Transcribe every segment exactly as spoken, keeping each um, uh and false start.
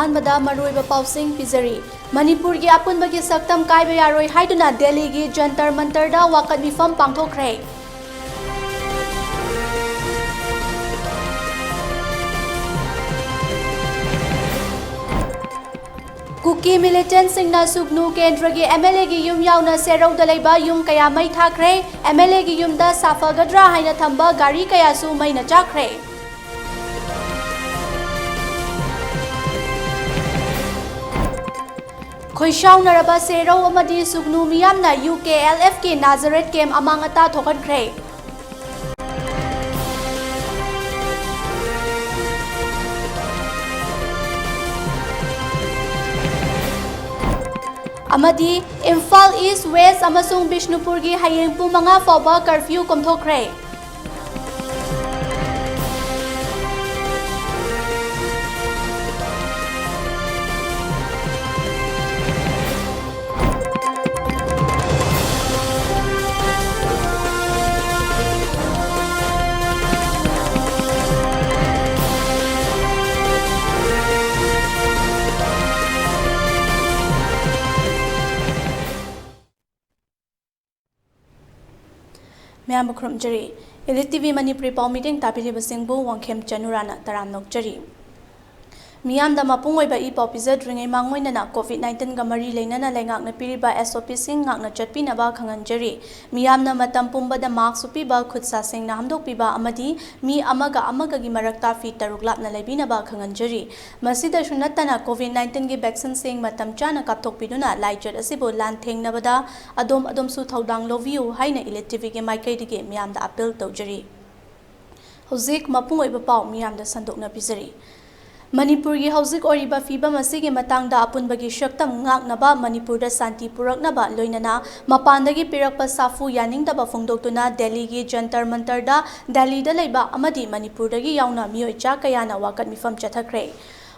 ꯑꯍꯥꯟꯕꯗ ꯃꯔꯨꯑꯣꯏꯕ ꯄꯥꯎꯁꯤꯡ ꯄꯤꯖꯔꯤ꯫ ꯃꯅꯤꯄꯨꯔꯒꯤ ꯑꯄꯨꯟꯕꯒꯤ ꯁꯛꯇꯝ ꯀꯥꯏꯕ ꯌꯥꯔꯣꯏ ꯍꯥꯏꯗꯨꯅ ꯗꯦꯜꯂꯤꯒꯤ ꯖꯟꯇꯔ ꯃꯟꯇꯔꯗ ꯋꯥꯀꯠ ꯃꯤꯐꯝ ꯄꯥꯡꯊꯣꯛꯈ꯭ꯔꯦ꯫ ꯀꯨꯀꯤ ꯃꯤꯂꯤꯇꯦꯟꯠꯁꯤꯡꯅ ꯁꯨꯒꯅꯨ ꯀꯦꯟꯗ꯭ꯔꯒꯤ ꯑꯦꯝ ꯑꯦꯜ ꯑꯦꯒꯤ ꯌꯨꯝ ꯌꯥꯎꯅ ꯁꯦꯔꯧꯗ ꯂꯩꯕ ꯌꯨꯝ ꯀꯌꯥ ꯃꯩ ꯊꯥꯈ꯭ꯔꯦ꯫ ꯑꯦꯝ ꯑꯦꯜ ꯑꯦꯒꯤ ꯌꯨꯝꯗ ꯁꯥꯐꯒꯗ꯭ꯔꯥ ꯍꯥꯏꯅ ꯊꯝꯕ ꯒꯥꯔꯤ ꯀꯌꯥꯁꯨ ꯃꯩꯅ ꯆꯥꯛꯈ꯭ꯔꯦ꯫ ꯈꯣꯏꯁꯥꯎꯅꯔꯕ ꯁꯦꯔꯧ ꯑꯃꯗꯤ ꯁꯨꯒꯅꯨ ꯃꯤꯌꯥꯝꯅ ꯌꯨ ꯀꯦ ꯑꯦꯜ ꯑꯦꯐꯀꯤ ꯅꯥꯖꯔꯦꯠ ꯀꯦꯝ ꯑꯃꯥꯡ ꯑꯇꯥ ꯊꯣꯛꯍꯟꯈ꯭ꯔꯦ꯫ ꯑꯃꯗꯤ ꯏꯝꯐꯥꯜ ꯏꯁ, ꯋꯦꯁ ꯑꯃꯁꯨꯡ ꯕꯤꯁꯅꯨꯄꯨꯔꯒꯤ ꯍꯌꯦꯡ ꯄꯨꯡ ꯃꯉꯥ ꯐꯥꯎꯕ ꯀꯔꯐ꯭ꯌꯨ ꯀꯣꯝꯊꯣꯛꯈ꯭ꯔꯦ꯫ ꯃꯌꯥꯝꯕꯨ ꯈꯨꯔꯨꯝꯖꯔꯤ꯫ Elite ꯇꯤ ꯚꯤ ꯃꯅꯤꯄꯨꯔꯤ ꯄꯥꯎ ꯃꯤꯠꯌꯦꯡ ꯇꯥꯕꯤꯔꯤꯕꯁꯤꯡꯕꯨ ꯋꯥꯡꯈꯦꯝ ꯆꯅꯨꯔꯥꯅ ꯇꯔꯥꯝꯅ ꯑꯣꯛꯆꯔꯤ꯫ ꯃꯤꯌꯥꯝꯗ ꯃꯄꯨꯡ ꯑꯣꯏꯕ ꯏ ꯄꯥꯎ ꯄꯤꯖꯗ꯭ꯔꯤꯉꯩ ꯃꯥꯡꯑꯣꯏꯅꯅ ꯀꯣꯚꯤꯗ ꯅꯥꯏꯟꯇꯤꯟꯒ ꯃꯔꯤ ꯂꯩꯅꯅ ꯂꯩꯉꯥꯛꯅ ꯄꯤꯔꯤꯕ ꯑꯦꯁ ꯑꯣ ꯄꯤꯁꯤꯡ ꯉꯥꯛꯅ ꯆꯠꯄꯤꯅꯕ ꯈꯪꯍꯟꯖꯔꯤ꯫ ꯃꯤꯌꯥꯝꯅ ꯃꯇꯝ ꯄꯨꯝꯕꯗ ꯃꯥꯁ꯭ꯛ ꯎꯞꯄꯤꯕ, ꯈꯨꯠ ꯁꯥ ꯁꯦꯡꯅ ꯍꯥꯝꯗꯣꯛꯄꯤꯕ ꯑꯃꯗꯤ ꯃꯤ ꯑꯃꯒ ꯑꯃꯒꯒꯤ ꯃꯔꯛꯇ ꯐꯤꯠ ꯇꯔꯨꯛ ꯂꯥꯞꯅ ꯂꯩꯕꯤꯅꯕ ꯈꯪꯍꯟꯖꯔꯤ꯫ ꯃꯁꯤꯗꯁꯨ ꯅꯠꯇꯅ ꯀꯣꯚꯤꯗ ꯅꯥꯏꯟꯇꯤꯟꯒꯤ ꯚꯦꯛꯁꯤꯟꯁꯤꯡ ꯃꯇꯝ ꯆꯥꯅ ꯀꯥꯞꯊꯣꯛꯄꯤꯗꯨꯅ ꯂꯥꯏꯆꯠ ꯑꯁꯤꯕꯨ ꯂꯥꯟꯊꯦꯡꯅꯕꯗ ꯑꯗꯣꯝ ꯑꯗꯣꯝꯁꯨ ꯊꯧꯗꯥꯡ ꯂꯧꯕꯤꯌꯨ ꯍꯥꯏꯅ Elite ꯇꯤ ꯚꯤꯒꯤ ꯃꯥꯏꯀꯩꯗꯒꯤ ꯃꯤꯌꯥꯝꯗ ꯑꯥꯄꯤꯜ ꯇꯧꯖꯔꯤ꯫ ꯍꯧꯖꯤꯛ ꯃꯄꯨꯡ ꯑꯣꯏꯕ ꯄꯥꯎ ꯃꯤꯌꯥꯝꯗ ꯁꯟꯗꯣꯛꯅ ꯄꯤꯖꯔꯤ꯫ ꯃꯅꯤꯄꯨꯔꯒꯤ ꯍꯧꯖꯤꯛ ꯑꯣꯏꯔꯤꯕ ꯐꯤꯕꯝ ꯑꯁꯤꯒꯤ ꯃꯇꯥꯡꯗ ꯑꯄꯨꯟꯕꯒꯤ ꯁꯛꯇꯝ ꯉꯥꯛꯅꯕ, ꯃꯅꯤꯄꯨꯔꯗ ꯁꯥꯟꯇꯤ ꯄꯨꯔꯛꯅꯕ, ꯂꯣꯏꯅꯅ ꯃꯄꯥꯟꯗꯒꯤ ꯄꯤꯔꯛꯄ ꯁꯥꯐꯨ ꯌꯥꯅꯤꯡꯗꯕ ꯐꯣꯡꯗꯣꯛꯇꯨꯅ ꯗꯦꯜꯂꯤꯒꯤ ꯖꯟꯇꯔ ꯃꯟꯇꯔꯗ ꯗꯦꯜꯂꯤꯗ ꯂꯩꯕ ꯑꯃꯗꯤ ꯃꯅꯤꯄꯨꯔꯗꯒꯤ ꯌꯥꯎꯅ ꯃꯤꯑꯣꯏ ꯆꯥ ꯀꯌꯥꯅ ꯋꯥꯀꯠ ꯃꯤꯐꯝ ꯆꯠꯊꯈ꯭ꯔꯦ꯫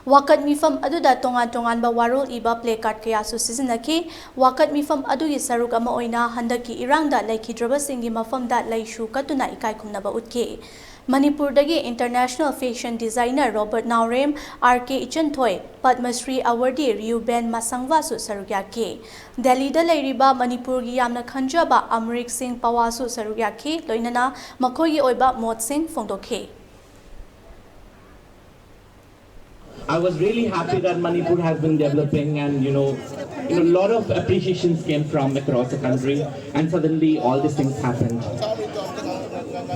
ꯋꯥꯀꯠ ꯃꯤꯐꯝ ꯑꯗꯨꯗ ꯇꯣꯉꯥꯟ ꯇꯣꯉꯥꯟꯕ ꯋꯥꯔꯣꯜ ꯏꯕ placard ꯀꯌꯥꯁꯨ ꯁꯤꯖꯤꯟꯅꯈꯤ꯫ ꯋꯥꯀꯠ ꯃꯤꯐꯝ ꯑꯗꯨꯒꯤ ꯁꯔꯨꯛ ꯑꯃ ꯑꯣꯏꯅ ꯍꯟꯗꯛꯀꯤ ꯏꯔꯥꯡꯗ ꯂꯩꯈꯤꯗ꯭ꯔꯕꯁꯤꯡꯒꯤ ꯃꯐꯝꯗ ꯂꯩꯁꯨ ꯀꯠꯇꯨꯅ ꯏꯀꯥꯏ ꯈꯨꯝꯅꯕ ꯎꯠꯈꯤ꯫ ꯃꯅꯤꯄꯨꯔꯗꯒꯤ international fashion designer ꯔꯣꯕꯔꯠ ꯅꯥꯎꯔꯦꯝ, ꯑꯥꯔ ꯀꯦ ꯏꯆꯟꯊꯣꯏ, ꯄꯗꯃ ꯁ꯭ꯔꯤ awardee ꯔꯤꯌꯨꯕꯦꯟ ꯃꯁꯪꯚꯥꯁꯨ ꯁꯔꯨꯛ ꯌꯥꯈꯤ꯫ ꯗꯦꯜꯂꯤꯗ ꯂꯩꯔꯤꯕ ꯃꯅꯤꯄꯨꯔꯒꯤ ꯌꯥꯝꯅ ꯈꯟꯖꯕ ꯑꯃꯔꯤꯛ ꯁꯤꯡ ꯄꯋꯥꯁꯨ ꯁꯔꯨꯛ ꯌꯥꯈꯤ, ꯂꯣꯏꯅꯅ ꯃꯈꯣꯏꯒꯤ ꯑꯣꯏꯕ ꯃꯣꯠꯁꯤꯡ ꯐꯣꯡꯗꯣꯛꯈꯤ꯫ I was really happy that Manipur has been developing and, you know, you know, a lot of appreciations came from across the country, and suddenly all these things happened.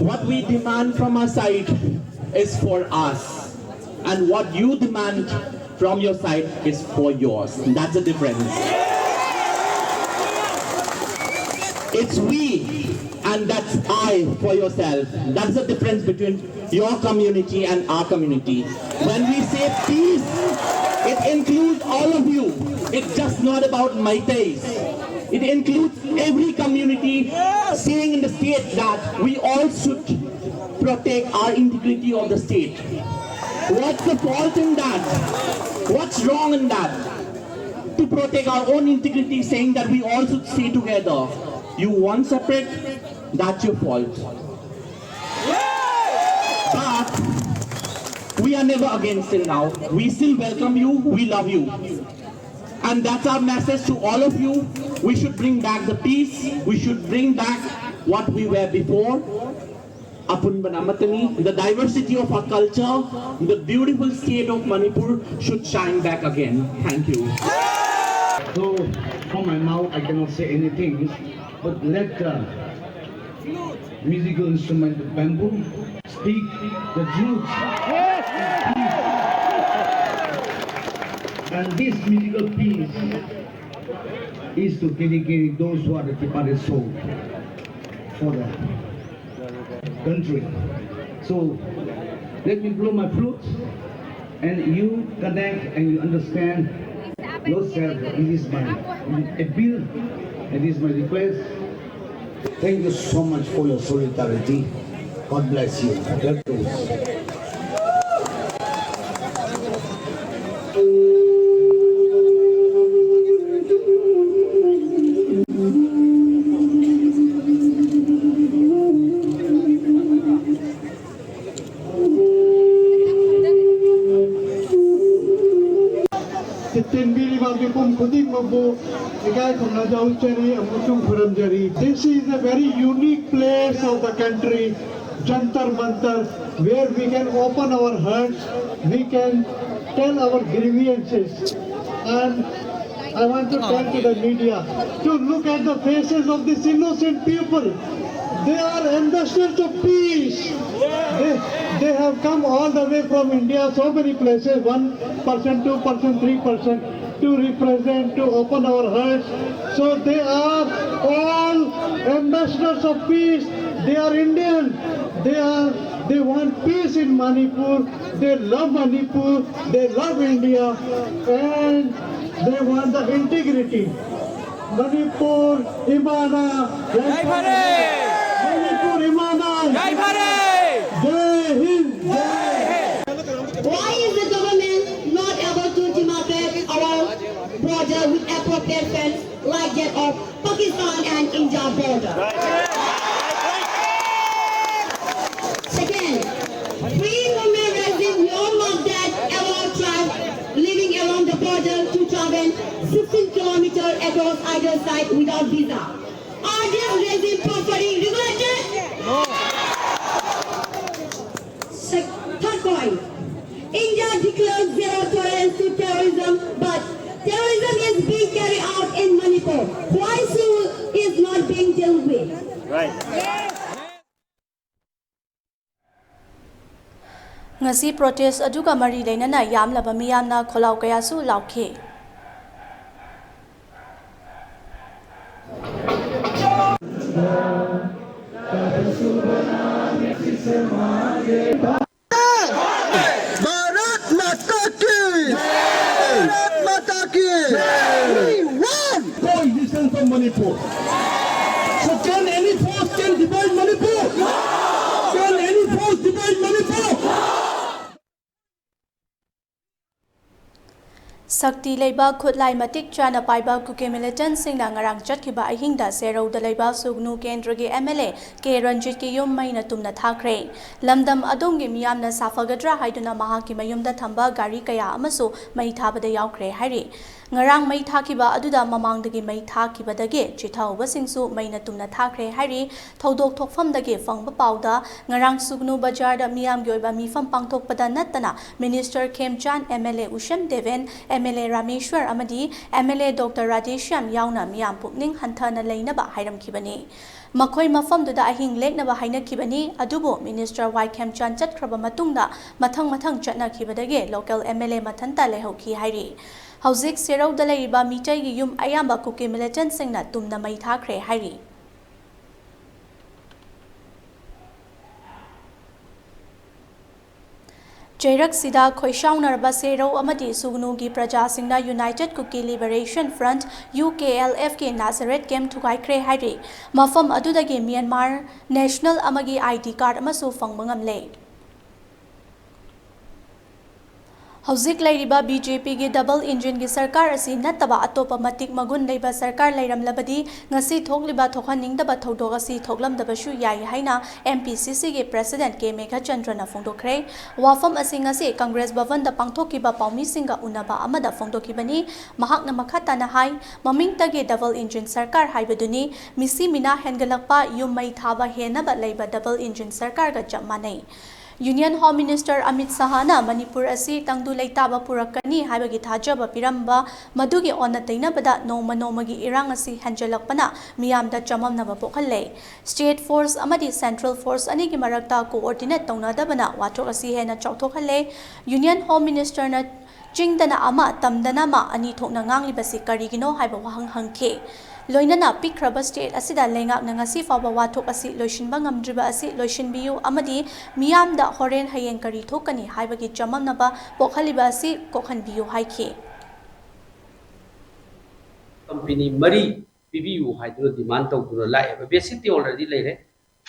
What we demand from our side is for us, and what you demand from your side is for yours. That's the difference. It's we and that's I for yourself. That's the difference between your community and our community. When we say peace, it includes all of you. It's just not about Meiteis. It includes every community saying in the state that we all should protect our integrity of the state. What's the fault in that? What's wrong in that? To protect our own integrity, saying that we all should stay together. You want separate, that's your fault. But we are never against till now. We still welcome you, we love you. And that's our message to all of you. We should bring back the peace, we should bring back what we were before. ꯑꯄꯨꯟꯕꯅ ꯑꯃꯠꯇꯅꯤ꯫ The diversity of our culture, the beautiful state of Manipur should shine back again. Thank you. So, from my mouth, I cannot say anything, but let the musical instrument, the bamboo, speak the truth. And this musical piece is to dedicate those who are the departed soul for the country. So let me blow my flute and you connect and you understand yourself. It is my appeal, it is my request. Thank you so much for your solidarity. God bless you. God bless. ꯏꯀꯥꯏ ꯈꯨꯝꯅꯖꯧꯖꯔꯤ ꯑꯃꯁꯨꯡ ꯈꯨꯔꯨꯝꯖꯔꯤ꯫ This is a very unique place of the country, Jantar Mantar, where we can open our hearts, we can tell our grievances. And I want to turn to the media to look at the faces of these innocent people. They are ambassadors of peace. They, they have come all the way from India, so many places, one percent, two percent, three percent, to represent, to open our hearts. So they are all ambassadors of peace. They are Indian. They are, they want peace in Manipur. They love Manipur. They love India. And they want the integrity. Manipur, Imana, Jai Bhare! Manipur, Imana, Jai Bhare! Jai Hind, Jai Hind. Why is the government not able to demarcate our border with appropriate fence like that of Pakistan and India border? Second, free movement regime no must that allow tribe living along the border to travel sixteen kilometers across either side without visa. Are this regime properly regulated? Sec- Third point, India declares zero tolerance to terrorism, but terrorism is being carried out in Manipur. Why SoO is not being dealt with? ꯉꯁꯤ protest ꯑꯗꯨꯒ ꯃꯔꯤ ꯂꯩꯅꯅ ꯌꯥꯝꯂꯕ ꯃꯤꯌꯥꯝꯅ ꯈꯣꯜꯂꯥꯎ ꯀꯌꯥꯁꯨ ꯂꯥꯎꯈꯤ꯫ भारत माता की, भारत माता की, we won. Coexistence of Manipur. So can any force can divide Manipur? Can any force divide Manipur? ꯁꯛꯇꯤ ꯂꯩꯕ ꯈꯨꯠꯂꯥꯏ ꯃꯇꯤꯛ ꯆꯥꯅ ꯄꯥꯏꯕ ꯀꯨꯀꯤ ꯃꯤꯂꯤꯇꯦꯟꯠꯁꯤꯡꯅ ꯉꯔꯥꯡ ꯆꯠꯈꯤꯕ ꯑꯍꯤꯡꯗ ꯁꯦꯔꯧꯗ ꯂꯩꯕ ꯁꯨꯒꯅꯨ ꯀꯦꯟꯗ꯭ꯔꯒꯤ ꯑꯦꯝ ꯑꯦꯜ ꯑꯦ ꯀꯦ ꯔꯟꯖꯤꯠꯀꯤ ꯌꯨꯝ ꯃꯩꯅ ꯇꯨꯝꯅ ꯊꯥꯈ꯭ꯔꯦ꯫ ꯂꯝꯗꯝ ꯑꯗꯣꯝꯒꯤ ꯃꯤꯌꯥꯝꯅ ꯁꯥꯐꯒꯗ꯭ꯔꯥ ꯍꯥꯏꯗꯨꯅ ꯃꯍꯥꯛꯀꯤ ꯃꯌꯨꯝꯗ ꯊꯝꯕ ꯒꯥꯔꯤ ꯀꯌꯥ ꯑꯃꯁꯨ ꯃꯩ ꯊꯥꯕꯗ ꯌꯥꯎꯈ꯭ꯔꯦ ꯍꯥꯏꯔꯤ꯫ ꯉꯔꯥꯡ ꯃꯩ ꯊꯥꯈꯤꯕ ꯑꯗꯨꯗ ꯃꯃꯥꯡꯗꯒꯤ ꯃꯩ ꯊꯥꯈꯤꯕꯗꯒꯤ ꯆꯤꯊꯍꯧꯕꯁꯤꯡꯁꯨ ꯃꯩꯅ ꯇꯨꯝꯅ ꯊꯥꯈ꯭ꯔꯦ ꯍꯥꯏꯔꯤ꯫ ꯊꯧꯗꯣꯛ ꯊꯣꯛꯐꯝꯗꯒꯤ ꯐꯪꯕ ꯄꯥꯎꯗ, ꯉꯔꯥꯡ ꯁꯨꯒꯅꯨ ꯕꯖꯥꯔꯗ ꯃꯤꯌꯥꯝꯒꯤ ꯑꯣꯏꯕ ꯃꯤꯐꯝ ꯄꯥꯡꯊꯣꯛꯄꯗ ꯅꯠꯇꯅ Minister ꯈꯦꯝꯆꯥꯟ, MLA ꯎꯁꯦꯝ ꯗꯦꯕꯦꯟ, MLA ꯔꯥꯃꯦꯁ꯭ꯋꯔ ꯑꯃꯗꯤ MLA Doctor ꯔꯥꯙꯦꯁ꯭ꯌꯥꯝ ꯌꯥꯎꯅ ꯃꯤꯌꯥꯝ ꯄꯨꯛꯅꯤꯡ ꯍꯟꯊꯅ ꯂꯩꯅꯕ ꯍꯥꯏꯔꯝꯈꯤꯕꯅꯤ꯫ ꯃꯈꯣꯏ ꯃꯐꯝꯗꯨꯗ ꯑꯍꯤꯡ ꯂꯦꯛꯅꯕ ꯍꯥꯏꯅꯈꯤꯕꯅꯤ, ꯑꯗꯨꯕꯨ Minister ꯋꯥꯏ ꯈꯦꯝꯆꯥꯟ ꯆꯠꯈ꯭ꯔꯕ ꯃꯇꯨꯡꯗ ꯃꯊꯪ ꯃꯊꯪ ꯆꯠꯅꯈꯤꯕꯗꯒꯤ local MLA ꯃꯊꯟꯇ ꯂꯩꯍꯧꯈꯤ ꯍꯥꯏꯔꯤ꯫ ꯍꯧꯖꯤꯛ ꯁꯦꯔꯧꯗ ꯂꯩꯔꯤꯕ ꯃꯤꯇꯩꯒꯤ ꯌꯨꯝ ꯑꯌꯥꯝꯕ ꯀꯨꯀꯤ militantꯁꯤꯡꯅ ꯇꯨꯝꯅ ꯃꯩ ꯊꯥꯈ꯭ꯔꯦ ꯍꯥꯏꯔꯤ꯫ ꯆꯩꯔꯛꯁꯤꯗ ꯈꯣꯏꯁꯥꯎꯅꯔꯕ ꯁꯦꯔꯧ ꯑꯃꯗꯤ ꯁꯨꯒꯅꯨꯒꯤ ꯄ꯭ꯔꯖꯥꯁꯤꯡꯅ United Kuki Liberation Front, UKLFꯀꯤ Nazareth camp ꯊꯨꯒꯥꯏꯈ꯭ꯔꯦ ꯍꯥꯏꯔꯤ꯫ ꯃꯐꯝ ꯑꯗꯨꯗꯒꯤ Myanmar national ꯑꯃꯒꯤ ID card ꯑꯃꯁꯨ ꯐꯪꯕ ꯉꯝꯂꯦ꯫ ꯍꯧꯖꯤꯛ ꯂꯩꯔꯤꯕ BJPꯒꯤ double engineꯒꯤ ꯁꯔꯀꯥꯔ ꯑꯁꯤ ꯅꯠꯇꯕ ꯑꯇꯣꯞꯄ ꯃꯇꯤꯛ ꯃꯒꯨꯟ ꯂꯩꯕ ꯁꯔꯀꯥꯔ ꯂꯩꯔꯝꯂꯕꯗꯤ ꯉꯁꯤ ꯊꯣꯛꯂꯤꯕ ꯊꯣꯛꯍꯟꯅꯤꯡꯗꯕ ꯊꯧꯗꯣꯛ ꯑꯁꯤ ꯊꯣꯛꯂꯝꯗꯕꯁꯨ ꯌꯥꯏ ꯍꯥꯏꯅ MPCCꯒꯤ President ꯀꯦ ꯃꯦꯘꯆꯟꯗ꯭ꯔꯅ ꯐꯣꯡꯗꯣꯛꯈ꯭ꯔꯦ꯫ ꯋꯥꯐꯝ ꯑꯁꯤ ꯉꯁꯤ Congress ꯚꯕꯟꯗ ꯄꯥꯡꯊꯣꯛꯈꯤꯕ ꯄꯥꯎꯃꯤꯁꯤꯡꯒ ꯎꯅꯕ ꯑꯃꯗ ꯐꯣꯡꯗꯣꯛꯈꯤꯕꯅꯤ꯫ ꯃꯍꯥꯛꯅ ꯃꯈꯥ ꯇꯥꯅ ꯍꯥꯏ, ꯃꯃꯤꯡꯇꯒꯤ double engine ꯁꯔꯀꯥꯔ ꯍꯥꯏꯕꯗꯨꯅꯤ꯫ ꯃꯤꯁꯤ ꯃꯤꯅꯥ ꯍꯦꯟꯒꯠꯂꯛꯄ, ꯌꯨꯝ ꯃꯩ ꯊꯥꯕ ꯍꯦꯟꯅꯕ ꯂꯩꯕ double engine ꯁꯔꯀꯥꯔꯒ ꯆꯞ ꯃꯥꯟꯅꯩ꯫ Union Home Minister Amit ꯁꯍꯥꯅ Manipur ꯑꯁꯤ ꯇꯪꯗꯨ ꯂꯩꯇꯥꯕ ꯄꯨꯔꯛꯀꯅꯤ ꯍꯥꯏꯕꯒꯤ ꯊꯥꯖꯕ ꯄꯤꯔꯝꯕ, ꯃꯗꯨꯒꯤ ꯑꯣꯟꯅ ꯇꯩꯅꯕꯗ ꯅꯣꯡꯃ ꯅꯣꯡꯃꯒꯤ ꯏꯔꯥꯡ ꯑꯁꯤ ꯍꯦꯟꯖꯜꯂꯛꯄꯅ ꯃꯤꯌꯥꯝꯗ ꯆꯃꯝꯅꯕ ꯄꯣꯛꯍꯜꯂꯦ꯫ State force ꯑꯃꯗꯤ central force ꯑꯅꯤꯒꯤ ꯃꯔꯛꯇ coordinate ꯇꯧꯅꯗꯕꯅ ꯋꯥꯊꯣꯛ ꯑꯁꯤ ꯍꯦꯟꯅ ꯆꯥꯎꯊꯣꯛꯍꯜꯂꯦ꯫ Union Home Ministerꯅ ꯆꯤꯡꯗꯅ ꯑꯃ, ꯇꯝꯗꯅ ꯑꯃ, ꯑꯅꯤ ꯊꯣꯛꯅ ꯉꯥꯡꯂꯤꯕꯁꯤ ꯀꯔꯤꯒꯤꯅꯣ ꯍꯥꯏꯕ ꯋꯥꯍꯪ ꯍꯪꯈꯤ꯫ ꯂꯣꯏꯅꯅ ꯄꯤꯛꯈ꯭ꯔꯕ state ꯑꯁꯤꯗ ꯂꯩꯉꯥꯛꯅ ꯉꯁꯤ ꯐꯥꯎꯕ ꯋꯥꯊꯣꯛ ꯑꯁꯤ ꯂꯣꯏꯁꯤꯟꯕ ꯉꯝꯗ꯭ꯔꯤꯕ ꯑꯁꯤ ꯂꯣꯏꯁꯤꯟꯕꯤꯌꯨ ꯑꯃꯗꯤ ꯃꯤꯌꯥꯝꯗ ꯍꯣꯔꯦꯟ ꯍꯌꯦꯡ ꯀꯔꯤ ꯊꯣꯛꯀꯅꯤ ꯍꯥꯏꯕꯒꯤ ꯆꯃꯝꯅꯕ ꯄꯣꯛꯍꯜꯂꯤꯕ ꯑꯁꯤ ꯀꯣꯛꯍꯟꯕꯤꯌꯨ ꯍꯥꯏꯈꯤ꯫ Company ꯃꯔꯤ ꯄꯤꯕꯤꯌꯨ ꯍꯥꯏꯗꯨꯅ demand ꯇꯧꯗꯨꯅ ꯂꯥꯛꯑꯦꯕ꯫ Basic ꯇꯤ already ꯂꯩꯔꯦ,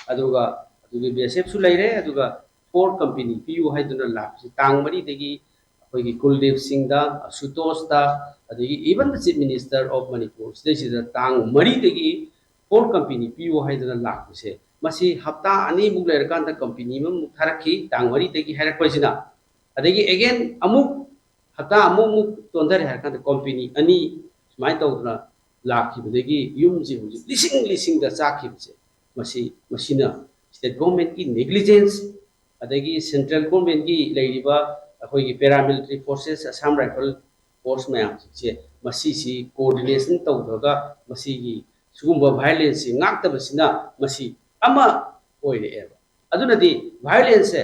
ꯑꯗꯨꯒ ꯑꯗꯨꯒꯤ BSFꯁꯨ ꯂꯩꯔꯦ, ꯑꯗꯨꯒ four company ꯄꯤꯌꯨ ꯍꯥꯏꯗꯨꯅ ꯂꯥꯛꯄꯁꯤ ꯇꯥꯡ ꯃꯔꯤꯗꯒꯤ ꯑꯩꯈꯣꯏꯒꯤ ꯀꯨꯜꯗꯤꯞ ꯁꯤꯡꯗ, ꯑꯁꯨꯇꯣꯁꯇ, ꯑꯗꯒꯤ even the Chief Minister of Manipur ꯁꯤꯗꯩꯁꯤꯗ ꯇꯥꯡ ꯃꯔꯤꯗꯒꯤ four company ꯄꯤꯌꯨ ꯍꯥꯏꯗꯨꯅ ꯂꯥꯛꯄꯁꯦ, ꯃꯁꯤ ꯍꯞꯇꯥ ꯑꯅꯤꯃꯨꯛ ꯂꯩꯔꯀꯥꯟꯗ company ꯑꯃꯃꯨꯛ ꯊꯥꯔꯛꯈꯤ, ꯇꯥꯡ ꯃꯔꯤꯗꯒꯤ ꯍꯥꯏꯔꯛꯄꯁꯤꯅ꯫ ꯑꯗꯒꯤ again ꯑꯃꯨꯛ ꯍꯞꯇꯥ ꯑꯃꯃꯨꯛ ꯆꯣꯟꯊꯔꯦ ꯍꯥꯏꯔ ꯀꯥꯟꯗ ꯀꯣꯝꯄꯦꯅꯤ ꯑꯅꯤ ꯁꯨꯃꯥꯏꯅ ꯇꯧꯗꯅ ꯂꯥꯛꯈꯤꯕꯗꯒꯤ ꯌꯨꯝꯁꯤ ꯍꯧꯖꯤꯛ ꯂꯤꯁꯤꯡ ꯂꯤꯁꯤꯡꯗ ꯆꯥꯛꯈꯤꯕꯁꯦ, ꯃꯁꯤ, ꯃꯁꯤꯅ state government ꯀꯤ negligence, ꯑꯗꯒꯤ central government ꯀꯤ ꯂꯩꯔꯤꯕ ꯑꯩꯈꯣꯏꯒꯤ paramilitary forces, Assam Rifle Force ꯃꯌꯥꯝꯁꯤꯡꯁꯦ, ꯃꯁꯤꯁꯤ coordination ꯇꯧꯗ꯭ꯔꯒ ꯃꯁꯤꯒꯤ ꯁꯤꯒꯨꯝꯕ violence ꯁꯤ ꯉꯥꯛꯇꯕꯁꯤꯅ ꯃꯁꯤ ꯑꯃ ꯑꯣꯏꯔꯛꯑꯦꯕ꯫ ꯑꯗꯨꯅꯗꯤ violence say,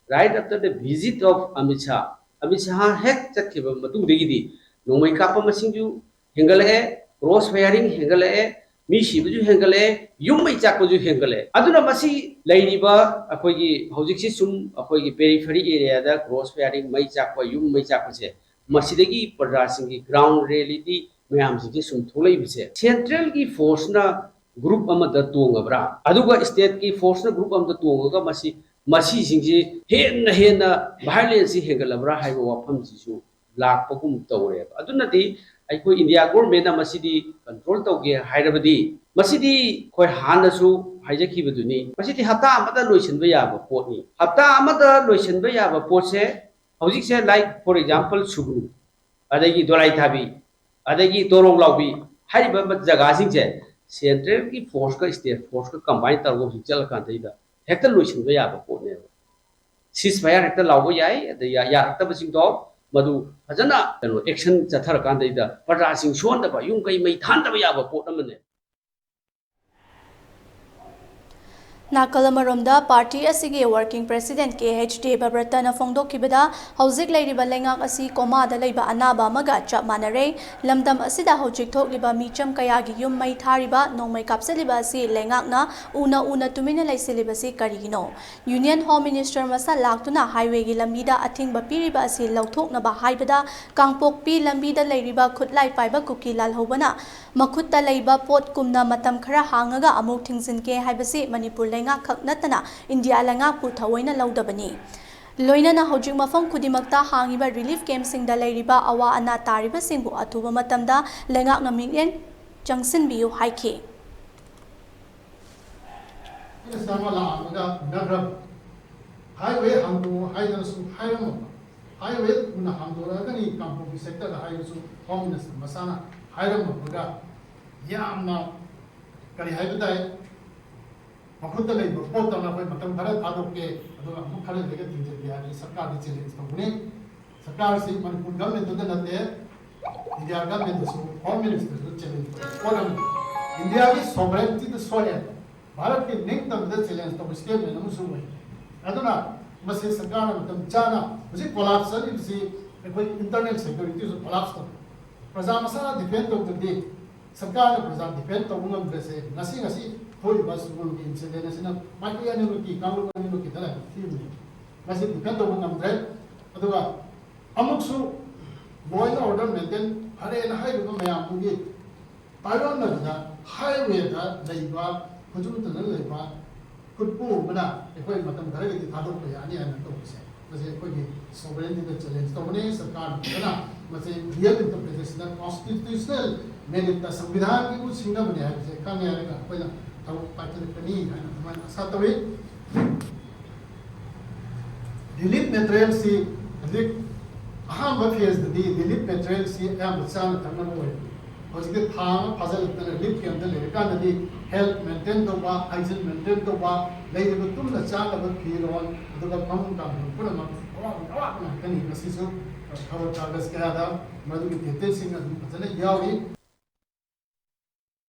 right after the visit of Amit Shah, Amit ꯁꯍꯥ ꯍꯦꯛ ꯆꯠꯈꯤꯕ ꯃꯇꯨꯡꯗꯒꯤꯗꯤ ꯅꯣꯡꯃꯩ ꯀꯥꯞꯄ ꯃꯁꯤꯡꯁꯨ ꯍꯦꯟꯒꯠꯂꯛꯑꯦ, cross firing ꯍꯦꯟꯒꯠꯂꯛꯑꯦ, ꯃꯤ ꯁꯤꯕꯁꯨ ꯍꯦꯟꯒꯠꯂꯛꯑꯦ, ꯌꯨꯝ ꯃꯩ ꯆꯥꯛꯄꯁꯨ ꯍꯦꯟꯒꯠꯂꯛꯑꯦ꯫ ꯑꯗꯨꯅ ꯃꯁꯤ ꯂꯩꯔꯤꯕ ꯑꯩꯈꯣꯏꯒꯤ ꯍꯧꯖꯤꯛꯁꯤ ꯁꯨꯝ ꯑꯩꯈꯣꯏꯒꯤ periphery area ꯗ cross firing, ꯃꯩ ꯆꯥꯛꯄ, ꯌꯨꯝ ꯃꯩ ꯆꯥꯛꯄꯁꯦ, ꯃꯁꯤꯗꯒꯤ ꯄ꯭ꯔꯖꯥꯁꯤꯡꯒꯤ ground reality ꯃꯌꯥꯝꯁꯤꯡꯁꯦ ꯁꯨꯝ ꯊꯣꯛꯂꯛꯏꯕꯁꯦ, central ꯒꯤ force ꯅ group ꯑꯃꯗ ꯇꯣꯡꯉꯕ꯭ꯔꯥ, ꯑꯗꯨꯒ state ꯀꯤ force ꯅ group ꯑꯃꯗ ꯇꯣꯡꯉꯒ ꯃꯁꯤ, ꯃꯁꯤꯁꯤꯡꯁꯤ ꯍꯦꯟꯅ ꯍꯦꯟꯅ violence ꯁꯤ ꯍꯦꯟꯒꯠꯂꯕ꯭ꯔꯥ ꯍꯥꯏꯕ ꯋꯥꯐꯝꯁꯤꯁꯨ ꯂꯥꯛꯄꯒꯨꯝ ꯇꯧꯔꯦꯕ꯫ ꯑꯗꯨꯅꯗꯤ ꯑꯩꯈꯣꯏ India government ꯅ ꯃꯁꯤꯗꯤ control ꯇꯧꯒꯦ ꯍꯥꯏꯔꯕꯗꯤ, ꯃꯁꯤꯗꯤ ꯑꯩꯈꯣꯏ ꯍꯥꯟꯅꯁꯨ ꯍꯥꯏꯖꯈꯤꯕꯗꯨꯅꯤ, ꯃꯁꯤꯗꯤ ꯍꯞꯇꯥ ꯑꯃꯗ ꯂꯣꯏꯁꯤꯟꯕ ꯌꯥꯕ ꯄꯣꯠꯅꯤ꯫ ꯍꯞꯇꯥ ꯑꯃꯗ ꯂꯣꯏꯁꯤꯟꯕ ꯌꯥꯕ ꯄꯣꯠꯁꯦ ꯍꯧꯖꯤꯛꯁꯦ, like for example, ꯁꯨꯒ꯭ꯔꯨ, ꯑꯗꯒꯤ ꯗꯣꯂꯥꯏ ꯊꯥꯕꯤ, ꯑꯗꯒꯤ ꯇꯣꯔꯣꯡ ꯂꯥꯎꯕꯤ ꯍꯥꯏꯔꯤꯕ ꯖꯒꯥꯁꯤꯡꯁꯦ central ꯒꯤ force ꯀ state force ꯀ combine ꯇꯧꯔꯒ ꯍꯧꯖꯤꯛ ꯆꯠꯂꯀꯥꯟꯗꯩꯗ ꯍꯦꯛꯇ ꯂꯣꯏꯁꯤꯟꯕ ꯌꯥꯕ ꯄꯣꯠꯅꯦꯕ꯫ Ceasefire ꯍꯦꯛꯇ ꯂꯥꯎꯕ ꯌꯥꯏ, ꯑꯗꯩ ꯌꯥ-, ꯌꯥꯔꯛꯇꯕꯁꯤꯡꯗꯣ ꯃꯗꯨ ꯐꯖꯅ ꯀꯩꯅꯣ action ꯆꯠꯊꯔꯀꯥꯟꯗꯩꯗ ꯄ꯭ꯔꯖꯥꯁꯤꯡ ꯁꯣꯟꯗꯕ, ꯌꯨꯝ ꯀꯩ ꯃꯩ ꯊꯥꯟꯗꯕ ꯌꯥꯕ ꯄꯣꯠ ꯑꯃꯅꯦ꯫ ꯅꯥꯀꯜ ꯑꯃꯔꯣꯝꯗ, party ꯑꯁꯤꯒꯤ working president ꯀꯦ ꯑꯩꯆ ꯗꯦꯕꯕ꯭ꯔꯇꯅ ꯐꯣꯡꯗꯣꯛꯈꯤꯕꯗ, ꯍꯧꯖꯤꯛ ꯂꯩꯔꯤꯕ ꯂꯩꯉꯥꯛ ꯑꯁꯤ coma ꯗ ꯂꯩꯕ ꯑꯅꯥꯕ ꯑꯃꯒ ꯆꯞ ꯃꯥꯟꯅꯔꯦ꯫ ꯂꯝꯗꯝ ꯑꯁꯤꯗ ꯍꯧꯖꯤꯛ ꯊꯣꯛꯂꯤꯕ ꯃꯤꯆꯝ ꯀꯌꯥꯒꯤ ꯌꯨꯝ ꯃꯩ ꯊꯥꯔꯤꯕ, ꯅꯣꯡꯃꯩ ꯀꯥꯞꯁꯤꯜꯂꯤꯕ ꯑꯁꯤ ꯂꯩꯉꯥꯛꯅ ꯎꯅ ꯎꯅ ꯇꯨꯃꯤꯟꯅ ꯂꯩꯁꯤꯜꯂꯤꯕꯁꯤ ꯀꯔꯤꯒꯤꯅꯣ? Union Home Minister ꯃꯁꯥ ꯂꯥꯛꯇꯨꯅ highway ꯒꯤ ꯂꯝꯕꯤꯗ ꯑꯊꯤꯡꯕ ꯄꯤꯔꯤꯕ ꯑꯁꯤ ꯂꯧꯊꯣꯛꯅꯕ ꯍꯥꯏꯕꯗ, ꯀꯥꯡꯄꯣꯛꯄꯤ ꯂꯝꯕꯤꯗ ꯂꯩꯔꯤꯕ ꯈꯨꯠꯂꯥꯏ ꯄꯥꯏꯕ ꯀꯨꯀꯤ ꯂꯥꯜꯍꯧꯕꯅ ꯃꯈꯨꯠꯇ ꯂꯩꯕ ꯄꯣꯠ ꯀꯨꯝꯅ ꯃꯇꯝ ꯈꯔ ꯍꯥꯡꯉꯒ ꯑꯃꯨꯛ ꯊꯤꯡꯖꯤꯟꯒꯦ ꯍꯥꯏꯕꯁꯤ ꯃꯅꯤꯄꯨꯔ ꯂꯩꯉꯥꯛ ꯈꯛ ꯅꯠꯇꯅ ꯏꯟꯗꯤꯌꯥ ꯂꯩꯉꯥꯛꯄꯨ ꯊꯑꯣꯏꯅ ꯂꯧꯗꯕꯅꯤ꯫ ꯂꯣꯏꯅꯅ ꯍꯧꯖꯤꯛ ꯃꯐꯝ ꯈꯨꯗꯤꯡꯃꯛꯇ ꯍꯥꯡꯉꯤꯕ relief camp ꯁꯤꯡꯗ ꯂꯩꯔꯤꯕ ꯑꯋꯥ ꯑꯅꯥ ꯇꯥꯔꯤꯕꯁꯤꯡꯕꯨ ꯑꯊꯨꯕ ꯃꯇꯝꯗ ꯂꯩꯉꯥꯛꯅ ꯃꯤꯠꯌꯦꯡ ꯆꯪꯁꯤꯟꯕꯤꯌꯨ ꯍꯥꯏꯈꯤ꯫ ꯑꯩꯅ ꯁꯥꯃ ꯂꯥꯛꯑꯝꯃꯒ ꯎꯅꯈ꯭ꯔꯕ꯫ Highway ꯍꯥꯡꯗꯣꯛꯑꯣ ꯍꯥꯏꯗꯅ ꯁꯨꯝ ꯍꯥꯏꯔꯝꯃꯕ꯫ Highway ꯊꯨꯅ ꯍꯥꯡꯗꯣꯔꯛꯑꯒꯅꯤ ꯀꯥꯡꯄꯣꯛꯄꯤ ꯁꯦꯛꯇꯔꯗ ꯍꯥꯏꯕꯁꯨ ꯍꯣꯝ ꯃꯤꯅꯤꯁꯇꯔ ꯃꯁꯥꯅ ꯍꯥꯏꯔꯝꯃꯒ, ꯌꯥꯝꯅ ꯀꯔꯤ ꯍꯥꯏꯕ ꯇꯥꯏ, ꯃꯈꯨꯠꯇ ꯂꯩꯕ ꯄꯣꯠꯇꯧꯅ ꯑꯩꯈꯣꯏ ꯃꯇꯝ ꯈꯔ ꯊꯥꯗꯣꯛꯀꯦ, ꯑꯗꯨꯒ ꯑꯃꯨꯛ ꯈꯔ ꯂꯩꯔꯒ ꯊꯤꯡꯖꯤꯟꯒꯦ ꯍꯥꯏꯕꯒꯤ ꯁꯔꯀꯥꯔꯒꯤ ꯆꯦꯂꯦꯟꯖ ꯇꯧꯕꯅꯤ꯫ ꯁꯔꯀꯥꯔꯁꯤ ꯃꯅꯤꯄꯨꯔ ꯒꯚꯔꯟꯃꯦꯟꯇꯗ ꯅꯠꯇꯦ, ꯏꯟꯗꯤꯌꯥ ꯒꯚꯔꯟꯃꯦꯟꯇꯗꯁꯨ, ꯍꯣꯝ ꯃꯤꯅꯤꯁꯇꯔꯗꯁꯨ ꯆꯦꯂꯦꯟꯖ ꯇꯧꯕ ꯄꯣꯠ ꯑꯃꯅꯤ꯫ ꯏꯟꯗꯤꯌꯥꯒꯤ ꯁꯣꯚꯔꯦꯟꯇꯤꯗ ꯁꯣꯛꯑꯦ, ꯚꯥꯔꯠꯀꯤ ꯅꯤꯡꯇꯝꯕꯗ ꯆꯦꯂꯦꯟꯖ ꯇꯧꯕ ꯁ꯭ꯇꯦꯠꯃꯦꯟ ꯑꯃꯁꯨ ꯑꯣꯏ꯫ ꯑꯗꯨꯅ ꯃꯁꯤ ꯁꯔꯀꯥꯔꯅ ꯃꯇꯝ ꯆꯥꯅ, ꯍꯧꯖꯤꯛ ꯀꯣꯂꯥꯞꯁ ꯆꯠꯂꯤꯕꯁꯤ ꯑꯩꯈꯣꯏ ꯏꯟꯇꯔꯅꯦꯜ ꯁꯦꯀ꯭ꯌꯨꯔꯤꯇꯤꯁꯨ ꯀꯣꯂꯥꯞꯁ ꯇꯧꯏ꯫ ꯄ꯭ꯔꯖꯥ ꯃꯁꯥꯅ ꯗꯤꯐꯦꯟ ꯇꯧꯗ꯭ꯔꯗꯤ, ꯁꯔꯀꯥꯔꯅ ꯄ꯭ꯔꯖꯥ ꯗꯤꯐꯦꯟ ꯇꯧꯕ ꯉꯝꯗ꯭ꯔꯁꯦ, ꯉꯁꯤ ꯉꯁꯤ ꯊꯣꯛꯏꯕ ꯁꯨꯒꯨꯅꯨꯒꯤ ꯏꯟꯁꯤꯗꯦꯟ ꯑꯁꯤꯅ ꯃꯥꯏꯀꯩ ꯑꯅꯤꯃꯛꯀꯤ, ꯀꯥꯡꯂꯨꯞ ꯑꯅꯤꯃꯛꯀꯤꯗ ꯂꯥꯏꯕꯛ ꯊꯤꯕꯅꯤ꯫ ꯃꯁꯤ ꯗꯤꯐꯦꯟ ꯇꯧꯕ ꯉꯝꯗ꯭ꯔꯦ꯫ ꯑꯗꯨꯒ ꯑꯃꯨꯛꯁꯨ law and order maintain ꯐꯔꯦꯅ ꯍꯥꯏꯔꯤꯕ ꯃꯌꯥꯝꯗꯨꯒꯤ ꯇꯥꯏꯑꯣꯟꯅꯕꯗ highwayꯗ ꯂꯩꯕ, ꯈꯨꯠꯁꯨ ꯈꯨꯠꯇꯅ ꯂꯩꯕ ꯈꯨꯠꯄꯨ ꯑꯃꯅ ꯑꯩꯈꯣꯏ ꯃꯇꯝ ꯈꯔꯒꯤꯗꯤ ꯊꯥꯗꯣꯛꯄ ꯌꯥꯅꯤ ꯍꯥꯏꯅ ꯇꯧꯕꯁꯦ, ꯃꯁꯤ ꯑꯩꯈꯣꯏꯒꯤ ꯁꯣꯚꯔꯦꯟꯇꯤꯗ ꯆꯦꯂꯦꯟꯖ ꯇꯧꯕꯅꯤ꯫ ꯁꯔꯀꯥꯔꯅ ꯐꯖꯅ ꯃꯁꯤ ꯔꯤꯌꯦꯜ ꯏꯟꯇꯔꯄ꯭ꯔꯤꯇꯦꯁꯟꯗ, ꯀꯣꯟꯁꯇꯤꯇ꯭ꯌꯨꯁꯅꯦꯜ ꯃꯦꯔꯤꯠꯇ ꯁꯪꯕꯤꯙꯥꯟꯒꯤꯕꯨ ꯁꯤꯡꯅꯕꯅꯦ ꯍꯥꯏꯕꯁꯦ ꯈꯪꯉꯦ ꯍꯥꯏꯔꯒ ꯑꯩꯈꯣꯏꯅ ꯊꯕꯛ ꯄꯥꯏꯈꯠꯂꯛꯀꯅꯤ ꯍꯥꯏꯅ ꯑꯗꯨꯃꯥꯏꯅ ꯑꯥꯁꯥ ꯇꯧꯏ꯫ ꯔꯤꯂꯤꯐ ꯃꯦꯇꯔꯤꯌꯦꯜꯁꯤ ꯍꯧꯖꯤꯛ ꯑꯍꯥꯟꯕ ꯐꯦꯖꯇꯗꯤ ꯔꯤꯂꯤꯐ ꯃꯦꯇꯔꯤꯌꯦꯜꯁꯤ ꯑꯌꯥꯝꯕ ꯆꯥꯅ ꯊꯛꯅꯕ ꯑꯣꯏꯕꯅꯤ꯫ ꯍꯧꯖꯤꯛꯇꯤ ꯊꯥ ꯑꯃ ꯐꯥꯖꯤꯜꯂꯛꯇꯅ ꯔꯤꯂꯤꯐ ꯀꯦꯝꯞꯇ ꯂꯩꯔꯀꯥꯟꯗꯗꯤ ꯍꯦꯜꯊ ꯃꯦꯟꯇꯦꯟ ꯇꯧꯕ, ꯍꯥꯏꯖꯤꯟ ꯃꯦꯟꯇꯦꯟ ꯇꯧꯕ, ꯂꯩꯔꯤꯕ ꯇꯨꯝꯅ ꯆꯥꯅꯕ ꯐꯤꯔꯣꯜ, ꯑꯗꯨꯒ ꯐꯃꯨꯡ ꯀꯥꯡꯊꯣꯟ ꯄꯨꯝꯅꯃꯛ ꯑꯋꯥꯕꯒꯤ ꯑꯋꯥꯕ ꯉꯥꯛꯇꯅꯤ꯫ ꯃꯁꯤꯁꯨ ꯈꯕꯔ ꯀꯥꯒꯖ ꯀꯌꯥꯗ ꯃꯗꯨꯒꯤ ꯗꯤꯇꯦꯜꯁꯤꯡ ꯑꯗꯨꯝ ꯐꯖꯅ ꯌꯥꯎꯔꯤ꯫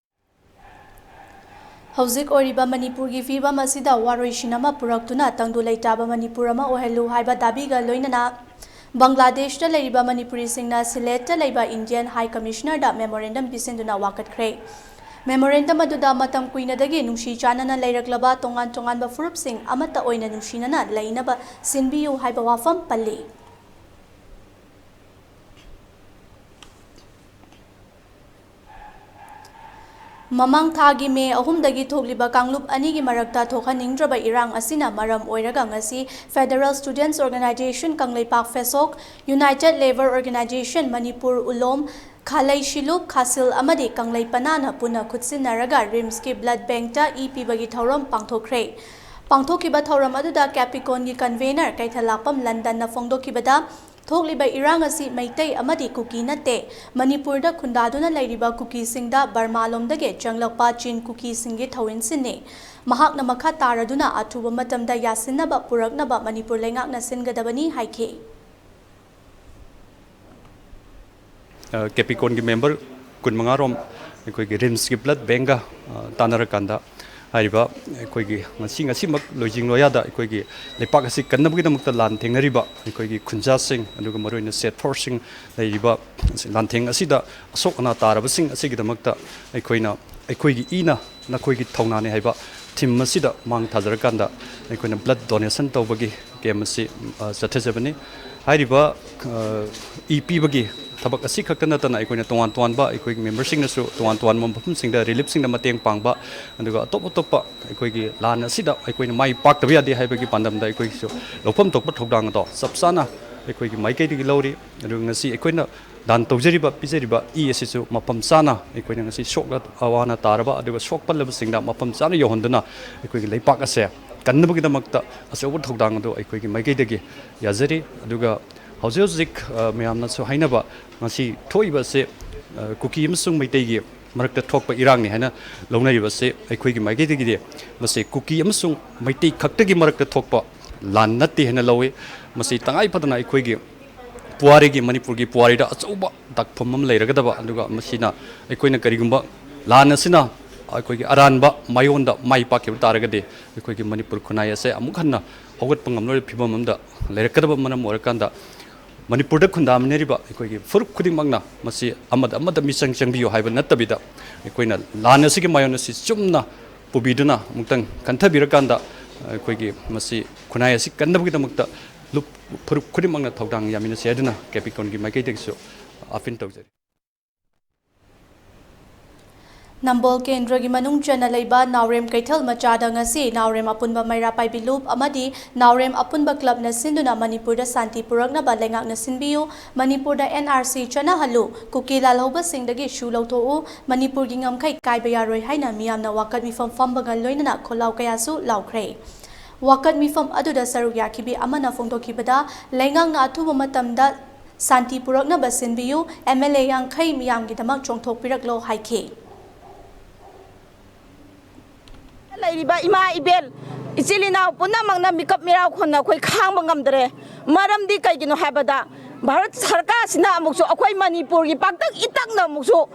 ꯍꯧꯖꯤꯛ ꯑꯣꯏꯔꯤꯕ ꯃꯅꯤꯄꯨꯔꯒꯤ ꯐꯤꯕꯝ ꯑꯁꯤꯗ ꯋꯥꯔꯣꯏꯁꯤꯟ ꯑꯃ ꯄꯨꯔꯛꯇꯨꯅ ꯇꯪꯗꯨ ꯂꯩꯇꯥꯕ ꯃꯅꯤꯄꯨꯔ ꯑꯃ ꯑꯣꯏꯍꯜꯂꯨ ꯍꯥꯏꯕ ꯗꯥꯕꯤꯒ ꯂꯣꯏꯅꯅ ꯕꯪꯒ꯭ꯂꯥꯗꯦꯁꯇ ꯂꯩꯔꯤꯕ ꯃꯅꯤꯄꯨꯔꯤꯁꯤꯡꯅ ꯁꯤꯂꯦꯠꯇ ꯂꯩꯕ ꯏꯟꯗꯤꯌꯟ ꯍꯥꯏ ꯀꯃꯤꯁꯅꯔꯗ ꯃꯦꯃꯣꯔꯦꯟꯗꯝ ꯄꯤꯁꯤꯟꯗꯨꯅ ꯋꯥꯀꯠꯈ꯭ꯔꯦ꯫ ꯃꯦꯃꯣꯔꯦꯟꯗꯝ ꯑꯗꯨꯗ ꯃꯇꯝ ꯀꯨꯏꯅꯗꯒꯤ ꯅꯨꯡꯁꯤ ꯆꯥꯟꯅꯅ ꯂꯩꯔꯛꯂꯕ ꯇꯣꯉꯥꯟ ꯇꯣꯉꯥꯟꯕ ꯐꯨꯔꯨꯞꯁꯤꯡ ꯑꯃꯠꯇ ꯑꯣꯏꯅ ꯅꯨꯡꯁꯤꯅꯅ ꯂꯩꯅꯕ ꯁꯤꯟꯕꯤꯌꯨ ꯍꯥꯏꯕ ꯋꯥꯐꯝ ꯄꯜꯂꯤ꯫ ꯃꯃꯥꯡ ꯊꯥꯒꯤ ꯃꯦ ꯑꯍꯨꯝꯗꯒꯤ ꯊꯣꯛꯂꯤꯕ ꯀꯥꯡꯂꯨꯞ ꯑꯅꯤꯒꯤ ꯃꯔꯛꯇ ꯊꯣꯛꯍꯟꯅꯤꯡꯗ꯭ꯔꯕ ꯏꯔꯥꯡ ꯑꯁꯤꯅ ꯃꯔꯝ ꯑꯣꯏꯔꯒ ꯉꯁꯤ Federal Students Organisation Kangleipak, ꯐꯦꯁꯣꯛ, United Labour Organisation Manipur, ꯎꯂꯣꯝ, ꯈꯥꯂꯩ ꯁꯤꯂꯨꯞ, ꯈꯥꯁꯤꯜ ꯑꯃꯗꯤ ꯀꯪꯂꯩ ꯄꯅꯥꯅ ꯄꯨꯟꯅ ꯈꯨꯠꯁꯤꯟꯅꯔꯒ ꯔꯤꯝꯁꯀꯤ ꯕ꯭ꯂꯗ ꯕꯦꯡꯛꯇ ꯏ ꯄꯤꯕꯒꯤ ꯊꯧꯔꯝ ꯄꯥꯡꯊꯣꯛꯈ꯭ꯔꯦ꯫ ꯄꯥꯡꯊꯣꯛꯈꯤꯕ ꯊꯧꯔꯝ ꯑꯗꯨꯗ ꯀꯦꯄꯤꯀꯣꯟꯒꯤ ꯀꯟꯚꯦꯅꯔ ꯀꯩꯊꯦꯜꯂꯥꯛꯄꯝ ꯂꯟꯗꯟꯅ ꯐꯣꯡꯗꯣꯛꯈꯤꯕꯗ, ꯊꯣꯛꯂꯤꯕ ꯏꯔꯥꯡ ꯑꯁꯤ ꯃꯩꯇꯩ ꯑꯃꯗꯤ ꯀꯨꯀꯤ ꯅꯠꯇꯦ, ꯃꯅꯤꯄꯨꯔꯗ ꯈꯨꯟꯗꯥꯗꯨꯅ ꯂꯩꯔꯤꯕ ꯀꯨꯀꯤꯁꯤꯡꯗ ꯕꯔꯃꯥꯂꯣꯝꯗꯒꯤ ꯆꯪꯂꯛꯄ ꯆꯤꯟ ꯀꯨꯀꯤꯁꯤꯡꯒꯤ ꯊꯧꯑꯣꯏꯟꯁꯤꯡꯅꯤ꯫ ꯃꯍꯥꯛꯅ ꯃꯈꯥ ꯇꯥꯔꯗꯨꯅ ꯑꯊꯨꯕ ꯃꯇꯝꯗ ꯌꯥꯁꯤꯟꯅꯕ ꯄꯨꯔꯛꯅꯕ ꯃꯅꯤꯄꯨꯔ ꯂꯩꯉꯥꯛꯅ ꯁꯤꯟꯒꯗꯕꯅꯤ ꯍꯥꯏꯈꯤ꯫ ꯑ, ꯀꯦꯄꯤꯀꯣꯟꯒꯤ ꯃꯦꯝꯕꯔ ꯀꯨꯟꯃꯉꯥ ꯔꯣꯝ ꯑꯩꯈꯣꯏꯒꯤ ꯔꯤꯝꯁꯀꯤ ꯕ꯭ꯂꯗ ꯕꯦꯡꯒ, ꯑ, ꯇꯥꯟꯅꯔꯀꯥꯟꯗ, ꯍꯥꯏꯔꯤꯕ ꯑꯩꯈꯣꯏꯒꯤ ꯉꯁꯤ, ꯉꯁꯤꯃꯛ ꯂꯣꯏꯖꯤꯡ ꯂꯣꯌꯥꯗ ꯑꯩꯈꯣꯏꯒꯤ ꯂꯩꯄꯥꯛ ꯑꯁꯤ ꯀꯟꯅꯕꯒꯤꯗꯃꯛꯇ ꯂꯥꯟ ꯊꯦꯡꯅꯔꯤꯕ ꯑꯩꯈꯣꯏꯒꯤ ꯈꯨꯟꯖꯥꯁꯤꯡ, ꯑꯗꯨꯒ ꯃꯔꯨꯑꯣꯏꯅ ꯁꯦꯠ ꯐꯣꯔꯁꯁꯤꯡ ꯂꯩꯔꯤꯕ ꯂꯥꯟꯊꯦꯡ ꯑꯁꯤꯗ ꯑꯁꯣꯛ ꯑꯅꯥ ꯇꯥꯔꯕꯁꯤꯡ ꯑꯁꯤꯒꯤꯗꯃꯛꯇ ꯑꯩꯈꯣꯏꯅ "ꯑꯩꯈꯣꯏꯒꯤ ꯏꯅ ꯅꯈꯣꯏꯒꯤ ꯊꯧꯅꯥꯅꯤ" ꯍꯥꯏꯕ ꯊꯤꯝ ꯑꯁꯤꯗ ꯃꯥꯡ ꯊꯥꯖꯔꯀꯥꯟꯗ ꯑꯩꯈꯣꯏꯅ ꯕ꯭ꯂꯗ ꯗꯣꯅꯦꯁꯟ ꯇꯧꯕꯒꯤ ꯀꯦꯝ ꯑꯁꯤ, ꯑ, ꯆꯠꯊꯖꯕꯅꯤ꯫ ꯍꯥꯏꯔꯤꯕ, ꯑ, ꯏ ꯄꯤꯕꯒꯤ ꯊꯕꯛ ꯑꯁꯤ ꯈꯛꯇ ꯅꯠꯇꯅ ꯑꯩꯈꯣꯏꯅ ꯇꯣꯉꯥꯟ ꯇꯣꯉꯥꯟꯕ ꯑꯩꯈꯣꯏꯒꯤ ꯃꯦꯝꯕꯔꯁꯤꯡꯅꯁꯨ ꯇꯣꯉꯥꯟ ꯇꯣꯉꯥꯟꯕ ꯃꯐꯝꯁꯤꯡꯗ ꯔꯤꯂꯤꯐꯁꯤꯡꯗ ꯃꯇꯦꯡ ꯄꯥꯡꯕ, ꯑꯗꯨꯒ ꯑꯇꯣꯞ ꯑꯇꯣꯞꯄ ꯑꯩꯈꯣꯏꯒꯤ ꯂꯥꯟ ꯑꯁꯤꯗ ꯑꯩꯈꯣꯏꯅ ꯃꯥꯏ ꯄꯥꯛꯇꯕ ꯌꯥꯗꯦ ꯍꯥꯏꯕꯒꯤ ꯄꯥꯟꯗꯝꯗ ꯑꯩꯈꯣꯏꯒꯤꯁꯨ ꯂꯧꯐꯝ ꯊꯣꯛꯄ ꯊꯧꯗꯥꯡ ꯑꯗꯣ ꯆꯞ ꯆꯥꯅ ꯑꯩꯈꯣꯏꯒꯤ ꯃꯥꯏꯀꯩꯗꯒꯤ ꯂꯧꯔꯤ꯫ ꯑꯗꯨꯒ ꯉꯁꯤ ꯑꯩꯈꯣꯏꯅ ꯗꯥꯟ ꯇꯧꯖꯔꯤꯕ, ꯄꯤꯖꯔꯤꯕ ꯏ ꯑꯁꯤꯁꯨ ꯃꯐꯝ ꯆꯥꯅ ꯑꯩꯈꯣꯏꯅ ꯉꯁꯤ ꯁꯣꯛꯂ ꯑꯋꯥꯅ ꯇꯥꯔꯕ ꯑꯗꯨꯒ ꯁꯣꯛꯄꯜꯂꯕꯁꯤꯡꯗ ꯃꯐꯝ ꯆꯥꯅ ꯌꯧꯍꯟꯗꯨꯅ ꯑꯩꯈꯣꯏꯒꯤ ꯂꯩꯄꯥꯛ ꯑꯁꯦ ꯀꯟꯅꯕꯒꯤꯗꯃꯛꯇ ꯑꯆꯧꯕ ꯊꯧꯗꯥꯡ ꯑꯗꯨ ꯑꯩꯈꯣꯏꯒꯤ ꯃꯥꯏꯀꯩꯗꯒꯤ ꯌꯥꯖꯔꯤ꯫ ꯑꯗꯨꯒ ꯍꯧꯖꯤꯛ ꯍꯧꯖꯤꯛ, ꯑ, ꯃꯌꯥꯝꯅꯁꯨ ꯍꯥꯏꯅꯕ ꯉꯁꯤ ꯊꯣꯛꯏꯕ ꯑꯁꯤ, ꯑ, ꯀꯨꯀꯤ ꯑꯃꯁꯨꯡ ꯃꯩꯇꯩꯒꯤ ꯃꯔꯛꯇ ꯊꯣꯛꯄ ꯏꯔꯥꯡꯅꯤ ꯍꯥꯏꯅ ꯂꯧꯅꯔꯤꯕ ꯑꯁꯤ ꯑꯩꯈꯣꯏꯒꯤ ꯃꯥꯏꯀꯩꯗꯒꯤꯗꯤ ꯃꯁꯤ ꯀꯨꯀꯤ ꯑꯃꯁꯨꯡ ꯃꯩꯇꯩ ꯈꯛꯇꯒꯤ ꯃꯔꯛꯇ ꯊꯣꯛꯄ ꯂꯥꯟ ꯅꯠꯇꯦ ꯍꯥꯏꯅ ꯂꯧꯏ꯫ ꯃꯁꯤ ꯇꯉꯥꯏ ꯐꯗꯅ ꯑꯩꯈꯣꯏꯒꯤ ꯄꯨꯋꯥꯔꯤꯒꯤ, ꯃꯅꯤꯄꯨꯔꯒꯤ ꯄꯨꯋꯥꯔꯤꯗ ꯑꯆꯧꯕ ꯗꯥꯛꯐꯝ ꯑꯃ ꯂꯩꯔꯒꯗꯕ, ꯑꯗꯨꯒ ꯃꯁꯤꯅ ꯑꯩꯈꯣꯏꯅ ꯀꯔꯤꯒꯨꯝꯕ ꯂꯥꯟ ꯑꯁꯤꯅ ꯑꯩꯈꯣꯏꯒꯤ ꯑꯔꯥꯟꯕ ꯃꯥꯏꯑꯣꯟꯗ ꯃꯥꯏ ꯄꯥꯛꯈꯤꯕ ꯇꯥꯔꯒꯗꯤ ꯑꯩꯈꯣꯏꯒꯤ ꯃꯅꯤꯄꯨꯔ ꯈꯨꯟꯅꯥꯏ ꯑꯁꯦ ꯑꯃꯨꯛ ꯍꯟꯅ ꯍꯧꯒꯠꯄ ꯉꯝꯂꯣꯏꯕ ꯐꯤꯕꯝ ꯑꯃꯗ ꯂꯩꯔꯛꯀꯗꯕ ꯃꯔꯝ ꯑꯣꯏꯔꯀꯥꯟꯗ, ꯃꯅꯤꯄꯨꯔꯗ ꯈꯨꯟꯗꯥꯃꯤꯟꯅꯔꯤꯕ ꯑꯩꯈꯣꯏꯒꯤ ꯐꯨꯔꯨꯞ ꯈꯨꯗꯤꯡꯃꯛꯅ ꯃꯁꯤ ꯑꯃꯗ ꯑꯃꯗ ꯃꯤꯆꯪ ꯆꯪꯕꯤꯌꯨ ꯍꯥꯏꯕ ꯅꯠꯇꯕꯤꯗ, ꯑꯩꯈꯣꯏꯅ ꯂꯥꯟ ꯑꯁꯤꯒꯤ ꯃꯥꯏꯑꯣꯟ ꯑꯁꯤ ꯆꯨꯝꯅ ꯄꯨꯕꯤꯗꯨꯅ ꯑꯃꯨꯛꯇꯪ ꯈꯟꯊꯕꯤꯔꯀꯥꯟꯗ, ꯑꯩꯈꯣꯏꯒꯤ ꯃꯁꯤ ꯈꯨꯟꯅꯥꯏ ꯑꯁꯤ ꯀꯟꯅꯕꯒꯤꯗꯃꯛꯇ ꯂꯨꯞ-, ꯐꯨꯔꯨꯞ ꯈꯨꯗꯤꯡꯃꯛꯅ ꯊꯧꯗꯥꯡ ꯌꯥꯃꯤꯟꯅꯁꯤ ꯍꯥꯏꯗꯨꯅ ꯀꯦꯄꯤꯀꯣꯟꯒꯤ ꯃꯥꯏꯀꯩꯗꯒꯤꯁꯨ ꯑꯥꯄꯤꯜ ꯇꯧꯖꯔꯤ꯫ ꯅꯝꯕꯣꯜ ꯀꯦꯟꯗ꯭ꯔꯒꯤ ꯃꯅꯨꯡ ꯆꯟꯅ ꯂꯩꯕ ꯅꯥꯎꯔꯦꯝ ꯀꯩꯊꯦꯜ ꯃꯆꯥꯗ ꯉꯁꯤ ꯅꯥꯎꯔꯦꯝ ꯑꯄꯨꯟꯕ ꯃꯩꯔꯥ ꯄꯥꯏꯕꯤ ꯂꯨꯞ ꯑꯃꯗꯤ ꯅꯥꯎꯔꯦꯝ ꯑꯄꯨꯟꯕ ꯀ꯭ꯂꯕꯅ ꯁꯤꯟꯗꯨꯅ ꯃꯅꯤꯄꯨꯔꯗ ꯁꯥꯟꯇꯤ ꯄꯨꯔꯛꯅꯕ ꯂꯩꯉꯥꯛꯅ ꯁꯤꯟꯕꯤꯌꯨ, ꯃꯅꯤꯄꯨꯔꯗ N R C ꯆꯠꯅꯍꯜꯂꯨ, ꯀꯨꯀꯤ ꯂꯥꯜꯍꯧꯕꯁꯤꯡꯗꯒꯤ ꯁꯨ ꯂꯧꯊꯣꯛꯎ, ꯃꯅꯤꯄꯨꯔꯒꯤ ꯉꯝꯈꯩ ꯀꯥꯏꯕ ꯌꯥꯔꯣꯏ ꯍꯥꯏꯅ ꯃꯤꯌꯥꯝꯅ ꯋꯥꯀꯠ ꯃꯤꯐꯝ ꯐꯝꯕꯒ ꯂꯣꯏꯅꯅ ꯈꯣꯜꯂꯥꯎ ꯀꯌꯥꯁꯨ ꯂꯥꯎꯈ꯭ꯔꯦ꯫ ꯋꯥꯀꯠ ꯃꯤꯐꯝ ꯑꯗꯨꯗ ꯁꯔꯨꯛ ꯌꯥꯈꯤꯕꯤ ꯑꯃꯅ ꯐꯣꯡꯗꯣꯛꯈꯤꯕꯗ, ꯂꯩꯉꯥꯛꯅ ꯑꯊꯨꯕ ꯃꯇꯝꯗ ꯁꯥꯟꯇꯤ ꯄꯨꯔꯛꯅꯕ ꯁꯤꯟꯕꯤꯌꯨ, ꯑꯦꯝ ꯑꯦꯜ ꯑꯦ ꯌꯥꯡꯈꯩ ꯃꯤꯌꯥꯝꯒꯤꯗꯃꯛ ꯆꯣꯡꯊꯣꯛꯄꯤꯔꯛꯂꯣ ꯍꯥꯏꯈꯤ꯫ ꯂꯩꯔꯤꯕ ꯏꯃꯥ ꯏꯕꯦꯜ, ꯏꯆꯤꯜ ꯏꯅꯥꯎ ꯄꯨꯝꯅꯃꯛꯅ ꯃꯤꯀꯞ ꯃꯤꯔꯥꯎ ꯈꯣꯟꯅ ꯑꯩꯈꯣꯏ ꯈꯥꯡꯕ ꯉꯝꯗ꯭ꯔꯦ꯫ ꯃꯔꯝꯗꯤ ꯀꯩꯒꯤꯅꯣ ꯍꯥꯏꯕꯗ, ꯚꯥꯔꯠ ꯁꯔꯀꯥꯔꯁꯤꯅ ꯑꯃꯨꯛꯁꯨ ꯑꯩꯈꯣꯏ ꯃꯅꯤꯄꯨꯔꯒꯤ ꯄꯥꯛꯇꯛ ꯏꯇꯛꯅ ꯑꯃꯨꯛꯁꯨ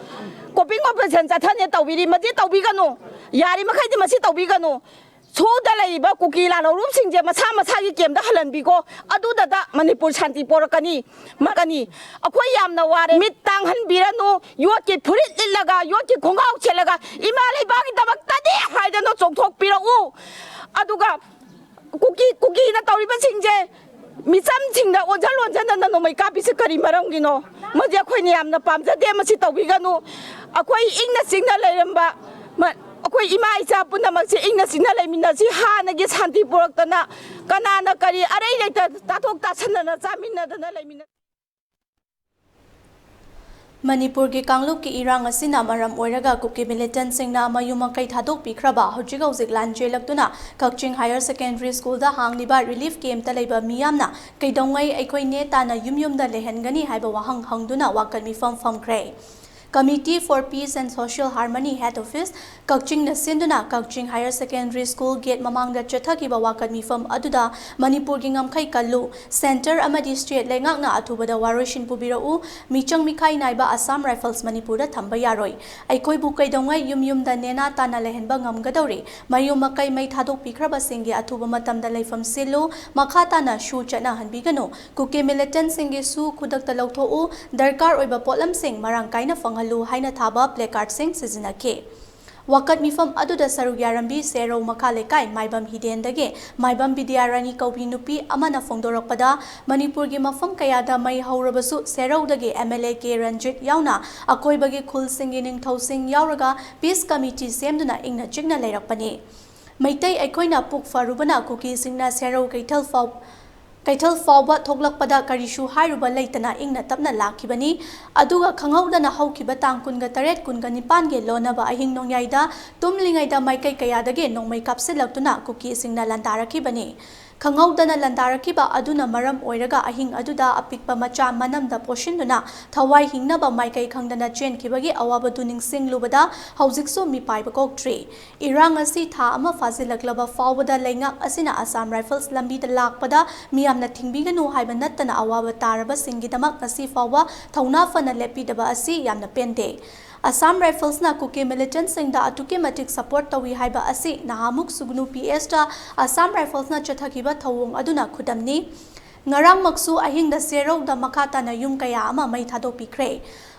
ꯀꯣꯄꯤꯡ ꯑꯣꯄꯔꯦꯁꯟ ꯆꯠꯊꯅꯦ ꯇꯧꯕꯤꯔꯤ꯫ ꯃꯁꯤ ꯇꯧꯕꯤꯒꯅꯨ, ꯌꯥꯔꯤꯃꯈꯩꯗꯤ ꯃꯁꯤ ꯇꯧꯕꯤꯒꯅꯨ꯫ ꯁꯨꯗ ꯂꯩꯔꯤꯕ ꯀꯨꯀꯤ ꯂꯥꯜꯍꯧꯂꯨꯞꯁꯤꯡꯁꯦ ꯃꯁꯥ ꯃꯁꯥꯒꯤ ꯀꯦꯝꯗ ꯍꯜꯍꯟꯕꯤꯀꯣ, ꯑꯗꯨꯗꯇ ꯃꯅꯤꯄꯨꯔ ꯁꯥꯟꯇꯤ ꯄꯣꯔꯛꯀꯅꯤ꯫ ꯃꯀꯅꯤ꯫ ꯑꯩꯈꯣꯏ ꯌꯥꯝꯅ ꯋꯥꯔꯦ꯫ ꯃꯤꯠ ꯇꯥꯡꯍꯟꯕꯤꯔꯅꯨ꯫ ꯌꯣꯠꯀꯤ ꯐꯨꯔꯤꯠ ꯂꯤꯠꯂꯒ, ꯌꯣꯠꯀꯤ ꯈꯣꯡꯒ꯭ꯔꯥꯎ ꯁꯦꯠꯂꯒ ꯏꯃꯥ ꯂꯩꯕꯥꯛꯀꯤꯗꯃꯛꯇꯗꯤ ꯍꯥꯏꯗꯅ ꯆꯣꯡꯊꯣꯛꯄꯤꯔꯛꯎ꯫ ꯑꯗꯨꯒ ꯀꯨꯀꯤ, ꯀꯨꯀꯤꯅ ꯇꯧꯔꯤꯕꯁꯤꯡꯁꯦ ꯃꯤꯆꯝꯁꯤꯡꯗ ꯑꯣꯟꯁꯤꯟ ꯑꯣꯟꯁꯤꯟꯗꯅ ꯅꯣꯡꯃꯩ ꯀꯥꯞꯄꯤꯁꯦ ꯀꯔꯤ ꯃꯔꯝꯒꯤꯅꯣ? ꯃꯁꯤ ꯑꯩꯈꯣꯏꯅ ꯌꯥꯝꯅ ꯄꯥꯝꯖꯗꯦ꯫ ꯃꯁꯤ ꯇꯧꯕꯤꯒꯅꯨ꯫ ꯑꯩꯈꯣꯏ ꯏꯪꯅ ꯆꯤꯛꯅ ꯂꯩꯔꯝꯕ ꯃ-, ꯑꯩꯈꯣꯏ ꯏꯃꯥ ꯏꯆꯥ ꯄꯨꯝꯅꯃꯛꯁꯦ ꯏꯪꯅ ꯆꯤꯛꯅ ꯂꯩꯃꯤꯟꯅꯁꯤ꯫ ꯍꯥꯟꯅꯒꯤ ꯁꯥꯟꯇꯤ ꯄꯨꯔꯛꯇꯅ ꯀꯅꯥꯅ ꯀꯔꯤ ꯑꯔꯩ ꯂꯩꯇ ꯇꯥꯊꯣꯛ ꯇꯥꯁꯟꯅꯅ ꯆꯥꯃꯤꯟꯅꯗꯅ ꯂꯩꯃꯤꯟꯅ ꯃꯅꯤꯄꯨꯔꯒꯤ ꯀꯥꯡꯂꯨꯞꯀꯤ ꯏꯔꯥꯡ ꯑꯁꯤꯅ ꯃꯔꯝ ꯑꯣꯏꯔꯒ ꯀꯨꯀꯤ ꯃꯤꯂꯤꯇꯦꯟꯠꯁꯤꯡꯅ ꯃꯌꯨꯝ ꯃꯀꯩ ꯊꯥꯗꯣꯛꯄꯤꯈ꯭ꯔꯕ, ꯍꯧꯖꯤꯛ ꯍꯧꯖꯤꯛ ꯂꯥꯟ ꯆꯦꯜꯂꯛꯇꯨꯅ ꯀꯛꯆꯤꯡ ꯍꯥꯌꯔ ꯁꯦꯀꯦꯟꯗꯔꯤ ꯁ꯭ꯀꯨꯜꯗ ꯍꯥꯡꯂꯤꯕ ꯔꯤꯂꯤꯐ ꯀꯦꯝꯞꯇ ꯂꯩꯕ ꯃꯤꯌꯥꯝꯅ ꯀꯩꯗꯧꯉꯩ ꯑꯩꯈꯣꯏ ꯅꯦ ꯇꯥꯅ ꯌꯨꯝ ꯌꯨꯝꯗ ꯂꯩꯍꯟꯒꯅꯤ ꯍꯥꯏꯕ ꯋꯥꯍꯪ ꯍꯪꯗꯨꯅ ꯋꯥꯀꯠ ꯃꯤꯐꯝ ꯐꯝꯈ꯭ꯔꯦ꯫ Committee for Peace and Social Harmony, Head Office, ꯀꯛꯆꯤꯡꯅ ꯁꯤꯟꯗꯨꯅ ꯀꯛꯆꯤꯡ ꯍꯥꯌꯔ ꯁꯦꯀꯦꯟꯗꯔꯤ ꯁ꯭ꯀꯨꯜ ꯒꯦꯠ ꯃꯃꯥꯡꯗ ꯆꯠꯊꯈꯤꯕ ꯋꯥꯀꯠ ꯃꯤꯐꯝ ꯑꯗꯨꯗ ꯃꯅꯤꯄꯨꯔꯒꯤ ꯉꯝꯈꯩ ꯀꯜꯂꯨ, ꯁꯦꯟꯇꯔ ꯑꯃꯗꯤ ꯁ꯭ꯇꯦꯠ ꯂꯩꯉꯥꯛꯅ ꯑꯊꯨꯕꯗ ꯋꯥꯔꯣꯏꯁꯤꯟ ꯄꯨꯕꯤꯔꯛꯎ, ꯃꯤꯆꯪ ꯃꯤꯈꯥꯏ ꯅꯥꯏꯕ ꯑꯁꯥꯝ ꯔꯥꯏꯐꯜꯁ ꯃꯅꯤꯄꯨꯔꯗ ꯊꯝꯕ ꯌꯥꯔꯣꯏ, ꯑꯩꯈꯣꯏꯕꯨ ꯀꯩꯗꯧꯉꯩ ꯌꯨꯝ ꯌꯨꯝꯗ ꯅꯦꯅꯥ ꯇꯥꯅ ꯂꯩꯍꯟꯕ ꯉꯝꯒꯗꯧꯔꯤ, ꯃꯌꯨꯝ ꯃꯀꯩ ꯃꯩ ꯊꯥꯗꯣꯛꯄꯤꯈ꯭ꯔꯕꯁꯤꯡꯒꯤ ꯑꯊꯨꯕ ꯃꯇꯝꯗ ꯂꯩꯐꯝ ꯁꯤꯜꯂꯨ, ꯃꯈꯥ ꯇꯥꯅ ꯁꯨ ꯆꯠꯅꯍꯟꯕꯤꯒꯅꯨ, ꯀꯨꯀꯤ ꯃꯤꯂꯤꯇꯦꯟꯠꯁꯤꯡꯒꯤ ꯁꯨ ꯈꯨꯗꯛꯇ ꯂꯧꯊꯣꯛꯎ, ꯗꯔꯀꯥꯔ ꯑꯣꯏꯕ ꯄꯣꯠꯂꯝꯁꯤꯡ ꯃꯔꯥꯡ ꯀꯥꯏꯅ ꯐꯪꯍꯜꯂꯨ ꯍꯥꯏꯅ ꯊꯥꯕ placardꯁꯤꯡ ꯁꯤꯖꯤꯟꯅꯈꯤ꯫ ꯋꯥꯀꯠ ꯃꯤꯐꯝ ꯑꯗꯨꯗ ꯁꯔꯨꯛ ꯌꯥꯔꯝꯕꯤ ꯁꯦꯔꯧ ꯃꯈꯥ ꯂꯩꯀꯥꯏ ꯃꯥꯏꯕꯝ ꯍꯤꯗꯦꯟꯗꯒꯤ ꯃꯥꯏꯕꯝ ꯕꯤꯗ꯭ꯌꯥꯔꯥꯅꯤ ꯀꯧꯕꯤ ꯅꯨꯄꯤ ꯑꯃꯅ ꯐꯣꯡꯗꯣꯔꯛꯄꯗ, ꯃꯅꯤꯄꯨꯔꯒꯤ ꯃꯐꯝ ꯀꯌꯥꯗ ꯃꯩ ꯍꯧꯔꯕꯁꯨ ꯁꯦꯔꯧꯗꯒꯤ M L A K Ranjit ꯌꯥꯎꯅ ꯑꯀꯣꯏꯕꯒꯤ ꯈꯨꯜꯁꯤꯡꯒꯤ ꯅꯤꯡꯊꯧꯁꯤꯡ ꯌꯥꯎꯔꯒ ꯄꯤꯁ ꯀꯃꯤꯇꯤ ꯁꯦꯝꯗꯨꯅ ꯏꯪꯅ ꯆꯤꯛꯅ ꯂꯩꯔꯛꯄꯅꯤ꯫ ꯃꯩꯇꯩ ꯑꯩꯈꯣꯏꯅ ꯄꯨꯛ ꯐꯔꯨꯕꯅ ꯀꯨꯀꯤꯁꯤꯡꯅ ꯁꯦꯔꯧ ꯀꯩꯊꯦꯜ ꯐꯥꯎ ꯀꯩꯊꯦꯜ ꯐꯥꯎꯕ ꯊꯣꯛꯂꯛꯄꯗ ꯀꯔꯤꯁꯨ ꯍꯥꯏꯔꯨꯕ ꯂꯩꯇꯅ ꯏꯪꯅ ꯇꯞꯅ ꯂꯥꯛꯈꯤꯕꯅꯤ꯫ ꯑꯗꯨꯒ ꯈꯪꯍꯧꯗꯅ ꯍꯧꯈꯤꯕ ꯇꯥꯡ ꯀꯨꯟꯒ ꯇꯔꯦꯠ, ꯀꯨꯟꯒ ꯅꯤꯄꯥꯟꯒꯤ ꯂꯣꯟꯅꯕ ꯑꯍꯤꯡ ꯅꯣꯡꯌꯥꯏꯗ ꯇꯨꯝꯂꯤꯉꯩꯗ ꯃꯥꯏꯀꯩ ꯀꯌꯥꯗꯒꯤ ꯅꯣꯡꯃꯩ ꯀꯥꯞꯁꯤꯜꯂꯛꯇꯨꯅ ꯀꯨꯀꯤꯁꯤꯡꯅ ꯂꯥꯟꯗꯥꯔꯛꯈꯤꯕꯅꯤ꯫ ꯈꯪꯍꯧꯗꯅ ꯂꯥꯟꯗꯥꯔꯛꯈꯤꯕ ꯑꯗꯨꯅ ꯃꯔꯝ ꯑꯣꯏꯔꯒ ꯑꯍꯤꯡ ꯑꯗꯨꯗ ꯑꯄꯤꯛꯄ ꯃꯆꯥ ꯃꯅꯝꯗ ꯄꯣꯠꯁꯤꯟꯗꯨꯅ ꯊꯋꯥꯏ ꯍꯤꯡꯅꯕ ꯃꯥꯏꯀꯩ ꯈꯪꯗꯅ ꯆꯦꯟꯈꯤꯕꯒꯤ ꯑꯋꯥꯕꯗꯨ ꯅꯤꯡꯁꯤꯡꯂꯨꯕꯗ ꯍꯧꯖꯤꯛꯁꯨ ꯃꯤꯄꯥꯏꯕ ꯀꯣꯛꯇ꯭ꯔꯤ꯫ ꯏꯔꯥꯡ ꯑꯁꯤ ꯊꯥ ꯑꯃ ꯐꯥꯖꯤꯜꯂꯛꯂꯕ ꯐꯥꯎꯕꯗ ꯂꯩꯉꯥꯛ ꯑꯁꯤꯅ ꯑꯁꯥꯝ ꯔꯥꯏꯐꯜꯁ ꯂꯝꯕꯤꯗ ꯂꯥꯛꯄꯗ ꯃꯤꯌꯥꯝꯅ ꯊꯤꯡꯕꯤꯒꯅꯨ ꯍꯥꯏꯕ ꯅꯠꯇꯅ ꯑꯋꯥꯕ ꯇꯥꯔꯕꯁꯤꯡꯒꯤꯗꯃꯛ ꯉꯁꯤ ꯐꯥꯎꯕ ꯊꯧꯅꯥ ꯐꯅ ꯂꯦꯞꯄꯤꯗꯕ ꯑꯁꯤ ꯌꯥꯝꯅ ꯄꯦꯟꯗꯦ꯫ ꯑꯁꯥꯝ ꯔꯥꯏꯐꯜꯁꯅ ꯀꯨꯀꯤ ꯃꯤꯂꯤꯇꯦꯟꯠꯁꯤꯡꯗ ꯑꯗꯨꯛꯀꯤ ꯃꯇꯤꯛ ꯁꯄꯣꯔꯠ ꯇꯧꯏ ꯍꯥꯏꯕ ꯑꯁꯤ ꯅꯍꯥꯃꯨꯛ ꯁꯨꯒꯅꯨ ꯄꯤ ꯑꯦꯁꯇ ꯑꯁꯥꯝ ꯔꯥꯏꯐꯜꯁꯅ ꯆꯠꯊꯈꯤꯕ ꯊꯧꯑꯣꯡ ꯑꯗꯨꯅ ꯈꯨꯗꯝꯅꯤ꯫ ꯉꯔꯥꯡꯃꯛꯁꯨ ꯑꯍꯤꯡꯗ ꯁꯦꯔꯧꯗ ꯃꯈꯥ ꯇꯥꯅ ꯌꯨꯝ ꯀꯌꯥ ꯑꯃ ꯃꯩ ꯊꯥꯗꯣꯛꯄꯤꯈ꯭ꯔꯦ꯫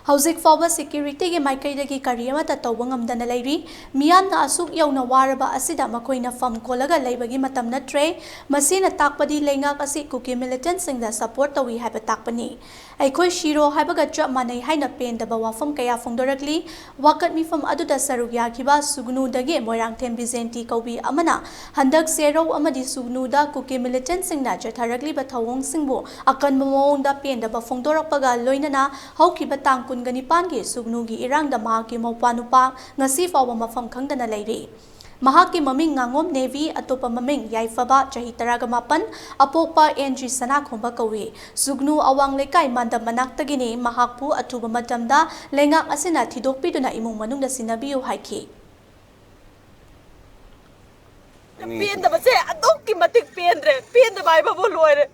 ꯍꯧꯖꯤꯛ ꯐꯥꯎꯕ ꯁꯦꯀ꯭ꯌꯨꯔꯤꯇꯤꯒꯤ ꯃꯥꯏꯀꯩꯗꯒꯤ ꯀꯔꯤ ꯑꯃꯠꯇ ꯇꯧꯕ ꯉꯝꯗꯅ ꯂꯩꯔꯤ꯫ ꯃꯤꯌꯥꯝꯅ ꯑꯁꯨꯛ ꯌꯧꯅ ꯋꯥꯔꯕ ꯑꯁꯤꯗ ꯃꯈꯣꯏꯅ ꯐꯝ ꯀꯣꯜꯂꯒ ꯂꯩꯕꯒꯤ ꯃꯇꯝ ꯅꯠꯇ꯭ꯔꯦ꯫ ꯃꯁꯤꯅ ꯇꯥꯛꯄꯗꯤ ꯂꯩꯉꯥꯛ ꯑꯁꯤ ꯀꯨꯀꯤ ꯃꯤꯂꯤꯇꯦꯟꯠꯁꯤꯡꯗ ꯁꯄꯣꯔꯠ ꯇꯧꯏ ꯍꯥꯏꯕ ꯇꯥꯛꯄꯅꯤ꯫ ꯑꯩꯈꯣꯏ ꯁꯤꯔꯣ ꯍꯥꯏꯕꯒ ꯆꯞ ꯃꯥꯟꯅꯩ ꯍꯥꯏꯅ ꯄꯦꯟꯗꯕ ꯋꯥꯐꯝ ꯀꯌꯥ ꯐꯣꯡꯗꯣꯔꯛꯂꯤ꯫ ꯋꯥꯀꯠ ꯃꯤꯐꯝ ꯑꯗꯨꯗ ꯁꯔꯨꯛ ꯌꯥꯈꯤꯕ ꯁꯨꯒꯅꯨꯗꯒꯤ ꯃꯣꯏꯔꯥꯡꯊꯦꯝ ꯕꯤꯖꯦꯟꯇꯤ ꯀꯧꯕꯤ ꯑꯃꯅ ꯍꯟꯗꯛ ꯁꯦꯔꯧ ꯑꯃꯗꯤ ꯁꯨꯒꯅꯨꯗ ꯀꯨꯀꯤ ꯃꯤꯂꯤꯇꯦꯟꯠꯁꯤꯡꯅ ꯆꯠꯊꯔꯛꯂꯤꯕ ꯊꯧꯑꯣꯡꯁꯤꯡꯕꯨ ꯑꯀꯟꯕ ꯃꯑꯣꯡꯗ ꯄꯦꯟꯗꯕ ꯐꯣꯡꯗꯣꯔꯛꯄꯒ ꯂꯣꯏꯅꯅ ꯍꯧꯈꯤꯕ ꯇꯥꯡ ꯀꯨꯟꯒ ꯅꯤꯄꯥꯟꯒꯤ ꯁꯨꯒꯅꯨꯒꯤ ꯏꯔꯥꯡꯗ ꯃꯍꯥꯛꯀꯤ ꯃꯧꯄ꯭ꯋꯥ ꯅꯨꯄꯥ ꯉꯁꯤ ꯐꯥꯎꯕ ꯃꯐꯝ ꯈꯪꯗꯅ ꯂꯩꯔꯤ꯫ ꯃꯍꯥꯛꯀꯤ ꯃꯃꯤꯡ ꯉꯥꯉꯣꯝ ꯅꯦꯕꯤ, ꯑꯇꯣꯞꯄ ꯃꯃꯤꯡ ꯌꯥꯏꯐꯕ, ꯆꯍꯤ ꯇꯔꯥꯒ ꯃꯥꯄꯟ, ꯑꯄꯣꯛꯄ ꯑꯦꯟ ꯖꯤ ꯁꯅꯥꯈꯣꯝꯕ ꯀꯧꯏ꯫ ꯁꯨꯒꯅꯨ ꯑꯋꯥꯡ ꯂꯩꯀꯥꯏ ꯃꯥꯟꯗꯝ ꯃꯅꯥꯛꯇꯒꯤꯅꯤ꯫ ꯃꯍꯥꯛꯄꯨ ꯑꯊꯨꯕ ꯃꯇꯝꯗ ꯂꯩꯉꯥꯛ ꯑꯁꯤꯅ ꯊꯤꯗꯣꯛꯄꯤꯗꯨꯅ ꯏꯃꯨꯡ ꯃꯅꯨꯡꯗ ꯁꯤꯟꯅꯕꯤꯌꯨ ꯍꯥꯏꯈꯤ꯫ ꯄꯦꯟꯗꯕꯁꯦ ꯑꯗꯨꯛꯀꯤ ꯃꯇꯤꯛ ꯄꯦꯟꯗ꯭ꯔꯦ꯫ ꯄꯦꯟꯗꯕ ꯍꯥꯏꯕꯕꯨ ꯂꯣꯏꯔꯦ꯫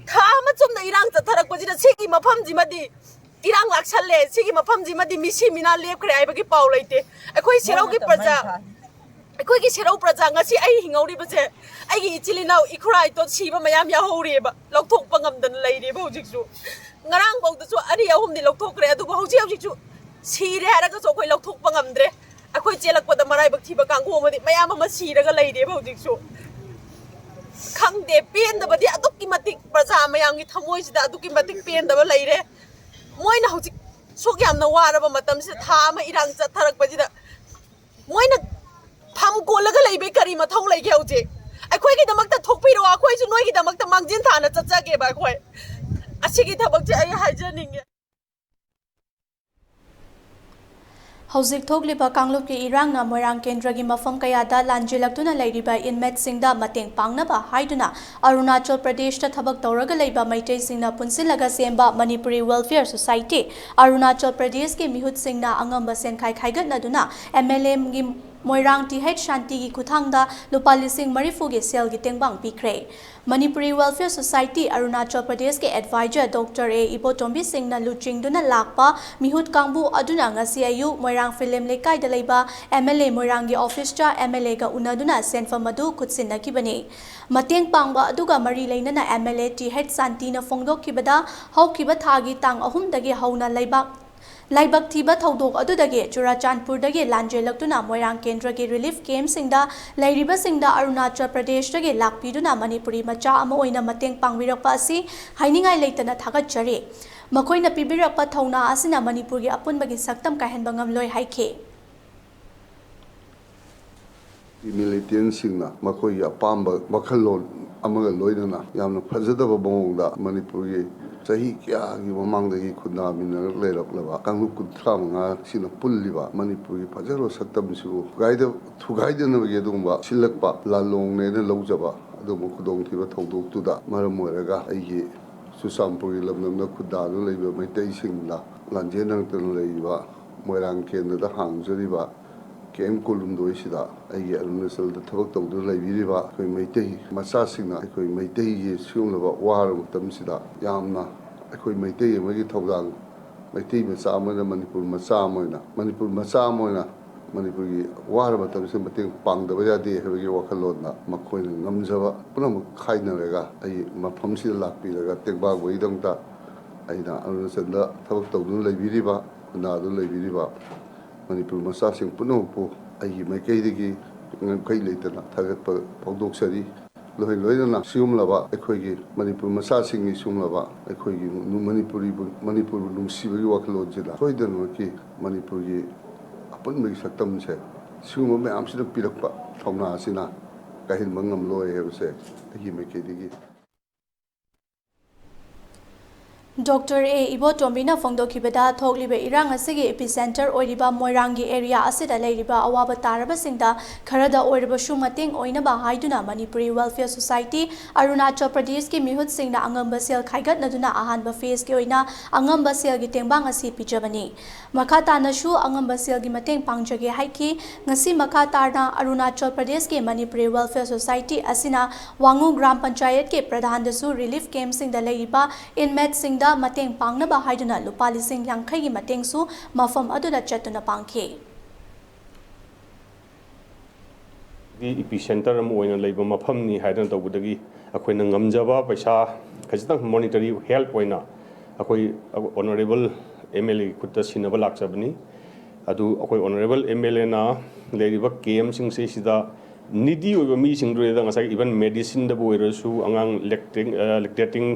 ꯊꯥ ꯑꯃ ꯆꯨꯝꯅ ꯏꯔꯥꯡ ꯆꯠꯊꯔꯛꯄꯁꯤꯗ ꯁꯤꯒꯤ ꯃꯐꯝꯁꯤꯃꯗꯤ ꯏꯔꯥꯡ ꯂꯥꯛꯁꯜꯂꯦ, ꯁꯤꯒꯤ ꯃꯐꯝꯁꯤꯃꯗꯤ ꯃꯤꯁꯤ ꯃꯤꯅꯥ ꯂꯦꯞꯈ꯭ꯔꯦ ꯍꯥꯏꯕꯒꯤ ꯄꯥꯎ ꯂꯩꯇꯦ꯫ ꯑꯩꯈꯣꯏ ꯁꯦꯔꯧꯒꯤ ꯄ꯭ꯔꯖꯥ, ꯑꯩꯈꯣꯏꯒꯤ ꯁꯦꯔꯧ ꯄ꯭ꯔꯖꯥ ꯉꯁꯤ ꯑꯩ ꯍꯤꯡꯍꯧꯔꯤꯕꯁꯦ ꯑꯩꯒꯤ ꯏꯆꯤꯜ ꯏꯅꯥꯎ ꯏꯈꯨꯔꯥ ꯏꯇꯣꯟ ꯁꯤꯕ ꯃꯌꯥꯝ ꯌꯥꯎꯍꯧꯔꯤꯑꯕ, ꯂꯧꯊꯣꯛꯄ ꯉꯝꯗꯅ ꯂꯩꯔꯤꯑꯕ ꯍꯧꯖꯤꯛꯁꯨ꯫ ꯉꯔꯥꯡꯐꯥꯎꯗꯁꯨ ꯑꯅꯤ ꯑꯍꯨꯝꯗꯤ ꯂꯧꯊꯣꯛꯈ꯭ꯔꯦ, ꯑꯗꯨꯕꯨ ꯍꯧꯖꯤꯛ ꯍꯧꯖꯤꯛꯁꯨ ꯁꯤꯔꯦ ꯍꯥꯏꯔꯒꯁꯨ ꯑꯩꯈꯣꯏ ꯂꯧꯊꯣꯛꯄ ꯉꯝꯗ꯭ꯔꯦ꯫ ꯑꯩꯈꯣꯏ ꯆꯦꯜꯂꯛꯄꯗ ꯃꯔꯥꯏꯕꯛ ꯊꯤꯕ ꯀꯥꯡꯕꯨ ꯑꯃꯗꯤ ꯃꯌꯥꯝ ꯑꯃ ꯁꯤꯔꯒ ꯂꯩꯔꯦꯕ ꯍꯧꯖꯤꯛꯁꯨ꯫ ꯈꯪꯗꯦ, ꯄꯦꯟꯗꯕꯗꯤ ꯑꯗꯨꯛꯀꯤ ꯃꯇꯤꯛ ꯄ꯭ꯔꯖꯥ ꯃꯌꯥꯝꯒꯤ ꯊꯃꯣꯏꯁꯤꯗ ꯑꯗꯨꯛꯀꯤ ꯃꯇꯤꯛ ꯄꯦꯟꯗꯕ ꯂꯩꯔꯦ꯫ ꯃꯣꯏꯅ ꯍꯧꯖꯤꯛ ꯁꯨꯛ ꯌꯥꯝꯅ ꯋꯥꯔꯕ ꯃꯇꯝꯁꯤꯗ, ꯊꯥ ꯑꯃ ꯏꯔꯥꯡ ꯆꯠꯊꯔꯛꯄꯁꯤꯗ ꯃꯣꯏꯅ ꯐꯝ ꯀꯣꯜꯂꯒ ꯂꯩꯕꯩ ꯀꯔꯤ ꯃꯊꯧ ꯂꯩꯒꯦ ꯍꯧꯖꯤꯛ? ꯑꯩꯈꯣꯏꯒꯤꯗꯃꯛꯇ ꯊꯣꯛꯄꯤꯔꯛꯑꯣ, ꯑꯩꯈꯣꯏꯁꯨ ꯅꯣꯏꯒꯤꯗꯃꯛꯇ ꯃꯥꯡꯖꯤꯟ ꯊꯥꯅ ꯆꯠꯆꯒꯦꯕ ꯑꯩꯈꯣꯏ꯫ ꯑꯁꯤꯒꯤ ꯊꯕꯛꯁꯦ ꯑꯩ ꯍꯥꯏꯖꯅꯤꯡꯉꯦ꯫ ꯍꯧꯖꯤꯛ ꯊꯣꯛꯂꯤꯕ ꯀꯥꯡꯂꯨꯞꯀꯤ ꯏꯔꯥꯡꯅ ꯃꯣꯏꯔꯥꯡ ꯀꯦꯟꯗ꯭ꯔꯒꯤ ꯃꯐꯝ ꯀꯌꯥꯗ ꯂꯥꯟꯖꯦꯜꯂꯛꯇꯨꯅ ꯂꯩꯔꯤꯕ inmateꯁꯤꯡꯗ ꯃꯇꯦꯡ ꯄꯥꯡꯅꯕ ꯍꯥꯏꯗꯨꯅ ꯑꯔꯨꯅꯥꯆꯜ ꯄ꯭ꯔꯗꯦꯁꯇ ꯊꯕꯛ ꯇꯧꯔꯒ ꯂꯩꯕ ꯃꯩꯇꯩꯁꯤꯡꯅ ꯄꯨꯟꯁꯤꯜꯂꯒ ꯁꯦꯝꯕ ꯃꯅꯤꯄꯨꯔꯤ Welfare Society, ꯑꯔꯨꯅꯥꯆꯜ ꯄ꯭ꯔꯗꯦꯁꯀꯤ ꯃꯤꯍꯨꯠꯁꯤꯡꯅ ꯑꯉꯝꯕ ꯁꯦꯟꯈꯥꯏ ꯈꯥꯏꯒꯠꯅꯗꯨꯅ MLAꯒꯤ ꯃꯣꯏꯔꯥꯡ ꯇꯤ ꯑꯩꯆ ꯁꯥꯟꯇꯤꯒꯤ ꯈꯨꯠꯊꯥꯡꯗ ꯂꯨꯄꯥ ꯂꯤꯁꯤꯡ ꯃꯔꯤꯐꯨꯒꯤ ꯁꯦꯜꯒꯤ ꯇꯦꯡꯕꯥꯡ ꯄꯤꯈ꯭ꯔꯦ꯫ ꯃꯅꯤꯄꯨꯔꯤ Welfare Society ꯑꯔꯨꯅꯥꯆꯜ ꯄ꯭ꯔꯗꯦꯁꯀꯤ advisor Doctor ꯑꯦ ꯏꯕꯣꯇꯣꯝꯕꯤ ꯁꯤꯡꯅ ꯂꯨꯆꯤꯡꯗꯨꯅ ꯂꯥꯛꯄ ꯃꯤꯍꯨꯠ ꯀꯥꯡꯕꯨ ꯑꯗꯨꯅ ꯉꯁꯤ ꯑꯌꯨꯛ ꯃꯣꯏꯔꯥꯡ ꯐꯤꯂꯝ ꯂꯩꯀꯥꯏꯗ ꯂꯩꯕ MLA ꯃꯣꯏꯔꯥꯡꯒꯤ officeꯇ MLAꯒ ꯎꯅꯗꯨꯅ ꯁꯦꯟꯐꯝ ꯑꯗꯨ ꯈꯨꯠꯁꯤꯟꯅꯈꯤꯕꯅꯤ꯫ ꯃꯇꯦꯡ ꯄꯥꯡꯕ ꯑꯗꯨꯒ ꯃꯔꯤ ꯂꯩꯅꯅ MLA ꯇꯤ ꯑꯩꯆ ꯁꯥꯟꯇꯤꯅ ꯐꯣꯡꯗꯣꯛꯈꯤꯕꯗ, ꯍꯧꯈꯤꯕ ꯊꯥꯒꯤ ꯇꯥꯡ ꯑꯍꯨꯝꯗꯒꯤ ꯍꯧꯅ ꯂꯩꯕꯥꯛ ꯂꯥꯏꯕꯛ ꯊꯤꯕ ꯊꯧꯗꯣꯛ ꯑꯗꯨꯗꯒꯤ ꯆꯨꯔꯥꯆꯥꯟꯄꯨꯔꯗꯒꯤ ꯂꯥꯟꯖꯦꯜꯂꯛꯇꯨꯅ ꯃꯣꯏꯔꯥꯡ ꯀꯦꯟꯗ꯭ꯔꯒꯤ relief campꯁꯤꯡꯗ ꯂꯩꯔꯤꯕꯁꯤꯡꯗ ꯑꯔꯨꯅꯥꯆꯜ ꯄ꯭ꯔꯗꯦꯁꯇꯒꯤ ꯂꯥꯛꯄꯤꯗꯨꯅ ꯃꯅꯤꯄꯨꯔꯤ ꯃꯆꯥ ꯑꯃ ꯑꯣꯏꯅ ꯃꯇꯦꯡ ꯄꯥꯡꯕꯤꯔꯛꯄ ꯑꯁꯤ ꯍꯥꯏꯅꯤꯡꯉꯥꯏ ꯂꯩꯇꯅ ꯊꯥꯒꯠꯆꯔꯤ꯫ ꯃꯈꯣꯏꯅ ꯄꯤꯕꯤꯔꯛꯄ ꯊꯧꯅꯥ ꯑꯁꯤꯅ ꯃꯅꯤꯄꯨꯔꯒꯤ ꯑꯄꯨꯟꯕꯒꯤ ꯁꯛꯇꯝ ꯀꯥꯏꯍꯟꯕ ꯉꯝꯂꯣꯏ ꯍꯥꯏꯈꯤ꯫ Militantꯁꯤꯡꯅ ꯃꯈꯣꯏꯒꯤ ꯑꯄꯥꯝꯕ ꯋꯥꯈꯜꯂꯣꯟ ꯑꯃꯒ ꯂꯣꯏꯅꯅ ꯌꯥꯝꯅ ꯐꯖꯗꯕ ꯃꯑꯣꯡꯗ ꯃꯅꯤꯄꯨꯔꯒꯤ ꯆꯍꯤ ꯀꯌꯥꯒꯤ ꯃꯃꯥꯡꯗꯒꯤ ꯈꯨꯟꯗꯥꯃꯤꯟꯅꯔꯛ ꯂꯩꯔꯛꯂꯕ ꯀꯥꯡꯂꯨꯞ ꯀꯨꯟꯊ꯭ꯔꯥ ꯃꯉꯥꯁꯤꯅ ꯄꯨꯜꯂꯤꯕ ꯃꯅꯤꯄꯨꯔꯒꯤ ꯐꯖꯈ꯭ꯔꯕ ꯁꯛꯇꯝꯁꯤꯕꯨ ꯊꯨꯒꯥꯏꯗ-, ꯊꯨꯒꯥꯏꯗꯅꯕꯒꯤ ꯑꯗꯨꯒꯨꯝꯕ ꯁꯤꯜꯂꯛꯄ ꯂꯥꯜꯂꯣꯡꯅꯦꯅ ꯂꯧꯖꯕ ꯑꯗꯨꯒꯨꯝꯕ ꯈꯨꯗꯣꯡꯊꯤꯕ ꯊꯧꯗꯣꯛꯇꯨꯗ ꯃꯔꯝ ꯑꯣꯏꯔꯒ ꯑꯩꯒꯤ ꯆꯨꯔꯆꯥꯟꯄꯨꯔꯒꯤ ꯂꯝꯗꯝꯗ ꯈꯨꯟꯗꯥꯗꯨꯅ ꯂꯩꯕ ꯃꯩꯇꯩꯁꯤꯡꯅ ꯂꯥꯟꯖꯦꯟꯅꯔꯛꯇꯨꯅ ꯂꯩꯔꯤꯕ ꯃꯣꯏꯔꯥꯡ ꯀꯦꯟꯗ꯭ꯔꯗ ꯍꯥꯡꯖꯔꯤꯕ camp ꯀꯨꯟꯍꯨꯝꯗꯣꯏꯁꯤꯗ ꯑꯩꯒꯤ ꯑꯔꯨꯅꯥꯆꯜꯗ ꯊꯕꯛ ꯇꯧꯗꯨꯅ ꯂꯩꯕꯤꯔꯤꯕ ꯑꯩꯈꯣꯏ ꯃꯩꯇꯩ ꯃꯆꯥꯁꯤꯡꯅ ꯑꯩꯈꯣꯏ ꯃꯩꯇꯩꯒꯤ ꯁꯤꯒꯨꯝꯂꯕ ꯋꯥꯔꯕ ꯃꯇꯝꯁꯤꯗ ꯌꯥꯝꯅ ꯑꯩꯈꯣꯏ ꯃꯩꯇꯩ ꯑꯃꯒꯤ ꯊꯧꯗꯥꯡ, ꯃꯩꯇꯩ ꯃꯆꯥ ꯑꯃ ꯑꯣꯏꯅ, ꯃꯅꯤꯄꯨꯔ ꯃꯆꯥ ꯑꯃ ꯑꯣꯏꯅ, ꯃꯅꯤꯄꯨꯔ ꯃꯆꯥ ꯑꯃ ꯑꯣꯏꯅ ꯃꯅꯤꯄꯨꯔꯒꯤ ꯋꯥꯔꯕ ꯃꯇꯝꯁꯤꯗ ꯃꯇꯦꯡ ꯄꯥꯡꯗꯕ ꯌꯥꯗꯦ ꯍꯥꯏꯕꯒꯤ ꯋꯥꯈꯜꯂꯣꯟꯗ ꯃꯈꯣꯏꯅ ꯉꯝꯖꯕ ꯄꯨꯝꯅꯃꯛ ꯈꯥꯏꯅꯔꯒ ꯑꯩ ꯃꯐꯝꯁꯤꯗ ꯂꯥꯛꯄꯤꯔꯒ ꯇꯦꯡꯕꯥꯡꯕꯒꯤꯗꯃꯛꯇ ꯑꯩꯅ ꯑꯔꯨꯅꯥꯆꯜꯗ ꯊꯕꯛ ꯇꯧꯗꯨꯅ ꯂꯩꯕꯤꯔꯤꯕ, ꯈꯨꯟꯗꯥꯗꯨꯅ ꯂꯩꯕꯤꯔꯤꯕ ꯃꯅꯤꯄꯨꯔ ꯃꯆꯥꯁꯤꯡ ꯄꯨꯝꯅꯃꯛꯄꯨ ꯑꯩꯒꯤ ꯃꯥꯏꯀꯩꯗꯒꯤ ꯉꯝꯈꯩ ꯂꯩꯇꯅ ꯊꯥꯒꯠꯄ ꯐꯣꯡꯗꯣꯛꯆꯔꯤ꯫ ꯂꯣꯏ ꯂꯣꯏꯅꯅ ꯁꯤꯒꯨꯝꯂꯕ ꯑꯩꯈꯣꯏꯒꯤ ꯃꯅꯤꯄꯨꯔ ꯃꯆꯥꯁꯤꯡꯒꯤ ꯁꯤꯒꯨꯝꯂꯕ ꯑꯩꯈꯣꯏꯒꯤ ꯅꯨ-, ꯃꯅꯤꯄꯨꯔꯤꯕꯨ, ꯃꯅꯤꯄꯨꯔꯕꯨ ꯅꯨꯡꯁꯤꯕꯒꯤ ꯋꯥꯈꯜꯂꯣꯟꯁꯤꯅ ꯁꯣꯏꯗꯅꯃꯛꯀꯤ ꯃꯅꯤꯄꯨꯔꯒꯤ ꯑꯄꯨꯟꯕꯒꯤ ꯁꯛꯇꯝꯁꯦ ꯁꯤꯒꯨꯝꯕ ꯃꯌꯥꯝꯁꯤꯅ ꯄꯤꯔꯛꯄ ꯊꯧꯅꯥ ꯑꯁꯤꯅ ꯀꯥꯏꯍꯟꯕ ꯉꯝꯂꯣꯏ ꯍꯥꯏꯕꯁꯦ ꯑꯩꯒꯤ ꯃꯥꯏꯀꯩꯗꯒꯤ ꯗꯣꯛꯇꯔ ꯑꯦ ꯏꯕꯣꯇꯣꯝꯕꯤꯅ ꯐꯣꯡꯗꯣꯛꯈꯤꯕꯗ, ꯊꯣꯛꯂꯤꯕ ꯏꯔꯥꯡ ꯑꯁꯤꯒꯤ ꯏꯄꯤꯁꯦꯟꯇꯔ ꯑꯣꯏꯔꯤꯕ ꯃꯣꯏꯔꯥꯡꯒꯤ ꯑꯦꯔꯤꯌꯥ ꯑꯁꯤꯗ ꯂꯩꯔꯤꯕ ꯑꯋꯥꯕ ꯇꯥꯔꯕꯁꯤꯡꯗ ꯈꯔꯗ ꯑꯣꯏꯔꯕꯁꯨ ꯃꯇꯦꯡ ꯑꯣꯏꯅꯕ ꯍꯥꯏꯗꯨꯅ ꯃꯅꯤꯄꯨꯔꯤ ꯋꯦꯜꯐꯤꯌꯔ ꯁꯣꯁꯥꯏꯇꯤ ꯑꯔꯨꯅꯥꯆꯜ ꯄ꯭ꯔꯗꯦꯁꯀꯤ ꯃꯤꯍꯨꯠꯁꯤꯡꯅ ꯑꯉꯝꯕ ꯁꯦꯜ ꯈꯥꯏꯒꯠꯅꯗꯨꯅ ꯑꯍꯥꯟꯕ ꯐꯦꯖꯀꯤ ꯑꯣꯏꯅ ꯑꯉꯝꯕ ꯁꯦꯜꯒꯤ ꯇꯦꯡꯕꯥꯡ ꯑꯁꯤ ꯄꯤꯖꯕꯅꯤ꯫ ꯃꯈꯥ ꯇꯥꯅꯁꯨ ꯑꯉꯝꯕ ꯁꯦꯜꯒꯤ ꯃꯇꯦꯡ ꯄꯥꯡꯖꯒꯦ ꯍꯥꯏꯈꯤ꯫ ꯉꯁꯤ ꯃꯈꯥ ꯇꯥꯅ ꯑꯔꯨꯅꯥꯆꯜ ꯄ꯭ꯔꯗꯦꯁꯀꯤ ꯃꯅꯤꯄꯨꯔꯤ ꯋꯦꯜꯐꯤꯌꯔ ꯁꯣꯁꯥꯏꯇꯤ ꯑꯁꯤꯅ ꯋꯥꯉꯨ ꯒ꯭ꯔꯥꯝ ꯄꯟꯆꯥꯌꯠꯀꯤ ꯄ꯭ꯔꯙꯥꯟꯗꯁꯨ ꯔꯤꯂꯤꯐ ꯀꯦꯝꯞꯁꯤꯡꯗ ꯂꯩꯔꯤꯕ ꯏꯟꯃꯦꯠꯁꯤꯡꯗ ꯃꯇꯦꯡ ꯄꯥꯡꯅꯕ ꯍꯥꯏꯗꯨꯅ ꯂꯨꯄꯥ ꯂꯤꯁꯤꯡ ꯌꯥꯡꯈꯩꯒꯤ ꯃꯇꯦꯡꯁꯨ ꯃꯐꯝ ꯑꯗꯨꯗ ꯆꯠꯇꯨꯅ ꯄꯥꯡꯈꯤ꯫ ꯗꯤ ꯏꯄꯤ ꯁꯦꯟꯇꯔ ꯑꯃ ꯑꯣꯏꯅ ꯂꯩꯕ ꯃꯐꯝꯅꯤ ꯍꯥꯏꯗꯅ ꯇꯧꯕꯗꯒꯤ ꯑꯩꯈꯣꯏꯅ ꯉꯝꯖꯕ ꯄꯩꯁꯥ ꯈꯖꯤꯛꯇꯪ ꯃꯣꯅꯤꯇꯔꯤ ꯍꯦꯜꯞ ꯑꯣꯏꯅ ꯑꯩꯈꯣꯏ ꯑꯣꯅꯔꯦꯕꯜ ꯑꯦꯝ ꯑꯦꯜ ꯑꯦꯒꯤ ꯈꯨꯠꯇ ꯁꯤꯟꯅꯕ ꯂꯥꯛꯆꯕꯅꯤ꯫ ꯑꯗꯨ ꯑꯩꯈꯣꯏ ꯑꯣꯅꯔꯦꯕꯜ ꯑꯦꯝ ꯑꯦꯜ ꯑꯦꯅ ꯂꯩꯔꯤꯕ ꯀꯦꯝꯁꯤꯡꯁꯤꯗ ꯅꯤꯗꯤ ꯑꯣꯏꯕ ꯃꯤꯁꯤꯡꯗꯨꯗ ꯉꯁꯥꯏ ꯏꯚꯟ ꯃꯦꯗꯤꯁꯤꯟꯗꯕꯨ ꯑꯣꯏꯔꯁꯨ ꯑꯉꯥꯡ ꯂꯦꯛꯇꯦꯡ ꯂꯦꯛꯇꯦꯇꯤꯡ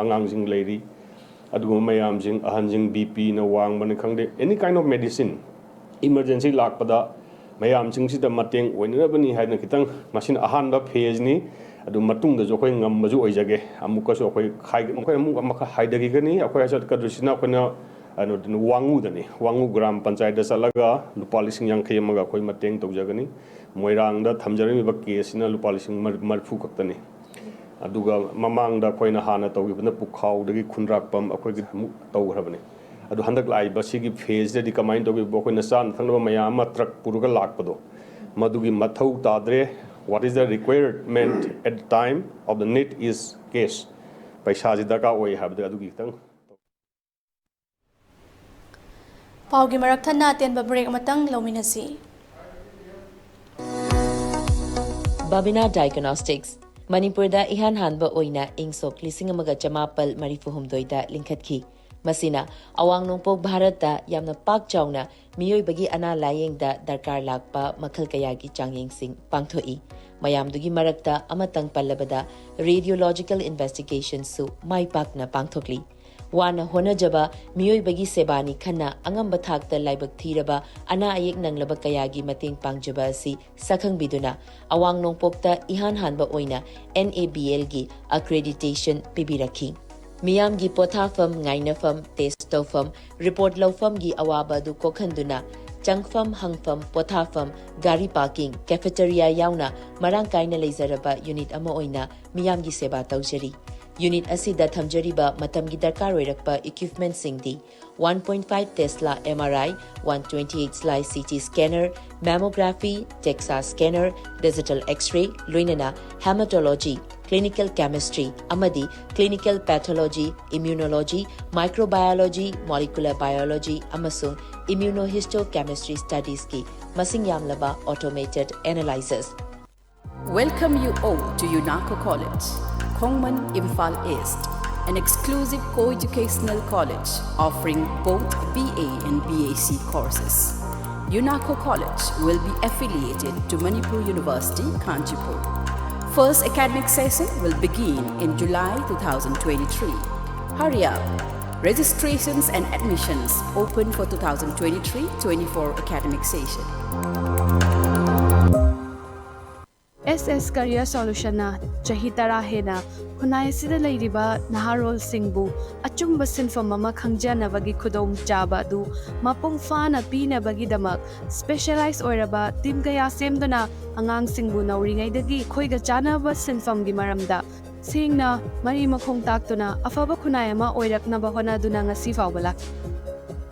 ꯑꯉꯥꯡꯁꯤꯡ ꯂꯩꯔꯤ꯫ ꯑꯗꯨꯒꯨꯝꯕ ꯃꯌꯥꯝꯁꯤꯡ ꯑꯍꯟꯁꯤꯡ ꯕꯤ ꯄꯤꯅ ꯋꯥꯡꯕꯅꯤ ꯈꯪꯗꯦ ꯑꯦꯅꯤ ꯀꯥꯏꯟ ꯑꯣꯐ ꯃꯦꯗꯤꯁꯤꯟ ꯏꯃꯔꯖꯦꯟꯁꯤ ꯂꯥꯛꯄꯗ ꯃꯌꯥꯝꯁꯤꯡꯁꯤꯗ ꯃꯇꯦꯡ ꯑꯣꯏꯅꯅꯕꯅꯤ ꯍꯥꯏꯗꯅ ꯈꯤꯇꯪ ꯃꯁꯤꯅ ꯑꯍꯥꯟꯕ ꯐꯦꯖꯅꯤ꯫ ꯑꯗꯨ ꯃꯇꯨꯡꯗꯁꯨ ꯑꯩꯈꯣꯏ ꯉꯝꯕꯁꯨ ꯑꯣꯏꯖꯒꯦ꯫ ꯑꯃꯨꯛꯀꯁꯨ ꯑꯩꯈꯣꯏ ꯈꯥꯏ- ꯑꯩꯈꯣꯏ ꯑꯃꯨꯛ ꯑꯃꯈꯛ ꯍꯥꯏꯊꯈꯤꯒꯅꯤ꯫ ꯑꯩꯈꯣꯏ ꯆꯠꯀꯗꯣꯏꯁꯤꯅ ꯑꯩꯈꯣꯏꯅ ꯀꯩꯅꯣꯗꯨꯅ ꯋꯥꯉꯨꯗꯅꯤ꯫ ꯋꯥꯉꯨ ꯒ꯭ꯔꯥꯝ ꯄꯟꯆꯥꯌꯠꯇ ꯆꯠꯂꯒ ꯂꯨꯄꯥ ꯂꯤꯁꯤꯡ ꯌꯥꯡꯈꯩ ꯑꯃꯒ ꯑꯩꯈꯣꯏ ꯃꯇꯦꯡ ꯇꯧꯖꯒꯅꯤ꯫ ꯃꯣꯏꯔꯥꯡꯗ ꯊꯝꯖꯔꯝꯃꯤꯕ ꯀꯦꯁꯁꯤꯅ ꯂꯨꯄꯥ ꯂꯤꯁꯤꯡ ꯃꯔ- ꯃꯔꯤꯐꯨ ꯈꯛꯇꯅꯤ꯫ ꯑꯗꯨꯒ ꯃꯃꯥꯡꯗ ꯑꯩꯈꯣꯏꯅ ꯍꯥꯟꯅ ꯇꯧꯈꯤꯕꯅ ꯄꯨꯈꯥꯎꯗꯒꯤ ꯈꯨꯟꯗ꯭ꯔꯥꯛꯄꯝ ꯑꯩꯈꯣꯏꯒꯤ ꯑꯃꯨꯛ ꯇꯧꯈ꯭ꯔꯕꯅꯤ꯫ ꯑꯗꯨ ꯍꯟꯗꯛ ꯂꯥꯛꯏꯕ ꯁꯤꯒꯤ ꯐꯦꯖꯇꯗꯤ ꯀꯃꯥꯏꯅ ꯇꯧꯒꯦꯕꯨ ꯑꯩꯈꯣꯏꯅ ꯆꯥꯅ ꯊꯛꯅꯕ ꯃꯌꯥꯝ ꯑꯃ ꯇ꯭ꯔꯛ ꯄꯨꯔꯒ ꯂꯥꯛꯄꯗꯣ ꯃꯗꯨꯒꯤ ꯃꯊꯧ ꯇꯥꯗ꯭ꯔꯦ꯫ What is the requirement at the time of the need is cash. ꯄꯩꯁꯥꯁꯤ ꯗꯔꯀꯥꯔ ꯑꯣꯏ ꯍꯥꯏꯕꯗ ꯑꯗꯨꯒꯤ ꯈꯤꯇꯪ ꯄꯥꯎꯒꯤ ꯃꯔꯛ ꯊꯠꯅ ꯑꯇꯦꯟꯕ ꯕ꯭ꯔꯦꯛ ꯑꯃꯇꯪ ꯂꯧꯃꯤꯟꯅꯁꯤ꯫ ꯕꯥꯕꯤꯅꯥ ꯗꯥꯏꯒꯅꯣꯁꯇꯤꯛꯁ, ꯃꯅꯤꯄꯨꯔꯗ ꯏꯍꯥꯟ ꯍꯥꯟꯕ ꯑꯣꯏꯅ ꯏꯪ ꯁꯣꯛ ꯂꯤꯁꯤꯡ ꯑꯃꯒ ꯆꯃꯥꯄꯜ ꯃꯔꯤꯐꯨ ꯍꯨꯝꯗꯣꯏꯗ ꯂꯤꯡꯈꯠꯈꯤ꯫ ꯃꯁꯤꯅ ꯑꯋꯥꯡ ꯅꯣꯡꯄꯣꯛ ꯚꯥꯔꯠꯇ ꯌꯥꯝꯅ ꯄꯥꯛ ꯆꯥꯎꯅ ꯃꯤꯑꯣꯏꯕꯒꯤ ꯑꯅꯥ ꯂꯥꯌꯦꯡꯗ ꯗꯔꯀꯥꯔ ꯂꯥꯛꯄ ꯃꯈꯜ ꯀꯌꯥꯒꯤ ꯆꯥꯡꯌꯦꯡꯁꯤꯡ ꯄꯥꯡꯊꯣꯛꯏ꯫ ꯃꯌꯥꯝꯗꯨꯒꯤ ꯃꯔꯛꯇ ꯑꯃꯇꯪ ꯄꯜꯂꯕꯗ ꯔꯦꯗꯤꯑꯣꯂꯣꯖꯤꯀꯦꯜ ꯏꯟꯚꯦꯁꯇꯤꯒꯦꯁꯟꯁꯨ ꯃꯥꯏ ꯄꯥꯛꯅ ꯄꯥꯡꯊꯣꯛꯂꯤ꯫ ꯋꯥꯅ ꯍꯣꯠꯅꯖꯕ ꯃꯤꯑꯣꯏꯕꯒꯤ ꯁꯦꯕꯥꯅꯤ ꯈꯟꯅ ꯑꯉꯝꯕ ꯊꯥꯛꯇ ꯂꯥꯏꯕꯛ ꯊꯤꯔꯕ ꯑꯅꯥ ꯑꯌꯦꯛ ꯅꯪꯂꯕ ꯀꯌꯥꯒꯤ ꯃꯇꯦꯡ ꯄꯥꯡꯖꯕ ꯑꯁꯤ ꯁꯛꯈꯪꯕꯤꯗꯨꯅ ꯑꯋꯥꯡ ꯅꯣꯡꯄꯣꯛꯇ ꯏꯍꯥꯟ ꯍꯥꯟꯕ ꯑꯣꯏꯅ NABLꯒꯤ accreditation ꯄꯤꯕꯤꯔꯛꯈꯤ꯫ ꯃꯤꯌꯥꯝꯒꯤ ꯄꯣꯊꯥꯐꯝ, ꯉꯥꯏꯅꯐꯝ, ꯇꯦꯁ ꯇꯧꯐꯝ, ꯔꯤꯄꯣꯔꯠ ꯂꯧꯐꯝꯒꯤ ꯑꯋꯥꯕ ꯑꯗꯨ ꯀꯣꯛꯍꯟꯗꯨꯅ ꯆꯪꯐꯝ, ꯍꯪꯐꯝ, ꯄꯣꯊꯥꯐꯝ, ꯒꯥꯔꯤ ꯄꯥꯔꯀꯤꯡ, ꯀꯦꯐꯦꯇꯦꯔꯤꯌꯥ ꯌꯥꯎꯅ ꯃꯔꯥꯡ ꯀꯥꯏꯅ ꯂꯩꯖꯔꯕ ꯌꯨꯅꯤꯠ ꯑꯃ ꯑꯣꯏꯅ ꯃꯤꯌꯥꯝꯒꯤ ꯁꯦꯕꯥ ꯇꯧꯖꯔꯤ꯫ ꯌꯨꯅꯤꯠ ꯑꯁꯤꯗ ꯊꯝꯖꯔꯤꯕ ꯃꯇꯝꯒꯤ ꯗꯔꯀꯥꯔ ꯑꯣꯏꯔꯛꯄ ꯏꯀ꯭ꯋꯤꯞꯃꯦꯟꯠꯁꯤꯡꯗꯤ: one point five Tesla M R I, one twenty-eight slice C T scanner, mammography, DEXA scanner, digital X-ray, ꯂꯣꯏꯅꯅ hematology, clinical chemistry ꯑꯃꯗꯤ clinical pathology, immunology, microbiology, molecular biology ꯑꯃꯁꯨꯡ immunohistochemistry studiesꯀꯤ ꯃꯁꯤꯡ ꯌꯥꯝꯂꯕ automated analyzers꯫ Welcome you all to UNACO College, Khongman, Imphal East, an exclusive co-educational college offering both B A and B A C courses. UNACO College will be affiliated to Manipur University, Kanchanpur. First academic session will begin in July two thousand twenty-three. Hurry up! Registrations and admissions open for two thousand twenty-three twenty-four academic session. S S Career Solutionꯅ ꯆꯍꯤ ꯇꯔꯥ ꯍꯦꯟꯅ ꯈꯨꯟꯅꯥꯏ ꯑꯁꯤꯗ ꯂꯩꯔꯤꯕ ꯅꯍꯥꯔꯣꯜꯁꯤꯡꯕꯨ ꯑꯆꯨꯝꯕ ꯁꯤꯟꯐꯝ ꯑꯃ ꯈꯪꯖꯅꯕꯒꯤ ꯈꯨꯗꯣꯡꯆꯥꯕ ꯑꯗꯨ ꯃꯄꯨꯡ ꯐꯥꯅ ꯄꯤꯅꯕꯒꯤꯗꯃꯛ specialize ꯑꯣꯏꯔꯕ team ꯀꯌꯥ ꯁꯦꯝꯗꯨꯅ ꯑꯉꯥꯡꯁꯤꯡꯕꯨ ꯅꯧꯔꯤꯉꯩꯗꯒꯤ ꯑꯩꯈꯣꯏꯒ ꯆꯥꯟꯅꯕ ꯁꯤꯟꯐꯝꯒꯤ ꯃꯔꯝꯗ ꯁꯦꯡꯅ ꯃꯔꯤ ꯃꯈꯣꯡ ꯇꯥꯛꯇꯨꯅ ꯑꯐꯕ ꯈꯨꯟꯅꯥꯏ ꯑꯃ ꯑꯣꯏꯔꯛꯅꯕ ꯍꯣꯠꯅꯗꯨꯅ ꯉꯁꯤ ꯐꯥꯎꯕ ꯂꯥꯛꯂꯤ꯫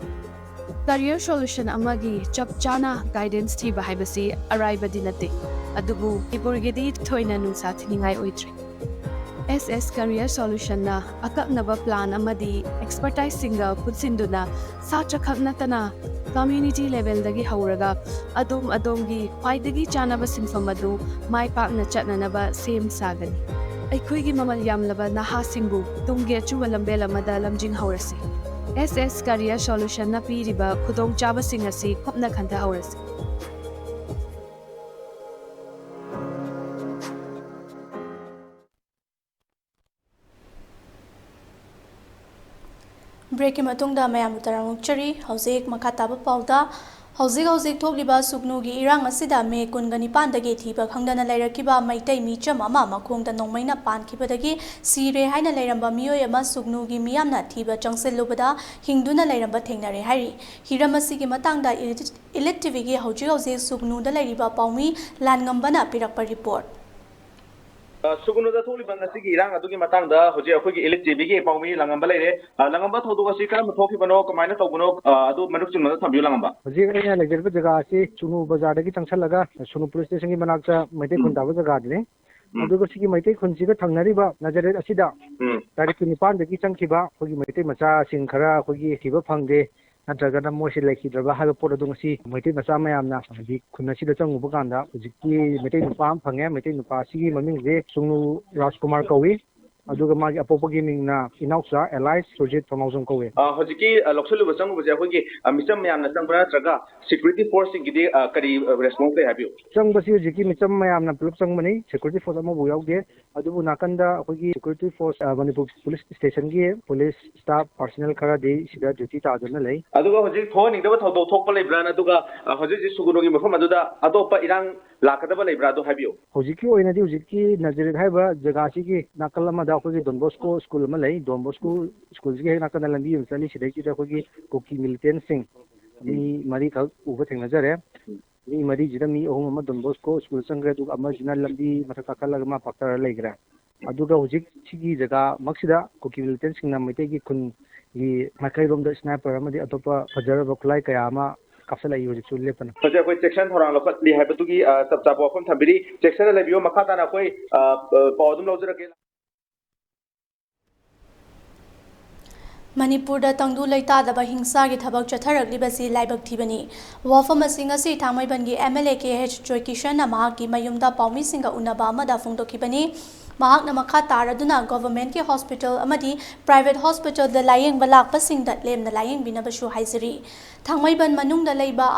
Career Solution ꯑꯃꯒꯤ ꯆꯞ ꯆꯥꯅ guidance ꯊꯤꯕ ꯍꯥꯏꯕꯁꯤ ꯑꯔꯥꯏꯕꯗꯤ ꯅꯠꯇꯦ, ꯑꯗꯨꯕꯨ ꯃꯅꯤꯄꯨꯔꯒꯤꯗꯤ ꯊꯣꯏꯅ ꯅꯨꯡꯁꯥ ꯊꯤꯅꯤꯡꯉꯥꯏ ꯑꯣꯏꯗ꯭ꯔꯦ꯫ S S Career Solutionꯅ ꯑꯀꯛꯅꯕ plan ꯑꯃꯗꯤ expertiseꯁꯤꯡꯒ ꯄꯨꯟꯁꯤꯟꯗꯨꯅ ꯁꯥꯇ꯭ꯔꯈꯛ ꯅꯠꯇꯅ community levelꯗꯒꯤ ꯍꯧꯔꯒ ꯑꯗꯣꯝ ꯑꯗꯣꯝꯒꯤ ꯈ꯭ꯋꯥꯏꯗꯒꯤ ꯆꯥꯅꯕ ꯁꯤꯟꯐꯝ ꯑꯗꯨ ꯃꯥꯏ ꯄꯥꯛꯅ ꯆꯠꯅꯅꯕ ꯁꯦꯝ ꯁꯥꯒꯅꯤ꯫ ꯑꯩꯈꯣꯏꯒꯤ ꯃꯃꯜ ꯌꯥꯝꯂꯕ ꯅꯍꯥꯁꯤꯡꯕꯨ ꯇꯨꯡꯒꯤ ꯑꯆꯨꯝꯕ ꯂꯝꯕꯦꯜ ꯑꯃꯗ ꯂꯝꯖꯤꯡꯍꯧꯔꯁꯤ꯫ S S Career Solutionꯅ ꯄꯤꯔꯤꯕ ꯈꯨꯗꯣꯡꯆꯥꯕꯁꯤꯡ ꯑꯁꯤ ꯀꯨꯞꯅ ꯈꯟꯊꯍꯧꯔꯁꯤ꯫ Breakꯀꯤ ꯃꯇꯨꯡꯗ ꯃꯌꯥꯝꯕꯨ ꯇꯔꯥꯝꯅ ꯑꯣꯛꯆꯔꯤ꯫ ꯍꯧꯖꯤꯛ ꯃꯈꯥ ꯇꯥꯕ ꯄꯥꯎꯗ ꯍꯧꯖꯤꯛ ꯍꯧꯖꯤꯛ ꯊꯣꯛꯂꯤꯕ ꯁꯨꯒꯅꯨꯒꯤ ꯏꯔꯥꯡ ꯑꯁꯤꯗ ꯃꯦ ꯀꯨꯟꯒ ꯅꯤꯄꯥꯟꯗꯒꯤ ꯊꯤꯕ ꯈꯪꯗꯅ ꯂꯩꯔꯛꯈꯤꯕ ꯃꯩꯇꯩ ꯃꯤꯆꯝ ꯑꯃ ꯃꯈꯣꯡꯗ ꯅꯣꯡꯃꯩꯅ ꯄꯥꯟꯈꯤꯕꯗꯒꯤ ꯁꯤꯔꯦ ꯍꯥꯏꯅ ꯂꯩꯔꯝꯕ ꯃꯤꯑꯣꯏ ꯑꯃ ꯁꯨꯒꯅꯨꯒꯤ ꯃꯤꯌꯥꯝꯅ ꯊꯤꯕ ꯆꯪꯁꯤꯜꯂꯨꯕꯗ ꯍꯤꯡꯗꯨꯅ ꯂꯩꯔꯝꯕ ꯊꯦꯡꯅꯔꯦ ꯍꯥꯏꯔꯤ꯫ ꯍꯤꯔꯝ ꯑꯁꯤꯒꯤ ꯃꯇꯥꯡꯗ ꯏꯂꯤꯠ ꯏꯂꯤꯠ ꯇꯤꯚꯤꯒꯤ ꯍꯧꯖꯤꯛ ꯍꯧꯖꯤꯛ ꯁꯨꯒꯅꯨꯗ ꯂꯩꯔꯤꯕ ꯄꯥꯎꯃꯤ ꯂꯥꯟꯉꯝꯕꯅ ꯄꯤꯔꯛꯄ ꯔꯤꯄꯣꯔꯠ꯫ ꯑ, ꯁꯨꯒꯅꯨꯗ ꯊꯣꯛꯂꯤꯕ ꯉꯁꯤꯒꯤ ꯏꯔꯥꯡ ꯑꯗꯨꯒꯤ ꯃꯇꯥꯡꯗ ꯍꯧꯖꯤꯛ ꯑꯩꯈꯣꯏꯒꯤ ꯏꯂꯤꯠ ꯇꯤꯚꯤꯒꯤ ꯄꯥꯎꯃꯤ ꯂꯥꯡꯉꯝꯕ ꯂꯩꯔꯦ꯫ ꯑ, ꯂꯥꯡꯉꯝꯕ, ꯊꯧꯗꯣꯛ ꯑꯁꯤ ꯀꯔꯝꯕ ꯊꯣꯛꯈꯤꯕꯅꯣ, ꯀꯃꯥꯏꯅ ꯇꯧꯕꯅꯣ, ꯑ, ꯑꯗꯨ ꯃꯔꯨꯞꯁꯤꯡ ꯑꯗꯨ ꯊꯝꯕꯤꯌꯨ, ꯂꯥꯡꯉꯝꯕ꯫ ꯍꯧꯖꯤꯛ ꯑꯩꯅ ꯂꯩꯖꯔꯤꯕ ꯖꯒꯥ ꯑꯁꯤ ꯁꯨꯒꯅꯨ ꯕꯖꯥꯔꯗꯒꯤ ꯆꯪꯁꯜꯂꯒ ꯁꯨꯒꯅꯨ ꯄꯨꯂꯤꯁ ꯁ꯭ꯇꯦꯁꯟꯒꯤ ꯃꯅꯥꯛꯇ ꯃꯩꯇꯩ ꯈꯨꯟ ꯎꯝ꯫ ꯇꯥꯕ ꯖꯒꯥꯗꯨꯅꯤ꯫ ꯎꯝ꯫ ꯑꯗꯨꯒ ꯁꯤꯒꯤ ꯃꯩꯇꯩ ꯈꯨꯟꯁꯤꯒ ꯊꯪꯅꯔꯤꯕ ꯅꯖꯔꯦꯠ ꯑꯁꯤꯗ ꯎꯝ꯫ ꯇꯥꯔꯤꯛ ꯀꯨꯟꯅꯤꯄꯥꯟꯗꯒꯤ ꯆꯪꯈꯤꯕ ꯑꯩꯈꯣꯏꯒꯤ ꯃꯩꯇꯩ ꯃꯆꯥꯁꯤꯡ ꯈꯔ ꯑꯩꯈꯣꯏꯒꯤ ꯊꯤꯕ ꯐꯪꯗꯦ, ꯅꯠꯇ꯭ꯔꯒꯅ ꯃꯣꯏꯁꯤ ꯂꯩꯈꯤꯗ꯭ꯔꯕ ꯍꯥꯏꯕ ꯄꯣꯠ ꯑꯗꯨ ꯉꯁꯤ ꯃꯩꯇꯩ ꯃꯆꯥ ꯃꯌꯥꯝꯅ ꯍꯥꯏꯗꯤ ꯈꯨꯟ ꯑꯁꯤꯗ ꯆꯪꯉꯨꯕ ꯀꯥꯟꯗ ꯍꯧꯖꯤꯛꯀꯤ ꯃꯩꯇꯩ ꯅꯨꯄꯥ ꯑꯃ ꯐꯪꯉꯦ꯫ ꯃꯩꯇꯩ ꯅꯨꯄꯥ ꯑꯁꯤꯒꯤ ꯃꯃꯤꯡꯁꯦ ꯁꯨꯒꯅꯨ ꯔꯥꯖꯀꯨꯃꯥꯔ ꯀꯧꯏ꯫ ꯑꯗꯨꯒ ꯃꯥꯒꯤ ꯑꯄꯣꯛꯄꯒꯤ ꯃꯤꯡꯅ ꯏꯅꯥꯎꯆꯥ ꯑꯦꯂꯥꯏꯁ ꯁꯨꯔꯖꯤꯠ ꯊꯧꯅꯥꯎꯖꯝ ꯀꯧꯏ꯫ ꯑ, ꯍꯧꯖꯤꯛꯀꯤ, ꯑ, ꯂꯧꯁꯤꯜꯂꯨꯕ ꯆꯪꯉꯨꯕꯁꯦ ꯑꯩꯈꯣꯏꯒꯤ, ꯑ, ꯃꯤꯆꯝ ꯃꯌꯥꯝꯅ ꯆꯪꯕ꯭ꯔꯥ ꯅꯠꯇ꯭ꯔꯒ ꯁꯦꯀ꯭ꯌꯨꯔꯤꯇꯤ ꯐꯣꯔꯁꯁꯤꯡꯒꯤꯗꯤ, ꯑ, ꯀꯔꯤ, ꯑ, ꯔꯦꯁꯄꯣꯟꯁ ꯂꯩ ꯍꯥꯏꯕꯤꯌꯨ? ꯆꯪꯕꯁꯤ ꯍꯧꯖꯤꯛꯀꯤ ꯃꯤꯆꯝ ꯃꯌꯥꯝꯅ ꯄꯨꯂꯞ ꯆꯪꯕꯅꯤ, ꯁꯦꯀ꯭ꯌꯨꯔꯤꯇꯤ ꯐꯣꯔꯁ ꯑꯃꯐꯥꯎ ꯌꯥꯎꯗꯦ꯫ ꯑꯗꯨꯕꯨ ꯅꯥꯀꯟꯗ ꯑꯩꯈꯣꯏꯒꯤ ꯁꯦꯀ꯭ꯌꯨꯔꯤꯇꯤ ꯐꯣꯔꯁ, ꯑ, ꯃꯅꯤꯄꯨꯔ ꯄꯨꯂꯤꯁ ꯁ꯭ꯇꯦꯁꯟꯒꯤ ꯄꯨꯂꯤꯁ ꯁ꯭ꯇꯥꯐ ꯄꯥꯔꯁꯅꯦꯜ ꯈꯔꯗꯤ ꯁꯤꯗ ꯗ꯭ꯌꯨꯇꯤ ꯇꯥꯗꯨꯅ ꯂꯩ꯫ ꯑꯗꯨꯒ ꯍꯧꯖꯤꯛ ꯊꯣꯛꯍꯟꯅꯤꯡꯗꯕ ꯊꯧꯗꯣꯛ ꯊꯣꯛꯄ ꯂꯩꯕ꯭ꯔꯥ? ꯑꯗꯨꯒ, ꯑ, ꯍꯧꯖꯤꯛ ꯍꯧꯖꯤꯛ ꯁꯨꯒꯅꯨꯒꯤ ꯃꯐꯝ ꯑꯗꯨꯗ ꯑꯇꯣꯞꯄ ꯏꯔꯥꯡ ꯂꯥꯛꯀꯗꯕ ꯂꯩꯕ꯭ꯔꯥ? ꯑꯗꯨ ꯍꯥꯏꯕꯤꯌꯨ꯫ ꯍꯧꯖꯤꯛꯀꯤ ꯑꯣꯏꯅꯗꯤ ꯍꯧꯖꯤꯛꯀꯤ ꯅꯖꯔꯦꯠ ꯍꯥꯏꯔꯤꯕ ꯖꯒꯥꯁꯤꯒꯤ ꯅꯥꯀꯜ ꯑꯃꯗ ꯑꯩꯈꯣꯏꯒꯤ ꯗꯣꯟ ꯕꯣꯁꯀꯣ ꯁ꯭ꯀꯨꯜ ꯑꯃ ꯂꯩ꯫ ꯗꯣꯟ ꯕꯣꯁꯀꯣ ꯁ꯭ꯀꯨꯜꯁꯤꯒꯤ ꯍꯦꯛ ꯅꯥꯀꯟꯗ ꯂꯝꯕꯤ ꯑꯃ ꯆꯠꯂꯤ꯫ ꯁꯤꯗꯩꯁꯤꯗ ꯑꯩꯈꯣꯏꯒꯤ ꯀꯨꯀꯤ ꯃꯤꯂꯤꯇꯦꯟꯁꯤꯡ ꯃꯤ ꯃꯔꯤꯈꯛ ꯎꯕ ꯊꯦꯡꯅꯖꯔꯦ꯫ ꯃꯤ ꯃꯔꯤꯁꯤꯗ ꯃꯤ ꯑꯍꯨꯝ ꯑꯃ ꯗꯣꯟ ꯕꯣꯁꯀꯣ ꯁ꯭ꯀꯨꯜ ꯆꯪꯈ꯭ꯔꯦ, ꯑꯗꯨꯒ ꯑꯃꯁꯤꯅ ꯂꯝꯕꯤ ꯃꯊꯛ ꯀꯥꯈꯠꯂꯒ ꯃꯥ ꯄꯥꯛꯊꯔ ꯂꯩꯈ꯭ꯔꯦ꯫ ꯑꯗꯨꯒ ꯍꯧꯖꯤꯛ ꯁꯤꯒꯤ ꯖꯒꯥꯃꯛꯁꯤꯗ ꯀꯨꯀꯤ ꯃꯤꯂꯤꯇꯦꯟꯁꯤꯡꯅ ꯃꯩꯇꯩꯒꯤ ꯈꯨꯟꯒꯤ ꯃꯥꯏꯀꯩꯔꯣꯝꯗ ꯁ꯭ꯅꯥꯏꯄꯔ ꯑꯃꯗꯤ ꯑꯇꯣꯞꯄ ꯐꯖꯔꯕ ꯈꯨꯠꯂꯥꯏ ꯀꯌꯥ ꯑꯃ ꯀꯥꯞꯁꯤꯜꯂꯛꯏ ꯍꯧꯖꯤꯛꯁꯨ ꯂꯦꯞꯇꯅ꯫ ꯍꯧꯖꯤꯛ ꯑꯩꯈꯣꯏ ꯆꯦꯛꯁꯤꯟ ꯊꯧꯔꯥꯡ ꯂꯧꯈꯠꯂꯤ ꯍꯥꯏꯕꯗꯨꯒꯤ, ꯑ, ꯆꯞ ꯆꯥꯕ ꯋꯥꯐꯝ ꯊꯝꯕꯤꯔꯤ꯫ ꯆꯦꯛꯁꯤꯟꯅ ꯂꯩꯕꯤꯌꯨ꯫ ꯃꯈꯥ ꯇꯥꯅ ꯑꯩꯈꯣꯏ, ꯑ, ꯑ, ꯄꯥꯎ ꯑꯗꯨꯝ ꯂꯧꯖꯔꯛꯀꯦ꯫ ꯃꯅꯤꯄꯨꯔꯗ ꯇꯪꯗꯨ ꯂꯩꯇꯥꯗꯕ ꯍꯤꯡꯁꯥꯒꯤ ꯊꯕꯛ ꯆꯠꯊꯔꯛꯂꯤꯕꯁꯤ ꯂꯥꯏꯕꯛ ꯊꯤꯕꯅꯤ꯫ ꯋꯥꯐꯝ ꯑꯁꯤ ꯉꯁꯤ ꯊꯥꯡꯃꯩꯕꯟꯒꯤ M L A K H ꯖꯣꯏꯀꯤꯁꯟꯅ ꯃꯍꯥꯛꯀꯤ ꯃꯌꯨꯝꯗ ꯄꯥꯎꯃꯤꯁꯤꯡꯒ ꯎꯅꯕ ꯑꯃꯗ ꯐꯣꯡꯗꯣꯛꯈꯤꯕꯅꯤ꯫ ꯃꯍꯥꯛꯅ ꯃꯈꯥ ꯇꯥꯔꯗꯨꯅ ꯒꯣꯚꯔꯟꯃꯦꯟꯠꯀꯤ ꯍꯣꯁꯄꯤꯇꯥꯜ ꯑꯃꯗꯤ ꯄ꯭ꯔꯥꯏꯚꯦꯠ ꯍꯣꯁꯄꯤꯇꯥꯜꯗ ꯂꯥꯌꯦꯡꯕ ꯂꯥꯛꯄꯁꯤꯡꯗ ꯂꯦꯝꯅ ꯂꯥꯌꯦꯡꯕꯤꯅꯕꯁꯨ ꯍꯥꯏꯖꯔꯤ꯫ ꯊꯥꯡꯃꯩꯕꯟ ꯃꯅꯨꯡꯗ ꯂꯩꯕ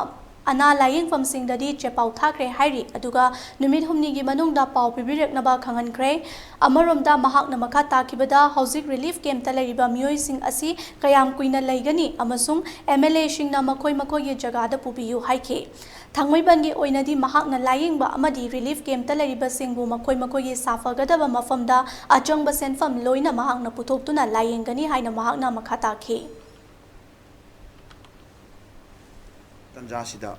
ꯑꯅꯥ ꯂꯥꯌꯦꯡꯐꯝꯁꯤꯡꯗꯗꯤ ꯆꯦꯄꯥꯎ ꯊꯥꯈ꯭ꯔꯦ ꯍꯥꯏꯔꯤ, ꯑꯗꯨꯒ ꯅꯨꯃꯤꯠ ꯍꯨꯝꯅꯤꯒꯤ ꯃꯅꯨꯡꯗ ꯄꯥꯎ ꯄꯤꯕꯤꯔꯛꯅꯕ ꯈꯪꯍꯟꯈ꯭ꯔꯦ꯫ ꯑꯃꯔꯣꯝꯗ ꯃꯍꯥꯛꯅ ꯃꯈꯥ ꯇꯥꯈꯤꯕꯗ, ꯍꯧꯖꯤꯛ ꯔꯤꯂꯤꯐ ꯀꯦꯝꯞꯇ ꯂꯩꯔꯤꯕ ꯃꯤꯑꯣꯏꯁꯤꯡ ꯑꯁꯤ ꯀꯌꯥꯝ ꯀꯨꯏꯅ ꯂꯩꯒꯅꯤ ꯑꯃꯁꯨꯡ ꯑꯦꯝ ꯑꯦꯜ ꯑꯦꯁꯤꯡꯅ ꯃꯈꯣꯏ ꯃꯈꯣꯏꯒꯤ ꯖꯒꯥꯗ ꯄꯨꯕꯤꯌꯨ ꯍꯥꯏꯈꯤ꯫ ꯊꯥꯡꯃꯩꯕꯟꯒꯤ ꯑꯣꯏꯅꯗꯤ ꯃꯍꯥꯛꯅ ꯂꯥꯌꯦꯡꯕ ꯑꯃꯗꯤ ꯔꯤꯂꯤꯐ ꯀꯦꯝꯞꯇ ꯂꯩꯔꯤꯕꯁꯤꯡꯕꯨ ꯃꯈꯣꯏ ꯃꯈꯣꯏꯒꯤ ꯁꯥꯐꯒꯗꯕ ꯃꯐꯝꯗ ꯑꯆꯪꯕ ꯁꯦꯟꯐꯝ ꯂꯣꯏꯅ ꯃꯍꯥꯛꯅ ꯄꯨꯊꯣꯛꯇꯨꯅ ꯂꯥꯌꯦꯡꯒꯅꯤ ꯍꯥꯏꯅ ꯃꯍꯥꯛꯅ ꯃꯈꯥ ꯇꯥꯈꯤ꯫ ꯇꯥꯟꯖꯥꯁꯤꯗ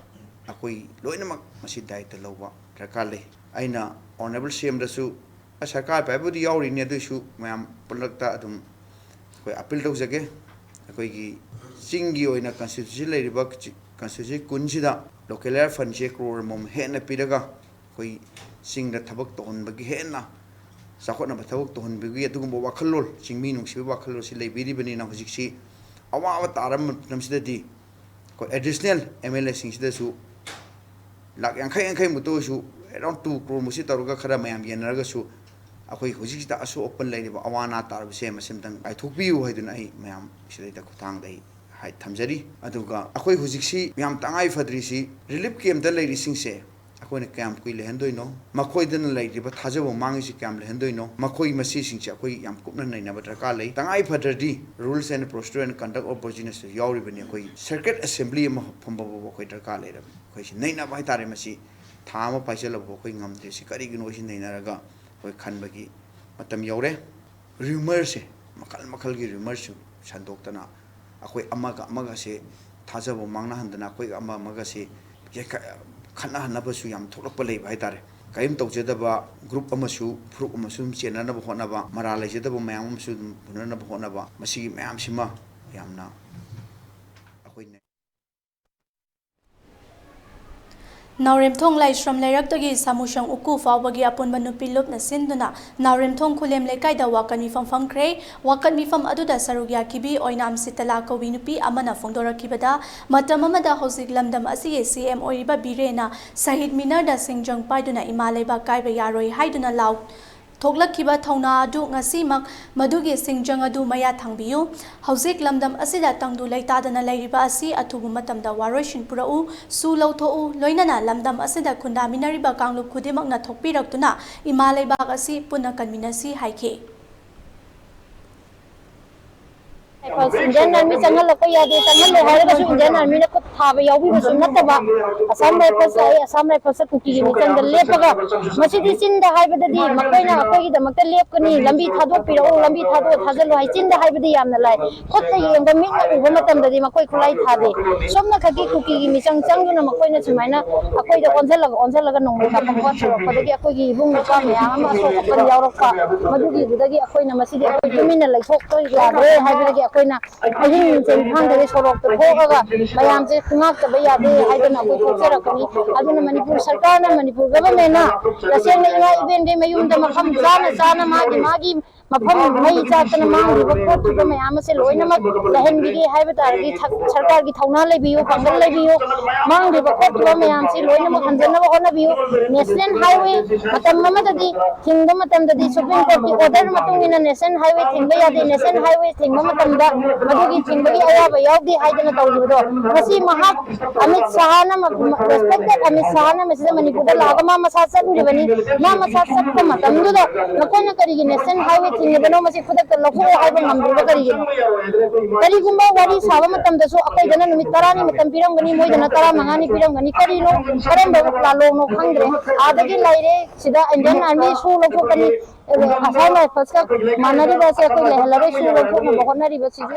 ꯑꯩꯈꯣꯏ ꯂꯣꯏꯅꯃꯛ ꯃꯁꯤ ꯗꯥꯌꯤꯠꯇ ꯂꯧꯕ ꯗꯔꯀꯥꯔ ꯂꯩ꯫ ꯑꯩꯅ ꯑꯣꯅꯔꯦꯕꯜ ꯁꯤ ꯑꯦꯝꯗꯁꯨ, ꯑ, ꯁꯔꯀꯥꯔ ꯄꯥꯏꯕꯕꯨꯗꯤ ꯌꯥꯎꯔꯤꯅꯤ, ꯑꯗꯨꯏꯁꯨ ꯃꯌꯥꯝ ꯄꯨꯂꯞꯇ ꯑꯗꯨꯝ ꯑꯩꯈꯣꯏ ꯑꯄꯤꯜ ꯇꯧꯖꯒꯦ꯫ ꯑꯩꯈꯣꯏꯒꯤ ꯆꯤꯡꯒꯤ ꯑꯣꯏꯅ ꯀꯟꯁꯇꯤꯇ꯭ꯌꯨꯟꯁꯤ ꯂꯩꯔꯤꯕ ꯀꯟꯁꯇꯤꯇ꯭ꯌꯨꯟꯁꯤ ꯀꯨꯟꯁꯤꯗ ꯂꯣꯀꯦꯜ ꯑꯦꯌꯥꯔ ꯐꯟꯁꯦ ꯀ꯭ꯔꯣꯔ ꯑꯃꯃꯝ ꯍꯦꯟꯅ ꯄꯤꯔꯒ, ꯑꯩꯈꯣꯏ ꯆꯤꯡꯗ ꯊꯕꯛ ꯇꯧꯍꯟꯕꯒꯤ, ꯍꯦꯟꯅ ꯆꯥꯎꯈꯠꯅꯕ ꯊꯕꯛ ꯇꯧꯍꯟꯕꯒꯤ ꯑꯗꯨꯒꯨꯝꯕ ꯋꯥꯈꯜꯂꯣꯟ, ꯆꯤꯡꯃꯤ ꯅꯨꯡꯁꯤꯕꯒꯤ ꯋꯥꯈꯜꯂꯣꯟꯁꯤ ꯂꯩꯕꯤꯔꯤꯕꯅꯤꯅ, ꯍꯧꯖꯤꯛꯁꯤ ꯑꯋꯥꯕ ꯇꯥꯔꯕ ꯃꯇꯝꯁꯤꯗꯗꯤ ꯑꯩꯈꯣꯏ ꯑꯦꯗꯤꯁꯅꯦꯜ ꯑꯦꯝ ꯑꯦꯜ ꯑꯦꯁꯤꯡꯁꯤꯗꯁꯨ ꯂꯥꯛ ꯌꯥꯡꯈꯩ ꯌꯥꯡꯈꯩꯃꯨꯛꯇ ꯑꯣꯏꯔꯁꯨ, ꯑꯦꯔꯥꯎꯟ ꯇꯨ ꯀ꯭ꯔꯣꯔꯃꯨꯛꯁꯤ ꯇꯧꯔꯒ ꯈꯔ ꯃꯌꯥꯝ ꯌꯦꯟꯅꯔꯒꯁꯨ, ꯑꯩꯈꯣꯏ ꯍꯧꯖꯤꯛꯁꯤꯗ ꯑꯁꯣꯛ ꯑꯄꯟ ꯂꯩꯔꯤꯕ ꯑꯋꯥ ꯑꯅꯥ ꯇꯥꯔꯕꯁꯦ ꯃꯁꯤ ꯑꯝꯇꯪ ꯀꯥꯏꯊꯣꯛꯄꯤꯌꯨ ꯍꯥꯏꯗꯨꯅ ꯑꯩ ꯃꯌꯥꯝ ꯁꯤꯗꯩꯗ ꯈꯨꯠꯊꯥꯡꯗ ꯑꯩ ꯍꯥꯏ ꯊꯝꯖꯔꯤ꯫ ꯑꯗꯨꯒ ꯑꯩꯈꯣꯏ ꯍꯧꯖꯤꯛꯁꯤ ꯌꯥꯝ ꯇꯉꯥꯏ ꯐꯗ꯭ꯔꯤꯁꯤ, ꯔꯤꯂꯤꯐ ꯀꯦꯝꯞꯇ ꯂꯩꯔꯤꯁꯤꯡꯁꯦ ꯑꯩꯈꯣꯏꯅ ꯀꯌꯥꯝ ꯀꯨꯏ ꯂꯩꯍꯟꯗꯣꯏꯅꯣ? ꯃꯈꯣꯏꯗꯅ ꯂꯩꯔꯤꯕ ꯊꯥꯖꯕ ꯃꯥꯡꯉꯤꯁꯤ ꯀꯌꯥꯝ ꯂꯩꯍꯟꯗꯣꯏꯅꯣ? ꯃꯈꯣꯏ ꯃꯁꯤꯁꯤꯡꯁꯦ ꯑꯩꯈꯣꯏ ꯌꯥꯝ ꯀꯨꯞꯅ ꯅꯩꯅꯕ ꯗꯔꯀꯥꯔ ꯂꯩ꯫ ꯇꯉꯥꯏ ꯐꯗ꯭ꯔꯗꯤ Rules and Procedure and Conduct of Business ꯇꯁꯨ ꯌꯥꯎꯔꯤꯕꯅꯤ꯫ ꯑꯩꯈꯣꯏ ꯁꯔꯀ꯭ꯌꯨꯠ ꯑꯦꯁꯦꯝꯕ꯭ꯂꯤ ꯑꯃ ꯐꯝꯕ ꯐꯥꯎꯕ ꯑꯩꯈꯣꯏ ꯗꯔꯀꯥꯔ ꯂꯩꯔꯕꯅꯤ꯫ ꯑꯩꯈꯣꯏꯁꯤ ꯅꯩꯅꯕ ꯍꯥꯏꯇꯥꯔꯦ꯫ ꯃꯁꯤ ꯊꯥ ꯑꯃ ꯄꯥꯏꯁꯤꯜꯂꯕ ꯑꯩꯈꯣꯏ ꯉꯝꯗ꯭ꯔꯤꯁꯤ ꯀꯔꯤꯒꯤꯅꯣ? ꯁꯤ ꯅꯩꯅꯔꯒ ꯑꯩꯈꯣꯏ ꯈꯟꯕꯒꯤ ꯃꯇꯝ ꯌꯧꯔꯦ꯫ ꯔ꯭ꯌꯨꯃꯔꯁꯦ, ꯃꯈꯜ ꯃꯈꯜꯒꯤ ꯔ꯭ꯌꯨꯃꯔꯁꯨ ꯁꯟꯗꯣꯛꯇꯅ, ꯑꯩꯈꯣꯏ ꯑꯃꯒ ꯑꯃꯒꯁꯦ ꯊꯥꯖꯕ ꯃꯥꯡꯅꯍꯟꯗꯅ, ꯑꯩꯈꯣꯏꯒ ꯑꯃ ꯑꯃꯒꯁꯦ ꯌꯩꯈ-, ꯈꯠꯅꯍꯟꯅꯕꯁꯨ ꯌꯥꯝ ꯊꯣꯛꯂꯛꯄ ꯂꯩꯕ ꯍꯥꯏꯇꯥꯔꯦ꯫ ꯀꯔꯤꯝ ꯇꯧꯖꯗꯕ ꯒ꯭ꯔꯨꯞ ꯑꯃꯁꯨ, ꯐꯨꯔꯨꯞ ꯑꯃꯁꯨ ꯑꯗꯨꯝ ꯆꯦꯟꯅꯅꯕ ꯍꯣꯠꯅꯕ, ꯃꯔꯥꯜ ꯂꯩꯖꯗꯕ ꯃꯌꯥꯝ ꯑꯃꯁꯨ ꯑꯗꯨꯝ ꯄꯨꯅꯅꯕ ꯍꯣꯠꯅꯕ, ꯃꯁꯤꯒꯤ ꯃꯌꯥꯝꯁꯤꯃ ꯌꯥꯝꯅ ꯑꯩꯈꯣꯏꯅ ꯅꯥꯎꯔꯦꯝꯊꯣꯡ ꯂꯥꯏꯁ꯭ꯔꯝ ꯂꯩꯔꯛꯇꯒꯤ ꯁꯥꯃꯨꯁꯪ ꯎꯀꯨ ꯐꯥꯎꯕꯒꯤ ꯑꯄꯨꯟꯕ ꯅꯨꯄꯤ ꯂꯨꯞꯅ ꯁꯤꯟꯗꯨꯅ ꯅꯥꯎꯔꯦꯝꯊꯣꯡ ꯈꯨꯂꯦꯝ ꯂꯩꯀꯥꯏꯗ ꯋꯥꯀꯠ ꯃꯤꯐꯝ ꯐꯝꯈ꯭ꯔꯦ꯫ ꯋꯥꯀꯠ ꯃꯤꯐꯝ ꯑꯗꯨꯗ ꯁꯔꯨꯛ ꯌꯥꯈꯤꯕꯤ ꯑꯣꯏꯅꯥꯝ ꯁꯤꯇꯂꯥ ꯀꯧꯕꯤ ꯅꯨꯄꯤ ꯑꯃꯅ ꯐꯣꯡꯗꯣꯔꯛꯈꯤꯕꯗ, ꯃꯇꯝ ꯑꯃꯗ ꯍꯧꯖꯤꯛ ꯂꯝꯗꯝ ꯑꯁꯤꯒꯤ ꯁꯤ ꯑꯦꯝ ꯑꯣꯏꯔꯤꯕ ꯕꯤꯔꯦꯟꯅ ꯁꯍꯤꯗ ꯃꯤꯅꯔꯗ ꯁꯤꯡꯖꯪ ꯄꯥꯏꯗꯨꯅ ꯏꯃꯥ ꯂꯩꯕꯥꯛ ꯀꯥꯏꯕ ꯌꯥꯔꯣꯏ ꯍꯥꯏꯗꯨꯅ ꯂꯥꯎ-, ꯊꯣꯛꯂꯛꯈꯤꯕ ꯊꯧꯅꯥ ꯑꯗꯨ ꯉꯁꯤꯃꯛ ꯃꯗꯨꯒꯤ ꯁꯤꯡꯖꯪ ꯑꯗꯨ ꯃꯌꯥ ꯊꯥꯡꯕꯤꯌꯨ꯫ ꯍꯧꯖꯤꯛ ꯂꯝꯗꯝ ꯑꯁꯤꯗ ꯇꯪꯗꯨ ꯂꯩꯇꯥꯗꯅ ꯂꯩꯔꯤꯕ ꯑꯁꯤ ꯑꯊꯨꯕ ꯃꯇꯝꯗ ꯋꯥꯔꯣꯏꯁꯤꯟ ꯄꯨꯔꯛꯎ, ꯁꯨ ꯂꯧꯊꯣꯛꯎ, ꯂꯣꯏꯅꯅ ꯂꯝꯗꯝ ꯑꯁꯤꯗ ꯈꯨꯟꯗꯥꯃꯤꯟꯅꯔꯤꯕ ꯀꯥꯡꯂꯨꯞ ꯈꯨꯗꯤꯡꯃꯛꯅ ꯊꯣꯛꯄꯤꯔꯛꯇꯨꯅ ꯏꯃꯥ ꯂꯩꯕꯥꯛ ꯑꯁꯤ ꯄꯨꯟꯅ ꯀꯟꯃꯤꯟꯅꯁꯤ ꯍꯥꯏꯈꯤ꯫ Rifles, Indian Army ꯆꯪꯍꯜꯂꯛꯄ ꯌꯥꯗꯦ, ꯆꯪꯍꯜꯂꯦ ꯍꯥꯏꯔꯒꯁꯨ Indian Armyꯅ ꯈꯨꯠ ꯊꯥꯕ ꯌꯥꯎꯕꯤꯕꯁꯨ ꯅꯠꯇꯕ, Assam Rifles, ꯑꯩ Assam Riflesꯇ ꯀꯨꯀꯤꯒꯤ ꯃꯤꯆꯪꯗ ꯂꯦꯞꯄꯒ, ꯃꯁꯤꯗꯤ ꯆꯤꯟꯗ ꯍꯥꯏꯕꯗꯗꯤ ꯃꯈꯣꯏꯅ ꯑꯩꯈꯣꯏꯒꯤꯗꯃꯛꯇ ꯂꯦꯞꯀꯅꯤ, ꯂꯝꯕꯤ ꯊꯥꯗꯣꯛꯄꯤꯔꯛꯎ, ꯂꯝꯕꯤ ꯊꯥꯗꯣꯛꯑ ꯊꯥꯖꯤꯜꯂꯨ ꯍꯥꯏ, ꯆꯤꯟꯗ ꯍꯥꯏꯕꯗꯤ ꯌꯥꯝꯅ ꯂꯥꯏ, ꯈꯨꯠꯇ ꯌꯦꯡꯕ ꯃꯤꯠꯅ ꯎꯕ ꯃꯇꯝꯗꯗꯤ ꯃꯈꯣꯏ ꯈꯨꯠꯂꯥꯏ ꯊꯥꯗꯦ꯫ ꯁꯣꯝꯅ ꯈꯛꯀꯤ ꯀꯨꯀꯤꯒꯤ ꯃꯤꯆꯪ ꯆꯪꯗꯨꯅ ꯃꯈꯣꯏꯅ ꯁꯨꯃꯥꯏꯅ ꯑꯩꯈꯣꯏꯗ ꯑꯣꯟꯁꯤꯜꯂꯒ, ꯑꯣꯟꯁꯤꯜꯂꯒ ꯅꯣꯡꯃꯩ ꯀꯥꯞꯄ ꯍꯧꯔꯛꯄꯗꯒꯤ ꯑꯩꯈꯣꯏꯒꯤ ꯏꯕꯨꯡ ꯏꯄ꯭ꯋꯥ ꯃꯌꯥꯝ ꯑꯃ ꯑꯁꯣꯛ ꯑꯄꯟ ꯌꯥꯎꯔꯛꯄ, ꯃꯗꯨꯒꯤꯗꯨꯗꯒꯤ ꯑꯩꯈꯣꯏꯅ ꯃꯁꯤꯗꯤ ꯑꯩꯈꯣꯏ ꯇꯨꯃꯤꯟꯅ ꯂꯩꯊꯣꯛꯄ ꯌꯥꯗ꯭ꯔꯦ ꯍꯥꯏꯕꯗꯒꯤ ꯑꯩꯈꯣꯏꯅ ꯑꯍꯤꯡ ꯆꯦꯟꯐꯥꯡꯗꯒꯤ ꯁꯣꯔꯣꯛꯇ ꯊꯣꯛꯑꯒ ꯃꯌꯥꯝꯁꯦ ꯉꯥꯛꯇꯕ ꯌꯥꯗꯦ ꯍꯥꯏꯗꯅ ꯑꯩꯈꯣꯏ ꯊꯣꯛꯆꯔꯛꯄꯅꯤ꯫ ꯑꯗꯨꯅ ꯃꯅꯤꯄꯨꯔ ꯁꯔꯀꯥꯔꯅ, ꯃꯅꯤꯄꯨꯔ ꯒꯚꯔꯟꯃꯦꯟꯅ ꯇꯁꯦꯡꯅ ꯏꯃꯥ ꯏꯕꯦꯟꯒꯤ ꯃꯌꯨꯝꯗ ꯃꯐꯝ ꯆꯥꯅ ꯆꯥꯅ ꯃꯥꯒꯤ ꯃꯥꯒꯤ ꯃꯐꯝ ꯃꯩ ꯆꯥꯛꯇꯅ ꯃꯥꯡꯈꯤꯕ ꯈꯣꯠꯈꯤꯕ ꯃꯌꯥꯝ ꯑꯁꯦ ꯂꯣꯏꯅꯃꯛ ꯂꯩꯍꯟꯕꯤꯒꯦ ꯍꯥꯏꯕ ꯇꯥꯔꯗꯤ ꯊ-, ꯁꯔꯀꯥꯔꯒꯤ ꯊꯧꯅꯥ ꯂꯩꯕꯤꯌꯨ, ꯄꯥꯡꯒꯜ ꯂꯩꯕꯤꯌꯨ꯫ ꯃꯥꯡꯈꯤꯕ ꯈꯣꯠꯈꯤꯕ ꯃꯌꯥꯝꯁꯤ ꯂꯣꯏꯅꯃꯛ ꯍꯟꯖꯤꯟꯅꯕ ꯍꯣꯠꯅꯕꯤꯌꯨ꯫ National Highway ꯃꯇꯝ ꯑꯃꯗꯗꯤ ꯊꯤꯡꯕ ꯃꯇꯝꯗꯗꯤ Supreme Courtꯀꯤ order ꯃꯇꯨꯡ ꯏꯟꯅ National Highway ꯊꯤꯡꯕ ꯌꯥꯗꯦ꯫ National Highway ꯊꯤꯡꯕ ꯃꯇꯝꯗ ꯃꯗꯨꯒꯤ ꯊꯤꯡꯕꯒꯤ ꯑꯌꯥꯕ ꯌꯥꯎꯗꯦ ꯍꯥꯏꯗꯅ ꯇꯧꯔꯤꯕꯗꯣ ꯉꯁꯤ ꯃꯍꯥꯛ ꯑꯃꯤꯠ ꯁꯥꯍꯅ ꯃ-, ꯃ-, respected ꯑꯃꯤꯠ ꯁꯥꯍꯅ ꯃꯁꯤꯗ ꯃꯅꯤꯄꯨꯔꯗ ꯂꯥꯛꯑꯒ ꯃꯥ ꯃꯁꯥ ꯆꯠꯂꯨꯔꯤꯕꯅꯤ꯫ ꯃꯥ ꯃꯁꯥ ꯆꯠꯄ ꯃꯇꯝꯗꯨꯗ ꯅꯈꯣꯏꯅ ꯀꯔꯤꯒꯤ National Highway ꯊꯤꯡꯉꯤꯕꯅꯣ, ꯃꯁꯤ ꯈꯨꯗꯛꯇ ꯂꯧꯊꯣꯛꯑꯣ ꯍꯥꯏꯕ ꯉꯝꯗ꯭ꯔꯤꯕ ꯀꯔꯤꯒꯤꯅꯣ? ꯀꯔꯤꯒꯨꯝꯕ ꯋꯥꯔꯤ ꯁꯥꯕ ꯃꯇꯝꯗꯁꯨ ꯑꯩꯈꯣꯏꯗꯅ ꯅꯨꯃꯤꯠ ꯇꯔꯥꯅꯤ ꯃꯇꯝ ꯄꯤꯔꯝꯒꯅꯤ, ꯃꯣꯏꯗꯅ ꯇꯔꯥꯃꯉꯥꯅꯤ ꯄꯤꯔꯝꯒꯅꯤ꯫ ꯀꯔꯤꯅꯣ, ꯀꯔꯝꯕ ꯂꯥꯂꯣꯡꯅꯣ ꯈꯪꯗ꯭ꯔꯦ꯫ ꯑꯥꯗꯒꯤ ꯂꯩꯔꯦ, ꯁꯤꯗ Indian Army ꯁꯨ ꯂꯧꯊꯣꯛꯀꯅꯤ, Assam Riflesꯀ ꯃꯥꯟꯅꯔꯤꯕ ꯑꯁꯦ ꯑꯩꯈꯣꯏ ꯂꯩꯍꯜꯂꯔꯣꯏ, ꯁꯨ ꯂꯧꯊꯣꯛꯅꯕ ꯍꯣꯠꯅꯔꯤꯕꯁꯤꯁꯨ꯫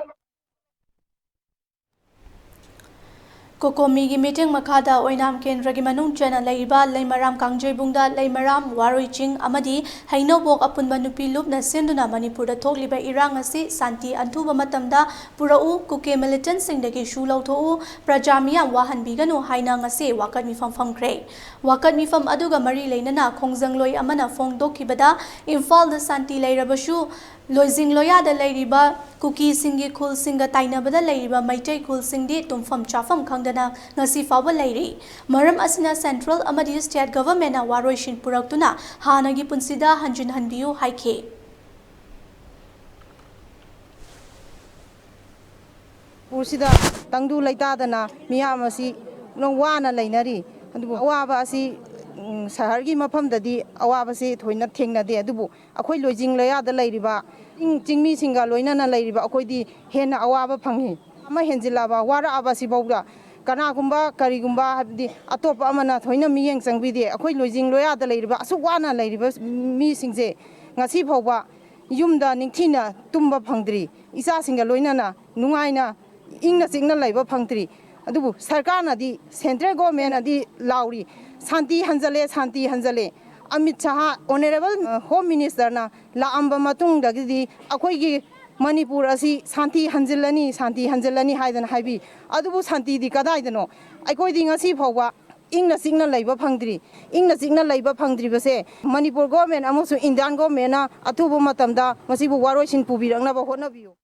ꯀꯣꯀꯣꯃꯤꯒꯤ ꯃꯤꯇꯤꯡ ꯃꯈꯥꯗ ꯑꯣꯏꯅꯥꯝ ꯀꯦꯟꯗ꯭ꯔꯒꯤ ꯃꯅꯨꯡ ꯆꯟꯅ ꯂꯩꯔꯤꯕ ꯂꯩꯃꯔꯥꯝ ꯀꯥꯡꯖꯩꯕꯨꯡꯗ ꯂꯩꯃꯔꯥꯝ, ꯋꯥꯔꯣꯏ ꯆꯤꯡ ꯑꯃꯗꯤ ꯍꯩꯅꯧꯕꯣꯛ ꯑꯄꯨꯟꯕ ꯅꯨꯄꯤ ꯂꯨꯞꯅ ꯁꯤꯟꯗꯨꯅ ꯃꯅꯤꯄꯨꯔꯗ ꯊꯣꯛꯂꯤꯕ ꯏꯔꯥꯡ ꯑꯁꯤ ꯁꯥꯟꯇꯤ ꯑꯊꯨꯕ ꯃꯇꯝꯗ ꯄꯨꯔꯛꯎ, ꯀꯨꯀꯤ militantꯁꯤꯡꯗꯒꯤ ꯁꯨ ꯂꯧꯊꯣꯛꯎ, ꯄ꯭ꯔꯖꯥ ꯃꯤꯌꯥꯝ ꯋꯥꯍꯟꯕꯤꯒꯅꯨ ꯍꯥꯏꯅ ꯉꯁꯤ ꯋꯥꯀꯠ ꯃꯤꯐꯝ ꯐꯝꯈ꯭ꯔꯦ꯫ ꯋꯥꯀꯠ ꯃꯤꯐꯝ ꯑꯗꯨꯒ ꯃꯔꯤ ꯂꯩꯅꯅ ꯈꯣꯡꯖꯪꯂꯣꯏ ꯑꯃꯅ ꯐꯣꯡꯗꯣꯛꯈꯤꯕꯗ, ꯏꯝꯐꯥꯜꯗ ꯁꯥꯟꯇꯤ ꯂꯩꯔꯕꯁꯨ ꯂꯣꯏꯖꯤꯡ ꯂꯣꯌꯥꯗ ꯂꯩꯔꯤꯕ ꯀꯨꯀꯤꯁꯤꯡꯒꯤ ꯈꯨꯜꯁꯤꯡꯒ ꯇꯥꯏꯅꯕꯗ ꯂꯩꯔꯤꯕ ꯃꯩꯇꯩ ꯈꯨꯜꯁꯤꯡꯗꯤ ꯇꯨꯝꯐꯝ ꯆꯥꯐꯝ ꯈꯪꯗ ꯉꯁꯤ ꯐꯥꯎꯕ ꯂꯩꯔꯤ꯫ ꯃꯔꯝ ꯑꯁꯤꯅ central ꯑꯃꯗꯤ state governmentꯅ ꯋꯥꯔꯣꯏꯁꯤꯟ ꯄꯨꯔꯛꯇꯨꯅ ꯍꯥꯟꯅꯒꯤ ꯄꯨꯟꯁꯤꯗ ꯍꯟꯖꯤꯟꯍꯟꯕꯤꯌꯨ ꯍꯥꯏꯈꯤ꯫ ꯃꯅꯤꯄꯨꯔꯁꯤꯗ ꯇꯪꯗꯨ ꯂꯩꯇꯥꯗꯅ ꯃꯤꯌꯥꯝ ꯑꯁꯤ ꯋꯥꯅ ꯂꯩꯅꯔꯤ꯫ ꯑꯗꯨꯕꯨ ꯑꯋꯥꯕ ꯑꯁꯤ, ꯎꯝ, ꯁꯍꯔꯒꯤ ꯃꯐꯝꯗꯗꯤ ꯑꯋꯥꯕꯁꯤ ꯊꯣꯏꯅ ꯊꯦꯡꯅꯗꯦ꯫ ꯑꯗꯨꯕꯨ ꯑꯩꯈꯣꯏ ꯂꯣꯏꯖꯤꯡ ꯂꯣꯌꯥꯗ ꯂꯩꯔꯤꯕ ꯆꯤꯡ-, ꯆꯤꯡꯃꯤꯁꯤꯡꯒ ꯂꯣꯏꯅꯅ ꯂꯩꯔꯤꯕ ꯑꯩꯈꯣꯏꯗꯤ ꯍꯦꯟꯅ ꯑꯋꯥꯕ ꯐꯪꯉꯤ꯫ ꯑꯃ ꯍꯦꯟꯖꯤꯜꯂꯛꯑꯕ, ꯋꯥꯔꯛꯑꯕ ꯑꯁꯤꯐꯥꯎꯗ ꯀꯅꯥꯒꯨꯝꯕ, ꯀꯔꯤꯒꯨꯝꯕ, ꯍꯥꯏꯕꯗꯤ ꯑꯇꯣꯞꯄ ꯑꯃꯅ ꯊꯣꯏꯅ ꯃꯤꯠꯌꯦꯡ ꯆꯪꯕꯤꯗꯦ꯫ ꯑꯩꯈꯣꯏ ꯂꯣꯏꯖꯤꯡ ꯂꯣꯌꯥꯗ ꯂꯩꯔꯤꯕ, ꯑꯁꯨꯛ ꯋꯥꯅ ꯂꯩꯔꯤꯕ ꯃꯤꯁꯤꯡꯁꯦ ꯉꯁꯤ ꯐꯥꯎꯕ ꯌꯨꯝꯗ ꯅꯤꯡꯊꯤꯅ ꯇꯨꯝꯕ ꯐꯪꯗ꯭ꯔꯤ꯫ ꯏꯆꯥꯁꯤꯡꯒ ꯂꯣꯏꯅꯅ ꯅꯨꯡꯉꯥꯏꯅ ꯏꯪꯅ ꯆꯤꯛꯅ ꯂꯩꯕ ꯐꯪꯗ꯭ꯔꯤ꯫ ꯑꯗꯨꯕꯨ ꯁꯔꯀꯥꯔꯅꯗꯤ, central governmentꯅꯗꯤ ꯂꯥꯎꯔꯤ, "ꯁꯥꯟꯇꯤ ꯍꯟꯖꯜꯂꯦ, ꯁꯥꯟꯇꯤ ꯍꯟꯖꯜꯂꯦ"꯫ ꯑꯃꯤꯠ ꯁꯥꯍ, honourable, ꯑ, home ministerꯅ ꯂꯥꯛꯑꯝꯕ ꯃꯇꯨꯡꯗꯒꯤꯗꯤ ꯑꯩꯈꯣꯏꯒꯤ ꯃꯅꯤꯄꯨꯔ ꯑꯁꯤ ꯁꯥꯟꯇꯤ ꯍꯟꯖꯤꯜꯂꯅꯤ, ꯁꯥꯟꯇꯤ ꯍꯟꯖꯤꯜꯂꯅꯤ ꯍꯥꯏꯗꯅ ꯍꯥꯏꯕꯤ꯫ ꯑꯗꯨꯕꯨ ꯁꯥꯟꯇꯤꯗꯤ ꯀꯗꯥꯏꯗꯅꯣ? ꯑꯩꯈꯣꯏꯗꯤ ꯉꯁꯤ ꯐꯥꯎꯕ ꯏꯪꯅ ꯆꯤꯛꯅ ꯂꯩꯕ ꯐꯪꯗ꯭ꯔꯤ꯫ ꯏꯪꯅ ꯆꯤꯛꯅ ꯂꯩꯕ ꯐꯪꯗ꯭ꯔꯤꯕꯁꯦ ꯃꯅꯤꯄꯨꯔ government ꯑꯃꯁꯨꯡ Indian governmentꯅ ꯑꯊꯨꯕ ꯃꯇꯝꯗ ꯃꯁꯤꯕꯨ ꯋꯥꯔꯣꯏꯁꯤꯟ ꯄꯨꯕꯤꯔꯛꯅꯕ ꯍꯣꯠꯅꯕꯤꯌꯨ꯫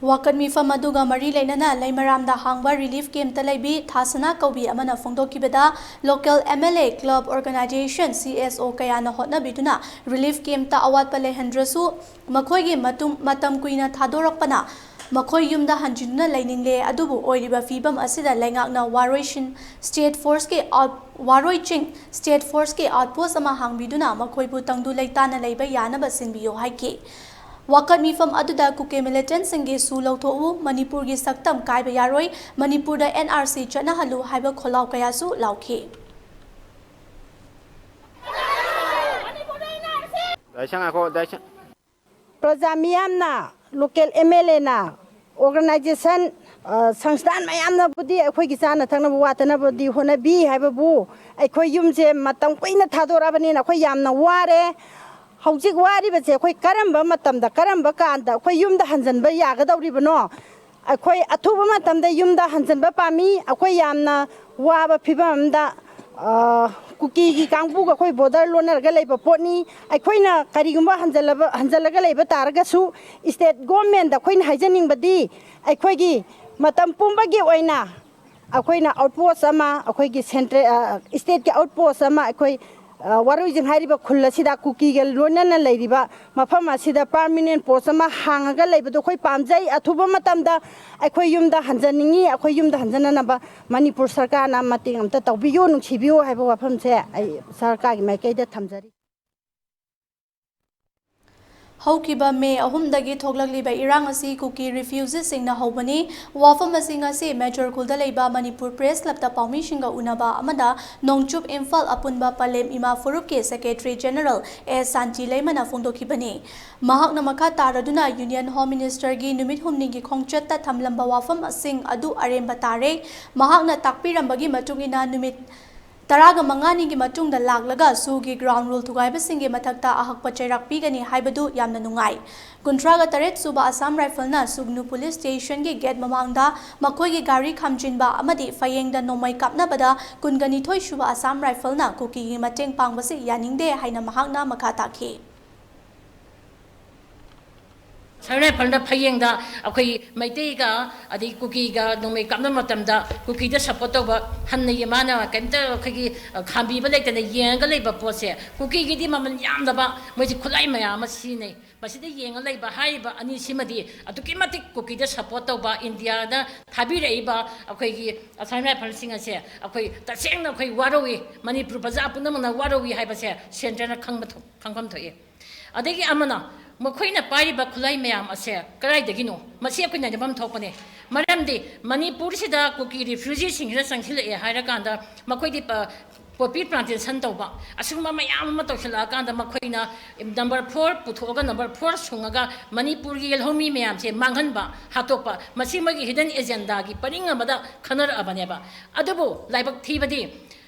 ꯋꯥꯀꯠ ꯃꯤꯐꯝ ꯑꯗꯨꯒ ꯃꯔꯤ ꯂꯩꯅꯅ ꯂꯩꯃꯔꯥꯝꯗ ꯍꯥꯡꯕ relief campꯇ ꯂꯩꯕꯤ ꯊꯥꯁꯅꯥ ꯀꯧꯕꯤ ꯑꯃꯅ ꯐꯣꯡꯗꯣꯛꯈꯤꯕꯗ, local MLA, club, organisation, CSO ꯀꯌꯥꯅ ꯍꯣꯠꯅꯕꯤꯗꯨꯅ relief campꯇ ꯑꯋꯥꯠꯄ ꯂꯩꯍꯟꯗ꯭ꯔꯁꯨ, ꯃꯈꯣꯏꯒꯤ ꯃꯇꯨꯡ, ꯃꯇꯝ ꯀꯨꯏꯅ ꯊꯥꯗꯣꯔꯛꯄꯅ ꯃꯈꯣꯏ ꯌꯨꯝꯗ ꯍꯟꯖꯤꯟꯗꯨꯅ ꯂꯩꯅꯤꯡꯂꯦ꯫ ꯑꯗꯨꯕꯨ ꯑꯣꯏꯔꯤꯕ ꯐꯤꯕꯝ ꯑꯁꯤꯗ ꯂꯩꯉꯥꯛꯅ ꯋꯥꯔꯣꯏꯁꯤꯟ state forceꯀꯤ out-, ꯋꯥꯔꯣꯏ ꯆꯤꯡ state forceꯀꯤ outpost ꯑꯃ ꯍꯥꯡꯕꯤꯗꯨꯅ ꯃꯈꯣꯏꯕꯨ ꯇꯪꯗꯨ ꯂꯩꯇꯥꯅ ꯂꯩꯕ ꯌꯥꯅꯕ ꯁꯤꯟꯕꯤꯌꯨ ꯍꯥꯏꯈꯤ꯫ ꯋꯥꯀꯠ ꯃꯤꯐꯝ ꯑꯗꯨꯗ ꯀꯨꯀꯤ militantꯁꯤꯡꯒꯤ ꯁꯨ ꯂꯧꯊꯣꯛꯎ, ꯃꯅꯤꯄꯨꯔꯒꯤ ꯁꯛꯇꯝ ꯀꯥꯏꯕ ꯌꯥꯔꯣꯏ, ꯃꯅꯤꯄꯨꯔꯗ NRC ꯆꯠꯅꯍꯜꯂꯨ ꯍꯥꯏꯕ ꯈꯣꯜꯂꯥꯎ ꯀꯌꯥꯁꯨ ꯂꯥꯎꯈꯤ꯫ ꯗꯥꯏꯁꯪ ꯉꯥꯏꯈꯣ, ꯗꯥꯏꯁꯪ꯫ ꯄ꯭ꯔꯖꯥ ꯃꯤꯌꯥꯝꯅ, local MLAꯅ, organisation, ꯑ, ꯁꯪꯁꯊꯥꯟ ꯃꯌꯥꯝꯅꯕꯨꯗꯤ ꯑꯩꯈꯣꯏꯒꯤ ꯆꯥꯅ ꯊꯛꯅꯕ ꯋꯥꯠꯇꯅꯕꯗꯤ ꯍꯣꯠꯅꯕꯤ ꯍꯥꯏꯕꯕꯨ, ꯑꯩꯈꯣꯏ ꯌꯨꯝꯁꯦ ꯃꯇꯝ ꯀꯨꯏꯅ ꯊꯥꯗꯣꯔꯛꯑꯕꯅꯤꯅ ꯑꯩꯈꯣꯏ ꯌꯥꯝꯅ ꯋꯥꯔꯦ꯫ ꯍꯧꯖꯤꯛ ꯋꯥꯔꯤꯕꯁꯦ ꯑꯩꯈꯣꯏ ꯀꯔꯝꯕ ꯃꯇꯝꯗ, ꯀꯔꯝꯕ ꯀꯥꯟꯗ ꯑꯩꯈꯣꯏ ꯌꯨꯝꯗ ꯍꯟꯖꯤꯟꯕ ꯌꯥꯒꯗꯧꯔꯤꯕꯅꯣ? ꯑꯩꯈꯣꯏ ꯑꯊꯨꯕ ꯃꯇꯝꯗ ꯌꯨꯝꯗ ꯍꯟꯖꯤꯟꯕ ꯄꯥꯝꯃꯤ꯫ ꯑꯩꯈꯣꯏ ꯌꯥꯝꯅ ꯋꯥꯕ ꯐꯤꯕꯝ ꯑꯃꯗ, ꯑ, ꯀꯨꯀꯤꯒꯤ ꯀꯥꯡꯕꯨꯒ ꯑꯩꯈꯣꯏ ꯕꯣꯔꯗꯔ ꯂꯣꯟꯅꯔꯒ ꯂꯩꯕ ꯄꯣꯠꯅꯤ꯫ ꯑꯩꯈꯣꯏꯅ ꯀꯔꯤꯒꯨꯝꯕ ꯍꯟꯖꯜꯂꯕ, ꯍꯟꯖꯜꯂꯒ ꯂꯩꯕ ꯇꯥꯔꯒꯁꯨ, ꯁ꯭ꯇꯦꯠ ꯒꯣꯔꯃꯦꯟꯗ ꯑꯩꯈꯣꯏꯅ ꯍꯥꯏꯖꯅꯤꯡꯕꯗꯤ, ꯑꯩꯈꯣꯏꯒꯤ ꯃꯇꯝ ꯄꯨꯝꯕꯒꯤ ꯑꯣꯏꯅ ꯑꯩꯈꯣꯏꯅ ꯑꯥꯎꯠꯄꯣꯁ ꯑꯃ, ꯑꯩꯈꯣꯏꯒꯤ ꯁꯦꯟꯇ꯭ꯔꯦ-, ꯑ, ꯁ꯭ꯇꯦꯠꯀꯤ ꯑꯥꯎꯠꯄꯣꯁ ꯑꯃ ꯑꯩꯈꯣꯏ, ꯑ, ꯋꯥꯔꯣꯏꯖꯤꯡ ꯍꯥꯏꯔꯤꯕ ꯈꯨꯜ ꯑꯁꯤꯗ ꯀꯨꯀꯤꯒ ꯂꯣꯏꯅꯅ ꯂꯩꯔꯤꯕ ꯃꯐꯝ ꯑꯁꯤꯗ ꯄꯥꯔꯃꯤꯅꯦꯟ ꯄꯣꯁ ꯑꯃ ꯍꯥꯡꯉꯒ ꯂꯩꯕꯗꯣ ꯑꯩꯈꯣꯏ ꯄꯥꯝꯖꯩ꯫ ꯑꯊꯨꯕ ꯃꯇꯝꯗ ꯑꯩꯈꯣꯏ ꯌꯨꯝꯗ ꯍꯟꯖꯅꯤꯡꯉꯤ꯫ ꯑꯩꯈꯣꯏ ꯌꯨꯝꯗ ꯍꯟꯖꯅꯅꯕ ꯃꯅꯤꯄꯨꯔ ꯁꯔꯀꯥꯔꯅ ꯃꯇꯦꯡ ꯑꯝꯇ ꯇꯧꯕꯤꯌꯨ, ꯅꯨꯡꯁꯤꯕꯤꯌꯨ ꯍꯥꯏꯕ ꯋꯥꯐꯝꯁꯦ ꯑꯩ ꯁꯔꯀꯥꯔꯒꯤ ꯃꯥꯏꯀꯩꯗ ꯊꯝꯖꯔꯤ꯫ ꯍꯧꯈꯤꯕ ꯃꯦ ꯑꯍꯨꯝꯗꯒꯤ ꯊꯣꯛꯂꯛꯂꯤꯕ ꯏꯔꯥꯡ ꯑꯁꯤ ꯀꯨꯀꯤ ꯔꯤꯐ꯭ꯌꯨꯖꯤꯁꯤꯡꯅ ꯍꯧꯕꯅꯤ꯫ ꯋꯥꯐꯝ ꯑꯁꯤ ꯉꯁꯤ ꯃꯦꯖꯣꯔ ꯈꯨꯜꯗ ꯂꯩꯕ ꯃꯅꯤꯄꯨꯔ ꯄ꯭ꯔꯦꯁ ꯀ꯭ꯂꯕꯇ ꯄꯥꯎꯃꯤꯁꯤꯡꯒ ꯎꯅꯕ ꯑꯃꯗ ꯅꯣꯡꯆꯨꯞ ꯏꯝꯐꯥꯜ ꯑꯄꯨꯟꯕ ꯄꯂꯦꯝ ꯏꯃꯥ ꯐꯨꯔꯨꯞꯀꯤ ꯁꯦꯀ꯭ꯔꯦꯇꯔꯤ ꯖꯦꯅꯔꯦꯜ ꯑꯦ ꯁꯥꯟꯇꯤ ꯂꯩꯃꯅ ꯐꯣꯡꯗꯣꯛꯈꯤꯕꯅꯤ꯫ ꯃꯍꯥꯛꯅ ꯃꯈꯥ ꯇꯥꯔꯗꯨꯅ ꯌꯨꯅꯤꯌꯟ ꯍꯣꯝ ꯃꯤꯅꯤꯁꯇꯔꯒꯤ ꯅꯨꯃꯤꯠ ꯍꯨꯝꯅꯤꯒꯤ ꯈꯣꯡꯆꯠꯇ ꯊꯝꯂꯝꯕ ꯋꯥꯐꯝꯁꯤꯡ ꯑꯗꯨ ꯑꯔꯦꯝꯕ ꯇꯥꯔꯦ꯫ ꯃꯍꯥꯛꯅ ꯇꯥꯛꯄꯤꯔꯝꯕꯒꯤ ꯃꯇꯨꯡ ꯏꯟꯅ ꯅꯨꯃꯤꯠ ꯇꯔꯥꯒ ꯃꯉꯥꯅꯤꯒꯤ ꯃꯇꯨꯡꯗ ꯂꯥꯛꯂꯒ ꯁꯨꯒꯤ ꯒ꯭ꯔꯥꯎꯟ ꯔꯨꯜ ꯊꯨꯒꯥꯏꯕꯁꯤꯡꯒꯤ ꯃꯊꯛꯇ ꯑꯍꯛꯄ ꯆꯩꯔꯥꯛ ꯄꯤꯒꯅꯤ ꯍꯥꯏꯕꯗꯨ ꯌꯥꯝꯅ ꯅꯨꯡꯉꯥꯏ꯫ ꯀꯨꯟꯊ꯭ꯔꯥꯒ ꯇꯔꯦꯠ ꯁꯨꯕ ꯑꯁꯥꯝ ꯔꯥꯏꯐꯜꯅ ꯁꯨꯒꯅꯨ ꯄꯨꯂꯤꯁ ꯁ꯭ꯇꯦꯁꯟꯒꯤ ꯒꯦꯠ ꯃꯃꯥꯡꯗ ꯃꯈꯣꯏꯒꯤ ꯒꯥꯔꯤ ꯈꯥꯝꯖꯤꯟꯕ ꯑꯃꯗꯤ ꯐꯌꯦꯡꯗ ꯅꯣꯡꯃꯩ ꯀꯥꯞꯅꯕꯗ ꯀꯨꯟꯒ ꯅꯤꯊꯣꯏ ꯁꯨꯕ ꯑꯁꯥꯝ ꯔꯥꯏꯐꯜꯅ ꯀꯨꯀꯤꯒꯤ ꯃꯇꯦꯡ ꯄꯥꯡꯕꯁꯤ ꯌꯥꯅꯤꯡꯗꯦ ꯍꯥꯏꯅ ꯃꯍꯥꯛꯅ ꯃꯈꯥ ꯇꯥꯈꯤ꯫ ꯑꯁꯥꯝ ꯔꯥꯏꯐꯜꯅ ꯐꯌꯦꯡꯗ ꯑꯩꯈꯣꯏ ꯃꯩꯇꯩꯒ ꯑꯗꯩ ꯀꯨꯀꯤꯒ ꯅꯣꯡꯃꯩ ꯀꯥꯞꯅꯕ ꯃꯇꯝꯗ ꯀꯨꯀꯤꯗ ꯁꯞꯄꯣꯔꯠ ꯇꯧꯕ ꯍꯟꯅ ꯃꯥꯅ ꯀꯩꯝꯇ ꯑꯩꯈꯣꯏꯒꯤ, ꯑ, ꯈꯥꯝꯕꯤꯕ ꯂꯩꯇꯅ ꯌꯦꯡꯉꯒ ꯂꯩꯕ ꯄꯣꯠꯁꯦ, ꯀꯨꯀꯤꯒꯤꯗꯤ ꯃꯃꯜ ꯌꯥꯝꯗꯕ, ꯃꯣꯏꯁꯤ ꯈꯨꯠꯂꯥꯏ ꯃꯌꯥꯝ ꯑꯃ ꯁꯤꯖꯤꯟꯅꯩ꯫ ꯃꯁꯤꯗ ꯌꯦꯡꯉ ꯂꯩꯕ ꯍꯥꯏꯔꯤꯕ ꯑꯅꯤꯁꯤꯃꯗꯤ ꯑꯗꯨꯛꯀꯤ ꯃꯇꯤꯛ ꯀꯨꯀꯤꯗ ꯁꯞꯄꯣꯔꯠ ꯇꯧꯕ, ꯏꯟꯗꯤꯌꯥꯗ ꯊꯥꯕꯤꯔꯛꯏꯕ ꯑꯩꯈꯣꯏꯒꯤ ꯑꯁꯥꯝ ꯔꯥꯏꯐꯜꯁꯤꯡ ꯑꯁꯦ ꯑꯩꯈꯣꯏ ꯇꯁꯦꯡꯅ ꯑꯩꯈꯣꯏ ꯋꯥꯔꯧꯏ, ꯃꯅꯤꯄꯨꯔ ꯄ꯭ꯔꯖꯥ ꯄꯨꯝꯅꯃꯛꯅ ꯋꯥꯔꯧꯏ ꯍꯥꯏꯕꯁꯦ ꯁꯦꯟꯇꯔꯅ ꯈꯪꯕ ꯊꯣꯛ-, ꯈꯪꯐꯝ ꯊꯣꯛꯏ꯫ ꯑꯗꯒꯤ ꯑꯃꯅ, ꯃꯈꯣꯏꯅ ꯄꯥꯏꯔꯤꯕ ꯈꯨꯠꯂꯥꯏ ꯃꯌꯥꯝ ꯑꯁꯦ ꯀꯗꯥꯏꯗꯒꯤꯅꯣ? ꯃꯁꯤ ꯑꯩꯈꯣꯏ ꯅꯩꯅꯐꯝ ꯊꯣꯛꯄꯅꯦ꯫ ꯃꯔꯝꯗꯤ ꯃꯅꯤꯄꯨꯔꯁꯤꯗ ꯀꯨꯀꯤ ꯔꯤꯐ꯭ꯌꯨꯖꯤꯁꯤꯡꯁꯤꯅ ꯆꯪꯁꯤꯜꯂꯛꯑꯦ ꯍꯥꯏꯔꯀꯥꯟꯗ ꯃꯈꯣꯏꯗꯤ ꯄ-, ꯄꯣꯄꯤ ꯄ꯭ꯂꯥꯟꯇꯦꯁꯟ ꯇꯧꯕ, ꯑꯁꯤꯒꯨꯝꯕ ꯃꯌꯥꯝ ꯑꯃ ꯇꯧꯁꯤꯜꯂꯛꯑꯀꯥꯟꯗ ꯃꯈꯣꯏꯅ ꯅꯝꯕꯔ ꯐꯣꯔ ꯄꯨꯊꯣꯛꯑꯒ ꯅꯝꯕꯔ ꯐꯣꯔ ꯁꯨꯡꯉꯒ ꯃꯅꯤꯄꯨꯔꯒꯤ ꯌꯦꯜꯍꯧꯃꯤ ꯃꯌꯥꯝꯁꯦ ꯃꯥꯡꯍꯟꯕ, ꯍꯥꯠꯇꯣꯛꯄ, ꯃꯁꯤ ꯃꯣꯏꯒꯤ ꯍꯤꯗꯟ ꯑꯦꯖꯦꯟꯗꯥꯒꯤ ꯄꯔꯤꯡ ꯑꯃꯗ ꯈꯟꯅꯔꯛꯑꯕꯅꯦꯕ꯫ ꯑꯗꯨꯕꯨ ꯂꯥꯏꯕꯛ ꯊꯤꯕꯗꯤ,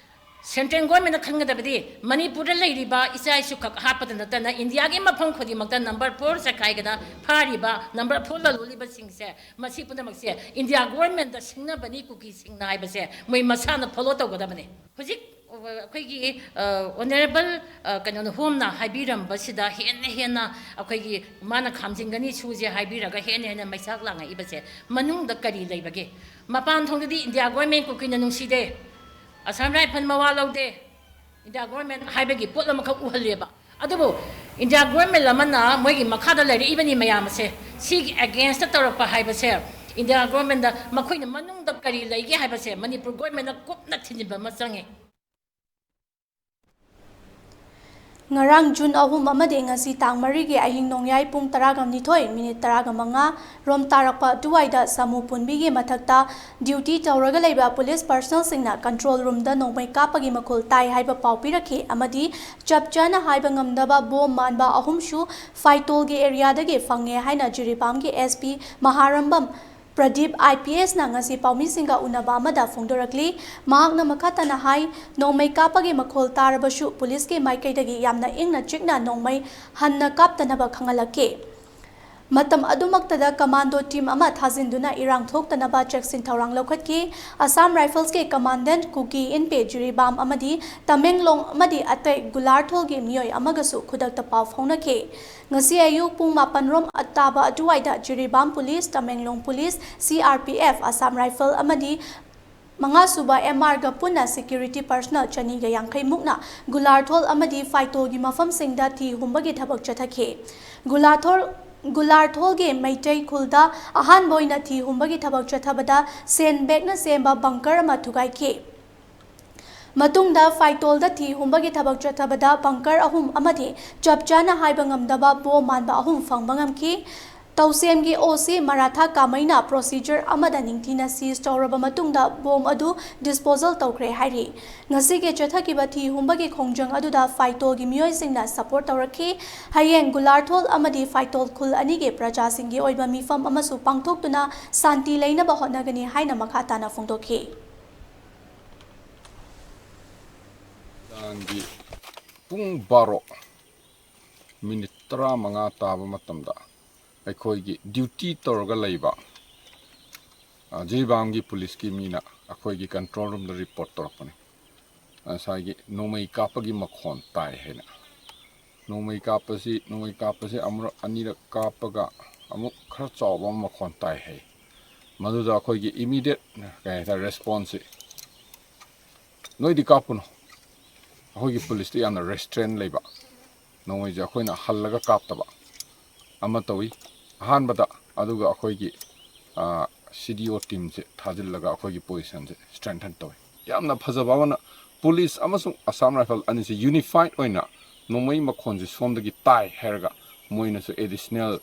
ꯁꯦꯟꯇ꯭ꯔꯦꯜ ꯒꯣꯔꯃꯦꯟꯅ ꯈꯪꯒꯗꯕꯗꯤ, ꯃꯅꯤꯄꯨꯔꯗ ꯂꯩꯔꯤꯕ ꯏꯆꯥ ꯏꯁꯨꯈꯛ ꯍꯥꯠꯄꯗ ꯅꯠꯇꯅ ꯏꯟꯗꯤꯌꯥꯒꯤ ꯃꯐꯝ ꯈꯨꯗꯤꯡꯃꯛꯇ ꯅꯝꯕꯔ ꯐꯣꯔ ꯆꯈꯥꯏꯒꯅ ꯐꯥꯔꯤꯕ, ꯅꯝꯕꯔ ꯐꯣꯔ ꯂꯂꯣꯜꯂꯤꯕꯁꯤꯡꯁꯦ, ꯃꯁꯤ ꯄꯨꯝꯅꯃꯛꯁꯦ ꯏꯟꯗꯤꯌꯥ ꯒꯣꯔꯃꯦꯟꯗ ꯁꯤꯡꯅꯕꯅꯤ ꯀꯨꯀꯤꯁꯤꯡꯅ ꯍꯥꯏꯕꯁꯦ ꯃꯣꯏ ꯃꯁꯥꯅ ꯐꯣꯂꯣ ꯇꯧꯒꯗꯕꯅꯤ꯫ ꯍꯧꯖꯤꯛ ꯑꯩꯈꯣꯏꯒꯤ ꯑꯣꯅꯔꯦꯕꯜ ꯀꯩꯅꯣꯅ ꯍꯣꯝꯅ ꯍꯥꯏꯕꯤꯔꯝꯕꯁꯤꯗ ꯍꯦꯟꯅ ꯍꯦꯟꯅ ꯑꯩꯈꯣꯏꯒꯤ ꯃꯥꯅ ꯈꯥꯝꯖꯤꯟꯒꯅꯤ ꯁꯨꯁꯦ ꯍꯥꯏꯕꯤꯔꯒ ꯍꯦꯟꯅ ꯍꯦꯟꯅ ꯃꯩꯆꯥꯛ ꯂꯥꯡꯉꯛꯏꯕꯁꯦ ꯃꯅꯨꯡꯗ ꯀꯔꯤ ꯂꯩꯕꯒꯦ? ꯃꯄꯥꯟ ꯊꯣꯡꯗꯗꯤ ꯏꯟꯗꯤꯌꯥ ꯒꯣꯔꯃꯦꯟ ꯀꯨꯀꯤꯅ ꯅꯨꯡꯁꯤꯗꯦ, ꯑꯁꯥꯝ ꯔꯥꯏꯐꯜ ꯃꯋꯥ ꯂꯧꯗꯦ, ꯏꯟꯗꯤꯌꯥ ꯒꯣꯔꯃꯦꯟ ꯍꯥꯏꯕꯒꯤ ꯄꯣꯠ ꯑꯃꯈꯛ ꯎꯍꯜꯂꯦꯕ꯫ ꯑꯗꯨꯕꯨ ꯏꯟꯗꯤꯌꯥ ꯒꯣꯔꯃꯦꯟ ꯑꯃꯅ ꯃꯣꯏꯒꯤ ꯃꯈꯥꯗ ꯂꯩꯔꯛꯏꯕꯅꯤ ꯃꯌꯥꯝ ꯑꯁꯦ, ꯁꯤꯒꯤ ꯑꯦꯒꯦꯟꯁꯇ ꯇꯧꯔꯛꯄ ꯍꯥꯏꯕꯁꯦ ꯏꯟꯗꯤꯌꯥ ꯒꯣꯔꯃꯦꯟꯗ ꯃꯈꯣꯏꯅ ꯃꯅꯨꯡꯗ ꯀꯔꯤ ꯂꯩꯒꯦ ꯍꯥꯏꯕꯁꯦ ꯃꯅꯤꯄꯨꯔ ꯒꯣꯔꯃꯦꯟꯅ ꯀꯨꯞꯅ ꯊꯤꯟꯖꯤꯟꯕ ꯑꯃ ꯆꯪꯉꯤ꯫ ꯉꯔꯥꯡ ꯖꯨꯟ ꯑꯍꯨꯝ ꯑꯃꯗꯤ ꯉꯁꯤ ꯇꯥꯡ ꯃꯔꯤꯒꯤ ꯑꯍꯤꯡ ꯅꯣꯡꯌꯥꯏ ꯄꯨꯡ ꯇꯔꯥꯒ ꯅꯤꯊꯣꯏ ꯃꯤꯅꯤꯠ ꯇꯔꯥꯒ ꯃꯉꯥ ꯔꯣꯝ ꯇꯥꯔꯛꯄ ꯑꯗꯨꯋꯥꯏꯗ ꯁꯥꯃꯨ ꯄꯨꯟꯕꯤꯒꯤ ꯃꯊꯛꯇ ꯗ꯭ꯌꯨꯇꯤ ꯇꯧꯔꯒ ꯂꯩꯕ ꯄꯨꯂꯤꯁ ꯄꯥꯔꯁꯅꯦꯜꯁꯤꯡꯅ ꯀꯟꯇ꯭ꯔꯣꯜ ꯔꯨꯝꯗ ꯅꯣꯡꯃꯩ ꯀꯥꯞꯄꯒꯤ ꯃꯈꯣꯜ ꯇꯥꯏ ꯍꯥꯏꯕ ꯄꯥꯎ ꯄꯤꯔꯛꯈꯤ ꯑꯃꯗꯤ ꯆꯞ ꯆꯥꯅ ꯍꯥꯏꯕ ꯉꯝꯗꯕ ꯕꯣꯝ ꯃꯥꯟꯕ ꯑꯍꯨꯝꯁꯨ ꯐꯥꯏꯇꯣꯜꯒꯤ ꯑꯦꯔꯤꯌꯥꯗꯒꯤ ꯐꯪꯉꯦ ꯍꯥꯏꯅ ꯖꯤꯔꯤꯕꯥꯝꯒꯤ S P ꯃꯍꯥꯔꯝꯕꯝ Pradeep I P ꯑꯦꯁꯅ ꯉꯁꯤ ꯄꯥꯎꯃꯤꯁꯤꯡꯒ ꯎꯅꯕ ꯑꯃꯗ ꯐꯣꯡꯗꯣꯔꯛꯂꯤ꯫ ꯃꯍꯥꯛꯅ ꯃꯈꯥ ꯇꯥꯅ ꯍꯥꯏ, ꯅꯣꯡꯃꯩ ꯀꯥꯞꯄꯒꯤ ꯃꯈꯣꯜ ꯇꯥꯔꯕꯁꯨ ꯄꯨꯂꯤꯁꯀꯤ ꯃꯥꯏꯀꯩꯗꯒꯤ ꯌꯥꯝꯅ ꯏꯪꯅ ꯆꯤꯛꯅ ꯅꯣꯡꯃꯩ ꯍꯟꯅ ꯀꯥꯞꯇꯅꯕ ꯈꯪꯍꯜꯂꯛꯈꯤ꯫ ꯃꯇꯝ ꯑꯗꯨꯃꯛꯇꯗ ꯀꯃꯥꯟꯗꯣ ꯇꯤꯝ ꯑꯃ ꯊꯥꯖꯤꯟꯗꯨꯅ ꯏꯔꯥꯡ ꯊꯣꯛꯇꯅꯕ ꯆꯦꯛꯁꯤꯟ ꯊꯧꯔꯥꯡ ꯂꯧꯈꯠꯈꯤ꯫ ꯑꯁꯥꯝ ꯔꯥꯏꯐꯜꯁꯀꯤ ꯀꯃꯥꯟꯗꯦꯟꯠ ꯀꯨꯀꯤ ꯏꯟꯄꯦ ꯖꯤꯔꯤꯕꯥꯝ ꯑꯃꯗꯤ ꯇꯃꯦꯡꯂꯣꯡ ꯑꯃꯗꯤ ꯑꯇꯩ ꯒꯨꯂꯥꯔꯊꯣꯜꯒꯤ ꯃꯤꯑꯣꯏ ꯑꯃꯒꯁꯨ ꯈꯨꯗꯛꯇ ꯄꯥꯎ ꯐꯥꯎꯅꯈꯤ꯫ ꯉꯁꯤ ꯑꯌꯨꯛ ꯄꯨꯡ ꯃꯥꯄꯟ ꯔꯣꯝ ꯇꯥꯕ ꯑꯗꯨꯋꯥꯏꯗ Jiribam police, Tamenglong police, C R P F, Assam rifle ꯑꯃꯗꯤ ꯃꯉꯥꯁꯨꯕ ꯑꯦꯝ ꯑꯥꯔꯒ ꯄꯨꯟꯅ ꯁꯦꯀ꯭ꯌꯨꯔꯤꯇꯤ ꯄꯔꯁꯅꯦꯜ ꯆꯅꯤꯒ ꯌꯥꯡꯈꯩ ꯃꯨꯛꯅ ꯒꯨꯂꯥꯔꯊꯣꯜ ꯑꯃꯗꯤ ꯐꯥꯏꯇꯣꯜꯒꯤ ꯃꯐꯝꯁꯤꯡꯗ ꯊꯤ ꯍꯨꯝꯕꯒꯤ ꯊꯕꯛ ꯆꯠꯊꯈꯤ꯫ ꯒꯨꯂꯥꯊꯣꯜ, ꯒꯨꯂꯥꯔꯊꯣꯜꯒꯤ ꯃꯩꯇꯩ ꯈꯨꯜꯗ ꯑꯍꯥꯟꯕ ꯑꯣꯏꯅ ꯊꯤ ꯍꯨꯝꯕꯒꯤ ꯊꯕꯛ ꯆꯠꯊꯕꯗ ꯁꯦꯟ ꯕꯦꯛꯅ ꯁꯦꯝꯕ ꯕꯪꯀꯔ ꯑꯃ ꯊꯨꯒꯥꯏꯈꯤ꯫ ꯃꯇꯨꯡꯗ ꯐꯥꯏꯇꯣꯜꯗ ꯊꯤ ꯍꯨꯝꯕꯒꯤ ꯊꯕꯛ ꯆꯠꯊꯕꯗ ꯕꯪꯀꯔ ꯑꯍꯨꯝ ꯑꯃꯗꯤ ꯆꯞ ꯆꯥꯅ ꯍꯥꯏꯕ ꯉꯝꯗꯕ ꯕꯣꯝ ꯃꯥꯟꯕ ꯑꯍꯨꯝ ꯐꯪꯕ ꯉꯝꯈꯤ꯫ ꯇꯧꯁꯦꯝꯒꯤ ꯑꯣ ꯁꯤ ꯃꯔꯥꯊꯥ ꯀꯥꯃꯩꯅ ꯄ꯭ꯔꯣꯁꯤꯖꯔ ꯑꯃꯗ ꯅꯤꯡꯊꯤꯅ ꯁꯤꯖ ꯇꯧꯔꯕ ꯃꯇꯨꯡꯗ ꯕꯣꯝ ꯑꯗꯨ ꯗꯤꯁꯄꯣꯖꯦꯜ ꯇꯧꯈ꯭ꯔꯦ ꯍꯥꯏꯔꯤ꯫ ꯉꯁꯤꯒꯤ ꯆꯠꯊꯈꯤꯕ ꯊꯤ ꯍꯨꯝꯕꯒꯤ ꯈꯣꯡꯖꯪ ꯑꯗꯨꯗ ꯐꯥꯏꯇꯣꯜꯒꯤ ꯃꯤꯑꯣꯏꯁꯤꯡꯅ ꯁꯄꯣꯔꯠ ꯇꯧꯔꯛꯈꯤ꯫ ꯍꯌꯦꯡ ꯒꯨꯂꯥꯔꯊꯣꯜ ꯑꯃꯗꯤ ꯐꯥꯏꯇꯣꯜ ꯈꯨꯜ ꯑꯅꯤꯒꯤ ꯄ꯭ꯔꯖꯥꯁꯤꯡꯒꯤ ꯑꯣꯏꯕ ꯃꯤꯐꯝ ꯑꯃꯁꯨ ꯄꯥꯡꯊꯣꯛꯇꯨꯅ ꯁꯥꯟꯇꯤ ꯂꯩꯅꯕ ꯍꯣꯠꯅꯒꯅꯤ ꯍꯥꯏꯅ ꯃꯈꯥ ꯇꯥꯅ ꯐꯣꯡꯗꯣꯛꯈꯤ꯫ ꯅꯨꯡꯗꯥꯡꯒꯤ ꯄꯨꯡ ꯕꯥꯔꯣ ꯃꯤꯅꯤꯠ ꯇꯔꯥꯃꯉꯥ ꯇꯥꯕ ꯃꯇꯝꯗ ꯑꯩꯈꯣꯏꯒꯤ ꯗ꯭ꯌꯨꯇꯤ ꯇꯧꯔꯒ ꯂꯩꯕ, ꯑ, ꯖꯤꯔꯤꯕꯥꯝꯒꯤ ꯄꯨꯂꯤꯁꯀꯤ ꯃꯤꯅ ꯑꯩꯈꯣꯏꯒꯤ ꯀꯟꯇ꯭ꯔꯣꯜ ꯔꯨꯝꯗ ꯔꯤꯄꯣꯔꯠ ꯇꯧꯔꯛꯄꯅꯤ꯫ ꯉꯁꯥꯏꯒꯤ ꯅꯣꯡꯃꯩ ꯀꯥꯞꯄꯒꯤ ꯃꯈꯣꯟ ꯇꯥꯏ ꯍꯥꯏꯅ꯫ ꯅꯣꯡꯃꯩ ꯀꯥꯞꯄꯁꯤ ꯅꯣꯡꯃꯩ ꯀꯥꯞꯄꯁꯤ ꯑꯃꯨꯔꯛ ꯑꯅꯤꯔꯛ ꯀꯥꯞꯄꯒ ꯑꯃꯨꯛ ꯈꯔ ꯆꯥꯎꯕ ꯑꯃ ꯃꯈꯣꯟ ꯇꯥꯏ ꯍꯥꯏ꯫ ꯃꯗꯨꯗ ꯑꯩꯈꯣꯏꯒꯤ ꯏꯃꯤꯗꯤꯌꯦꯠ ꯀꯩ ꯍꯥꯏꯇꯥꯔꯦ ꯔꯦꯁꯄꯣꯟꯁꯁꯤ, "ꯅꯣꯏꯗꯤ ꯀꯥꯞꯄꯨꯅꯣ, ꯑꯩꯈꯣꯏꯒꯤ ꯄꯨꯂꯤꯁꯇꯤ ꯌꯥꯝꯅ ꯔꯦꯁꯇ꯭ꯔꯦꯟ ꯂꯩꯕ, ꯅꯣꯡꯃꯩꯁꯦ ꯑꯩꯈꯣꯏꯅ ꯍꯜꯂꯒ ꯀꯥꯞꯇꯕ" ꯑꯃ ꯇꯧꯏ ꯑꯍꯥꯟꯕꯗ꯫ ꯑꯗꯨꯒ ꯑꯩꯈꯣꯏꯒꯤ ꯁꯤ ꯗꯤ ꯑꯣ ꯇꯤꯝꯁꯦ ꯊꯥꯖꯤꯜꯂꯒ ꯑꯩꯈꯣꯏꯒꯤ ꯄꯣꯖꯤꯁꯟꯁꯦ ꯁ꯭ꯇ꯭ꯔꯦꯡꯊꯟ ꯇꯧꯏ꯫ ꯌꯥꯝꯅ ꯐꯖꯕ ꯑꯃꯅ, ꯄꯨꯂꯤꯁ ꯑꯃꯁꯨꯡ ꯑꯁꯥꯝ ꯔꯥꯏꯐꯜ ꯑꯅꯤꯁꯤ ꯌꯨꯅꯤꯐꯥꯏꯠ ꯑꯣꯏꯅ ꯅꯣꯡꯃꯩ ꯃꯈꯣꯟꯁꯦ ꯁꯣꯝꯗꯒꯤ ꯇꯥꯏ ꯍꯥꯏꯔꯒ ꯃꯣꯏꯅꯁꯨ ꯑꯦꯗꯤꯁꯅꯦꯜ,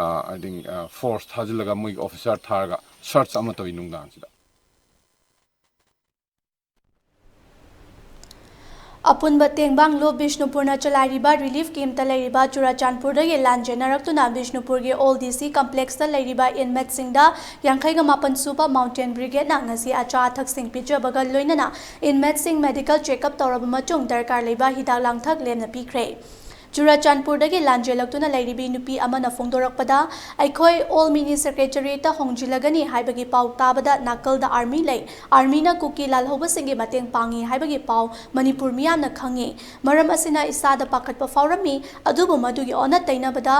ꯑꯥꯏ ꯊꯤꯡ, ꯐꯣꯔꯁ ꯊꯥꯖꯤꯜꯂꯒ ꯃꯣꯏꯒꯤ ꯑꯣꯐꯤꯁꯥꯔ ꯊꯥꯔꯒ ꯁꯔꯆ ꯑꯃ ꯇꯧꯏ ꯅꯨꯡꯗꯥꯡꯁꯤꯗ꯫ ꯑꯄꯨꯟꯕ ꯇꯦꯡꯕꯥꯡ ꯂꯨꯞ ꯕꯤꯁꯅꯨꯄꯨꯔꯅ ꯆꯂꯥꯏꯔꯤꯕ ꯔꯤꯂꯤꯐ ꯀꯦꯝꯞꯇ ꯂꯩꯔꯤꯕ ꯆꯨꯔꯥꯆꯥꯟꯄꯨꯔꯗꯒꯤ ꯂꯥꯟꯖꯦꯟꯅꯔꯛꯇꯨꯅ ꯕꯤꯁꯅꯨꯄꯨꯔꯒꯤ ꯑꯣꯜ ꯗꯤ ꯁꯤ ꯀꯝꯄ꯭ꯂꯦꯛꯁꯇ ꯂꯩꯔꯤꯕ ꯏꯟꯃꯦꯠꯁꯤꯡꯗ ꯌꯥꯡꯈꯩꯒ ꯃꯥꯄꯟ ꯁꯨꯕ ꯃꯥꯎꯟꯇꯦꯟ ꯕ꯭ꯔꯤꯒꯦꯗꯅ ꯉꯁꯤ ꯑꯆꯥ ꯑꯊꯛꯁꯤꯡ ꯄꯤꯖꯕꯒ ꯂꯣꯏꯅꯅ ꯏꯟꯃꯦꯠꯁꯤꯡ ꯃꯦꯗꯤꯀꯦꯜ ꯆꯦꯛꯑꯞ ꯇꯧꯔꯕ ꯃꯇꯨꯡ ꯗꯔꯀꯥꯔ ꯂꯩꯕ ꯍꯤꯗꯥꯛ ꯂꯥꯡꯊꯛ ꯂꯦꯝꯅ ꯄꯤꯈ꯭ꯔꯦ꯫ ꯆꯨꯔꯥꯆꯥꯟꯄꯨꯔꯗꯒꯤ ꯂꯥꯟꯖꯦꯜꯂꯛꯇꯨꯅ ꯂꯩꯔꯤꯕꯤ ꯅꯨꯄꯤ ꯑꯃꯅ ꯐꯣꯡꯗꯣꯔꯛꯄꯗ, ꯑꯩꯈꯣꯏ ꯑꯣꯜ ꯃꯤꯅꯤ ꯁꯦꯀ꯭ꯔꯦꯇꯔꯤꯌꯦꯠꯇ ꯍꯣꯡꯖꯤꯜꯂꯒꯅꯤ ꯍꯥꯏꯕꯒꯤ ꯄꯥꯎ ꯇꯥꯕꯗ ꯅꯥꯀꯜꯗ ꯑꯥꯔꯃꯤ ꯂꯩ, ꯑꯥꯔꯃꯤꯅ ꯀꯨꯀꯤ ꯂꯥꯜꯍꯧꯕꯁꯤꯡꯒꯤ ꯃꯇꯦꯡ ꯄꯥꯡꯉꯤ ꯍꯥꯏꯕꯒꯤ ꯄꯥꯎ ꯃꯅꯤꯄꯨꯔ ꯃꯤꯌꯥꯝꯅ ꯈꯪꯉꯤ꯫ ꯃꯔꯝ ꯑꯁꯤꯅ ꯏꯁꯥꯗ ꯄꯥꯈꯠꯄ ꯐꯥꯎꯔꯝꯃꯤ꯫ ꯑꯗꯨꯕꯨ ꯃꯗꯨꯒꯤ ꯑꯣꯟꯅ ꯇꯩꯅꯕꯗ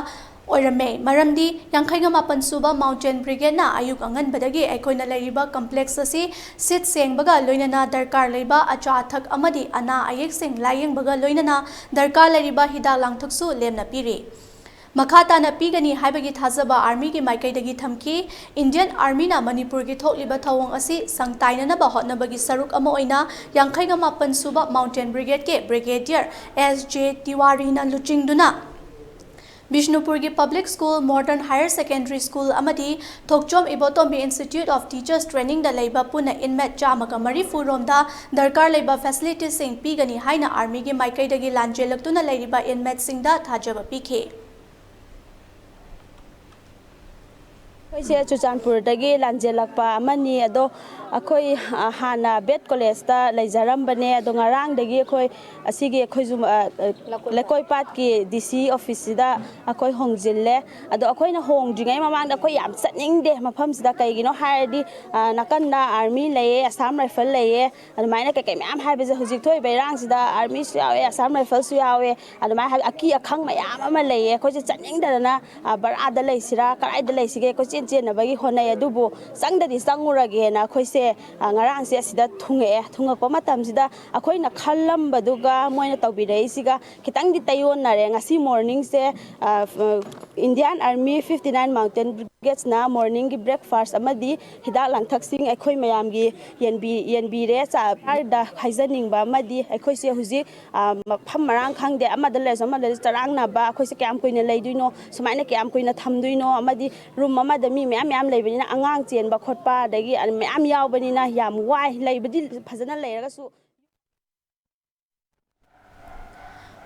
ꯑꯣꯏꯔꯝꯃꯦ, ꯃꯔꯝꯗꯤ ꯌꯥꯡꯈꯩꯒ ꯃꯥꯄꯟ ꯁꯨꯕ ꯃꯥꯎꯟꯇꯦꯟ ꯕ꯭ꯔꯤꯒꯦꯗꯅ ꯑꯌꯨꯛ ꯑꯉꯟꯕꯗꯒꯤ ꯑꯩꯈꯣꯏꯅ ꯂꯩꯔꯤꯕ ꯀꯝꯄ꯭ꯂꯦꯛꯁ ꯑꯁꯤ ꯁꯤꯠ ꯁꯦꯡꯕꯒ ꯂꯣꯏꯅꯅ ꯗꯔꯀꯥꯔ ꯂꯩꯕ ꯑꯆꯥ ꯑꯊꯛ ꯑꯃꯗꯤ ꯑꯅꯥ ꯑꯌꯦꯛꯁꯤꯡ ꯂꯥꯌꯦꯡꯕꯒ ꯂꯣꯏꯅꯅ ꯗꯔꯀꯥꯔ ꯂꯩꯔꯤꯕ ꯍꯤꯗꯥꯛ ꯂꯥꯡꯊꯛꯁꯨ ꯂꯦꯝꯅ ꯄꯤꯔꯤ꯫ ꯃꯈꯥ ꯇꯥꯅ ꯄꯤꯒꯅꯤ ꯍꯥꯏꯕꯒꯤ ꯊꯥꯖꯕ ꯑꯥꯔꯃꯤꯒꯤ ꯃꯥꯏꯀꯩꯗꯒꯤ ꯊꯝꯈꯤ꯫ ꯏꯟꯗꯤꯌꯟ ꯑꯥꯔꯃꯤꯅ ꯃꯅꯤꯄꯨꯔꯒꯤ ꯊꯣꯛꯂꯤꯕ ꯊꯧꯑꯣꯡ ꯑꯁꯤ ꯁꯪ ꯇꯥꯏꯅꯅꯕ ꯍꯣꯠꯅꯕꯒꯤ ꯁꯔꯨꯛ ꯑꯃ ꯑꯣꯏꯅ ꯌꯥꯡꯈꯩꯒ ꯃꯥꯄꯟ ꯁꯨꯕ ꯃꯥꯎꯟꯇꯦꯟ ꯕ꯭ꯔꯤꯒꯦꯗꯀꯤ ꯕ꯭ꯔꯤꯒꯦꯗꯤꯌꯔ ꯑꯦꯁ ꯖꯦ ꯇꯤꯋꯥꯔꯤꯅ ꯂꯨꯆꯤꯡꯗꯨꯅ ꯕꯤꯁꯅꯨꯄꯨꯔꯒꯤ public school, modern higher secondary school ꯑꯃꯗꯤ Thokchom Ibotombi institute of teachers ꯇ꯭ꯔꯦꯅꯤꯡꯗ ꯂꯩꯕ ꯄꯨꯟꯅ ꯏꯟꯃꯦꯠ ꯆꯥꯝꯃꯒ ꯃꯔꯤꯐꯨ ꯔꯣꯝꯗ ꯗꯔꯀꯥꯔ ꯂꯩꯕ ꯐꯦꯁꯤꯂꯤꯇꯤꯁꯤꯡ ꯄꯤꯒꯅꯤ ꯍꯥꯏꯅ ꯑꯥꯔꯃꯤꯒꯤ ꯃꯥꯏꯀꯩꯗꯒꯤ ꯂꯥꯟꯖꯦꯜꯂꯛꯇꯨꯅ ꯂꯩꯔꯤꯕ ꯏꯟꯃꯦꯠꯁꯤꯡꯗ ꯊꯥꯖꯕ ꯄꯤꯈꯤ꯫ ꯑꯩꯈꯣꯏꯁꯦ ꯆꯨꯔꯆꯥꯟꯄꯨꯔꯗꯒꯤ ꯂꯥꯟꯖꯦꯜꯂꯛꯄ ꯑꯃꯅꯤ꯫ ꯑꯗꯣ ꯑꯩꯈꯣꯏ, ꯑ, ꯍꯥꯟꯅ ꯕꯦꯠ ꯀꯣꯂꯦꯖꯇ ꯂꯩꯖꯔꯝꯕꯅꯦ, ꯑꯗꯣ ꯉꯔꯥꯡꯗꯒꯤ ꯑꯩꯈꯣꯏ ꯑꯁꯤꯒꯤ ꯑꯩꯈꯣꯏꯁꯨ, ꯑ, ꯑ, ꯂꯩꯀꯣꯏ ꯄꯥꯠꯀꯤ ꯗꯤ ꯁꯤ ꯑꯣꯐꯤꯁꯁꯤꯗ ꯑꯩꯈꯣꯏ ꯍꯣꯡꯖꯤꯜꯂꯦ꯫ ꯑꯗꯣ ꯑꯩꯈꯣꯏꯅ ꯍꯣꯡꯗ꯭ꯔꯤꯉꯩ ꯃꯃꯥꯡꯗ ꯑꯩꯈꯣꯏ ꯌꯥꯝ ꯆꯠꯅꯤꯡꯗꯦ ꯃꯐꯝꯁꯤꯗ꯫ ꯀꯩꯒꯤꯅꯣ ꯍꯥꯏꯔꯗꯤ, ꯑ, ꯅꯥꯀꯟꯗ ꯑꯥꯔꯃꯤ ꯂꯩꯌꯦ, ꯑꯁꯥꯝ ꯔꯥꯏꯐꯜ ꯂꯩꯌꯦ, ꯑꯗꯨꯃꯥꯏꯅ ꯀꯩꯀꯩ ꯃꯌꯥꯝ ꯍꯥꯏꯕꯁꯦ꯫ ꯍꯧꯖꯤꯛ ꯊꯣꯛꯏꯕ ꯏꯔꯥꯡꯁꯤꯗ ꯑꯥꯔꯃꯤꯁꯨ ꯌꯥꯎꯋꯦ, ꯑꯁꯥꯝ ꯔꯥꯏꯐꯜꯁꯨ ꯌꯥꯎꯋꯦ, ꯑꯗꯨꯃꯥꯏꯅ ꯍꯥꯏꯕꯗꯤ ꯑꯀꯤ ꯑꯈꯪ ꯃꯌꯥꯝ ꯑꯃ ꯂꯩꯌꯦ꯫ ꯑꯩꯈꯣꯏꯁꯦ ꯆꯠꯅꯤꯡꯗꯗꯅ, ꯑ, ꯕꯔꯥꯗ ꯂꯩꯁꯤꯔꯥ, ꯀꯗꯥꯏꯗ ꯂꯩꯁꯤꯒꯦ, ꯀꯣꯏꯆꯦꯟ ꯆꯦꯟꯅꯕꯒꯤ ꯍꯣꯠꯅꯩ꯫ ꯑꯗꯨꯕꯨ ꯆꯪꯗꯗꯤ ꯆꯪꯉꯨꯔꯒꯦꯅ ꯑꯩꯈꯣꯏꯁꯦ, ꯑ, ꯉꯔꯥꯡꯁꯦ ꯑꯁꯤꯗ ꯊꯨꯡꯉꯛꯑꯦ꯫ ꯊꯨꯡꯉꯛꯄ ꯃꯇꯝꯁꯤꯗ ꯑꯩꯈꯣꯏꯅ ꯈꯜꯂꯝꯕꯗꯨꯒ ꯃꯣꯏꯅ ꯇꯧꯕꯤꯔꯛꯏꯁꯤꯒ ꯈꯤꯇꯪꯗꯤ ꯇꯩꯌꯣꯟꯅꯔꯦ꯫ ꯉꯁꯤ ꯃꯣꯔꯅꯤꯡꯁꯦ, ꯑ, ꯑ, Indian Army fifty nine Mountain Brigades-ꯅ ꯃꯣꯔꯅꯤꯡꯒꯤ ꯕ꯭ꯔꯦꯛꯐꯥꯁ ꯑꯃꯗꯤ ꯍꯤꯗꯥꯛ ꯂꯥꯡꯊꯛꯁꯤꯡ ꯑꯩꯈꯣꯏ ꯃꯌꯥꯝꯒꯤ ꯌꯦꯟꯕꯤ-, ꯌꯦꯟꯕꯤꯔꯦ꯫ ꯆꯥ-, ꯍꯥꯏꯔꯗ ꯍꯥꯏꯖꯅꯤꯡꯕ ꯑꯃꯗꯤ ꯑꯩꯈꯣꯏꯁꯦ ꯍꯧꯖꯤꯛ, ꯑ, ꯃꯐꯝ ꯃꯔꯥꯡ ꯈꯪꯗꯦ, ꯑꯃꯗ ꯂꯩꯔꯁꯨ ꯑꯃꯗ ꯂꯩꯔꯁꯨ ꯆꯔꯥꯡꯅꯕ, ꯑꯩꯈꯣꯏꯁꯦ ꯀꯌꯥꯝ ꯀꯨꯏꯅ ꯂꯩꯗꯣꯏꯅꯣ, ꯁꯨꯃꯥꯏꯅ ꯀꯌꯥꯝ ꯀꯨꯏꯅ ꯊꯝꯗꯣꯏꯅꯣ, ꯑꯃꯗꯤ ꯔꯨꯝ ꯑꯃꯗ ꯃꯤ ꯃꯌꯥꯝ ꯃꯌꯥꯝ ꯂꯩꯕꯅꯤꯅ ꯑꯉꯥꯡ ꯆꯦꯟꯕ ꯈꯣꯠꯄ ꯑꯗꯒꯤ ꯃꯌꯥꯝ ꯌꯥꯎꯕꯅꯤꯅ ꯌꯥꯝ ꯋꯥꯏ꯫ ꯂꯩꯕꯗꯤ ꯐꯖꯅ ꯂꯩꯔꯒꯁꯨ꯫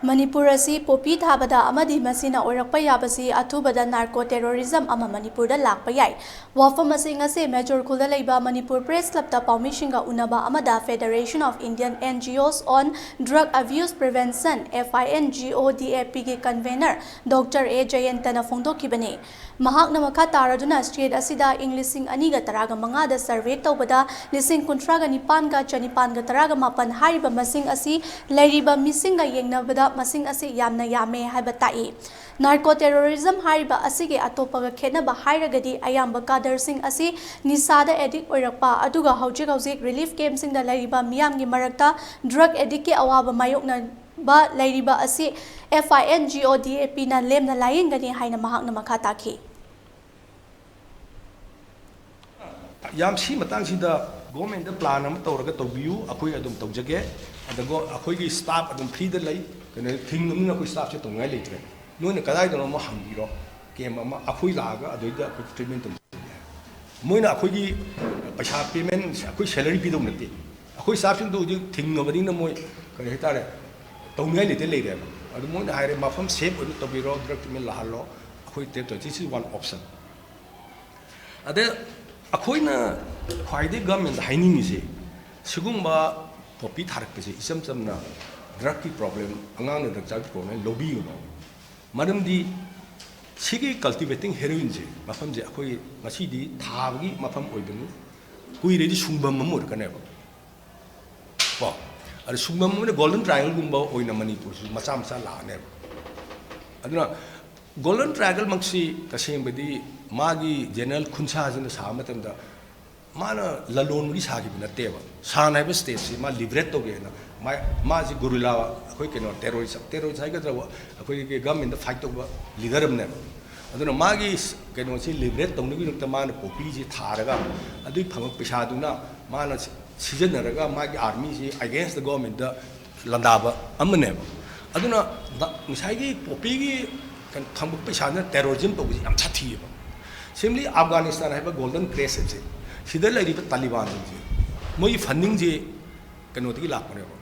ꯃꯅꯤꯄꯨꯔ ꯑꯁꯤ ꯄꯣꯄꯤ ꯊꯥꯕꯗ ꯑꯃꯗꯤ ꯃꯁꯤꯅ ꯑꯣꯏꯔꯛꯄ ꯌꯥꯕꯁꯤ ꯑꯊꯨꯕꯗ narco terrorism ꯑꯃ ꯃꯅꯤꯄꯨꯔꯗ ꯂꯥꯛꯄ ꯌꯥꯏ꯫ ꯋꯥꯐꯝ ꯑꯁꯤ ꯉꯁꯤ ꯃꯦꯖꯣꯔ ꯈꯨꯜꯗ ꯂꯩꯕ ꯃꯅꯤꯄꯨꯔ ꯄ꯭ꯔꯦꯁ ꯀ꯭ꯂꯕꯇ ꯄꯥꯎꯃꯤꯁꯤꯡꯒ ꯎꯅꯕ ꯑꯃꯗ Federation of Indian N G Os on Drug Abuse Prevention, F I N G O D A P ꯒꯤ convener Doctor A ꯖꯌꯟꯇꯅ ꯐꯣꯡꯗꯣꯛꯈꯤꯕꯅꯤ꯫ ꯃꯍꯥꯛꯅ ꯃꯈꯥ ꯇꯥꯔꯗꯨꯅ state ꯑꯁꯤꯗ ꯏꯪ ꯂꯤꯁꯤꯡ ꯑꯅꯤꯒ ꯇꯔꯥꯒ ꯃꯉꯥꯗ survey ꯇꯧꯕꯗ ꯂꯤꯁꯤꯡ ꯀꯨꯟꯊ꯭ꯔꯥꯒ ꯅꯤꯄꯥꯟꯒ ꯆꯅꯤꯄꯥꯟꯒ ꯇꯔꯥꯒ ꯃꯥꯄꯟ ꯍꯥꯏꯔꯤꯕ ꯃꯁꯤꯡ ꯑꯁꯤ ꯂꯩꯔꯤꯕ ꯃꯤꯁꯤꯡꯒ ꯌꯦꯡꯅꯕꯗ ꯃꯁꯤꯡ ꯑꯁꯤ ꯌꯥꯝꯅ ꯌꯥꯝꯃꯦ ꯍꯥꯏꯕ ꯇꯥꯛꯏ꯫ Narco terrorism ꯍꯥꯏꯔꯤꯕ ꯑꯁꯤꯒꯤ ꯑꯇꯣꯞꯄꯒ ꯈꯦꯠꯅꯕ ꯍꯥꯏꯔꯒꯗꯤ ꯑꯌꯥꯝꯕ cadreꯁꯤꯡ ꯑꯁꯤ ꯅꯤꯁꯥꯗ addict ꯑꯣꯏꯔꯛꯄ, ꯑꯗꯨꯒ ꯍꯧꯖꯤꯛ ꯍꯧꯖꯤꯛ relief campꯁꯤꯡꯗ ꯂꯩꯔꯤꯕ ꯃꯤꯌꯥꯝꯒꯤ ꯃꯔꯛꯇ drug addictꯀꯤ ꯑꯋꯥꯕ ꯃꯥꯌꯣꯛꯅ ꯕ ꯂꯩꯔꯤꯕ ꯑꯁꯤ F I N G O D A Pꯅ ꯂꯦꯝꯅ ꯂꯥꯌꯦꯡꯒꯅꯤ ꯍꯥꯏꯅ ꯃꯍꯥꯛꯅ ꯃꯈꯥ ꯇꯥꯈꯤ꯫ ꯌꯥꯝ ꯁꯤ ꯃꯇꯥꯡꯁꯤꯗ governmentꯇ plan ꯑꯃ ꯇꯧꯔꯒ ꯇꯧꯕꯤꯌꯨ, ꯑꯩꯈꯣꯏ ꯑꯗꯨꯝ ꯇꯧꯖꯒꯦ꯫ ꯑꯗꯨꯒ ꯑꯩꯈꯣꯏꯒꯤ staff ꯑꯗꯨꯝ freeꯗ ꯂꯩ, ꯀꯩꯅꯣ, ꯊꯤꯡꯉꯕꯅꯤꯅ ꯑꯩꯈꯣꯏ staffꯁꯦ ꯇꯧꯅꯤꯡꯉꯥꯏ ꯂꯩꯇ꯭ꯔꯦ꯫ ꯅꯣꯏꯅ ꯀꯗꯥꯏꯗꯅꯣ ꯑꯃ ꯍꯪꯕꯤꯔꯣ, camp ꯑꯃ, ꯑꯩꯈꯣꯏ ꯂꯥꯛꯑꯒ ꯑꯗꯨꯗꯩꯗ ꯑꯩꯈꯣꯏ treatment ꯇꯧꯖꯒꯦ꯫ ꯃꯣꯏꯅ ꯑꯩꯈꯣꯏꯒꯤ ꯄꯩꯁꯥ payment, ꯑꯩꯈꯣꯏ salary ꯄꯤꯗꯧ ꯅꯠꯇꯦ꯫ ꯑꯩꯈꯣꯏ staffꯁꯤꯡꯗꯣ ꯍꯧꯖꯤꯛ ꯊꯤꯡꯉꯕꯅꯤꯅ ꯃꯣꯏ, ꯀꯔꯤ ꯍꯥꯏꯇꯥꯔꯦ, ꯇꯧꯅꯤꯡꯉꯥꯏ ꯂꯩꯇ ꯂꯩꯔꯦꯕ꯫ ꯑꯗꯨ ꯃꯣꯏꯅ ꯍꯥꯏꯔꯦ, "ꯃꯐꯝ safe ꯑꯣꯏꯕ ꯇꯧꯕꯤꯔꯣ, drug treatment ꯂꯥꯛꯍꯜꯂꯣ, ꯑꯩꯈꯣꯏ ꯇꯦꯞ ꯇꯧ꯫" This is one option꯫ ꯑꯗ ꯑꯩꯈꯣꯏꯅ ꯈ꯭ꯋꯥꯏꯗꯒꯤ ꯒꯚꯔꯟꯃꯦꯟꯗ ꯍꯥꯏꯅꯤꯡꯉꯤꯁꯦ, ꯁꯤꯒꯨꯝꯕ ꯄꯣꯄꯤ ꯊꯥꯔꯛꯄꯁꯦ ꯏꯆꯝ ꯆꯝꯅ ꯗ꯭ꯔꯛꯀꯤ ꯄ꯭ꯔꯣꯕ꯭ꯂꯦꯝ, ꯑꯉꯥꯡꯅ ꯗ꯭ꯔꯛ ꯆꯥꯕꯒꯤ ꯄ꯭ꯔꯣꯕ꯭ꯂꯦꯝ ꯂꯧꯕꯤꯒꯅꯨ꯫ ꯃꯔꯝꯗꯤ ꯁꯤꯒꯤ ꯀꯜꯇꯤꯚꯦꯇꯤꯡ ꯍꯦꯔꯣꯏꯟꯁꯦ, ꯃꯐꯝꯁꯦ ꯑꯩꯈꯣꯏ ꯉꯁꯤꯗꯤ ꯊꯥꯕꯒꯤ ꯃꯐꯝ ꯑꯣꯏꯕꯅꯤ, ꯀꯨꯏꯔꯗꯤ ꯁꯨꯡꯐꯝ ꯑꯃ ꯑꯣꯏꯔꯛꯀꯅꯦꯕ꯫ ꯀꯣ, ꯑꯗ ꯁꯨꯡꯐꯝ ꯑꯃꯅ ꯒꯣꯜꯗꯟ ꯇ꯭ꯔꯥꯏꯌꯦꯡꯒꯜꯒꯨꯝꯕ ꯑꯣꯏꯅ ꯃꯅꯤꯄꯨꯔꯁꯨ ꯃꯆꯥ ꯃꯆꯥ ꯂꯥꯛꯑꯅꯦꯕ꯫ ꯑꯗꯨꯅ ꯒꯣꯜꯗꯟ ꯇ꯭ꯔꯥꯏꯌꯦꯡꯒꯜꯃꯛꯁꯤ ꯇꯁꯦꯡꯕꯗꯤ ꯃꯥꯒꯤ ꯖꯦꯅꯔꯦꯜ ꯈꯨꯟꯁꯥꯁꯤꯅ ꯁꯥꯕ ꯃꯇꯝꯗ ꯃꯥꯅ ꯂꯂꯣꯟꯕꯒꯤ ꯁꯥꯈꯤꯕ ꯅꯠꯇꯦꯕ꯫ ꯁꯥꯟ ꯍꯥꯏꯕ ꯁ꯭ꯇꯦꯠꯁꯤ ꯃꯥ ꯂꯤꯕꯔꯦꯠ ꯇꯧꯒꯦꯅ ꯃꯥ, ꯃꯥꯁꯤ ꯒꯣꯔꯤꯂꯥ, ꯑꯩꯈꯣꯏ ꯀꯩꯅꯣ, ꯇꯦꯔꯣꯔꯤꯁ, ꯇꯦꯔꯣꯔꯤꯁ ꯍꯥꯏꯒꯗ꯭ꯔꯕ, ꯑꯩꯈꯣꯏꯒꯤ ꯒꯚꯔꯟꯃꯦꯟꯗ ꯐꯥꯏꯠ ꯇꯧꯕ ꯂꯤꯗꯔ ꯑꯃꯅꯦꯕ꯫ ꯑꯗꯨꯅ ꯃꯥꯒꯤ ꯀꯩꯅꯣꯁꯤ ꯂꯤꯕꯔꯦꯠ ꯇꯧꯅꯕꯒꯤꯗꯃꯛꯇ ꯃꯥꯅ ꯄꯣꯄꯤꯁꯤ ꯊꯥꯔꯒ ꯑꯗꯨꯒꯤ ꯐꯪꯕ ꯄꯩꯁꯥꯗꯨꯅ ꯃꯥꯅ ꯁꯤꯖꯤꯟꯅꯔꯒ ꯃꯥꯒꯤ ꯑꯥꯔꯃꯤꯁꯤ ꯑꯦꯒꯦꯟꯁꯇ ꯒꯣꯔꯃꯦꯟꯗ ꯂꯥꯟꯗꯥꯕ ꯑꯃꯅꯦꯕ꯫ ꯑꯗꯨꯅ ꯉꯁꯥꯏꯒꯤ ꯄꯣꯄꯤꯒꯤ ꯀꯩꯅꯣ ꯐꯪꯕ ꯄꯩꯁꯥꯅ ꯇꯦꯔꯣꯔꯤꯖꯝ ꯇꯧꯕꯁꯤ ꯌꯥꯝ ꯁꯥꯊꯤꯌꯦꯕ꯫ ꯁꯤꯝꯂꯤ ꯑꯐꯒꯥꯅꯤꯁꯇꯥꯟ ꯍꯥꯏꯕ ꯒꯣꯜꯗꯟ ꯀ꯭ꯔꯦꯁ ꯍꯥꯏꯕꯁꯦ, ꯁꯤꯗ ꯂꯩꯔꯤꯕ ꯇꯥꯂꯤꯕꯥꯟꯁꯤꯡꯁꯦ, ꯃꯣꯏꯒꯤ ꯐꯟꯗꯤꯡꯁꯦ ꯀꯩꯅꯣꯗꯒꯤ ꯂꯥꯛꯄꯅꯦꯕ꯫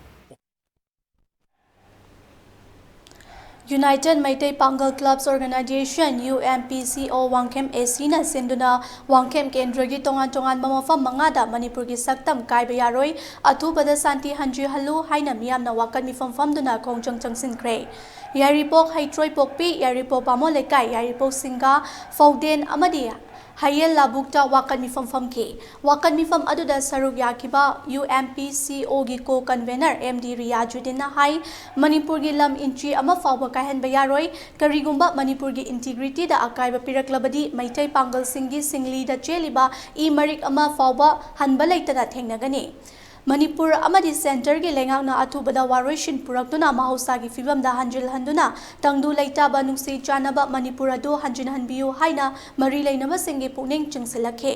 ꯌꯨꯅꯥꯏꯇꯦꯠ ꯃꯩꯇꯩ ꯄꯥꯡꯒꯜ ꯀ꯭ꯂꯕꯁ ꯑꯣꯔꯒꯅꯥꯏꯖꯦꯁꯟ, ꯌꯨ ꯑꯦꯝ ꯄꯤ ꯁꯤ ꯑꯣ, ꯋꯥꯡꯈꯦꯝ ꯑꯦ ꯁꯤꯅ ꯁꯤꯟꯗꯨꯅ ꯋꯥꯡꯈꯦꯝ ꯀꯦꯟꯗ꯭ꯔꯒꯤ ꯇꯣꯉꯥꯟ ꯇꯣꯉꯥꯟꯕ ꯃꯐꯝ ꯃꯉꯥꯗ ꯃꯅꯤꯄꯨꯔꯒꯤ ꯁꯛꯇꯝ ꯀꯥꯏꯕ ꯌꯥꯔꯣꯏ, ꯑꯊꯨꯕꯗ ꯁꯥꯟꯇꯤ ꯍꯟꯖꯤꯍꯜꯂꯨ ꯍꯥꯏꯅ ꯃꯤꯌꯥꯝꯅ ꯋꯥꯀꯠ ꯃꯤꯐꯝ ꯐꯝꯗꯨꯅ ꯈꯣꯡꯖꯪ ꯆꯪꯁꯤꯟꯈ꯭ꯔꯦ꯫ ꯌꯥꯏꯔꯤꯄꯣꯛ ꯍꯩꯇ꯭ꯔꯣꯏꯄꯣꯛꯄꯤ, ꯌꯥꯏꯔꯤꯄꯣꯛ ꯕꯥꯃꯣꯟ ꯂꯩꯀꯥꯏ, ꯌꯥꯏꯔꯤꯄꯣꯛ ꯁꯤꯡꯒꯥ, ꯐꯧꯗꯦꯟ ꯑꯃꯗꯤ ꯍꯌꯦꯜ ꯂꯥꯕꯨꯛꯇ ꯋꯥꯀꯠ ꯃꯤꯐꯝ ꯐꯝꯈꯤ꯫ ꯋꯥꯀꯠ ꯃꯤꯐꯝ ꯑꯗꯨꯗ ꯁꯔꯨꯛ ꯌꯥꯈꯤꯕ ꯌꯨ ꯑꯦꯝ ꯄꯤ ꯁꯤ ꯑꯣꯒꯤ ꯀꯣ ꯀꯟꯚꯦꯅꯔ ꯑꯦꯝ ꯗꯤ ꯔꯤꯌꯥꯖꯨꯗꯤꯟꯅ ꯍꯥꯏ, ꯃꯅꯤꯄꯨꯔꯒꯤ ꯂꯝ ꯏꯟꯆꯤ ꯑꯃ ꯐꯥꯎꯕ ꯀꯥꯏꯍꯟꯕ ꯌꯥꯔꯣꯏ, ꯀꯔꯤꯒꯨꯝꯕ ꯃꯅꯤꯄꯨꯔꯒꯤ ꯏꯟꯇꯤꯒ꯭ꯔꯤꯇꯤꯗ ꯑꯀꯥꯏꯕ ꯄꯤꯔꯛꯂꯕꯗꯤ ꯃꯩꯇꯩ ꯄꯥꯡꯒꯜꯁꯤꯡꯒꯤ ꯁꯤꯡꯂꯤꯗ ꯆꯦꯜꯂꯤꯕ ꯏ ꯃꯔꯤꯛ ꯑꯃ ꯐꯥꯎꯕ ꯍꯟꯕ ꯂꯩꯇꯅ ꯊꯦꯡꯅꯒꯅꯤ꯫ ꯃꯅꯤꯄꯨꯔ ꯑꯃꯗꯤ ꯁꯦꯟꯇꯔꯒꯤ ꯂꯩꯉꯥꯛꯅ ꯑꯊꯨꯕꯗ ꯋꯥꯔꯣꯏꯁꯤꯟ ꯄꯨꯔꯛꯇꯨꯅ ꯃꯍꯧꯁꯥꯒꯤ ꯐꯤꯕꯝꯗ ꯍꯟꯖꯤꯜꯍꯟꯗꯨꯅ ꯇꯪꯗꯨ ꯂꯩꯇꯥꯕ ꯅꯨꯡꯁꯤ ꯆꯥꯟꯅꯕ ꯃꯅꯤꯄꯨꯔ ꯑꯗꯨ ꯍꯟꯖꯤꯟꯍꯟꯕꯤꯌꯨ ꯍꯥꯏꯅ ꯃꯔꯤ ꯂꯩꯅꯕꯁꯤꯡꯒꯤ ꯄꯨꯛꯅꯤꯡ ꯆꯤꯡꯁꯤꯜꯂꯛꯈꯤ꯫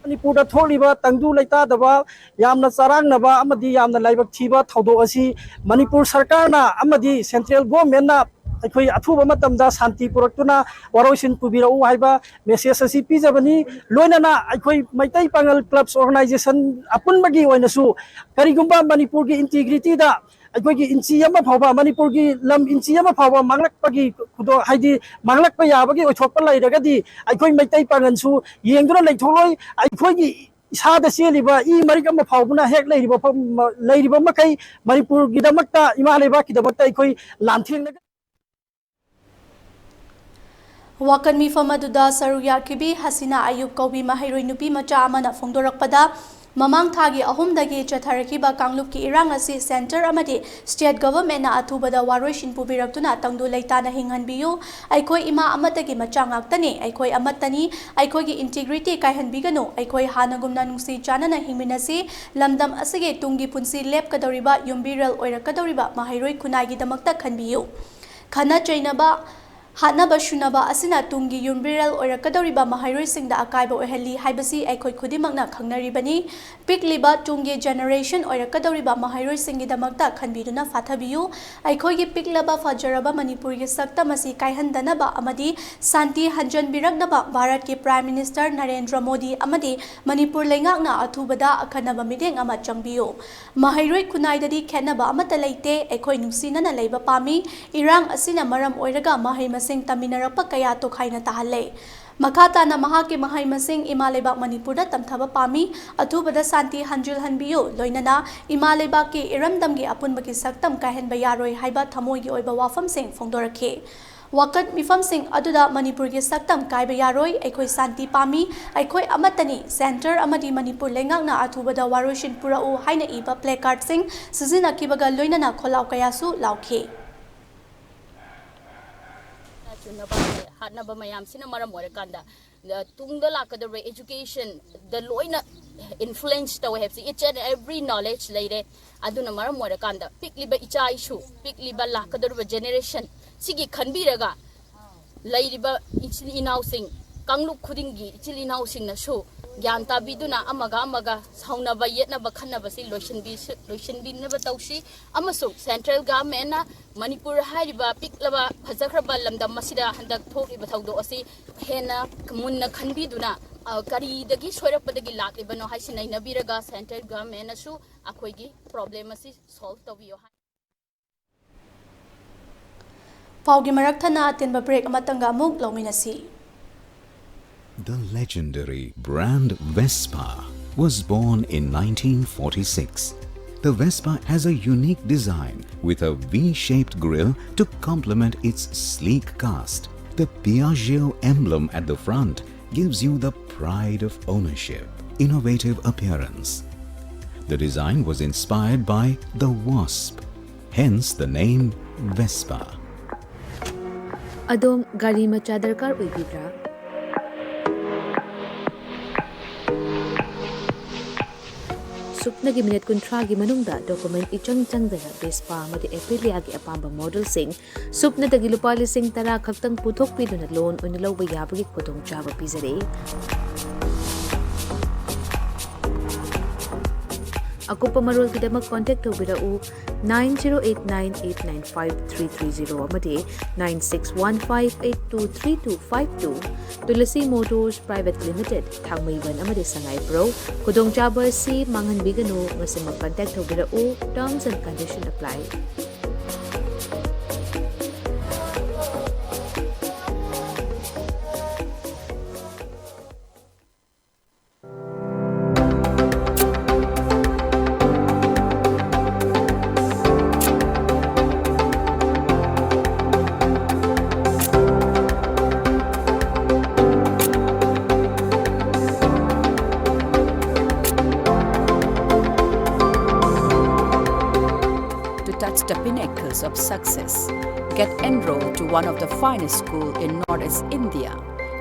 ꯃꯅꯤꯄꯨꯔꯗ ꯊꯣꯛꯂꯤꯕ ꯇꯪꯗꯨ ꯂꯩꯇꯥꯗꯕ, ꯌꯥꯝꯅ ꯆꯔꯥꯡꯅꯕ ꯑꯃꯗꯤ ꯌꯥꯝꯅ ꯂꯥꯏꯕꯛ ꯊꯤꯕ ꯊꯧꯗꯣꯛ ꯑꯁꯤ ꯃꯅꯤꯄꯨꯔ ꯁꯔꯀꯥꯔꯅ ꯑꯃꯗꯤ ꯁꯦꯟꯇ꯭ꯔꯦꯜ ꯒꯣꯔꯃꯦꯟꯅ ꯑꯩꯈꯣꯏ ꯑꯊꯨꯕ ꯃꯇꯝꯗ ꯁꯥꯟꯇꯤ ꯄꯨꯔꯛꯇꯨꯅ ꯋꯥꯔꯣꯏꯁꯤꯟ ꯄꯨꯕꯤꯔꯛꯎ ꯍꯥꯏꯕ ꯃꯦꯁꯦꯖ ꯑꯁꯤ ꯄꯤꯖꯕꯅꯤ꯫ ꯂꯣꯏꯅꯅ ꯑꯩꯈꯣꯏ ꯃꯩꯇꯩ ꯄꯥꯉꯜ ꯀ꯭ꯂꯕꯁ ꯑꯣꯔꯒꯅꯥꯏꯖꯦꯁꯟ ꯑꯄꯨꯟꯕꯒꯤ ꯑꯣꯏꯅꯁꯨ ꯀꯔꯤꯒꯨꯝꯕ ꯃꯅꯤꯄꯨꯔꯒꯤ ꯏꯟꯇꯤꯒ꯭ꯔꯤꯇꯤꯗ ꯑꯩꯈꯣꯏꯒꯤ ꯏꯟꯆꯤ ꯑꯃ ꯐꯥꯎꯕ, ꯃꯅꯤꯄꯨꯔꯒꯤ ꯂꯝ ꯏꯟꯆꯤ ꯑꯃ ꯐꯥꯎꯕ ꯃꯥꯡꯂꯛꯄꯒꯤ ꯈꯨꯗꯣꯡ, ꯍꯥꯏꯗꯤ ꯃꯥꯡꯂꯛꯄ ꯌꯥꯕꯒꯤ ꯑꯣꯏꯊꯣꯛꯄ ꯂꯩꯔꯒꯗꯤ ꯑꯩꯈꯣꯏ ꯃꯩꯇꯩ ꯄꯥꯉꯜꯁꯨ ꯌꯦꯡꯗꯨꯅ ꯂꯩꯊꯣꯛꯂꯣꯏ꯫ ꯑꯩꯈꯣꯏꯒꯤ ꯏꯁꯥꯗ ꯆꯦꯜꯂꯤꯕ ꯏ ꯃꯔꯤꯛ ꯑꯃ ꯐꯥꯎꯕꯅ ꯍꯦꯛ ꯂꯩꯔꯤꯕ ꯐ-, ꯂꯩꯔꯤꯕ ꯃꯈꯩ ꯃꯅꯤꯄꯨꯔꯒꯤꯗꯃꯛꯇ, ꯏꯃꯥ ꯂꯩꯕꯥꯛꯀꯤꯗꯃꯛꯇ ꯑꯩꯈꯣꯏ ꯂꯥꯟꯊꯦꯡꯅꯒ- ꯋꯥꯀꯠ ꯃꯤꯐꯝ ꯑꯗꯨꯗ ꯁꯔꯨꯛ ꯌꯥꯈꯤꯕꯤ ꯍꯁꯤꯅꯥ ꯑꯌꯨꯕ ꯀꯧꯕꯤ ꯃꯍꯩꯔꯣꯏ ꯅꯨꯄꯤ ꯃꯆꯥ ꯑꯃꯅ ꯐꯣꯡꯗꯣꯔꯛꯄꯗ, ꯃꯃꯥꯡ ꯊꯥꯒꯤ ꯑꯍꯨꯝꯗꯒꯤ ꯆꯠꯊꯔꯛꯈꯤꯕ ꯀꯥꯡꯂꯨꯞꯀꯤ ꯏꯔꯥꯡ ꯑꯁꯤ ꯁꯦꯟꯇꯔ ꯑꯃꯗꯤ ꯁ꯭ꯇꯦꯠ ꯒꯚꯔꯟꯃꯦꯟꯠꯅ ꯑꯊꯨꯕꯗ ꯋꯥꯔꯣꯏꯁꯤꯟ ꯄꯨꯕꯤꯔꯛꯇꯨꯅ ꯇꯪꯗꯨ ꯂꯩꯇꯥꯅ ꯍꯤꯡꯍꯟꯕꯤꯌꯨ꯫ ꯑꯩꯈꯣꯏ ꯏꯃꯥ ꯑꯃꯠꯇꯒꯤ ꯃꯆꯥ ꯉꯥꯛꯇꯅꯤ꯫ ꯑꯩꯈꯣꯏ ꯑꯃꯠꯇꯅꯤ꯫ ꯑꯩꯈꯣꯏꯒꯤ ꯏꯟꯇꯤꯒ꯭ꯔꯤꯇꯤ ꯀꯥꯏꯍꯟꯕꯤꯒꯅꯨ꯫ ꯑꯩꯈꯣꯏ ꯍꯥꯟꯅꯒꯨꯝꯅ ꯅꯨꯡꯁꯤ ꯆꯥꯟꯅꯅ ꯍꯤꯡꯃꯤꯟꯅꯁꯤ꯫ ꯂꯝꯗꯝ ꯑꯁꯤꯒꯤ ꯇꯨꯡꯒꯤ ꯄꯨꯟꯁꯤ ꯂꯦꯞꯀꯗꯧꯔꯤꯕ ꯌꯨꯝꯕꯤꯔꯦꯜ ꯑꯣꯏꯔꯛꯀꯗꯧꯔꯤꯕ ꯃꯍꯩꯔꯣꯏ ꯈꯨꯟꯅꯥꯏꯒꯤꯗꯃꯛꯇ ꯈꯟꯕꯤꯌꯨ꯫ ꯈꯠꯅ ꯆꯩꯅꯕ, ꯍꯥꯠꯅꯕ ꯁꯨꯅꯕ ꯑꯁꯤꯅ ꯇꯨꯡꯒꯤ ꯌꯨꯝꯕꯤꯔꯦꯜ ꯑꯣꯏꯔꯛꯀꯗꯧꯔꯤꯕ ꯃꯍꯩꯔꯣꯏꯁꯤꯡꯗ ꯑꯀꯥꯏꯕ ꯑꯣꯏꯍꯜꯂꯤ ꯍꯥꯏꯕꯁꯤ ꯑꯩꯈꯣꯏ ꯈꯨꯗꯤꯡꯃꯛꯅ ꯈꯪꯅꯔꯤꯕꯅꯤ꯫ ꯄꯤꯛꯂꯤꯕ ꯇꯨꯡꯒꯤ ꯖꯦꯅꯦꯔꯦꯁꯟ ꯑꯣꯏꯔꯛꯀꯗꯧꯔꯤꯕ ꯃꯍꯩꯔꯣꯏꯁꯤꯡꯒꯤꯗꯃꯛꯇ ꯈꯟꯕꯤꯗꯨꯅ ꯐꯥꯊꯕꯤꯌꯨ꯫ ꯑꯩꯈꯣꯏꯒꯤ ꯄꯤꯛꯂꯕ ꯐꯖꯔꯕ ꯃꯅꯤꯄꯨꯔꯒꯤ ꯁꯛꯇꯝ ꯑꯁꯤ ꯀꯥꯏꯍꯟꯗꯅꯕ ꯑꯃꯗꯤ ꯁꯥꯟꯇꯤ ꯍꯟꯖꯟꯕꯤꯔꯛꯅꯕ ꯚꯥꯔꯠꯀꯤ ꯄ꯭ꯔꯥꯏꯝ ꯃꯤꯅꯤꯁꯇꯔ ꯅꯔꯦꯟꯗ꯭ꯔ ꯃꯣꯗꯤ ꯑꯃꯗꯤ ꯃꯅꯤꯄꯨꯔ ꯂꯩꯉꯥꯛꯅ ꯑꯊꯨꯕꯗ ꯑꯈꯟꯅꯕ ꯃꯤꯠꯌꯦꯡ ꯑꯃ ꯆꯪꯕꯤꯌꯨ꯫ ꯃꯍꯩꯔꯣꯏ ꯈꯨꯟꯅꯥꯏꯗꯗꯤ ꯈꯦꯠꯅꯕ ꯑꯃꯠꯇ ꯂꯩꯇꯦ꯫ ꯑꯩꯈꯣꯏ ꯅꯨꯡꯁꯤꯅꯅ ꯂꯩꯕ ꯄꯥꯝꯃꯤ꯫ ꯏꯔꯥꯡ ꯑꯁꯤꯅ ꯃꯔꯝ ꯑꯣꯏꯔꯒ ꯃꯍꯩ ꯃꯁꯤꯡ ꯇꯝꯃꯤꯟꯅꯔꯛꯄ ꯀꯌꯥ ꯇꯣꯈꯥꯏꯅ ꯇꯥꯍꯜꯂꯦ꯫ ꯃꯈꯥ ꯇꯥꯅ ꯃꯍꯥꯛꯀꯤ ꯃꯍꯩ ꯃꯁꯤꯡ ꯏꯃꯥ ꯂꯩꯕꯥꯛ ꯃꯅꯤꯄꯨꯔꯗ ꯇꯝꯊꯕ ꯄꯥꯝꯃꯤ꯫ ꯑꯊꯨꯕꯗ ꯁꯥꯟꯇꯤ ꯍꯟꯖꯤꯜꯍꯟꯕꯤꯌꯨ꯫ ꯂꯣꯏꯅꯅ ꯏꯃꯥ ꯂꯩꯕꯥꯛꯀꯤ ꯏꯔꯝꯗꯝꯒꯤ ꯑꯄꯨꯟꯕꯒꯤ ꯁꯛꯇꯝ ꯀꯥꯏꯍꯟꯕ ꯌꯥꯔꯣꯏ ꯍꯥꯏꯕ ꯊꯃꯣꯏꯒꯤ ꯑꯣꯏꯕ ꯋꯥꯐꯝꯁꯤꯡ ꯐꯣꯡꯗꯣꯔꯛꯈꯤ꯫ ꯋꯥꯀꯠ ꯃꯤꯐꯝꯁꯤꯡ ꯑꯗꯨꯗ ꯃꯅꯤꯄꯨꯔꯒꯤ ꯁꯛꯇꯝ ꯀꯥꯏꯕ ꯌꯥꯔꯣꯏ, ꯑꯩꯈꯣꯏ ꯁꯥꯟꯇꯤ ꯄꯥꯝꯃꯤ, ꯑꯩꯈꯣꯏ ꯑꯃꯠꯇꯅꯤ, ꯁꯦꯟꯇꯔ ꯑꯃꯗꯤ ꯃꯅꯤꯄꯨꯔ ꯂꯩꯉꯥꯛꯅ ꯑꯊꯨꯕꯗ ꯋꯥꯔꯣꯏꯁꯤꯟ ꯄꯨꯔꯛꯎ ꯍꯥꯏꯅ ꯏꯕ ꯄ꯭ꯂꯦꯀꯥꯔꯗꯁꯤꯡ ꯁꯤꯖꯤꯟꯅꯈꯤꯕꯒ ꯂꯣꯏꯅꯅ ꯈꯣꯜꯂꯥꯎ ꯀꯌꯥꯁꯨ ꯂꯥꯎꯈꯤ꯫ ꯆꯨꯅꯕ, ꯍꯥꯠꯅꯕ ꯃꯌꯥꯝꯁꯤꯅ ꯃꯔꯝ ꯑꯣꯏꯔꯀꯥꯟꯗ, ꯑ, ꯇꯨꯡꯗ ꯂꯥꯛꯀꯗꯧꯔꯤꯕ educationꯗ ꯂꯣꯏꯅ influence ꯇꯧꯋꯦ ꯍꯥꯏꯕꯁꯤ each and every knowledge ꯂꯩꯔꯦ꯫ ꯑꯗꯨꯅ ꯃꯔꯝ ꯑꯣꯏꯔꯀꯥꯟꯗ ꯄꯤꯛꯂꯤꯕ ꯏꯆꯥ ꯏꯁꯨ, ꯄꯤꯛꯂꯤꯕ ꯂꯥꯛꯀꯗꯧꯔꯤꯕ generation ꯁꯤꯒꯤ ꯈꯟꯕꯤꯔꯒ ꯂꯩꯔꯤꯕ ꯏꯆꯤꯜ ꯏꯅꯥꯎꯁꯤꯡ, ꯀꯥꯡꯂꯨꯞ ꯈꯨꯗꯤꯡꯒꯤ ꯏꯆꯤꯜ ꯏꯅꯥꯎꯁꯤꯡꯅꯁꯨ ꯒ꯭ꯌꯥꯟ ꯇꯥꯕꯤꯗꯨꯅ ꯑꯃꯒ ꯑꯃꯒ ꯁꯥꯎꯅꯕ, ꯌꯦꯠꯅꯕ, ꯈꯟꯅꯕꯁꯤ ꯂꯣꯏꯁꯤꯟꯕꯤ-, ꯂꯣꯏꯁꯤꯟꯕꯤꯅꯕ ꯇꯧꯁꯤ꯫ ꯑꯃꯁꯨꯡ central governmentꯅ ꯃꯅꯤꯄꯨꯔ ꯍꯥꯏꯔꯤꯕ ꯄꯤꯛꯂꯕ ꯐꯖꯈ꯭ꯔꯕ ꯂꯝꯗꯝ ꯑꯁꯤꯗ ꯍꯟꯗꯛ ꯊꯣꯛꯂꯤꯕ ꯊꯧꯗꯣꯛ ꯑꯁꯤ ꯍꯦꯟꯅ ꯃꯨꯟꯅ ꯈꯟꯕꯤꯗꯨꯅ, ꯑ, ꯀꯔꯤꯗꯒꯤ ꯁꯣꯏꯔꯛꯄꯗꯒꯤ ꯂꯥꯛꯂꯤꯕꯅꯣ ꯍꯥꯏꯁꯤ ꯅꯩꯅꯕꯤꯔꯒ central governmentꯅꯁꯨ ꯑꯩꯈꯣꯏꯒꯤ problem ꯑꯁꯤ solve ꯇꯧꯕꯤꯌꯨ ꯍꯥꯏ꯫ ꯄꯥꯎꯒꯤ ꯃꯔꯛ ꯊꯠꯅ ꯑꯇꯦꯟꯕ break ꯑꯃꯇꯪꯒ ꯑꯃꯨꯛ ꯂꯧꯃꯤꯟꯅꯁꯤ꯫ The legendary brand Vespa was born in nineteen forty-six. The Vespa has a unique design with a V-shaped grille to complement its sleek cast. The Piaggio emblem at the front gives you the pride of ownership, innovative appearance. The design was inspired by the wasp, hence the name Vespa. ꯑꯗꯣꯝ ꯒꯥꯔꯤ ꯃꯆꯥ ꯗꯔꯀꯥꯔ ꯑꯣꯏꯕꯤꯕ꯭ꯔꯥ? ꯁꯨꯞꯅꯒꯤ minute ꯀꯨꯟꯊ꯭ꯔꯥꯒꯤ ꯃꯅꯨꯡꯗ document ꯏꯆꯪ ꯆꯪꯗꯅ Vespa ꯑꯃꯗꯤ Aprilliaꯒꯤ ꯑꯄꯥꯝꯕ modelꯁꯤꯡ ꯁꯨꯞꯅꯗꯒꯤ ꯂꯨꯄꯥ ꯂꯤꯁꯤꯡ ꯇꯔꯥ ꯈꯛꯇꯪ ꯄꯨꯊꯣꯛꯄꯤꯗꯨꯅ loan ꯑꯣꯏꯅ ꯂꯧꯕ ꯌꯥꯕꯒꯤ ꯈꯨꯗꯣꯡꯆꯥꯕ ꯄꯤꯖꯔꯤ꯫ ꯑꯀꯨꯞꯄ ꯃꯔꯣꯜꯒꯤꯗꯃꯛ contact ꯇꯧꯕꯤꯔꯛꯎ nine zero eight nine eight nine five three three zero ꯑꯃꯗꯤ nine six one five eight two three two five two꯫ Tulasi Motors Private Limited, ꯊꯥꯡꯃꯩꯕꯟ ꯑꯃꯗꯤ ꯁꯉꯥꯏꯄ꯭ꯔꯧ꯫ ꯈꯨꯗꯣꯡꯆꯥꯕ ꯑꯁꯤ ꯃꯥꯡꯍꯟꯕꯤꯒꯅꯨ, ꯉꯁꯤꯃꯛ contact ꯇꯧꯕꯤꯔꯛꯎ, terms and condition apply꯫ To touch the pinnacles of success, get enrolled to one of the finest school in Northeast India,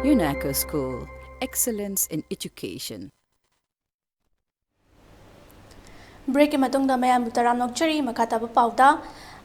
UNACO School, excellence in education. Breakꯀꯤ ꯃꯇꯨꯡꯗ ꯃꯌꯥꯝꯕꯨ ꯇꯔꯥꯝꯅ ꯑꯣꯛꯆꯔꯤ꯫ ꯃꯈꯥ ꯇꯥꯕ ꯄꯥꯎꯗ,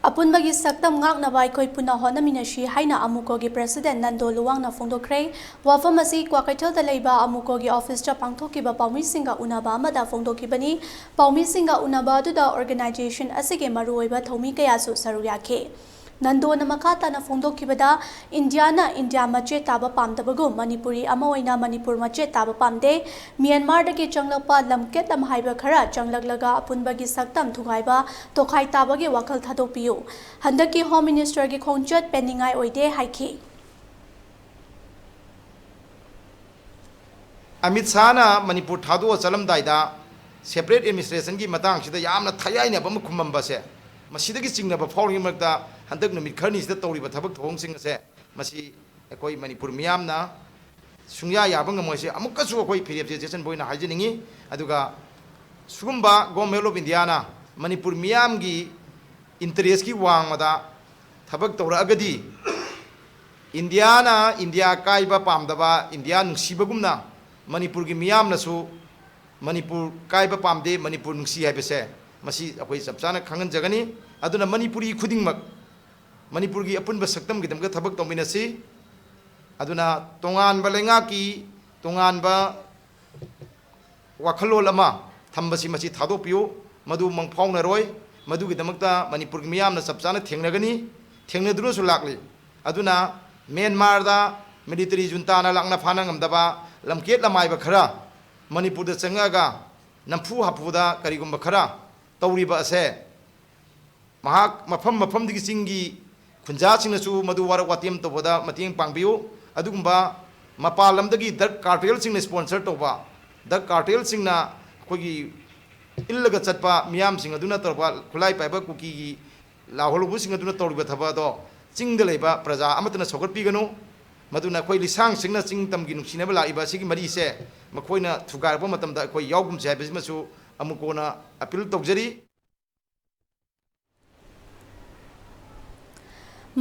ꯑꯄꯨꯟꯕꯒꯤ ꯁꯛꯇꯝ ꯉꯥꯛꯅꯕ ꯑꯩꯈꯣꯏ ꯄꯨꯟꯅ ꯍꯣꯠꯅꯃꯤꯟꯅꯁꯤ ꯍꯥꯏꯅ ꯑꯃꯨꯀꯣꯒꯤ president ꯅꯟꯗꯣ ꯂꯨꯋꯥꯡꯅ ꯐꯣꯡꯗꯣꯛꯈ꯭ꯔꯦ꯫ ꯋꯥꯐꯝ ꯑꯁꯤ ꯀ꯭ꯋꯥꯀꯩꯊꯦꯜꯗ ꯂꯩꯕ ꯑꯃꯨꯀꯣꯒꯤ officeꯇ ꯄꯥꯡꯊꯣꯛꯈꯤꯕ ꯄꯥꯎꯃꯤꯁꯤꯡꯒ ꯎꯅꯕ ꯑꯃꯗ ꯐꯣꯡꯗꯣꯛꯈꯤꯕꯅꯤ꯫ ꯄꯥꯎꯃꯤꯁꯤꯡꯒ ꯎꯅꯕ ꯑꯗꯨꯗ organization ꯑꯁꯤꯒꯤ ꯃꯔꯨꯑꯣꯏꯕ ꯊꯧꯃꯤ ꯀꯌꯥꯁꯨ ꯁꯔꯨꯛ ꯌꯥꯈꯤ꯫ ꯅꯟꯗꯣꯅ ꯃꯈꯥ ꯇꯥꯅ ꯐꯣꯡꯗꯣꯛꯈꯤꯕꯗ, ꯏꯟꯗꯤꯌꯥꯅ ꯏꯟꯗꯤꯌꯥ ꯃꯆꯦꯠ ꯇꯥꯕ ꯄꯥꯝꯗꯕꯒꯨꯝ, ꯃꯅꯤꯄꯨꯔꯤ ꯑꯃ ꯑꯣꯏꯅ ꯃꯅꯤꯄꯨꯔ ꯃꯆꯦꯠ ꯇꯥꯕ ꯄꯥꯝꯗꯦ꯫ ꯃ꯭ꯌꯥꯟꯃꯥꯔꯗꯒꯤ ꯆꯪꯂꯛꯄ ꯂꯝꯀꯦꯠ ꯂꯝꯍꯥꯏꯕ ꯈꯔ ꯆꯪꯂꯛꯂꯒ ꯑꯄꯨꯟꯕꯒꯤ ꯁꯛꯇꯝ ꯊꯨꯒꯥꯏꯕ, ꯇꯣꯈꯥꯏ ꯇꯥꯕꯒꯤ ꯋꯥꯈꯜ ꯊꯥꯗꯣꯛꯄꯤꯌꯨ꯫ ꯍꯟꯗꯛꯀꯤ ꯍꯣꯝ ꯃꯤꯅꯤꯁꯇꯔꯒꯤ ꯈꯣꯡꯆꯠ ꯄꯦꯟꯅꯤꯡꯉꯥꯏ ꯑꯣꯏꯗꯦ ꯍꯥꯏꯈꯤ꯫ ꯑꯃꯤꯠ ꯁꯥꯍꯅ ꯃꯅꯤꯄꯨꯔ ꯊꯥꯗꯣꯛꯑ ꯆꯠꯂꯝꯗꯥꯏꯗ separate administrationꯒꯤ ꯃꯇꯥꯡꯁꯤꯗ ꯌꯥꯝꯅ ꯊꯌꯥꯏꯅꯕ ꯑꯃ ꯈꯨꯝꯃꯝꯕꯁꯦ, ꯃꯁꯤꯗꯒꯤ ꯆꯤꯡꯅꯕ ꯐꯥꯎꯔꯤꯉꯩ ꯃꯔꯛꯇ ꯍꯟꯗꯛ ꯅꯨꯃꯤꯠ ꯈꯔꯅꯤꯁꯤꯗ ꯇꯧꯔꯤꯕ ꯊꯕꯛ ꯊꯧꯑꯣꯡꯁꯤꯡ ꯑꯁꯦ, ꯃꯁꯤ ꯑꯩꯈꯣꯏ ꯃꯅꯤꯄꯨꯔ ꯃꯤꯌꯥꯝꯅ ꯁꯨꯡꯌꯥ ꯌꯥꯕ ꯉꯝꯃꯣꯏꯁꯦ ꯑꯃꯨꯛꯀꯁꯨ ꯑꯩꯈꯣꯏ ꯐꯤꯔꯦꯞ ꯆꯦ ꯆꯦꯁꯟꯕ ꯑꯣꯏꯅ ꯍꯥꯏꯖꯅꯤꯡꯉꯤ꯫ ꯑꯗꯨꯒ ꯁꯤꯒꯨꯝꯕ Government of Indiaꯅ ꯃꯅꯤꯄꯨꯔ ꯃꯤꯌꯥꯝꯒꯤ interestꯀꯤ ꯋꯥꯡꯃꯗ ꯊꯕꯛ ꯇꯧꯔꯛꯑꯒꯗꯤ, ꯏꯟꯗꯤꯌꯥꯅ ꯏꯟꯗꯤꯌꯥ ꯀꯥꯏꯕ ꯄꯥꯝꯗꯕ, ꯏꯟꯗꯤꯌꯥ ꯅꯨꯡꯁꯤꯕꯒꯨꯝꯅ ꯃꯅꯤꯄꯨꯔꯒꯤ ꯃꯤꯌꯥꯝꯅꯁꯨ ꯃꯅꯤꯄꯨꯔ ꯀꯥꯏꯕ ꯄꯥꯝꯗꯦ, ꯃꯅꯤꯄꯨꯔ ꯅꯨꯡꯁꯤ ꯍꯥꯏꯕꯁꯦ ꯃꯁꯤ ꯑꯩꯈꯣꯏ ꯆꯞ ꯆꯥꯅ ꯈꯪꯍꯟꯖꯒꯅꯤ꯫ ꯑꯗꯨꯅ ꯃꯅꯤꯄꯨꯔꯤ ꯈꯨꯗꯤꯡꯃꯛ ꯃꯅꯤꯄꯨꯔꯒꯤ ꯑꯄꯨꯟꯕ ꯁꯛꯇꯝꯒꯤꯗꯃꯛꯇ ꯊꯕꯛ ꯇꯧꯃꯤꯟꯅꯁꯤ꯫ ꯑꯗꯨꯅ ꯇꯣꯉꯥꯟꯕ ꯂꯩꯉꯥꯛꯀꯤ ꯇꯣꯉꯥꯟꯕ ꯋꯥꯈꯜꯂꯣꯟ ꯑꯃ ꯊꯝꯕꯁꯤ ꯃꯁꯤ ꯊꯥꯗꯣꯛꯄꯤꯌꯨ꯫ ꯃꯗꯨ ꯃꯪꯐꯥꯎꯅꯔꯣꯏ꯫ ꯃꯗꯨꯒꯤꯗꯃꯛꯇ ꯃꯅꯤꯄꯨꯔꯒꯤ ꯃꯤꯌꯥꯝꯅ ꯆꯞ ꯆꯥꯅ ꯊꯦꯡꯅꯒꯅꯤ, ꯊꯦꯡꯅꯗꯨꯅꯁꯨ ꯂꯥꯛꯂꯤ꯫ ꯑꯗꯨꯅ ꯃ꯭ꯌꯥꯟꯃꯥꯔꯗ military juntaꯅ ꯂꯥꯛꯅ ꯐꯥꯅ ꯉꯝꯗꯕ ꯂꯝꯀꯦꯠ ꯂꯝꯍꯥꯏꯕ ꯈꯔ ꯃꯅꯤꯄꯨꯔꯗ ꯆꯪꯉꯛꯑꯒ ꯅꯝꯐꯨ ꯍꯥꯐꯨꯗ ꯀꯔꯤꯒꯨꯝꯕ ꯈꯔ ꯇꯧꯔꯤꯕ ꯑꯁꯦ, ꯃꯍꯥꯛ ꯃꯐꯝ ꯃꯐꯝꯗꯒꯤ ꯆꯤꯡꯒꯤ ꯈꯨꯟꯖꯥꯁꯤꯡꯅꯁꯨ ꯃꯗꯨ ꯋꯥꯔꯛ ꯋꯥꯇꯦꯝ ꯇꯧꯕꯗ ꯃꯇꯦꯡ ꯄꯥꯡꯕꯤꯌꯨ꯫ ꯑꯗꯨꯒꯨꯝꯕ ꯃꯄꯥꯟ ꯂꯝꯗꯒꯤ drug cartelꯁꯤꯡꯅ sponsor ꯇꯧꯕ, drug cartelꯁꯤꯡꯅ ꯑꯩꯈꯣꯏꯒꯤ ꯏꯜꯂꯒ ꯆꯠꯄ ꯃꯤꯌꯥꯝꯁꯤꯡ ꯑꯗꯨꯅ ꯇꯧꯔꯕ, ꯈꯨꯠꯂꯥꯏ ꯄꯥꯏꯕ ꯀꯨꯀꯤꯒꯤ ꯂꯥꯜꯍꯧꯂꯨꯕꯁꯤꯡ ꯑꯗꯨꯅ ꯇꯧꯔꯤꯕ ꯊꯕꯛ ꯑꯗꯣ ꯆꯤꯡꯗ ꯂꯩꯕ ꯄ꯭ꯔꯖꯥ ꯑꯃꯠꯇꯅ ꯁꯧꯒꯠꯄꯤꯒꯅꯨ꯫ ꯃꯗꯨꯅ ꯑꯩꯈꯣꯏ ꯂꯤꯁꯥꯡ ꯁꯤꯡꯅ ꯆꯤꯡ ꯇꯝꯒꯤ ꯅꯨꯡꯁꯤꯅꯕ ꯂꯥꯛꯏꯕ ꯑꯁꯤꯒꯤ ꯃꯔꯤꯁꯦ ꯃꯈꯣꯏꯅ ꯊꯨꯒꯥꯏꯔꯛꯄ ꯃꯇꯝꯗ ꯑꯩꯈꯣꯏ ꯌꯥꯎꯒꯨꯝꯁꯤ ꯍꯥꯏꯕꯁꯤꯃꯁꯨ ꯑꯃꯨꯛ ꯀꯣꯟꯅ appeal ꯇꯧꯖꯔꯤ꯫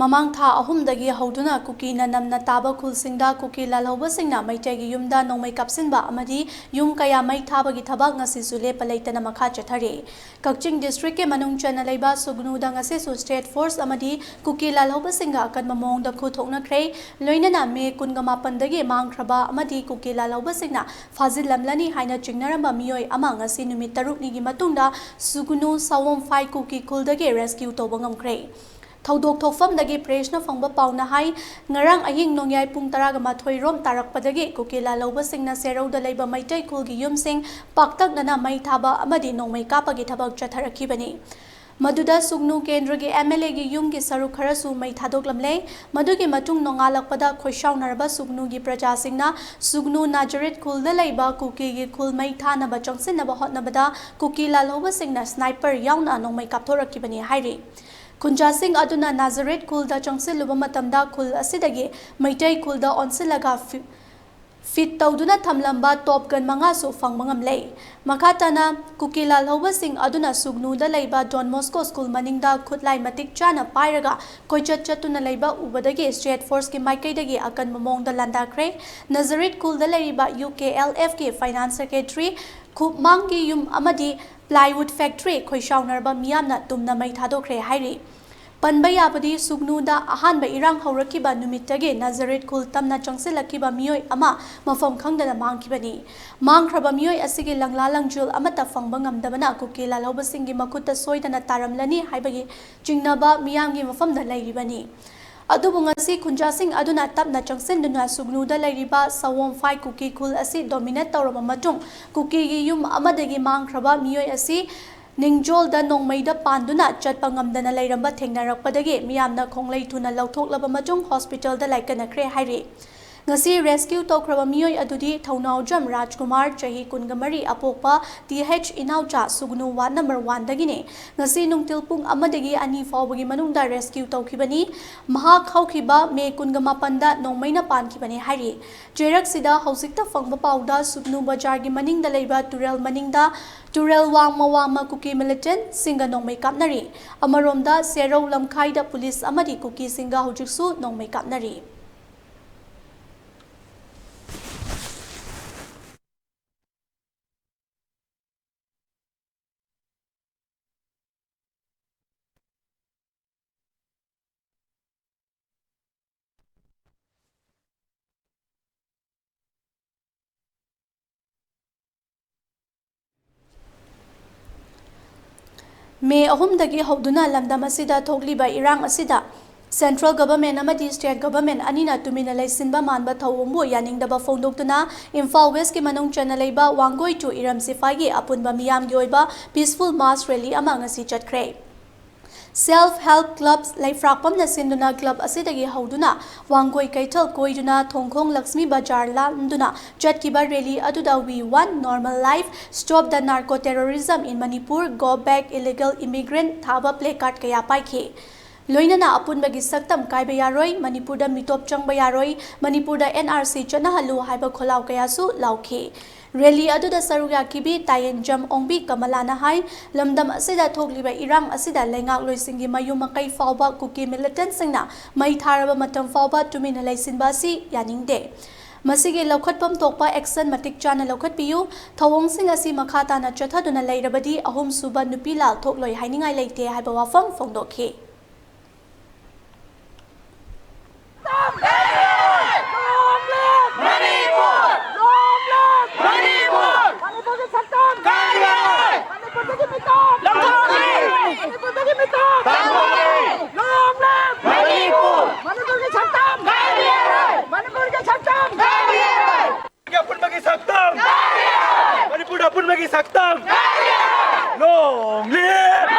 ꯃꯃꯥꯡ ꯊꯥ ꯑꯍꯨꯝꯗꯒꯤ ꯍꯧꯗꯨꯅ ꯀꯨꯀꯤꯅ ꯅꯝꯅ ꯇꯥꯕ ꯈꯨꯜꯁꯤꯡꯗ ꯀꯨꯀꯤ ꯂꯥꯜꯍꯧꯕꯁꯤꯡꯅ ꯃꯩꯇꯩꯒꯤ ꯌꯨꯝꯗ ꯅꯣꯡꯃꯩ ꯀꯥꯞꯁꯤꯟꯕ ꯑꯃꯗꯤ ꯌꯨꯝ ꯀꯌꯥ ꯃꯩ ꯊꯥꯕꯒꯤ ꯊꯕꯛ ꯉꯁꯤꯁꯨ ꯂꯦꯞꯄ ꯂꯩꯇꯅ ꯃꯈꯥ ꯆꯠꯊꯔꯤ꯫ ꯀꯛꯆꯤꯡ districtꯀꯤ ꯃꯅꯨꯡ ꯆꯟꯅ ꯂꯩꯕ ꯁꯨꯒꯅꯨꯗ ꯉꯁꯤꯁꯨ state force ꯑꯃꯗꯤ ꯀꯨꯀꯤ ꯂꯥꯜꯍꯧꯕꯁꯤꯡꯒ ꯑꯀꯟꯕ ꯃꯑꯣꯡꯗ ꯈꯨꯠ ꯊꯣꯛꯅꯈ꯭ꯔꯦ꯫ ꯂꯣꯏꯅꯅ May ꯀꯨꯟꯒ ꯃꯥꯄꯟꯗꯒꯤ ꯃꯥꯡꯈ꯭ꯔꯕ ꯑꯃꯗꯤ ꯀꯨꯀꯤ ꯂꯥꯜꯍꯧꯕꯁꯤꯡꯅ ꯐꯥꯖꯤꯜꯂꯝꯂꯅꯤ ꯍꯥꯏꯅ ꯆꯤꯡꯅꯔꯝꯕ ꯃꯤꯑꯣꯏ ꯑꯃ ꯉꯁꯤ ꯅꯨꯃꯤꯠ ꯇꯔꯨꯛꯅꯤꯒꯤ ꯃꯇꯨꯡꯗ ꯁꯨꯒꯅꯨ ꯁꯥꯋꯣꯝꯐꯥꯏ ꯀꯨꯀꯤ ꯈꯨꯜꯗꯒꯤ rescue ꯇꯧꯕ ꯉꯝꯈ꯭ꯔꯦ꯫ ꯊꯧꯗꯣꯛ ꯊꯣꯛꯐꯝꯗꯒꯤ ꯄ꯭ꯔꯦꯁꯅ ꯐꯪꯕ ꯄꯥꯎꯅ ꯍꯥꯏ, ꯉꯔꯥꯡ ꯑꯍꯤꯡ ꯅꯣꯡꯌꯥꯏ ꯄꯨꯡ ꯇꯔꯥꯒ ꯃꯥꯊꯣꯏ ꯔꯣꯝ ꯇꯥꯔꯛꯄꯗꯒꯤ ꯀꯨꯀꯤ ꯂꯥꯜꯍꯧꯕꯁꯤꯡꯅ ꯁꯦꯔꯧꯗ ꯂꯩꯕ ꯃꯩꯇꯩ ꯈꯨꯜꯒꯤ ꯌꯨꯝꯁꯤꯡ ꯄꯥꯛꯇꯛꯅꯅ ꯃꯩ ꯊꯥꯕ ꯑꯃꯗꯤ ꯅꯣꯡꯃꯩ ꯀꯥꯞꯄꯒꯤ ꯊꯕꯛ ꯆꯠꯊꯔꯛꯈꯤꯕꯅꯤ꯫ ꯃꯗꯨꯗ ꯁꯨꯒꯅꯨ ꯀꯦꯟꯗ꯭ꯔꯒꯤ MLAꯒꯤ ꯌꯨꯝꯒꯤ ꯁꯔꯨꯛ ꯈꯔꯁꯨ ꯃꯩ ꯊꯥꯗꯣꯛꯂꯝꯂꯦ꯫ ꯃꯗꯨꯒꯤ ꯃꯇꯨꯡ ꯅꯣꯡꯉꯥꯜꯂꯛꯄꯗ ꯈꯣꯏꯁꯥꯎꯅꯔꯕ ꯁꯨꯒꯅꯨꯒꯤ ꯄ꯭ꯔꯖꯥꯁꯤꯡꯅ ꯁꯨꯒꯅꯨ ꯅꯥꯖꯔꯦꯠ ꯈꯨꯜꯗ ꯂꯩꯕ ꯀꯨꯀꯤꯒꯤ ꯈꯨꯜ ꯃꯩ ꯊꯥꯅꯕ ꯆꯪꯁꯤꯟꯅꯕ ꯍꯣꯠꯅꯕꯗ ꯀꯨꯀꯤ ꯂꯥꯜꯍꯧꯕꯁꯤꯡꯅ sniper ꯌꯥꯎꯅ ꯅꯣꯡꯃꯩ ꯀꯥꯞꯊꯣꯔꯛꯈꯤꯕꯅꯤ ꯍꯥꯏꯔꯤ꯫ ꯈꯨꯟꯖꯥꯁꯤꯡ ꯑꯗꯨꯅ ꯅꯥꯖꯔꯦꯠ ꯈꯨꯜꯗ ꯆꯪꯁꯤꯜꯂꯨꯕ ꯃꯇꯝꯗ ꯈꯨꯜ ꯑꯁꯤꯗꯒꯤ ꯃꯩꯇꯩ ꯈꯨꯜꯗ ꯑꯣꯟꯁꯤꯜꯂꯒ ꯐꯤ-, ꯐꯤꯠ ꯇꯧꯗꯨꯅ ꯊꯝꯂꯝꯕ top gun ꯃꯉꯥꯁꯨ ꯐꯪꯕ ꯉꯝꯂꯦ꯫ ꯃꯈꯥ ꯇꯥꯅ ꯀꯨꯀꯤ ꯂꯥꯜꯍꯧꯕꯁꯤꯡ ꯑꯗꯨꯅ ꯁꯨꯒꯅꯨꯗ ꯂꯩꯕ Don Bosco School ꯃꯅꯤꯡꯗ ꯈꯨꯠꯂꯥꯏ ꯃꯇꯤꯛ ꯆꯥꯅ ꯄꯥꯏꯔꯒ ꯀꯣꯏꯆꯠ ꯆꯠꯇꯨꯅ ꯂꯩꯕ ꯎꯕꯗꯒꯤ state forceꯀꯤ ꯃꯥꯏꯀꯩꯗꯒꯤ ꯑꯀꯟꯕ ꯃꯑꯣꯡꯗ ꯂꯥꯟꯗꯥꯈ꯭ꯔꯦ꯫ ꯅꯥꯖꯔꯦꯠ ꯈꯨꯜꯗ ꯂꯩꯔꯤꯕ UKLFꯀꯤ finance secretary, ꯈꯨꯃꯥꯡꯒꯤ ꯌꯨꯝ ꯑꯃꯗꯤ plywood factory ꯈꯣꯏꯁꯥꯎꯅꯔꯕ ꯃꯤꯌꯥꯝꯅ ꯇꯨꯝꯅ ꯃꯩ ꯊꯥꯗꯣꯛꯈ꯭ꯔꯦ ꯍꯥꯏꯔꯤ꯫ ꯄꯟꯕ ꯌꯥꯕꯗꯤ, ꯁꯨꯒꯅꯨꯗ ꯑꯍꯥꯟꯕ ꯏꯔꯥꯡ ꯍꯧꯔꯛꯈꯤꯕ ꯅꯨꯃꯤꯠꯇꯒꯤ ꯅꯥꯖꯔꯦꯠ ꯈꯨꯜ ꯇꯝꯅ ꯆꯪꯁꯤꯜꯂꯛꯈꯤꯕ ꯃꯤꯑꯣꯏ ꯑꯃ ꯃꯐꯝ ꯈꯪꯗꯅ ꯃꯥꯡꯈꯤꯕꯅꯤ꯫ ꯃꯥꯡꯈ꯭ꯔꯕ ꯃꯤꯑꯣꯏ ꯑꯁꯤꯒꯤ ꯂꯪꯂꯥ ꯂꯪꯖꯨꯜ ꯑꯃꯠꯇ ꯐꯪꯕ ꯉꯝꯗꯕꯅ ꯀꯨꯀꯤ ꯂꯥꯜꯍꯧꯕꯁꯤꯡꯒꯤ ꯃꯈꯨꯠꯇ ꯁꯣꯏꯗꯅ ꯇꯥꯔꯝꯂꯅꯤ ꯍꯥꯏꯕꯒꯤ ꯆꯤꯡꯅꯕ ꯃꯤꯌꯥꯝꯒꯤ ꯃꯐꯝꯗ ꯂꯩꯔꯤꯕꯅꯤ꯫ ꯑꯗꯨꯕꯨ ꯉꯁꯤ ꯈꯨꯟꯖꯥꯁꯤꯡ ꯑꯗꯨꯅ ꯇꯞꯅ ꯆꯪꯁꯤꯟꯗꯨꯅ ꯁꯨꯒꯅꯨꯗ ꯂꯩꯔꯤꯕ ꯁꯑꯣꯝꯐꯥꯏ ꯀꯨꯀꯤ ꯈꯨꯜ ꯑꯁꯤ dominate ꯇꯧꯔꯕ ꯃꯇꯨꯡ, ꯀꯨꯀꯤꯒꯤ ꯌꯨꯝ ꯑꯃꯗꯒꯤ ꯃꯥꯡꯈ꯭ꯔꯕ ꯃꯤꯑꯣꯏ ꯑꯁꯤ ꯅꯤꯡꯖꯣꯜꯗ ꯅꯣꯡꯃꯩꯗ ꯄꯥꯟꯗꯨꯅ ꯆꯠꯄ ꯉꯝꯗꯅ ꯂꯩꯔꯝꯕ ꯊꯦꯡꯅꯔꯛꯄꯗꯒꯤ ꯃꯤꯌꯥꯝꯅ ꯈꯣꯡꯂꯩ ꯊꯨꯅ ꯂꯧꯊꯣꯛꯂꯕ ꯃꯇꯨꯡ hospitalꯗ ꯂꯥꯏꯀꯠꯅꯈ꯭ꯔꯦ ꯍꯥꯏꯔꯤ꯫ ꯉꯁꯤ rescue ꯇꯧꯈ꯭ꯔꯕ ꯃꯤꯑꯣꯏ ꯑꯗꯨꯗꯤ ꯊꯧꯅꯥꯎꯖꯝ ꯔꯥꯖꯀꯨꯃꯥꯔ, ꯆꯍꯤ ꯀꯨꯟꯒ ꯃꯔꯤ, ꯑꯄꯣꯛꯄ TH ꯏꯅꯥꯎꯆꯥ, ꯁꯨꯒꯅꯨ ward number oneꯗꯒꯤꯅꯤ꯫ ꯉꯁꯤ ꯅꯨꯡꯊꯤꯜ ꯄꯨꯡ ꯑꯃꯗꯒꯤ ꯑꯅꯤ ꯐꯥꯎꯕꯒꯤ ꯃꯅꯨꯡꯗ rescue ꯇꯧꯈꯤꯕꯅꯤ꯫ ꯃꯍꯥꯛ ꯍꯧꯈꯤꯕ ꯃꯦ ꯀꯨꯟꯒ ꯃꯥꯄꯟꯗ ꯅꯣꯡꯃꯩꯅ ꯄꯥꯟꯈꯤꯕꯅꯤ ꯍꯥꯏꯔꯤ꯫ ꯆꯩꯔꯛꯁꯤꯗ ꯍꯧꯖꯤꯛꯇ ꯐꯪꯕ ꯄꯥꯎꯗ ꯁꯨꯒꯅꯨ ꯕꯖꯥꯔꯒꯤ ꯃꯅꯤꯡꯗ ꯂꯩꯕ ꯇꯨꯔꯦꯜ ꯃꯅꯤꯡꯗ ꯇꯨꯔꯦꯜ ꯋꯥꯡꯃ ꯋꯥꯡꯃ ꯀꯨꯀꯤ militantꯁꯤꯡꯒ ꯅꯣꯡꯃꯩ ꯀꯥꯞꯅꯔꯤ꯫ ꯑꯃꯔꯣꯝꯗ ꯁꯦꯔꯧ ꯂꯝꯈꯥꯏꯗ police ꯑꯃꯗꯤ ꯀꯨꯀꯤꯁꯤꯡꯒ ꯍꯧꯖꯤꯛꯁꯨ ꯅꯣꯡꯃꯩ ꯀꯥꯞꯅꯔꯤ꯫ ꯃꯦ ꯑꯍꯨꯝꯗꯒꯤ ꯍꯧꯗꯨꯅ ꯂꯝꯗꯝ ꯑꯁꯤꯗ ꯊꯣꯛꯂꯤꯕ ꯏꯔꯥꯡ ꯑꯁꯤꯗ Central Government ꯑꯃꯗꯤ State Government ꯑꯅꯤꯅ ꯇꯨꯃꯤꯟꯅ ꯂꯩꯁꯤꯟꯕ ꯃꯥꯟꯕ ꯊꯧꯑꯣꯡꯕꯨ ꯌꯥꯅꯤꯡꯗꯕ ꯐꯣꯡꯗꯣꯛꯇꯨꯅ ꯏꯝꯐꯥꯜ West ꯀꯤ ꯃꯅꯨꯡ ꯆꯟꯅ ꯂꯩꯕ ꯋꯥꯡꯒꯣꯏ to ꯏꯔꯝ ꯁꯤꯐꯥꯏꯒꯤ ꯑꯄꯨꯟꯕ ꯃꯤꯌꯥꯝꯒꯤ ꯑꯣꯏꯕ peaceful mass rally ꯑꯃ ꯉꯁꯤ ꯆꯠꯈ꯭ꯔꯦ꯫ Self Help Clubs ꯂꯩꯐ꯭ꯔꯥꯛꯄꯝꯅ ꯁꯤꯟꯗꯨꯅ club ꯑꯁꯤꯗꯒꯤ ꯍꯧꯗꯨꯅ ꯋꯥꯡꯒꯣꯏ ꯀꯩꯊꯦꯜ ꯀꯣꯏꯗꯨꯅ ꯊꯣꯡꯈꯣꯡ ꯂꯛꯁꯃꯤ ꯕꯖꯥꯔ ꯂꯥꯟꯗꯨꯅ ꯆꯠꯈꯤꯕ rally ꯑꯗꯨꯗ We Want Normal Life, Stop the Narco Terrorism in Manipur, Go Back Illegal Immigrant ꯊꯥꯕ placard ꯀꯌꯥ ꯄꯥꯏꯈꯤ꯫ ꯂꯣꯏꯅꯅ ꯑꯄꯨꯟꯕꯒꯤ ꯁꯛꯇꯝ ꯀꯥꯏꯕ ꯌꯥꯔꯣꯏ, ꯃꯅꯤꯄꯨꯔꯗ ꯃꯤꯇꯣꯞ ꯆꯪꯕ ꯌꯥꯔꯣꯏ, ꯃꯅꯤꯄꯨꯔꯗ N R C ꯆꯠꯅꯍꯜꯂꯨ ꯍꯥꯏꯕ ꯈꯣꯜꯂꯥꯎ ꯀꯌꯥꯁꯨ ꯂꯥꯎꯈꯤ꯫ Rally ꯑꯗꯨꯗ ꯁꯔꯨꯛ ꯌꯥꯈꯤꯕꯤ ꯇꯥꯌꯦꯟꯖꯝ ꯑꯣꯡꯕꯤ ꯀꯃꯂꯥꯅ ꯍꯥꯏ, ꯂꯝꯗꯝ ꯑꯁꯤꯗ ꯊꯣꯛꯂꯤꯕ ꯏꯔꯥꯡ ꯑꯁꯤꯗ ꯂꯩꯉꯥꯛꯂꯣꯏꯁꯤꯡꯒꯤ ꯃꯌꯨꯝ ꯃꯀꯩ ꯐꯥꯎꯕ ꯀꯨꯀꯤ militantꯁꯤꯡꯅ ꯃꯩ ꯊꯥꯔꯕ ꯃꯇꯝ ꯐꯥꯎꯕ ꯇꯨꯃꯤꯟꯅ ꯂꯩꯁꯤꯟꯕ ꯑꯁꯤ ꯌꯥꯅꯤꯡꯗꯦ꯫ ꯃꯁꯤꯒꯤ ꯂꯧꯈꯠꯐꯝ ꯊꯣꯛꯄ action ꯃꯇꯤꯛ ꯆꯥꯅ ꯂꯧꯈꯠꯄꯤꯌꯨ꯫ ꯊꯧꯑꯣꯡꯁꯤꯡ ꯑꯁꯤ ꯃꯈꯥ ꯇꯥꯅ ꯆꯠꯊꯗꯨꯅ ꯂꯩꯔꯕꯗꯤ ꯑꯍꯨꯝꯁꯨꯕ ꯅꯨꯄꯤ ꯂꯥꯜ ꯊꯣꯛꯂꯣꯏ ꯍꯥꯏꯅꯤꯡꯉꯥꯏ ꯂꯩꯇꯦ ꯍꯥꯏꯕ ꯋꯥꯐꯝ ꯐꯣꯡꯗꯣꯛꯈꯤ꯫ ꯑꯄꯨꯟꯕꯒꯤ ꯁꯛꯇꯝ! ꯃꯅꯤꯄꯨꯔꯗ ꯑꯄꯨꯟꯕꯒꯤ ꯁꯛꯇꯝ! Long live!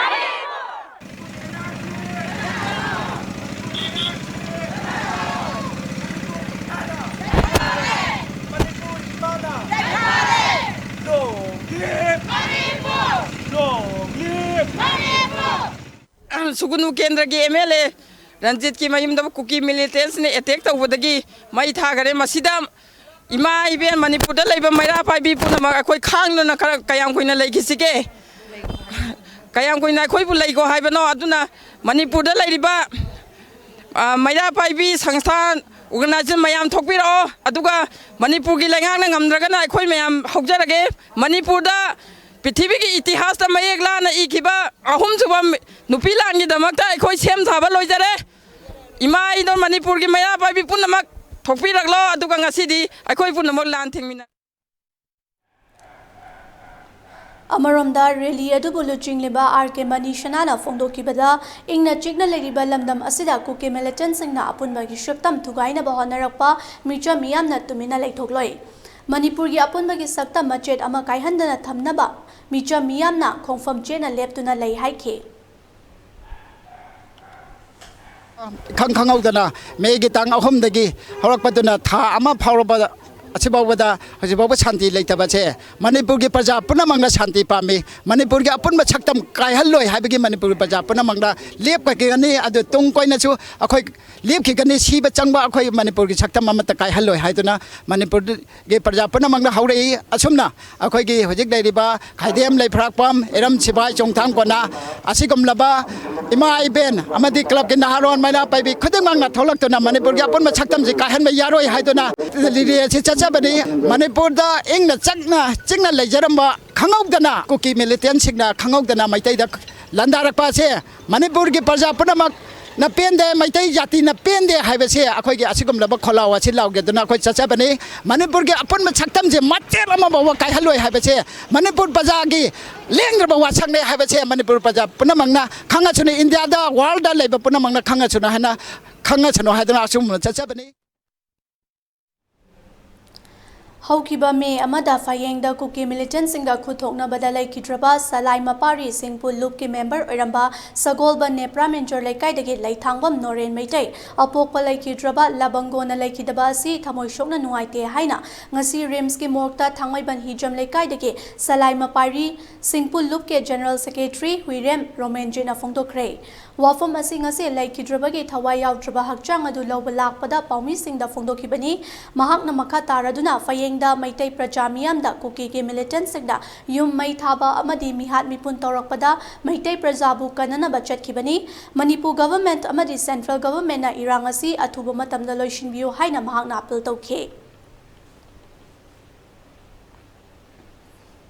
ꯁꯨꯒꯨꯅꯨ ꯀꯦꯟꯗ꯭ꯔꯒꯤ M L A ꯔꯟꯖꯤꯠꯀꯤ ꯃꯌꯨꯝꯗ ꯀꯨꯀꯤ militantꯁꯤꯡꯅ attack ꯇꯧꯕꯗꯒꯤ ꯃꯩ ꯊꯥꯈꯔꯦ꯫ ꯃꯁꯤꯗ ꯏꯃꯥ ꯏꯕꯦꯟ ꯃꯅꯤꯄꯨꯔꯗ ꯂꯩꯕ ꯃꯩꯔꯥ ꯄꯥꯏꯕꯤ ꯄꯨꯝꯅꯃꯛ ꯑꯩꯈꯣꯏ ꯈꯥꯡꯗꯨꯅ ꯈꯔ ꯀꯌꯥꯝ ꯀꯨꯏꯅ ꯂꯩꯈꯤꯁꯤꯒꯦ? ꯀꯌꯥꯝ ꯀꯨꯏꯅ ꯑꯩꯈꯣꯏꯕꯨ ꯂꯩꯈꯣ ꯍꯥꯏꯕꯅꯣ? ꯑꯗꯨꯅ ꯃꯅꯤꯄꯨꯔꯗ ꯂꯩꯔꯤꯕ, ꯑ, ꯃꯩꯔꯥ ꯄꯥꯏꯕꯤ ꯁꯪꯁꯊꯥꯟ, organization ꯃꯌꯥꯝ ꯊꯣꯛꯄꯤꯔꯛꯑꯣ, ꯑꯗꯨꯒ ꯃꯅꯤꯄꯨꯔꯒꯤ ꯂꯩꯉꯥꯛꯅ ꯉꯝꯗ꯭ꯔꯒꯅ ꯑꯩꯈꯣꯏ ꯃꯌꯥꯝ ꯍꯧꯖꯔꯒꯦ꯫ ꯃꯅꯤꯄꯨꯔꯗ ꯄ꯭ꯔꯤꯊꯤꯕꯤꯒꯤ ꯏꯇꯤꯍꯥꯁꯇ ꯃꯌꯦꯛ ꯂꯥꯅ ꯏꯈꯤꯕ ꯑꯍꯨꯝꯁꯨꯕ ꯅꯨꯄꯤ ꯂꯥꯟꯒꯤꯗꯃꯛꯇ ꯑꯩꯈꯣꯏ ꯁꯦꯝ ꯁꯥꯕ ꯂꯣꯏꯖꯔꯦ꯫ ꯏꯃꯥ ꯏꯗꯣ ꯃꯅꯤꯄꯨꯔꯒꯤ ꯃꯩꯔꯥ ꯄꯥꯏꯕꯤ ꯄꯨꯝꯅꯃꯛ ꯊꯣꯛꯄꯤꯔꯛꯂꯣ, ꯑꯗꯨꯒ ꯉꯁꯤꯗꯤ ꯑꯩꯈꯣꯏ ꯄꯨꯝꯅꯃꯛ ꯂꯥꯟ ꯊꯤꯡꯃꯤꯟꯅ ꯑꯃꯔꯣꯝꯗ, ꯔꯦꯂꯤ ꯑꯗꯨꯕꯨ ꯂꯨꯆꯤꯡꯂꯤꯕ ꯑꯥꯔ ꯀꯦ ꯃꯅꯤꯁꯅꯥꯅ ꯐꯣꯡꯗꯣꯛꯈꯤꯕꯗ, ꯏꯪꯅ ꯆꯤꯛꯅ ꯂꯩꯔꯤꯕ ꯂꯝꯗꯝ ꯑꯁꯤꯗ ꯀꯨꯀꯤ ꯃꯤꯂꯤꯇꯦꯟꯠꯁꯤꯡꯅ ꯑꯄꯨꯟꯕꯒꯤ ꯁꯛꯇꯝ ꯊꯨꯒꯥꯏꯅꯕ ꯍꯣꯠꯅꯔꯛꯄ ꯃꯤꯆꯝ ꯃꯤꯌꯥꯝꯅ ꯇꯨꯃꯤꯟꯅ ꯂꯩꯊꯣꯛꯂꯣꯏ꯫ ꯃꯅꯤꯄꯨꯔꯒꯤ ꯑꯄꯨꯟꯕꯒꯤ ꯁꯛꯇꯝ ꯃꯆꯦꯠ ꯑꯃ ꯀꯥꯏꯍꯟꯗꯅ ꯊꯝꯅꯕ ꯃꯤꯆꯝ ꯃꯤꯌꯥꯝꯅ ꯈꯣꯡꯐꯝ ꯆꯦꯠꯅ ꯂꯦꯞꯇꯨꯅ ꯂꯩ ꯍꯥꯏꯈꯤ꯫ ꯈꯪ ꯈꯪꯍꯧꯗꯅ ꯃꯦꯒꯤ ꯇꯥꯡ ꯑꯍꯨꯝꯗꯒꯤ ꯍꯧꯔꯛꯄꯗꯨꯅ ꯊꯥ ꯑꯃ ꯐꯥꯎꯔꯕ ꯑꯁꯤꯐꯥꯎꯕꯗ, ꯍꯧꯖꯤꯛꯐꯥꯎꯕ ꯁꯥꯟꯇꯤ ꯂꯩꯇꯕꯁꯦ, ꯃꯅꯤꯄꯨꯔꯒꯤ ꯄ꯭ꯔꯖꯥ ꯄꯨꯝꯅꯃꯛꯅ ꯁꯥꯟꯇꯤ ꯄꯥꯝꯃꯤ꯫ ꯃꯅꯤꯄꯨꯔꯒꯤ ꯑꯄꯨꯟꯕ ꯁꯛꯇꯝ ꯀꯥꯏꯍꯜꯂꯣꯏ ꯍꯥꯏꯕꯒꯤ ꯃꯅꯤꯄꯨꯔꯒꯤ ꯄ꯭ꯔꯖꯥ ꯄꯨꯝꯅꯃꯛꯅ ꯂꯦꯞꯀꯅꯤ꯫ ꯑꯗꯨ ꯇꯨꯡ ꯀꯣꯏꯅꯁꯨ ꯑꯩꯈꯣꯏ ꯂꯦꯞꯈꯤꯒꯅꯤ꯫ ꯁꯤꯕ ꯆꯪꯕ ꯑꯩꯈꯣꯏ ꯃꯅꯤꯄꯨꯔꯒꯤ ꯁꯛꯇꯝ ꯑꯃꯠꯇ ꯀꯥꯏꯍꯜꯂꯣꯏ ꯍꯥꯏꯗꯨꯅ ꯃꯅꯤꯄꯨꯔꯒꯤ ꯄ꯭ꯔꯖꯥ ꯄꯨꯝꯅꯃꯛꯅ ꯍꯧꯔꯛꯏ꯫ ꯑꯁꯨꯝꯅ ꯑꯩꯈꯣꯏꯒꯤ ꯍꯧꯖꯤꯛ ꯂꯩꯔꯤꯕ ꯈꯥꯏꯗꯦꯝ, ꯂꯩꯐ꯭ꯔꯥꯛꯄꯝ, ꯏꯔꯝ, ꯁꯤꯕꯥꯏ, ꯆꯣꯡꯊꯥꯝ ꯀꯣꯟꯅ ꯑꯁꯤꯒꯨꯝꯂꯕ ꯏꯃꯥ ꯏꯕꯦꯟ ꯑꯃꯗꯤ ꯀ꯭ꯂꯕꯀꯤ ꯅꯍꯥꯔꯣꯜ, ꯃꯩꯔꯥ ꯄꯥꯏꯕꯤ ꯈꯨꯗꯤꯡꯃꯛꯅ ꯊꯣꯛꯂꯛꯇꯨꯅ ꯃꯅꯤꯄꯨꯔꯒꯤ ꯑꯄꯨꯟꯕ ꯁꯛꯇꯝꯁꯤ ꯀꯥꯏꯍꯟꯕ ꯌꯥꯔꯣꯏ ꯍꯥꯏꯗꯨꯅ ꯔꯦꯂꯤ ꯑꯁꯤ ꯆꯠꯆꯕꯅꯤ꯫ ꯃꯅꯤꯄꯨꯔꯗ ꯏꯪꯅ ꯆꯛꯅ ꯆꯤꯛꯅ ꯂꯩꯖꯔꯝꯕ ꯈꯪꯍꯧꯗꯅ ꯀꯨꯀꯤ ꯃꯤꯂꯤꯇꯦꯟꯠꯁꯤꯡꯅ ꯈꯪꯍꯧꯗꯅ ꯃꯩꯇꯩꯗ ꯂꯥꯟꯗꯥꯔꯛꯄ ꯑꯁꯦ ꯃꯅꯤꯄꯨꯔꯒꯤ ꯄ꯭ꯔꯖꯥ ꯄꯨꯝꯅꯃꯛꯅ ꯄꯦꯟꯗꯦ, ꯃꯩꯇꯩ ꯖꯥꯇꯤꯅ ꯄꯦꯟꯗꯦ ꯍꯥꯏꯕꯁꯦ ꯑꯩꯈꯣꯏꯒꯤ ꯑꯁꯤꯒꯨꯝꯂꯕ ꯈꯣꯜꯂꯥꯎ ꯑꯁꯤ ꯂꯥꯎꯒꯦꯗꯨꯅ ꯑꯩꯈꯣꯏ ꯆꯠꯆꯕꯅꯤ꯫ ꯃꯅꯤꯄꯨꯔꯒꯤ ꯑꯄꯨꯟꯕ ꯁꯛꯇꯝꯁꯦ ꯃꯆꯦꯠ ꯑꯃ ꯐꯥꯎꯕ ꯀꯥꯏꯍꯜꯂꯣꯏ ꯍꯥꯏꯕꯁꯦ ꯃꯅꯤꯄꯨꯔ ꯄ꯭ꯔꯖꯥꯒꯤ ꯂꯦꯡꯗ꯭ꯔꯕ ꯋꯥꯁꯛꯅꯦ ꯍꯥꯏꯕꯁꯦ ꯃꯅꯤꯄꯨꯔ ꯄ꯭ꯔꯖꯥ ꯄꯨꯝꯅꯃꯛꯅ ꯈꯪꯉꯁꯅꯨ, ꯏꯟꯗꯤꯌꯥꯗ, ꯋꯥꯔꯜꯗ ꯂꯩꯕ ꯄꯨꯝꯅꯃꯛꯅ ꯈꯪꯉꯁꯅꯨ ꯍꯥꯏꯅ, ꯈꯪꯉꯁꯅꯨ ꯍꯥꯏꯗꯨꯅ ꯑꯁꯤꯒꯨꯝꯅ ꯆꯠꯆꯕꯅꯤ꯫ ꯍꯧꯈꯤꯕ ꯃꯦ ꯑꯃꯗ ꯐꯌꯦꯡꯗ ꯀꯨꯀꯤ ꯃꯤꯂꯤꯇꯦꯟꯠꯁꯤꯡꯒ ꯈꯨꯠ ꯊꯣꯛꯅꯕꯗ ꯂꯩꯈꯤꯗ꯭ꯔꯕ ꯁꯂꯥꯏ ꯃꯄꯥꯔꯤ ꯁꯤꯡꯄꯨ ꯂꯨꯞꯀꯤ ꯃꯦꯝꯕꯔ ꯑꯣꯏꯔꯝꯕ ꯁꯒꯣꯜꯕꯟ ꯅꯦꯄ꯭ꯔꯥ ꯃꯦꯟꯖꯣꯔ ꯂꯩꯀꯥꯏꯗꯒꯤ ꯂꯩꯊꯥꯡꯕꯝ ꯅꯣꯔꯦꯟ ꯃꯩꯇꯩ ꯑꯄꯣꯛꯄ ꯂꯩꯈꯤꯗ꯭ꯔꯕ ꯂꯕꯪꯒꯣꯅ ꯂꯩꯈꯤꯗꯕ ꯑꯁꯤ ꯊꯃꯣꯏ ꯁꯣꯛꯅ ꯅꯨꯡꯉꯥꯏꯇꯦ ꯍꯥꯏꯅ ꯉꯁꯤ ꯔꯤꯝꯁꯀꯤ ꯃꯣꯔꯒꯇ ꯊꯥꯡꯃꯩꯕꯟ ꯍꯤꯖꯝ ꯂꯩꯀꯥꯏꯗꯒꯤ ꯁꯂꯥꯏ ꯃꯄꯥꯔꯤ ꯁꯤꯡꯄꯨ ꯂꯨꯞꯀꯤ ꯖꯦꯅꯔꯦꯜ ꯁꯦꯀ꯭ꯔꯦꯇꯔꯤ ꯍꯨꯏꯔꯦꯝ ꯔꯣꯃꯦꯟꯖꯤꯠꯅ ꯐꯣꯡꯗꯣꯛꯈ꯭ꯔꯦ꯫ ꯋꯥꯐꯝ ꯑꯁꯤ ꯉꯁꯤ ꯂꯩꯈꯤꯗ꯭ꯔꯕꯒꯤ ꯊꯋꯥꯏ ꯌꯥꯎꯗ꯭ꯔꯕ ꯍꯛꯆꯥꯡ ꯑꯗꯨ ꯂꯧꯕ ꯂꯥꯛꯄꯗ ꯄꯥꯎꯃꯤꯁꯤꯡꯗ ꯐꯣꯡꯗꯣꯛꯈꯤꯕꯅꯤ꯫ ꯃꯍꯥꯛꯅ ꯃꯈꯥ ꯇꯥꯔꯗꯨꯅ ꯐꯌꯦꯡꯗ ꯃꯩꯇꯩ ꯄ꯭ꯔꯖꯥ ꯃꯤꯌꯥꯝꯗ ꯀꯨꯀꯤꯒꯤ ꯃꯤꯂꯤꯇꯦꯟꯠꯁꯤꯡꯅ ꯌꯨꯝ ꯃꯩ ꯊꯥꯕ ꯑꯃꯗꯤ ꯃꯤꯍꯥꯠ ꯃꯤꯄꯨꯟ ꯇꯧꯔꯛꯄꯗ ꯃꯩꯇꯩ ꯄ꯭ꯔꯖꯥꯕꯨ ꯀꯟꯅꯅꯕ ꯆꯠꯈꯤꯕꯅꯤ꯫ ꯃꯅꯤꯄꯨꯔ ꯒꯚꯔꯟꯃꯦꯟꯠ ꯑꯃꯗꯤ ꯁꯦꯟꯇ꯭ꯔꯦꯜ ꯒꯚꯔꯟꯃꯦꯟꯠꯅ ꯏꯔꯥꯡ ꯑꯁꯤ ꯑꯊꯨꯕ ꯃꯇꯝꯗ ꯂꯣꯏꯁꯤꯟꯕꯤꯌꯨ ꯍꯥꯏꯅ ꯃꯍꯥꯛꯅ ꯑꯥꯄꯤꯜ ꯇꯧꯈꯤ꯫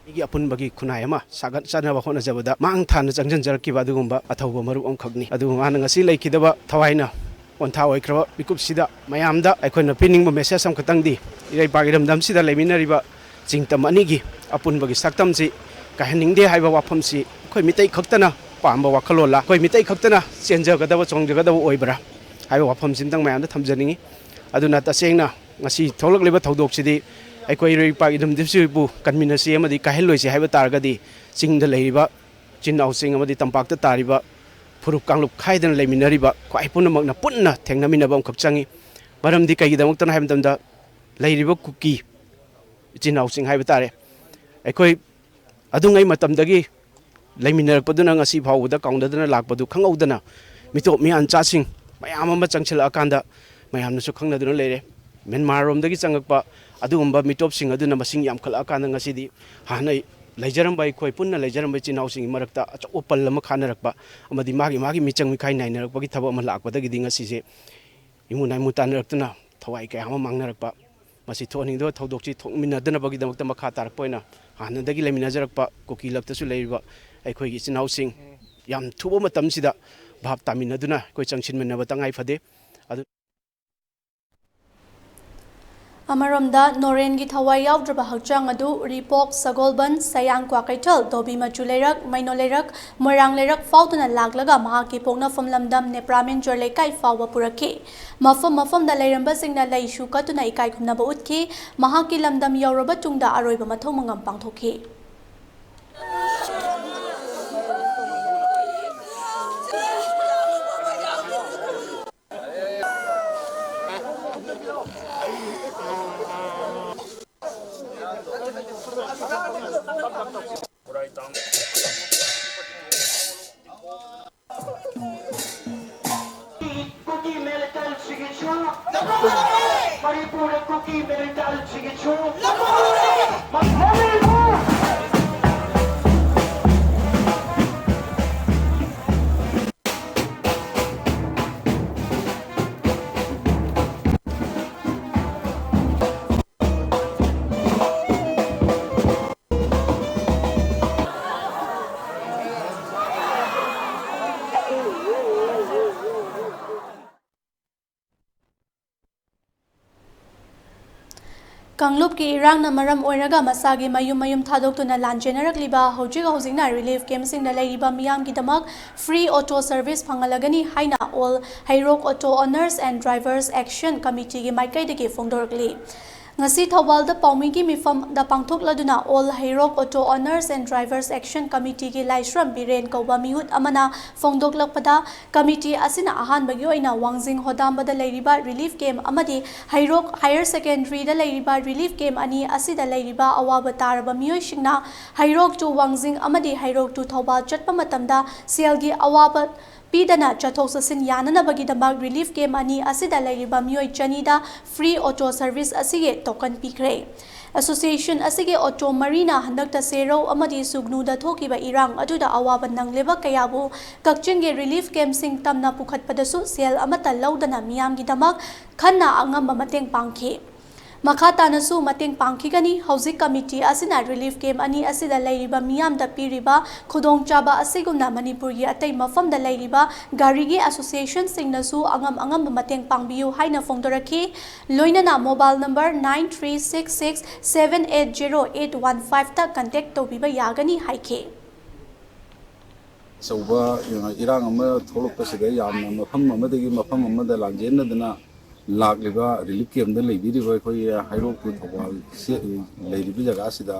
ꯑꯩꯒꯤ ꯑꯄꯨꯟꯕꯒꯤ ꯈꯨꯟꯅꯥꯏ ꯑꯃ ꯁꯥꯒꯠꯆꯅꯕ ꯍꯣꯠꯅꯖꯕꯗ ꯃꯥꯡ ꯊꯥꯅ ꯆꯪꯁꯤꯟꯖꯔꯛꯈꯤꯕ ꯑꯗꯨꯒꯨꯝꯕ ꯑꯊꯧꯕ ꯃꯔꯨꯞ ꯑꯃꯈꯛꯅꯤ꯫ ꯑꯗꯨꯕꯨ ꯃꯥꯅ ꯉꯁꯤ ꯂꯩꯈꯤꯗꯕ ꯊꯋꯥꯏꯅ ꯄꯣꯟꯊꯥ ꯑꯣꯏꯈ꯭ꯔꯕ ꯃꯤꯀꯨꯞꯁꯤꯗ ꯃꯌꯥꯝꯗ ꯑꯩꯈꯣꯏꯅ ꯄꯤꯅꯤꯡꯕ ꯃꯦꯁꯦꯖ ꯑꯃꯈꯛꯇꯪꯗꯤ, ꯏꯔꯩꯄꯥꯛ ꯏꯔꯝꯗꯝꯁꯤꯗ ꯂꯩꯃꯤꯟꯅꯔꯤꯕ ꯆꯤꯡꯇꯝ ꯑꯅꯤꯒꯤ ꯑꯄꯨꯟꯕꯒꯤ ꯁꯛꯇꯝꯁꯤ ꯀꯥꯏꯍꯟꯅꯤꯡꯗꯦ ꯍꯥꯏꯕ ꯋꯥꯐꯝꯁꯤ ꯑꯩꯈꯣꯏ ꯃꯤꯇꯩ ꯈꯛꯇꯅ ꯄꯥꯝꯕ ꯋꯥꯈꯜꯂꯣꯟꯂ, ꯑꯩꯈꯣꯏ ꯃꯤꯇꯩ ꯈꯛꯇꯅ ꯆꯦꯟꯖꯒꯗꯕ, ꯆꯣꯡꯖꯒꯗꯕ ꯑꯣꯏꯕ꯭ꯔꯥ ꯍꯥꯏꯕ ꯋꯥꯐꯝꯁꯤꯝꯇꯪ ꯃꯌꯥꯝꯗ ꯊꯝꯖꯅꯤꯡꯏ꯫ ꯑꯗꯨꯅ ꯇꯁꯦꯡꯅ ꯉꯁꯤ ꯊꯣꯛꯂꯛꯂꯤꯕ ꯊꯧꯗꯣꯛꯁꯤꯗꯤ ꯑꯩꯈꯣꯏ ꯏꯔꯩ ꯏꯄꯥꯛ ꯏꯗꯨꯝ ꯗꯤꯞꯁꯤꯕꯨ ꯀꯟꯃꯤꯟꯅꯁꯤ ꯑꯃꯗꯤ ꯀꯥꯏꯍꯜꯂꯣꯏꯁꯤ ꯍꯥꯏꯕ ꯇꯥꯔꯒꯗꯤ, ꯆꯤꯡꯗ ꯂꯩꯔꯤꯕ ꯏꯆꯤꯟ ꯏꯅꯥꯎꯁꯤꯡ ꯑꯃꯗꯤ ꯇꯝꯄꯥꯛꯇ ꯇꯥꯔꯤꯕ ꯐꯨꯔꯨꯞ ꯀꯥꯡꯂꯨꯞ ꯈꯥꯏꯗꯅ ꯂꯩꯃꯤꯟꯅꯔꯤꯕ ꯈ꯭ꯋꯥꯏ ꯄꯨꯝꯅꯃꯛꯅ ꯄꯨꯟꯅ ꯊꯦꯡꯅꯃꯤꯟꯅꯕ ꯑꯃꯈꯛ ꯆꯪꯏ꯫ ꯃꯔꯝꯗꯤ ꯀꯩꯒꯤꯗꯃꯛꯇꯅꯣ ꯍꯥꯏꯕ ꯃꯇꯝꯗ, ꯂꯩꯔꯤꯕ ꯀꯨꯀꯤ ꯏꯆꯤꯟ ꯏꯅꯥꯎꯁꯤꯡ ꯍꯥꯏꯕ ꯇꯥꯔꯦ, ꯑꯩꯈꯣꯏ ꯑꯗꯨꯉꯩ ꯃꯇꯝꯗꯒꯤ ꯂꯩꯃꯤꯟꯅꯔꯛꯄꯗꯨꯅ ꯉꯁꯤ ꯐꯥꯎꯕꯗ ꯀꯥꯎꯅꯗꯅ ꯂꯥꯛꯄꯗꯨ ꯈꯪꯍꯧꯗꯅ, ꯃꯤꯇꯣꯞ ꯃꯤꯌꯥꯟꯆꯥꯁꯤꯡ ꯃꯌꯥꯝ ꯑꯃ ꯆꯪꯁꯤꯜꯂꯛꯑꯀꯥꯟꯗ ꯃꯌꯥꯝꯅꯁꯨ ꯈꯪꯅꯗꯨꯅ ꯂꯩꯔꯦ꯫ ꯃ꯭ꯌꯥꯟꯃꯥꯔꯔꯣꯝꯗꯒꯤ ꯆꯪꯉꯛꯄ ꯑꯗꯨꯒꯨꯝꯕ ꯃꯤꯇꯣꯞꯁꯤꯡ ꯑꯗꯨꯅ ꯃꯁꯤꯡ ꯌꯥꯝꯈꯠꯂꯛꯑꯀꯥꯟꯗ, ꯉꯁꯤꯗꯤ ꯍꯥꯟꯅ ꯂꯩꯖꯔꯝꯕ, ꯑꯩꯈꯣꯏ ꯄꯨꯟꯅ ꯂꯩꯖꯔꯝꯕ ꯏꯆꯤꯟ ꯏꯅꯥꯎꯁꯤꯡꯒꯤ ꯃꯔꯛꯇ ꯑꯆꯧꯕ ꯄꯜ ꯑꯃ ꯈꯥꯅꯔꯛꯄ ꯑꯃꯗꯤ ꯃꯥꯒꯤ ꯃꯥꯒꯤ ꯃꯤꯆꯪ ꯃꯤꯈꯥꯏ ꯅꯥꯏꯅꯔꯛꯄꯒꯤ ꯊꯕꯛ ꯑꯃ ꯂꯥꯛꯄꯗꯒꯤꯗꯤ ꯉꯁꯤꯁꯦ ꯏꯃꯨ ꯅꯥꯏꯃꯨ ꯇꯥꯟꯅꯔꯛꯇꯨꯅ ꯊꯋꯥꯏ ꯀꯌꯥ ꯑꯃ ꯃꯥꯡꯅꯔꯛꯄ, ꯃꯁꯤ ꯊꯣꯛꯍꯟꯅꯤꯡꯗꯕ ꯊꯧꯗꯣꯛꯁꯤ ꯊꯣꯛꯃꯤꯟꯅꯗꯅꯕꯒꯤꯗꯃꯛꯇ ꯃꯈꯥ ꯇꯥꯔꯛꯄ ꯑꯣꯏꯅ ꯍꯥꯟꯅꯗꯒꯤ ꯂꯩꯃꯤꯟꯅꯖꯔꯛꯄ ꯀꯨꯀꯤ ꯂꯝꯗꯁꯨ ꯂꯩꯔꯤꯕ ꯑꯩꯈꯣꯏꯒꯤ ꯏꯆꯤꯟ ꯏꯅꯥꯎꯁꯤꯡ ꯌꯥꯝ ꯊꯨꯕ ꯃꯇꯝꯁꯤꯗ ꯚꯥꯞ ꯇꯥꯃꯤꯟꯅꯗꯨꯅ ꯑꯩꯈꯣꯏ ꯆꯪꯁꯤꯟꯃꯤꯟꯅꯕ ꯇꯉꯥꯏ ꯐꯗꯦ꯫ ꯑꯗꯨ ꯑꯃꯔꯣꯝꯗ, ꯅꯣꯔꯦꯟꯒꯤ ꯊꯋꯥꯏ ꯌꯥꯎꯗ꯭ꯔꯕ ꯍꯛꯆꯥꯡ ꯑꯗꯨ ꯎꯔꯤꯄꯣꯛ, ꯁꯒꯣꯜꯕꯟ, ꯁꯌꯥꯡ, ꯀ꯭ꯋꯥꯀꯩꯊꯦꯜ, ꯙꯣꯕꯤ ꯃꯆꯨ ꯂꯩꯔꯛ, ꯃꯩꯅꯣ ꯂꯩꯔꯛ, ꯃꯣꯏꯔꯥꯡ ꯂꯩꯔꯛ ꯐꯥꯎꯗꯨꯅ ꯂꯥꯛꯂꯒ ꯃꯍꯥꯛꯀꯤ ꯄꯣꯛꯅꯐꯝ ꯂꯝꯗꯝ ꯅꯦꯄ꯭ꯔꯥꯃꯦꯟꯖꯣꯔ ꯂꯩꯀꯥꯏ ꯐꯥꯎꯕ ꯄꯨꯔꯛꯈꯤ꯫ ꯃꯐꯝ ꯃꯐꯝꯗ ꯂꯩꯔꯝꯕꯁꯤꯡꯅ ꯂꯩꯁꯨ ꯀꯠꯇꯨꯅ ꯏꯀꯥꯏ ꯈꯨꯝꯅꯕ ꯎꯠꯈꯤ꯫ ꯃꯍꯥꯛꯀꯤ ꯂꯝꯗꯝ ꯌꯧꯔꯕ ꯇꯨꯡꯗ ꯑꯔꯣꯏꯕ ꯃꯊꯧ ꯃꯉꯝ ꯄꯥꯡꯊꯣꯛꯈꯤ꯫ ꯀꯨꯀꯤ ꯃꯦꯔꯤꯇꯥꯏꯜꯁꯤꯡꯒꯤꯁꯨ, ꯃꯅꯤꯄꯨꯔꯗ ꯀꯨꯀꯤ ꯃꯦꯔꯤꯇꯥꯏꯜꯁꯤꯡꯒꯤꯁꯨ, ꯀꯥꯡꯂꯨꯞꯀꯤ ꯏꯔꯥꯡꯅ ꯃꯔꯝ ꯑꯣꯏꯔꯒ ꯃꯁꯥꯒꯤ ꯃꯌꯨꯝ ꯃꯌꯨꯝ ꯊꯥꯗꯣꯛꯇꯨꯅ ꯂꯥꯟꯖꯦꯟꯅꯔꯛꯂꯤꯕ ꯍꯧꯖꯤꯛ ꯍꯧꯖꯤꯛꯅ ꯔꯤꯂꯤꯐ ꯀꯦꯝꯞꯁꯤꯡꯗ ꯂꯩꯔꯤꯕ ꯃꯤꯌꯥꯝꯒꯤꯗꯃꯛ ꯐ꯭ꯔꯤ ꯑꯣꯇꯣ ꯁꯔꯚꯤꯁ ꯐꯪꯍꯜꯂꯒꯅꯤ ꯍꯥꯏꯅ all Heirok auto owners and drivers action ꯀꯃꯤꯇꯤꯒꯤ ꯃꯥꯏꯀꯩꯗꯒꯤ ꯐꯣꯡꯗꯣꯔꯛꯂꯤ꯫ ꯉꯁꯤ ꯊꯧꯕꯥꯜꯗ ꯄꯥꯎꯃꯤꯒꯤ ꯃꯤꯐꯝꯗ ꯄꯥꯡꯊꯣꯛꯂꯗꯨꯅ all Heirok auto owners and drivers action ꯀꯃꯤꯇꯤꯒꯤ ꯂꯥꯏꯁ꯭ꯔꯝ ꯕꯤꯔꯦꯟ ꯀꯧꯕ ꯃꯤꯍꯨꯠ ꯑꯃꯅ ꯐꯣꯡꯗꯣꯛꯂꯛꯄꯗ, ꯀꯃꯤꯇꯤ ꯑꯁꯤꯅ ꯑꯍꯥꯟꯕꯒꯤ ꯑꯣꯏꯅ ꯋꯥꯡꯖꯤꯡ ꯍꯣꯗꯥꯝꯕꯗ ꯂꯩꯔꯤꯕ ꯔꯤꯂꯤꯐ ꯀꯦꯝꯞ ꯑꯃꯗꯤ ꯍꯩꯔꯣꯛ ꯍꯥꯌꯔ ꯁꯦꯀꯦꯟꯗꯔꯤꯗ ꯂꯩꯔꯤꯕ ꯔꯤꯂꯤꯐ ꯀꯦꯝꯞ ꯑꯅꯤ ꯑꯁꯤꯗ ꯂꯩꯔꯤꯕ ꯑꯋꯥꯕ ꯇꯥꯔꯕ ꯃꯤꯑꯣꯏꯁꯤꯡꯅ ꯍꯩꯔꯣꯛ to ꯋꯥꯡꯖꯤꯡ ꯑꯃꯗꯤ ꯍꯩꯔꯣꯛ to ꯊꯧꯕꯥꯜ ꯆꯠꯄ ꯃꯇꯝꯗ ꯁꯦꯜꯒꯤ ꯑꯋꯥꯕ ꯄꯤꯗꯅ ꯆꯠꯊꯣꯛ ꯆꯠꯁꯤꯟ ꯌꯥꯅꯅꯕꯒꯤꯗꯃꯛ ꯔꯤꯂꯤꯐ ꯀꯦꯝꯞ ꯑꯅꯤ ꯑꯁꯤꯗ ꯂꯩꯔꯤꯕ ꯃꯤꯑꯣꯏ ꯆꯅꯤꯗ ꯐ꯭ꯔꯤ ꯑꯣꯇꯣ ꯁꯔꯚꯤꯁ ꯑꯁꯤꯒꯤ ꯇꯣꯀꯟ ꯄꯤꯈ꯭ꯔꯦ꯫ ꯑꯦꯁꯣꯁꯤꯌꯦꯁꯟ ꯑꯁꯤꯒꯤ ꯑꯣꯇꯣ ꯃꯔꯤꯅ ꯍꯟꯗꯛꯇ ꯁꯦꯔꯧ ꯑꯃꯗꯤ ꯁꯨꯒꯅꯨꯗ ꯊꯣꯛꯈꯤꯕ ꯏꯔꯥꯡ ꯑꯗꯨꯗ ꯑꯋꯥꯕ ꯅꯪꯂꯤꯕ ꯀꯌꯥꯕꯨ ꯀꯛꯆꯤꯡꯒꯤ ꯔꯤꯂꯤꯐ ꯀꯦꯝꯞꯁꯤꯡ ꯇꯝꯅ ꯄꯨꯈꯠꯄꯗꯁꯨ ꯁꯦꯜ ꯑꯃꯠꯇ ꯂꯧꯗꯅ ꯃꯤꯌꯥꯝꯒꯤꯗꯃꯛ ꯈꯟꯅ ꯑꯉꯝꯕ ꯃꯇꯦꯡ ꯄꯥꯡꯈꯤ꯫ ꯃꯈꯥ ꯇꯥꯅꯁꯨ ꯃꯇꯦꯡ ꯄꯥꯡꯈꯤꯒꯅꯤ꯫ ꯍꯧꯖꯤꯛ ꯀꯃꯤꯇꯤ ꯑꯁꯤꯅ ꯔꯤꯂꯤꯐ ꯀꯦꯝꯞ ꯑꯅꯤ ꯑꯁꯤꯗ ꯂꯩꯔꯤꯕ ꯃꯤꯌꯥꯝꯗ ꯄꯤꯔꯤꯕ ꯈꯨꯗꯣꯡꯆꯥꯕ ꯑꯁꯤꯒꯨꯝꯅ ꯃꯅꯤꯄꯨꯔꯒꯤ ꯑꯇꯩ ꯃꯐꯝꯗ ꯂꯩꯔꯤꯕ ꯒꯥꯔꯤꯒꯤ ꯑꯦꯁꯣꯁꯤꯌꯦꯁꯟꯁꯤꯡꯅꯁꯨ ꯑꯉꯝ ꯑꯉꯝꯕ ꯃꯇꯦꯡ ꯄꯥꯡꯕꯤꯌꯨ ꯍꯥꯏꯅ ꯐꯣꯡꯗꯣꯔꯛꯈꯤ꯫ ꯂꯣꯏꯅꯅ mobile number nine three six six seven eight zero eight one five ꯇ ꯀꯟꯇꯦꯛ ꯇꯧꯕꯤꯕ ꯌꯥꯒꯅꯤ ꯍꯥꯏꯈꯤ꯫ ꯑꯆꯧꯕ ꯏꯔꯥꯡ ꯑꯃ ꯊꯣꯛꯂꯛꯄꯁꯤꯗ ꯌꯥꯝꯅ ꯃꯐꯝ ꯑꯃꯗꯒꯤ ꯃꯐꯝ ꯑꯃꯗ ꯂꯥꯟꯖꯦꯟꯅꯗꯅ ꯂꯥꯛꯂꯤꯕ ꯔꯤꯂꯤꯐ ꯀꯦꯝꯞꯇ ꯂꯩꯕꯤꯔꯤꯕ ꯑꯩꯈꯣꯏꯒꯤ ꯍꯩꯔꯣꯛ to ꯊꯧꯕꯥꯜ ꯂꯩꯔꯤꯕ ꯖꯒꯥꯁꯤꯗ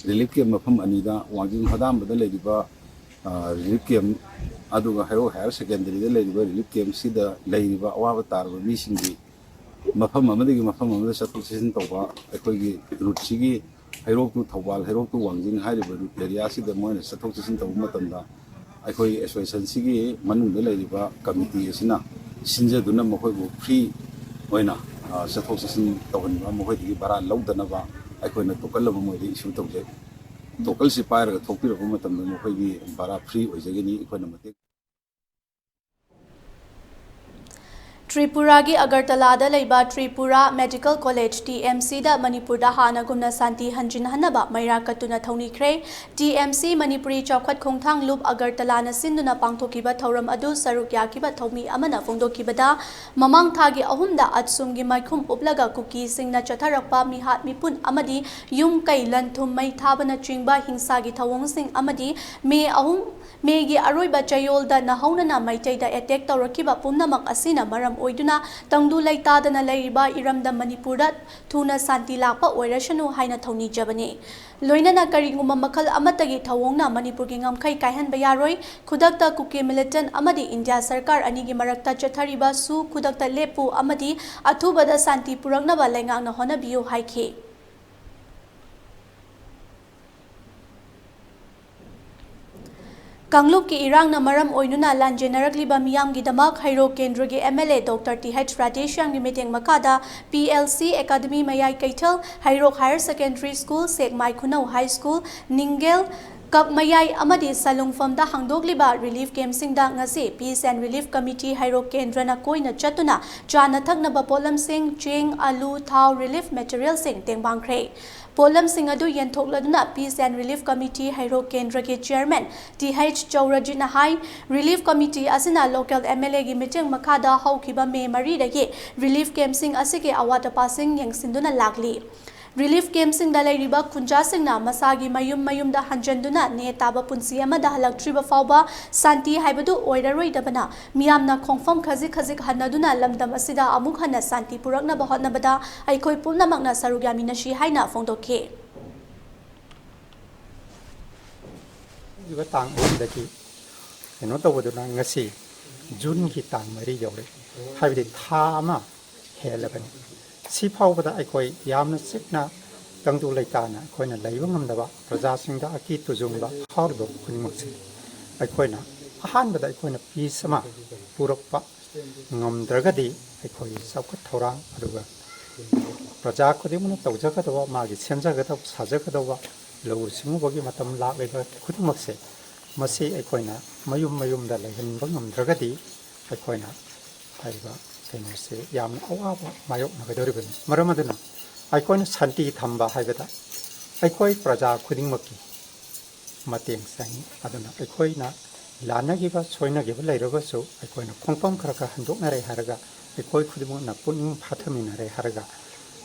ꯔꯤꯂꯤꯐ ꯀꯦꯝꯞ ꯃꯐꯝ ꯑꯅꯤꯗ, ꯋꯥꯡꯖꯤꯡ ꯍꯣꯗꯥꯝꯕꯗ ꯂꯩꯔꯤꯕ ꯔꯤꯂꯤꯐ ꯀꯦꯝꯞ, ꯑꯗꯨꯒ ꯍꯩꯔꯣꯛ ꯍꯥꯌꯔ ꯁꯦꯀꯦꯟꯗꯔꯤꯗ ꯂꯩꯔꯤꯕ ꯔꯤꯂꯤꯐ ꯀꯦꯝꯞꯁꯤꯗ ꯂꯩꯔꯤꯕ ꯑꯋꯥꯕ ꯇꯥꯔꯕ ꯃꯤꯁꯤꯡꯒꯤ ꯃꯐꯝ ꯑꯃꯗꯒꯤ ꯃꯐꯝ ꯑꯃꯗ ꯆꯠꯊꯣꯛ ꯆꯠꯁꯤꯟ ꯇꯧꯕ ꯑꯩꯈꯣꯏꯒꯤ ꯔꯨꯠꯁꯤꯒꯤ ꯍꯩꯔꯣꯛ to ꯊꯧꯕꯥꯜ, ꯍꯩꯔꯣꯛ to ꯋꯥꯡꯖꯤꯡ ꯍꯥꯏꯔꯤꯕ ꯔꯨꯠ ꯑꯦꯔꯤꯌꯥꯁꯤꯗ ꯃꯣꯏꯅ ꯆꯠꯊꯣꯛ ꯆꯠꯁꯤꯟ ꯇꯧꯕ ꯃꯇꯝꯗ ꯑꯩꯈꯣꯏ ꯑꯦꯁꯣꯁꯤꯌꯦꯁꯟꯁꯤꯒꯤ ꯃꯅꯨꯡꯗ ꯂꯩꯔꯤꯕ ꯀꯃꯤꯇꯤ ꯑꯁꯤꯅ ꯁꯤꯟꯖꯗꯨꯅ ꯃꯈꯣꯏꯕꯨ ꯐ꯭ꯔꯤ ꯑꯣꯏꯅ ꯆꯠꯊꯣꯛ ꯆꯠꯁꯤꯟ ꯇꯧꯍꯟꯕ, ꯃꯈꯣꯏꯗꯒꯤ ꯚꯔꯥ ꯂꯧꯗꯅꯕ ꯑꯩꯈꯣꯏꯅ ꯇꯣꯀꯟ ꯑꯃ ꯃꯣꯏꯗ ꯏꯁꯨ ꯇꯧꯖꯩ꯫ ꯇꯣꯀꯟꯁꯤ ꯄꯥꯏꯔꯒ ꯊꯣꯛꯄꯤꯔꯛꯄ ꯃꯇꯝꯗ ꯃꯈꯣꯏꯒꯤ ꯚꯔꯥ ꯐ꯭ꯔꯤ ꯑꯣꯏꯖꯒꯅꯤ꯫ ꯑꯩꯈꯣꯏꯅ ꯃꯇꯦꯡ ꯇ꯭ꯔꯤꯄꯨꯔꯥꯒꯤ ꯑꯒꯔꯇꯂꯥꯗ ꯂꯩꯕ Tripura medical college, T M ꯁꯤꯗ ꯃꯅꯤꯄꯨꯔꯗ ꯍꯥꯟꯅꯒꯨꯝꯅ ꯁꯥꯟꯇꯤ ꯍꯟꯖꯤꯟꯍꯟꯅꯕ ꯃꯩꯔꯥ ꯀꯠꯇꯨꯅ ꯊꯧꯅꯤꯈ꯭ꯔꯦ꯫ ꯇꯤ ꯑꯦꯝ ꯁꯤ ꯃꯅꯤꯄꯨꯔꯤ ꯆꯥꯎꯈꯠ ꯈꯣꯡꯊꯥꯡ ꯂꯨꯞ ꯑꯒꯔꯇꯂꯥꯅ ꯁꯤꯟꯗꯨꯅ ꯄꯥꯡꯊꯣꯛꯈꯤꯕ ꯊꯧꯔꯝ ꯑꯗꯨ ꯁꯔꯨꯛ ꯌꯥꯈꯤꯕ ꯊꯧꯃꯤ ꯑꯃꯅ ꯐꯣꯡꯗꯣꯛꯈꯤꯕꯗ, ꯃꯃꯥꯡ ꯊꯥꯒꯤ ꯑꯍꯨꯝꯗ ꯑꯠꯁꯨꯝꯒꯤ ꯃꯥꯏꯈꯨꯝ ꯎꯞꯂꯒ ꯀꯨꯀꯤꯁꯤꯡꯅ ꯆꯠꯊꯔꯛꯄ ꯃꯤꯍꯥꯠ ꯃꯤꯄꯨꯟ ꯑꯃꯗꯤ ꯌꯨꯝ ꯀꯩ ꯂꯟ ꯊꯨꯝ ꯃꯩ ꯊꯥꯕꯅꯆꯤꯡꯕ ꯍꯤꯡꯁꯥꯒꯤ ꯊꯧꯑꯣꯡꯁꯤꯡ ꯑꯃꯗꯤ ꯃꯦ ꯑꯍꯨꯝ, ꯃꯦꯒꯤ ꯑꯔꯣꯏꯕ ꯆꯌꯣꯜꯗ ꯅꯧꯍꯧꯅꯅ ꯃꯩꯇꯩꯗ ꯑꯦꯇꯦꯛ ꯇꯧꯔꯛꯈꯤꯕ ꯄꯨꯝꯅꯃꯛ ꯑꯁꯤꯅ ꯃꯔꯝ ꯑꯣꯏꯗꯨꯅ ꯇꯪꯗꯨ ꯂꯩꯇꯥꯗꯅ ꯂꯩꯔꯤꯕ ꯏꯔꯝꯗꯝ ꯃꯅꯤꯄꯨꯔꯗ ꯊꯨꯅ ꯁꯥꯟꯇꯤ ꯂꯥꯛꯄ ꯑꯣꯏꯔꯁꯅꯨ ꯍꯥꯏꯅ ꯊꯧꯅꯤꯖꯕꯅꯤ꯫ ꯂꯣꯏꯅꯅ ꯀꯔꯤꯒꯨꯝꯕ ꯃꯈꯜ ꯑꯃꯠꯇꯒꯤ ꯊꯧꯑꯣꯡꯅ ꯃꯅꯤꯄꯨꯔꯒꯤ ꯉꯝꯈꯩ ꯀꯥꯏꯍꯟꯕ ꯌꯥꯔꯣꯏ꯫ ꯈꯨꯗꯛꯇ ꯀꯨꯀꯤ ꯃꯤꯂꯤꯇꯦꯟ ꯑꯃꯗꯤ ꯏꯟꯗꯤꯌꯥ ꯁꯔꯀꯥꯔ ꯑꯅꯤꯒꯤ ꯃꯔꯛꯇ ꯆꯠꯊꯔꯤꯕ ꯁꯨ ꯈꯨꯗꯛꯇ ꯂꯦꯞꯄꯨ ꯑꯃꯗꯤ ꯑꯊꯨꯕꯗ ꯁꯥꯟꯇꯤ ꯄꯨꯔꯛꯅꯕ ꯂꯩꯉꯥꯛꯅ ꯍꯣꯠꯅꯕꯤꯌꯨ ꯍꯥꯏꯈꯤ꯫ ꯀꯥꯡꯂꯨꯞꯀꯤ ꯏꯔꯥꯡꯅ ꯃꯔꯝ ꯑꯣꯏꯗꯨꯅ ꯂꯥꯟꯖꯦꯟꯅꯔꯛꯂꯤꯕ ꯃꯤꯌꯥꯝꯒꯤꯗꯃꯛ ꯍꯩꯔꯣꯛ ꯀꯦꯟꯗ꯭ꯔꯒꯤ M L A doctor T H ꯔꯥꯙꯦꯁ꯭ꯌꯥꯝꯒꯤ ꯃꯤꯠꯌꯦꯡ ꯃꯈꯥꯗ P L C academy Mayai Keithel, Heirok higher secondary school, Sekmai Khunou high school, Ningel Kakmayai ꯑꯃꯗꯤ ꯁꯂꯨꯡꯐꯝꯗ ꯍꯥꯡꯗꯣꯛꯂꯤꯕ ꯔꯤꯂꯤꯐ ꯀꯦꯝꯞꯁꯤꯡꯗ ꯉꯁꯤ ꯄꯤꯁ ꯑꯦꯟ ꯔꯤꯂꯤꯐ ꯀꯃꯤꯇꯤ ꯍꯩꯔꯣꯛ ꯀꯦꯟꯗ꯭ꯔꯅ ꯀꯣꯏꯅ ꯆꯠꯇꯨꯅ ꯆꯥꯅ ꯊꯛꯅꯕ ꯄꯣꯠꯂꯝꯁꯤꯡ, ꯆꯦꯡ, ꯑꯂꯨ, ꯊꯥꯎ, ꯔꯤꯂꯤꯐ ꯃꯦꯇꯔꯤꯌꯦꯜꯁꯤꯡ ꯇꯦꯡꯕꯥꯡꯈ꯭ꯔꯦ꯫ ꯄꯣꯠꯂꯝꯁꯤꯡ ꯑꯗꯨ ꯌꯦꯟꯊꯣꯛꯂꯗꯨꯅ ꯄꯤꯁ ꯑꯦꯟ ꯔꯤꯂꯤꯐ ꯀꯃꯤꯇꯤ ꯍꯩꯔꯣꯛ ꯀꯦꯟꯗ꯭ꯔꯒꯤ ꯆꯤꯌꯔꯃꯦꯟ ꯇꯤ ꯍꯩꯆ ꯆꯧꯔꯖꯤꯠꯅ ꯍꯥꯏ, ꯔꯤꯂꯤꯐ ꯀꯃꯤꯇꯤ ꯑꯁꯤꯅ ꯂꯣꯀꯦꯜ ꯑꯦꯝ ꯑꯦꯜ ꯑꯦꯒꯤ ꯃꯤꯠꯌꯦꯡ ꯃꯈꯥꯗ ꯍꯧꯈꯤꯕ ꯃꯦ ꯃꯔꯤꯗꯒꯤ ꯔꯤꯂꯤꯐ ꯀꯦꯝꯞꯁꯤꯡ ꯑꯁꯤꯒꯤ ꯑꯋꯥꯠ ꯑꯄꯥꯁꯤꯡ ꯌꯦꯡꯁꯤꯟꯗꯨꯅ ꯂꯥꯛꯂꯤ꯫ ꯔꯤꯂꯤꯐ ꯀꯦꯝꯞꯁꯤꯡꯗ ꯂꯩꯔꯤꯕ ꯈꯨꯟꯖꯥꯁꯤꯡꯅ ꯃꯁꯥꯒꯤ ꯃꯌꯨꯝ ꯃꯌꯨꯝꯗ ꯍꯟꯖꯟꯗꯨꯅ ꯅꯦ ꯇꯥꯕ ꯄꯨꯟꯁꯤ ꯑꯃꯗ ꯍꯜꯂꯛꯇ꯭ꯔꯤꯕ ꯐꯥꯎꯕ ꯁꯥꯟꯇꯤ ꯍꯥꯏꯕꯗꯨ ꯑꯣꯏꯔꯔꯣꯏꯗꯕꯅ, ꯃꯤꯌꯥꯝꯅ ꯈꯣꯡꯐꯝ ꯈꯖꯤꯛ ꯈꯖꯤꯛ ꯍꯟꯅꯗꯨꯅ ꯂꯝꯗꯝ ꯑꯁꯤꯗ ꯑꯃꯨꯛ ꯍꯟꯅ ꯁꯥꯟꯇꯤ ꯄꯨꯔꯛꯅꯕ ꯍꯣꯠꯅꯕꯗ ꯑꯩꯈꯣꯏ ꯄꯨꯝꯅꯃꯛꯅ ꯁꯔꯨꯛ ꯌꯥꯃꯤꯟꯅꯁꯤ ꯍꯥꯏꯅ ꯐꯣꯡꯗꯣꯛꯈꯤ꯫ ꯍꯧꯈꯤꯕ ꯇꯥꯡ ꯑꯍꯨꯝꯗꯒꯤ ꯀꯩꯅꯣ ꯇꯧꯕꯗꯨꯅ ꯉꯁꯤ ꯖꯨꯟꯒꯤ ꯇꯥꯡ ꯃꯔꯤ ꯌꯧꯔꯦ, ꯍꯥꯏꯕꯗꯤ ꯊꯥ ꯑꯃ ꯍꯦꯜꯂꯕꯅꯤ꯫ ꯁꯤ ꯐꯥꯎꯕꯗ ꯑꯩꯈꯣꯏ ꯌꯥꯝꯅ ꯆꯤꯛꯅ ꯇꯪꯗꯨ ꯂꯩꯇꯥꯅ ꯑꯩꯈꯣꯏꯅ ꯂꯩꯕ ꯉꯝꯗꯕ, ꯄ꯭ꯔꯖꯥꯁꯤꯡꯗ ꯑꯀꯤ ꯇꯨꯖꯨꯡꯕ ꯐꯥꯎꯔꯤꯕ ꯈꯨꯗꯤꯡꯃꯛꯁꯦ ꯑꯩꯈꯣꯏꯅ ꯑꯍꯥꯟꯕꯗ ꯑꯩꯈꯣꯏꯅ ꯄꯤꯁ ꯑꯃ ꯄꯨꯔꯛꯄ ꯉꯝꯗ꯭ꯔꯒꯗꯤ ꯑꯩꯈꯣꯏꯒꯤ ꯆꯥꯎꯈꯠ ꯊꯧꯔꯥꯡ, ꯑꯗꯨꯒ ꯄ꯭ꯔꯖꯥ ꯈꯨꯗꯤꯡꯃꯛꯅ ꯇꯧꯖꯒꯗꯕ, ꯃꯥꯒꯤ ꯁꯦꯝꯖꯒꯗꯕ, ꯁꯥꯖꯒꯗꯕ, ꯂꯧꯎ ꯁꯤꯡꯎꯕꯒꯤ ꯃꯇꯝ ꯂꯥꯛꯂꯤꯕ ꯈꯨꯗꯤꯡꯃꯛꯁꯦ, ꯃꯁꯤ ꯑꯩꯈꯣꯏꯅ ꯃꯌꯨꯝ ꯃꯌꯨꯝꯗ ꯂꯩꯍꯟꯕ ꯉꯝꯗ꯭ꯔꯒꯗꯤ ꯑꯩꯈꯣꯏꯅ ꯍꯥꯏꯔꯤꯕ ꯀꯩꯅꯣꯁꯦ ꯌꯥꯝꯅ ꯑꯋꯥꯕ ꯃꯥꯌꯣꯛꯅꯒꯗꯧꯔꯤꯕꯅꯤ꯫ ꯃꯔꯝ ꯑꯗꯨꯅ ꯑꯩꯈꯣꯏꯅ ꯁꯥꯟꯇꯤ ꯊꯝꯕ ꯍꯥꯏꯕꯗ ꯑꯩꯈꯣꯏ ꯄ꯭ꯔꯖꯥ ꯈꯨꯗꯤꯡꯃꯛꯀꯤ ꯃꯇꯦꯡ ꯆꯪꯏ꯫ ꯑꯗꯨꯅ ꯑꯩꯈꯣꯏꯅ ꯂꯥꯟꯅꯈꯤꯕ ꯁꯣꯏꯅꯈꯤꯕ ꯂꯩꯔꯒꯁꯨ ꯑꯩꯈꯣꯏꯅ ꯈꯣꯡꯐꯝ ꯈꯔ ꯈꯔ ꯍꯟꯗꯣꯛꯅꯔꯦ ꯍꯥꯏꯔꯒ, ꯑꯩꯈꯣꯏ ꯈꯨꯗꯤꯡꯃꯛꯅ ꯄꯨꯛꯅꯤꯡ ꯐꯥꯊꯃꯤꯟꯅꯔꯦ ꯍꯥꯏꯔꯒ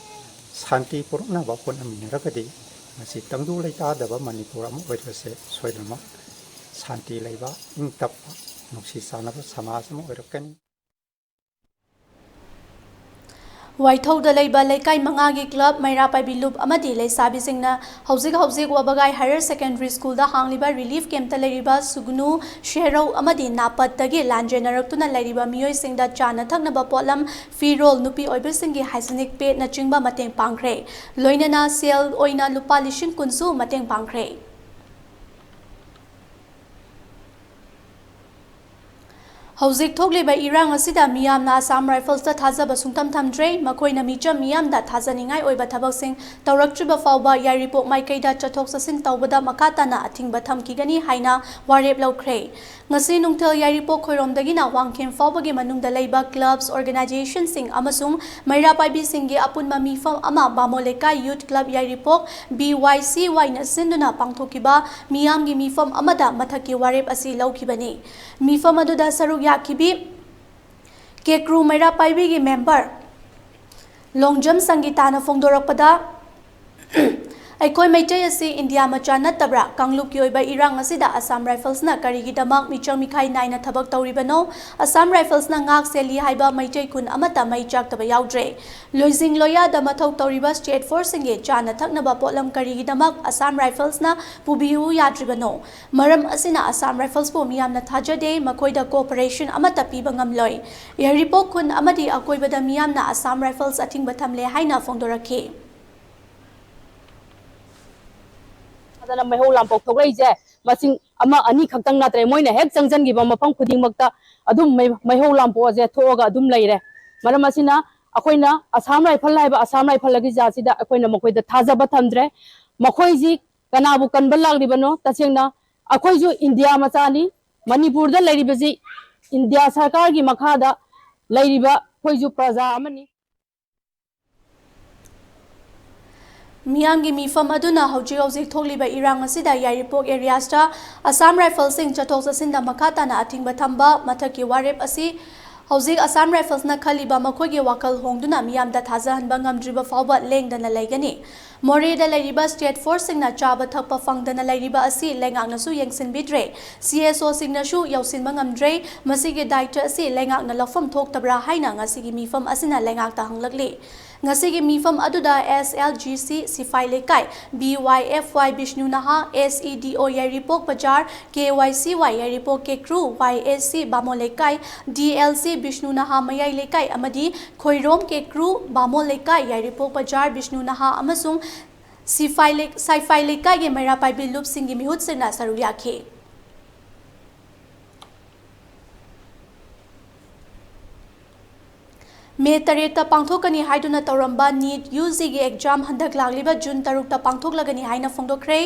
ꯁꯥꯟꯇꯤ ꯄꯨꯔꯛꯅꯕ ꯍꯣꯠꯅꯃꯤꯟꯅꯔꯒꯗꯤ ꯃꯁꯤ ꯇꯪꯗꯨ ꯂꯩꯇꯥꯗꯕ ꯃꯅꯤꯄꯨꯔ ꯑꯃ ꯑꯣꯏꯕꯁꯦ ꯁꯣꯏꯗꯅꯃꯛ ꯁꯥꯟꯇꯤ ꯂꯩꯕ, ꯏꯪ ꯇꯞꯄ, ꯅꯨꯡꯁꯤ ꯆꯥꯟꯅꯕ ꯁꯃꯥꯖ ꯑꯃ ꯑꯣꯏꯔꯛꯀꯅꯤ꯫ ꯋꯥꯏꯊꯧꯗ ꯂꯩꯕ ꯂꯩꯀꯥꯏ ꯃꯉꯥꯒꯤ ꯀ꯭ꯂꯕ, ꯃꯩꯔꯥ ꯄꯥꯏꯕꯤ ꯂꯨꯞ ꯑꯃꯗꯤ ꯂꯩꯁꯥꯕꯤꯁꯤꯡꯅ ꯍꯧꯖꯤꯛ ꯍꯧꯖꯤꯛ ꯋꯥꯕꯒꯥꯏ ꯍꯥꯌꯔ ꯁꯦꯀꯦꯟꯗꯔꯤ ꯁ꯭ꯀꯨꯜꯗ ꯍꯥꯡꯂꯤꯕ ꯔꯤꯂꯤꯐ ꯀꯦꯝꯞꯇ ꯂꯩꯔꯤꯕ ꯁꯨꯒꯅꯨ, ꯁꯦꯔꯧ ꯑꯃꯗꯤ ꯅꯥꯄꯠꯇꯒꯤ ꯂꯥꯟꯖꯦꯟꯅꯔꯛꯇꯨꯅ ꯂꯩꯔꯤꯕ ꯃꯤꯑꯣꯏꯁꯤꯡꯗ ꯆꯥꯅ ꯊꯛꯅꯕ ꯄꯣꯠꯂꯝ, ꯐꯤꯔꯣꯜ, ꯅꯨꯄꯤ ꯑꯣꯏꯕꯁꯤꯡꯒꯤ ꯍꯥꯏꯖꯤꯅꯤꯛ ꯄꯦꯗꯅꯆꯤꯡꯕ ꯃꯇꯦꯡ ꯄꯥꯡꯈ꯭ꯔꯦ꯫ ꯂꯣꯏꯅꯅ ꯁꯦꯜ ꯑꯣꯏꯅ ꯂꯨꯄꯥ ꯂꯤꯁꯤꯡ ꯀꯨꯟꯁꯨ ꯃꯇꯦꯡ ꯄꯥꯡꯈ꯭ꯔꯦ꯫ ꯍꯧꯖꯤꯛ ꯊꯣꯛꯂꯤꯕ ꯏꯔꯥꯡ ꯑꯁꯤꯗ ꯃꯤꯌꯥꯝꯅ ꯑꯁꯥꯝ ꯔꯥꯏꯐꯜꯁꯇ ꯊꯥꯖꯕ ꯁꯨꯡꯊꯝ ꯊꯝꯗ꯭ꯔꯦ꯫ ꯃꯈꯣꯏꯅ ꯃꯤꯆꯝ ꯃꯤꯌꯥꯝꯗ ꯊꯥꯖꯅꯤꯡꯉꯥꯏ ꯑꯣꯏꯕ ꯊꯕꯛꯁꯤꯡ ꯇꯧꯔꯛꯇ꯭ꯔꯤꯕ ꯐꯥꯎꯕ ꯌꯥꯏꯔꯤꯄꯣꯛ ꯃꯥꯏꯀꯩꯗ ꯆꯠꯊꯣꯛ ꯆꯠꯁꯤꯟ ꯇꯧꯕꯗ ꯃꯈꯥ ꯇꯥꯅ ꯑꯊꯤꯡꯕ ꯊꯝꯈꯤꯒꯅꯤ ꯍꯥꯏꯅ ꯋꯥꯔꯦꯞ ꯂꯧꯈ꯭ꯔꯦ꯫ ꯉꯁꯤ ꯅꯨꯡꯊꯤꯜ ꯌꯥꯏꯔꯤꯄꯣꯛ ꯈꯣꯏꯔꯣꯝꯗꯒꯤꯅ ꯋꯥꯡꯈꯦꯝ ꯐꯥꯎꯕꯒꯤ ꯃꯅꯨꯡꯗ ꯂꯩꯕ ꯀ꯭ꯂꯕꯁ, ꯑꯣꯔꯒꯅꯥꯏꯖꯦꯁꯟꯁꯤꯡ ꯑꯃꯁꯨꯡ ꯃꯩꯔꯥ ꯄꯥꯏꯕꯤꯁꯤꯡꯒꯤ ꯑꯄꯨꯟꯕ ꯃꯤꯐꯝ ꯑꯃ ꯕꯥꯃꯣꯟ ꯂꯩꯀꯥꯏ ꯌꯨꯠ ꯀ꯭ꯂꯕ ꯌꯥꯏꯔꯤꯄꯣꯛ, ꯕꯤ ꯋꯥꯏ ꯁꯤ ꯋꯥꯏꯅ ꯁꯤꯟꯗꯨꯅ ꯄꯥꯡꯊꯣꯛꯈꯤꯕ ꯃꯤꯌꯥꯝꯒꯤ ꯃꯤꯐꯝ ꯑꯃꯗ ꯃꯊꯛꯀꯤ ꯋꯥꯔꯦꯞ ꯑꯁꯤ ꯂꯧꯈꯤꯕꯅꯤ꯫ ꯃꯤꯐꯝ ꯑꯗꯨꯗ ꯁꯔꯨꯛ ꯌꯥꯈꯤꯕꯤ ꯀꯦꯀ꯭ꯔꯨ ꯃꯩꯔꯥ ꯄꯥꯏꯕꯤꯒꯤ ꯃꯦꯝꯕꯔ ꯂꯣꯡꯖꯝ ꯁꯪꯒꯤꯇꯥꯅ ꯐꯣꯡꯗꯣꯔꯛꯄꯗ, ꯑꯩꯈꯣꯏ ꯃꯩꯇꯩ ꯑꯁꯤ ꯏꯟꯗꯤꯌꯥ ꯃꯆꯥ ꯅꯠꯇꯕ꯭ꯔꯥ? ꯀꯥꯡꯂꯨꯞꯀꯤ ꯑꯣꯏꯕ ꯏꯔꯥꯡ ꯑꯁꯤꯗ ꯑꯁꯥꯝ ꯔꯥꯏꯐꯜꯁꯅ ꯀꯔꯤꯒꯤꯗꯃꯛ ꯃꯤꯆꯪ ꯃꯤꯈꯥꯏ ꯅꯥꯏꯅ ꯊꯕꯛ ꯇꯧꯔꯤꯕꯅꯣ? ꯑꯁꯥꯝ ꯔꯥꯏꯐꯜꯁꯅ ꯉꯥꯛ ꯁꯦꯜꯂꯤ ꯍꯥꯏꯕ ꯃꯩꯇꯩ ꯈꯨꯟ ꯑꯃꯠꯇ ꯃꯩ ꯆꯥꯛꯇꯕ ꯌꯥꯎꯗ꯭ꯔꯦ꯫ ꯂꯣꯏꯖꯤꯡ ꯂꯣꯌꯥꯗ ꯃꯊꯧ ꯇꯧꯔꯤꯕ ꯁ꯭ꯇꯦꯠ ꯐꯣꯔꯁꯁꯤꯡꯒꯤ ꯆꯥꯅ ꯊꯛꯅꯕ ꯄꯣꯠꯂꯝ ꯀꯔꯤꯒꯤꯗꯃꯛ ꯑꯁꯥꯝ ꯔꯥꯏꯐꯜꯁꯅ ꯄꯨꯕꯤꯌꯨ ꯌꯥꯗ꯭ꯔꯤꯕꯅꯣ? ꯃꯔꯝ ꯑꯁꯤꯅ ꯑꯁꯥꯝ ꯔꯥꯏꯐꯜꯁꯄꯨ ꯃꯤꯌꯥꯝꯅ ꯊꯥꯖꯗꯦ, ꯃꯈꯣꯏꯗ ꯀꯣꯑꯣꯄꯔꯦꯁꯟ ꯑꯃꯠꯇ ꯄꯤꯕ ꯉꯝꯂꯣꯏ꯫ ꯌꯥꯏꯔꯤꯄꯣꯛ ꯈꯨꯟ ꯑꯃꯗꯤ ꯑꯀꯣꯏꯕꯗ ꯃꯤꯌꯥꯝꯅ ꯑꯁꯥꯝ ꯔꯥꯏꯐꯜꯁ ꯑꯊꯤꯡꯕ ꯊꯝꯂꯦ ꯍꯥꯏꯅ ꯐꯣꯡꯗꯣꯔꯛꯈꯤ꯫ ꯑꯗꯨꯅ ꯃꯩꯍꯧ ꯂꯥꯡꯄꯣꯛ ꯊꯣꯛꯂꯛꯏꯁꯦ ꯃꯁꯤꯡ ꯑꯃ ꯑꯅꯤ ꯈꯛꯇꯪ ꯅꯠꯇ꯭ꯔꯦ, ꯃꯣꯏꯅ ꯍꯦꯛ ꯆꯪꯁꯤꯟꯈꯤꯕ ꯃꯐꯝ ꯈꯨꯗꯤꯡꯃꯛꯇ ꯑꯗꯨꯝ ꯃꯩ-, ꯃꯩꯍꯧ ꯂꯥꯡꯄꯣꯛ ꯑꯁꯦ ꯊꯣꯛꯑꯒ ꯑꯗꯨꯝ ꯂꯩꯔꯦ꯫ ꯃꯔꯝ ꯑꯁꯤꯅ ꯑꯩꯈꯣꯏꯅ ꯑꯁꯥꯝ ꯔꯥꯏꯐꯜ ꯍꯥꯏꯕ ꯑꯁꯥꯝ ꯔꯥꯏꯐꯜꯒꯤ ꯖꯥꯠꯁꯤꯗ ꯑꯩꯈꯣꯏꯅ ꯃꯈꯣꯏꯗ ꯊꯥꯖꯕ ꯊꯝꯗ꯭ꯔꯦ꯫ ꯃꯈꯣꯏꯁꯤ ꯀꯅꯥꯕꯨ ꯀꯟꯕ ꯂꯥꯛꯂꯤꯕꯅꯣ? ꯇꯁꯦꯡꯅ ꯑꯩꯈꯣꯏꯁꯨ ꯏꯟꯗꯤꯌꯥ ꯃꯆꯥꯅꯤ꯫ ꯃꯅꯤꯄꯨꯔꯗ ꯂꯩꯔꯤꯕꯁꯤ ꯏꯟꯗꯤꯌꯥ ꯁꯔꯀꯥꯔꯒꯤ ꯃꯈꯥꯗ ꯂꯩꯔꯤꯕ ꯑꯩꯈꯣꯏꯁꯨ ꯄ꯭ꯔꯖꯥ ꯑꯃꯅꯤ꯫ ꯃꯤꯌꯥꯝꯒꯤ ꯃꯤꯐꯝ ꯑꯗꯨꯅ ꯍꯧꯖꯤꯛ ꯍꯧꯖꯤꯛ ꯊꯣꯛꯂꯤꯕ ꯏꯔꯥꯡ ꯑꯁꯤꯗ ꯌꯥꯏꯔꯤꯄꯣꯛ ꯑꯦꯔꯤꯌꯥꯁꯇ ꯑꯁꯥꯝ ꯔꯥꯏꯐꯜꯁꯤꯡ ꯆꯠꯊꯣꯛ ꯆꯠꯁꯤꯟꯗ ꯃꯈꯥ ꯇꯥꯅ ꯑꯊꯤꯡꯕ ꯊꯝꯕ ꯃꯊꯛꯀꯤ ꯋꯥꯔꯦꯞ ꯑꯁꯤ ꯍꯧꯖꯤꯛ ꯑꯁꯥꯝ ꯔꯥꯏꯐꯜꯁꯅ ꯈꯜꯂꯤꯕ ꯃꯈꯣꯏꯒꯤ ꯋꯥꯈꯜ ꯍꯣꯡꯗꯨꯅ ꯃꯤꯌꯥꯝꯗ ꯊꯥꯖꯍꯟꯕ ꯉꯝꯗ꯭ꯔꯤꯕ ꯐꯥꯎꯕ ꯂꯦꯡꯗꯅ ꯂꯩꯒꯅꯤ꯫ ꯃꯣꯔꯦꯗ ꯂꯩꯔꯤꯕ ꯁ꯭ꯇꯦꯠ ꯐꯣꯔꯁꯁꯤꯡꯅ ꯆꯥꯕ ꯊꯛꯄ ꯐꯪꯗꯅ ꯂꯩꯔꯤꯕ ꯑꯁꯤ ꯂꯩꯉꯥꯛꯅꯁꯨ ꯌꯦꯡꯁꯤꯟꯕꯤꯗ꯭ꯔꯦ꯫ ꯁꯤ ꯑꯦꯁ ꯑꯣꯁꯤꯡꯅꯁꯨ ꯌꯧꯁꯤꯟꯕ ꯉꯝꯗ꯭ꯔꯦ꯫ ꯃꯁꯤꯒꯤ ꯗꯥꯏꯇ ꯑꯁꯤ ꯂꯩꯉꯥꯛꯅ ꯂꯧꯐꯝ ꯊꯣꯛꯇꯕ꯭ꯔꯥ ꯍꯥꯏꯅ ꯉꯁꯤꯒꯤ ꯃꯤꯐꯝ ꯑꯁꯤꯅ ꯂꯩꯉꯥꯛꯇ ꯍꯪꯂꯛꯂꯤ꯫ ꯉꯁꯤꯒꯤ ꯃꯤꯐꯝ ꯑꯗꯨꯗ ꯑꯦꯁ ꯑꯦꯜ ꯖꯤ ꯁꯤ ꯁꯤꯐꯥꯏ ꯂꯩꯀꯥꯏ, ꯕꯤ ꯋꯥꯏ ꯑꯦꯐ ꯋꯥꯏ ꯕꯤꯁꯅꯨ ꯅꯍꯥ, ꯑꯦꯁ ꯏ ꯗꯤ ꯑꯣ ꯌꯥꯏꯔꯤꯄꯣꯛ ꯕꯖꯥꯔ, ꯀꯦ ꯋꯥꯏ ꯁꯤ ꯋꯥꯏ ꯌꯥꯏꯔꯤꯄꯣꯛ ꯀꯦꯀ꯭ꯔꯨ, ꯋꯥꯏ ꯑꯦꯁ ꯁꯤ ꯕꯥꯃꯣꯟ ꯂꯩꯀꯥꯏ, ꯗꯤ ꯑꯦꯜ ꯁꯤ ꯕꯤꯁꯅꯨ ꯅꯍꯥ ꯃꯌꯥꯏ ꯂꯩꯀꯥꯏ ꯑꯃꯗꯤ ꯈꯣꯏꯔꯣꯝ ꯀꯦꯀ꯭ꯔꯨ ꯕꯥꯃꯣꯟ ꯂꯩꯀꯥꯏ ꯌꯥꯏꯔꯤꯄꯣꯛ ꯕꯖꯥꯔ ꯕꯤꯁꯅꯨ ꯅꯍꯥ ꯑꯃꯁꯨꯡ ꯁꯤꯐꯥꯏ ꯂꯩ-, ꯁꯥꯏꯐꯥꯏ ꯂꯩꯀꯥꯏꯒꯤ ꯃꯩꯔꯥ ꯄꯥꯏꯕꯤ ꯂꯨꯞꯁꯤꯡꯒꯤ ꯃꯤꯍꯨꯠꯁꯤꯡꯅ ꯁꯔꯨꯛ ꯌꯥꯈꯤ꯫ ꯃꯦ ꯇꯔꯦꯠꯇ ꯄꯥꯡꯊꯣꯛꯀꯅꯤ ꯍꯥꯏꯗꯨꯅ ꯇꯧꯔꯝꯕ ꯅꯤꯠ ꯌꯨ ꯖꯤꯒꯤ ꯑꯦꯛꯖꯥꯝ ꯍꯟꯗꯛ ꯂꯥꯛꯂꯤꯕ ꯖꯨꯟ ꯇꯔꯨꯛꯇ ꯄꯥꯡꯊꯣꯛꯂꯒꯅꯤ ꯍꯥꯏꯅ ꯐꯣꯡꯗꯣꯛꯈ꯭ꯔꯦ꯫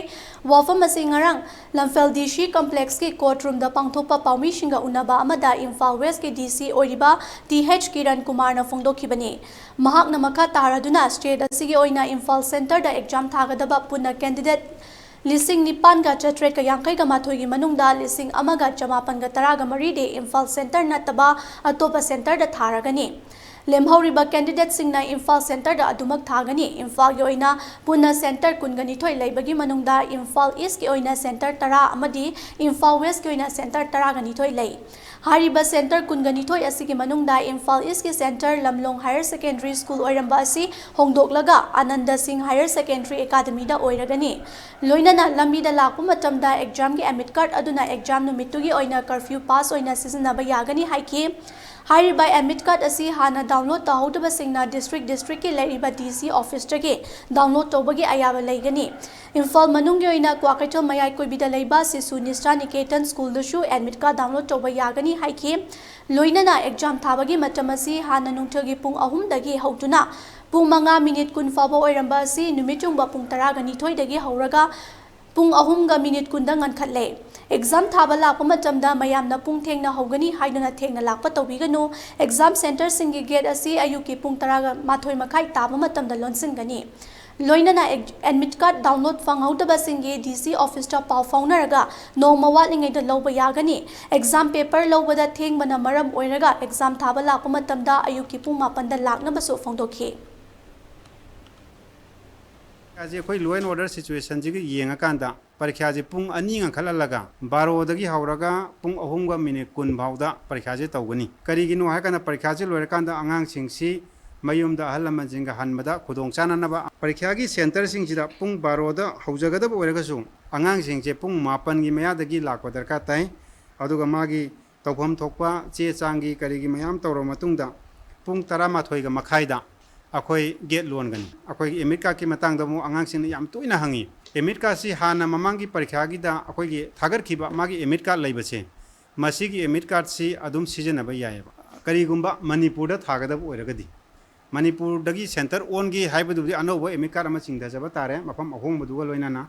ꯋꯥꯐꯝ ꯑꯁꯤ ꯉꯔꯥꯡ ꯂꯝꯐꯦꯜ ꯗꯤ ꯁꯤ ꯀꯝꯄ꯭ꯂꯦꯛꯁꯀꯤ ꯀꯣꯔꯠ ꯔꯨꯝꯗ ꯄꯥꯡꯊꯣꯛꯄ ꯄꯥꯎꯃꯤꯁꯤꯡꯒ ꯎꯅꯕ ꯑꯃꯗ ꯏꯝꯐꯥꯜ ꯋꯦꯁꯀꯤ ꯗꯤ ꯁꯤ ꯑꯣꯏꯔꯤꯕ ꯇꯤ ꯍꯩꯆ ꯀꯤꯔꯟ ꯀꯨꯃꯥꯔꯅ ꯐꯣꯡꯗꯣꯛꯈꯤꯕꯅꯤ꯫ ꯃꯍꯥꯛꯅ ꯃꯈꯥ ꯇꯥꯔꯗꯨꯅ ꯁ꯭ꯇꯦꯠ ꯑꯁꯤꯒꯤ ꯑꯣꯏꯅ ꯏꯝꯐꯥꯜ ꯁꯦꯟꯇꯔꯗ ꯑꯦꯛꯖꯥꯝ ꯊꯥꯒꯗꯕ ꯄꯨꯟꯅ ꯀꯦꯟꯗꯤꯗꯦꯠ ꯂꯤꯁꯤꯡ ꯅꯤꯄꯥꯟꯒ ꯆꯥꯇ꯭ꯔꯦꯠꯀ ꯌꯥꯡꯈꯩꯒ ꯃꯥꯊꯣꯏꯒꯤ ꯃꯅꯨꯡꯗ ꯂꯤꯁꯤꯡ ꯑꯃꯒ ꯆꯃꯥꯄꯟꯒ ꯇꯔꯥꯒ ꯃꯔꯤꯗꯤ ꯏꯝꯐꯥꯜ ꯁꯦꯟꯇꯔ ꯅꯠꯇꯕ ꯑꯇꯣꯞꯄ ꯁꯦꯟꯇꯔꯗ ꯊꯥꯔꯒꯅꯤ꯫ ꯂꯦꯝꯍꯧꯔꯤꯕ ꯀꯦꯟꯗꯤꯗꯦꯠꯁꯤꯡꯅ ꯏꯝꯐꯥꯜ ꯁꯦꯟꯇꯔꯗ ꯑꯗꯨꯃꯛ ꯊꯥꯒꯅꯤ꯫ ꯏꯝꯐꯥꯜꯒꯤ ꯑꯣꯏꯅ ꯄꯨꯟꯅ ꯁꯦꯟꯇꯔ ꯀꯨꯟꯒ ꯅꯤꯊꯣꯏ ꯂꯩꯕꯒꯤ ꯃꯅꯨꯡꯗ ꯏꯝꯐꯥꯜ ꯏꯁꯀꯤ ꯑꯣꯏꯅ ꯁꯦꯟꯇꯔ ꯇꯔꯥ ꯑꯃꯗꯤ ꯏꯝꯐꯥꯜ ꯋꯦꯁꯀꯤ ꯑꯣꯏꯅ ꯁꯦꯟꯇꯔ ꯇꯔꯥꯒ ꯅꯤꯊꯣꯏ ꯂꯩ꯫ ꯍꯥꯏꯔꯤꯕ ꯁꯦꯟꯇꯔ ꯀꯨꯟꯒ ꯅꯤꯊꯣꯏ ꯑꯁꯤꯒꯤ ꯃꯅꯨꯡꯗ ꯏꯝꯐꯥꯜ ꯏꯁꯀꯤ ꯁꯦꯟꯇꯔ ꯂꯝꯂꯣꯡ ꯍꯥꯌꯔ ꯁꯦꯀꯦꯟꯗꯔꯤ ꯁ꯭ꯀꯨꯜ ꯑꯣꯏꯔꯝꯕ ꯑꯁꯤ ꯍꯣꯡꯗꯣꯛꯂꯒ ꯑꯅꯟꯗ ꯁꯤꯡ ꯍꯥꯌꯔ ꯁꯦꯀꯦꯟꯗꯔꯤ ꯑꯦꯀꯥꯗꯃꯤꯗ ꯑꯣꯏꯔꯒꯅꯤ꯫ ꯂꯣꯏꯅꯅ ꯂꯝꯕꯤꯗ ꯂꯥꯛꯄ ꯃꯇꯝꯗ ꯑꯦꯛꯖꯥꯝꯒꯤ ꯑꯦꯗꯃꯤꯠ ꯀꯥꯔꯗ ꯑꯗꯨꯅ ꯑꯦꯛꯖꯥꯝ ꯅꯨꯃꯤꯠꯇꯨꯒꯤ ꯑꯣꯏꯅ ꯀꯔꯐ꯭ꯌꯨ ꯄꯥꯁ ꯑꯣꯏꯅ ꯁꯤꯖꯤꯟꯅꯕ ꯌꯥꯒꯅꯤ ꯍꯥꯏꯈꯤ꯫ ꯍꯥꯏꯔꯤꯕ ꯑꯦꯗꯃꯤꯠ ꯀꯥꯔꯗ ꯑꯁꯤ ꯍꯥꯟꯅ ꯗꯥꯎꯟꯂꯣꯗ ꯇꯧꯍꯧꯗꯕꯁꯤꯡꯅ ꯗꯤꯁꯇ꯭ꯔꯤꯛ ꯗꯤꯁꯇ꯭ꯔꯤꯛꯀꯤ ꯂꯩꯔꯤꯕ ꯗꯤ ꯁꯤ ꯑꯣꯐꯤꯁꯇꯒꯤ ꯗꯥꯎꯟꯂꯣꯗ ꯇꯧꯕꯒꯤ ꯑꯌꯥꯕ ꯂꯩꯒꯅꯤ꯫ ꯏꯝꯐꯥꯜ ꯃꯅꯨꯡꯒꯤ ꯑꯣꯏꯅ ꯀ꯭ꯋꯥꯀꯩꯊꯦꯜ ꯃꯌꯥꯏ ꯀꯣꯏꯕꯤꯗ ꯂꯩꯕ ꯁꯤꯁꯨ ꯅꯤꯁ꯭ꯔꯥ ꯅꯤꯀꯦꯇꯟ ꯁ꯭ꯀꯨꯜꯗꯁꯨ ꯑꯦꯗꯃꯤꯠ ꯀꯥꯔꯗ ꯗꯥꯎꯟꯂꯣꯗ ꯇꯧꯕ ꯌꯥꯒꯅꯤ ꯍꯥꯏꯈꯤ꯫ ꯂꯣꯏꯅꯅ ꯑꯦꯛꯖꯥꯝ ꯊꯥꯕꯒꯤ ꯃꯇꯝ ꯑꯁꯤ ꯍꯥꯟꯅ ꯅꯨꯡꯊꯤꯜꯒꯤ ꯄꯨꯡ ꯑꯍꯨꯝꯗꯒꯤ ꯍꯧꯗꯨꯅ ꯄꯨꯡ ꯃꯉꯥ ꯃꯤꯅꯤꯠ ꯀꯨꯟ ꯐꯥꯎꯕ ꯑꯣꯏꯔꯝꯕ ꯑꯁꯤ ꯅꯨꯃꯤꯠ ꯌꯨꯡꯕ ꯄꯨꯡ ꯇꯔꯥꯒ ꯅꯤꯊꯣꯏꯗꯒꯤ ꯍꯧꯔꯒ ꯄꯨꯡ ꯑꯍꯨꯝꯒ ꯃꯤꯅꯤꯠ ꯀꯨꯟꯗ ꯉꯟꯈꯠꯂꯦ꯫ ꯑꯦꯛꯖꯥꯝ ꯊꯥꯕ ꯂꯥꯛꯄ ꯃꯇꯝꯗ ꯃꯌꯥꯝꯅ ꯄꯨꯡ ꯊꯦꯡꯅ ꯍꯧꯒꯅꯤ ꯍꯥꯏꯗꯨꯅ ꯊꯦꯡꯅ ꯂꯥꯛꯄ ꯇꯧꯕꯤꯒꯅꯨ꯫ ꯑꯦꯛꯖꯥꯝ ꯁꯦꯟꯇꯔꯁꯤꯡꯒꯤ ꯒꯦꯠ ꯑꯁꯤ ꯑꯌꯨꯛꯀꯤ ꯄꯨꯡ ꯇꯔꯥꯒ ꯃꯥꯊꯣꯏ ꯃꯈꯥꯏ ꯇꯥꯕ ꯃꯇꯝꯗ ꯂꯣꯟꯁꯤꯟꯒꯅꯤ꯫ ꯂꯣꯏꯅꯅ ꯑꯦꯗꯃꯤꯠ ꯀꯥꯔꯗ ꯗꯥꯎꯟꯂꯣꯗ ꯐꯪꯍꯧꯗꯕꯁꯤꯡꯒꯤ ꯗꯤ ꯁꯤ ꯑꯣꯐꯤꯁꯇ ꯄꯥꯎ ꯐꯥꯎꯅꯔꯒ ꯅꯣꯡꯃ ꯋꯥꯠꯂꯤꯉꯩꯗ ꯂꯧꯕ ꯌꯥꯒꯅꯤ꯫ ꯑꯦꯛꯖꯥꯝ ꯄꯦꯄꯔ ꯂꯧꯕꯗ ꯊꯦꯡꯕꯅ ꯃꯔꯝ ꯑꯣꯏꯔꯒ ꯑꯦꯛꯖꯥꯝ ꯊꯥꯕ ꯂꯥꯛꯄ ꯃꯇꯝꯗ ꯑꯌꯨꯛꯀꯤ ꯄꯨꯡ ꯃꯥꯄꯟꯗ ꯂꯥꯛꯅꯕꯁꯨ ꯐꯣꯡꯗꯣꯛꯈꯤ꯫ ꯍꯧꯖꯤꯛ ꯑꯩꯈꯣꯏ law and order situationꯁꯤꯒ ꯌꯦꯡꯉꯀꯥꯟꯗ ꯄꯔꯤꯈ꯭ꯌꯥꯁꯦ ꯄꯨꯡ ꯑꯅꯤ ꯉꯟꯈꯠꯍꯜꯂꯒ ꯕꯥꯔꯣꯗꯒꯤ ꯍꯧꯔꯒ ꯄꯨꯡ ꯑꯍꯨꯝꯒ ꯃꯤꯅꯤꯠ ꯀꯨꯟ ꯐꯥꯎꯗ ꯄꯔꯤꯈ꯭ꯌꯥꯁꯦ ꯇꯧꯒꯅꯤ꯫ ꯀꯔꯤꯒꯤꯅꯣ ꯍꯥꯏꯀꯥꯟꯗ ꯄꯔꯤꯈ꯭ꯌꯥꯁꯦ ꯂꯣꯏꯔꯀꯥꯟꯗ ꯑꯉꯥꯡꯁꯤꯡꯁꯤ ꯃꯌꯨꯝꯗ ꯑꯍꯜ ꯂꯃꯟꯁꯤꯡꯒ ꯍꯟꯕꯗ ꯈꯨꯗꯣꯡ ꯆꯥꯅꯅꯕ ꯄꯔꯤꯈ꯭ꯌꯥꯒꯤ ꯁꯦꯟꯇꯔꯁꯤꯡꯁꯤꯗ ꯄꯨꯡ ꯕꯥꯔꯣꯗ ꯍꯧꯖꯒꯗꯕ ꯑꯣꯏꯔꯒꯁꯨ ꯑꯉꯥꯡꯁꯤꯡꯁꯦ ꯄꯨꯡ ꯃꯥꯄꯟꯒꯤ ꯃꯌꯥꯗꯒꯤ ꯂꯥꯛꯄ ꯗꯔꯀꯥꯔ ꯇꯥꯏ꯫ ꯑꯗꯨꯒ ꯃꯥꯒꯤ ꯇꯧꯐꯝ ꯊꯣꯛꯄ ꯆꯦ ꯆꯥꯡꯒꯤ ꯀꯔꯤꯒꯤ ꯃꯌꯥꯝ ꯇꯧꯔꯕ ꯃꯇꯨꯡꯗ ꯄꯨꯡ ꯇꯔꯥꯃꯥꯊꯣꯏꯒ ꯃꯈꯥꯏꯗ ꯑꯩꯈꯣꯏ ꯒꯦꯠ ꯂꯣꯟꯒꯅꯤ꯫ ꯑꯩꯈꯣꯏꯒꯤ ꯑꯦꯗꯃꯤꯠ ꯀꯥꯔꯗꯀꯤ ꯃꯇꯥꯡꯗ ꯑꯃꯨꯛ ꯑꯉꯥꯡꯁꯤꯡꯅ ꯌꯥꯝ ꯇꯣꯏꯅ ꯍꯪꯉꯤ꯫ ꯑꯦꯗꯃꯤꯠ ꯀꯥꯔꯗꯁꯤ ꯍꯥꯟꯅ ꯃꯃꯥꯡꯒꯤ ꯄꯔꯤꯈ꯭ꯌꯥꯒꯤꯗ ꯑꯩꯈꯣꯏꯒꯤ ꯊꯥꯒꯠꯈꯤꯕ ꯃꯥꯒꯤ ꯑꯦꯗꯃꯤꯠ ꯀꯥꯔꯗ ꯂꯩꯕꯁꯦ, ꯃꯁꯤꯒꯤ ꯑꯦꯗꯃꯤꯠ ꯀꯥꯔꯗꯁꯤ ꯑꯗꯨꯝ ꯁꯤꯖꯤꯟꯅꯕ ꯌꯥꯏꯑꯕ꯫ ꯀꯔꯤꯒꯨꯝꯕ ꯃꯅꯤꯄꯨꯔꯗ ꯊꯥꯒꯗꯕ ꯑꯣꯏꯔꯒꯗꯤ, ꯃꯅꯤꯄꯨꯔꯗꯒꯤ ꯁꯦꯟꯇꯔ ꯑꯣꯟꯒꯦ ꯍꯥꯏꯕꯗꯨꯕꯨꯗꯤ ꯑꯅꯧꯕ ꯑꯦꯗꯃꯤꯠ ꯀꯥꯔꯗ ꯑꯃ ꯆꯤꯡꯊꯖꯕ ꯇꯥꯔꯦ, ꯃꯐꯝ ꯑꯍꯣꯡꯕꯗꯨꯒ ꯂꯣꯏꯅꯅ꯫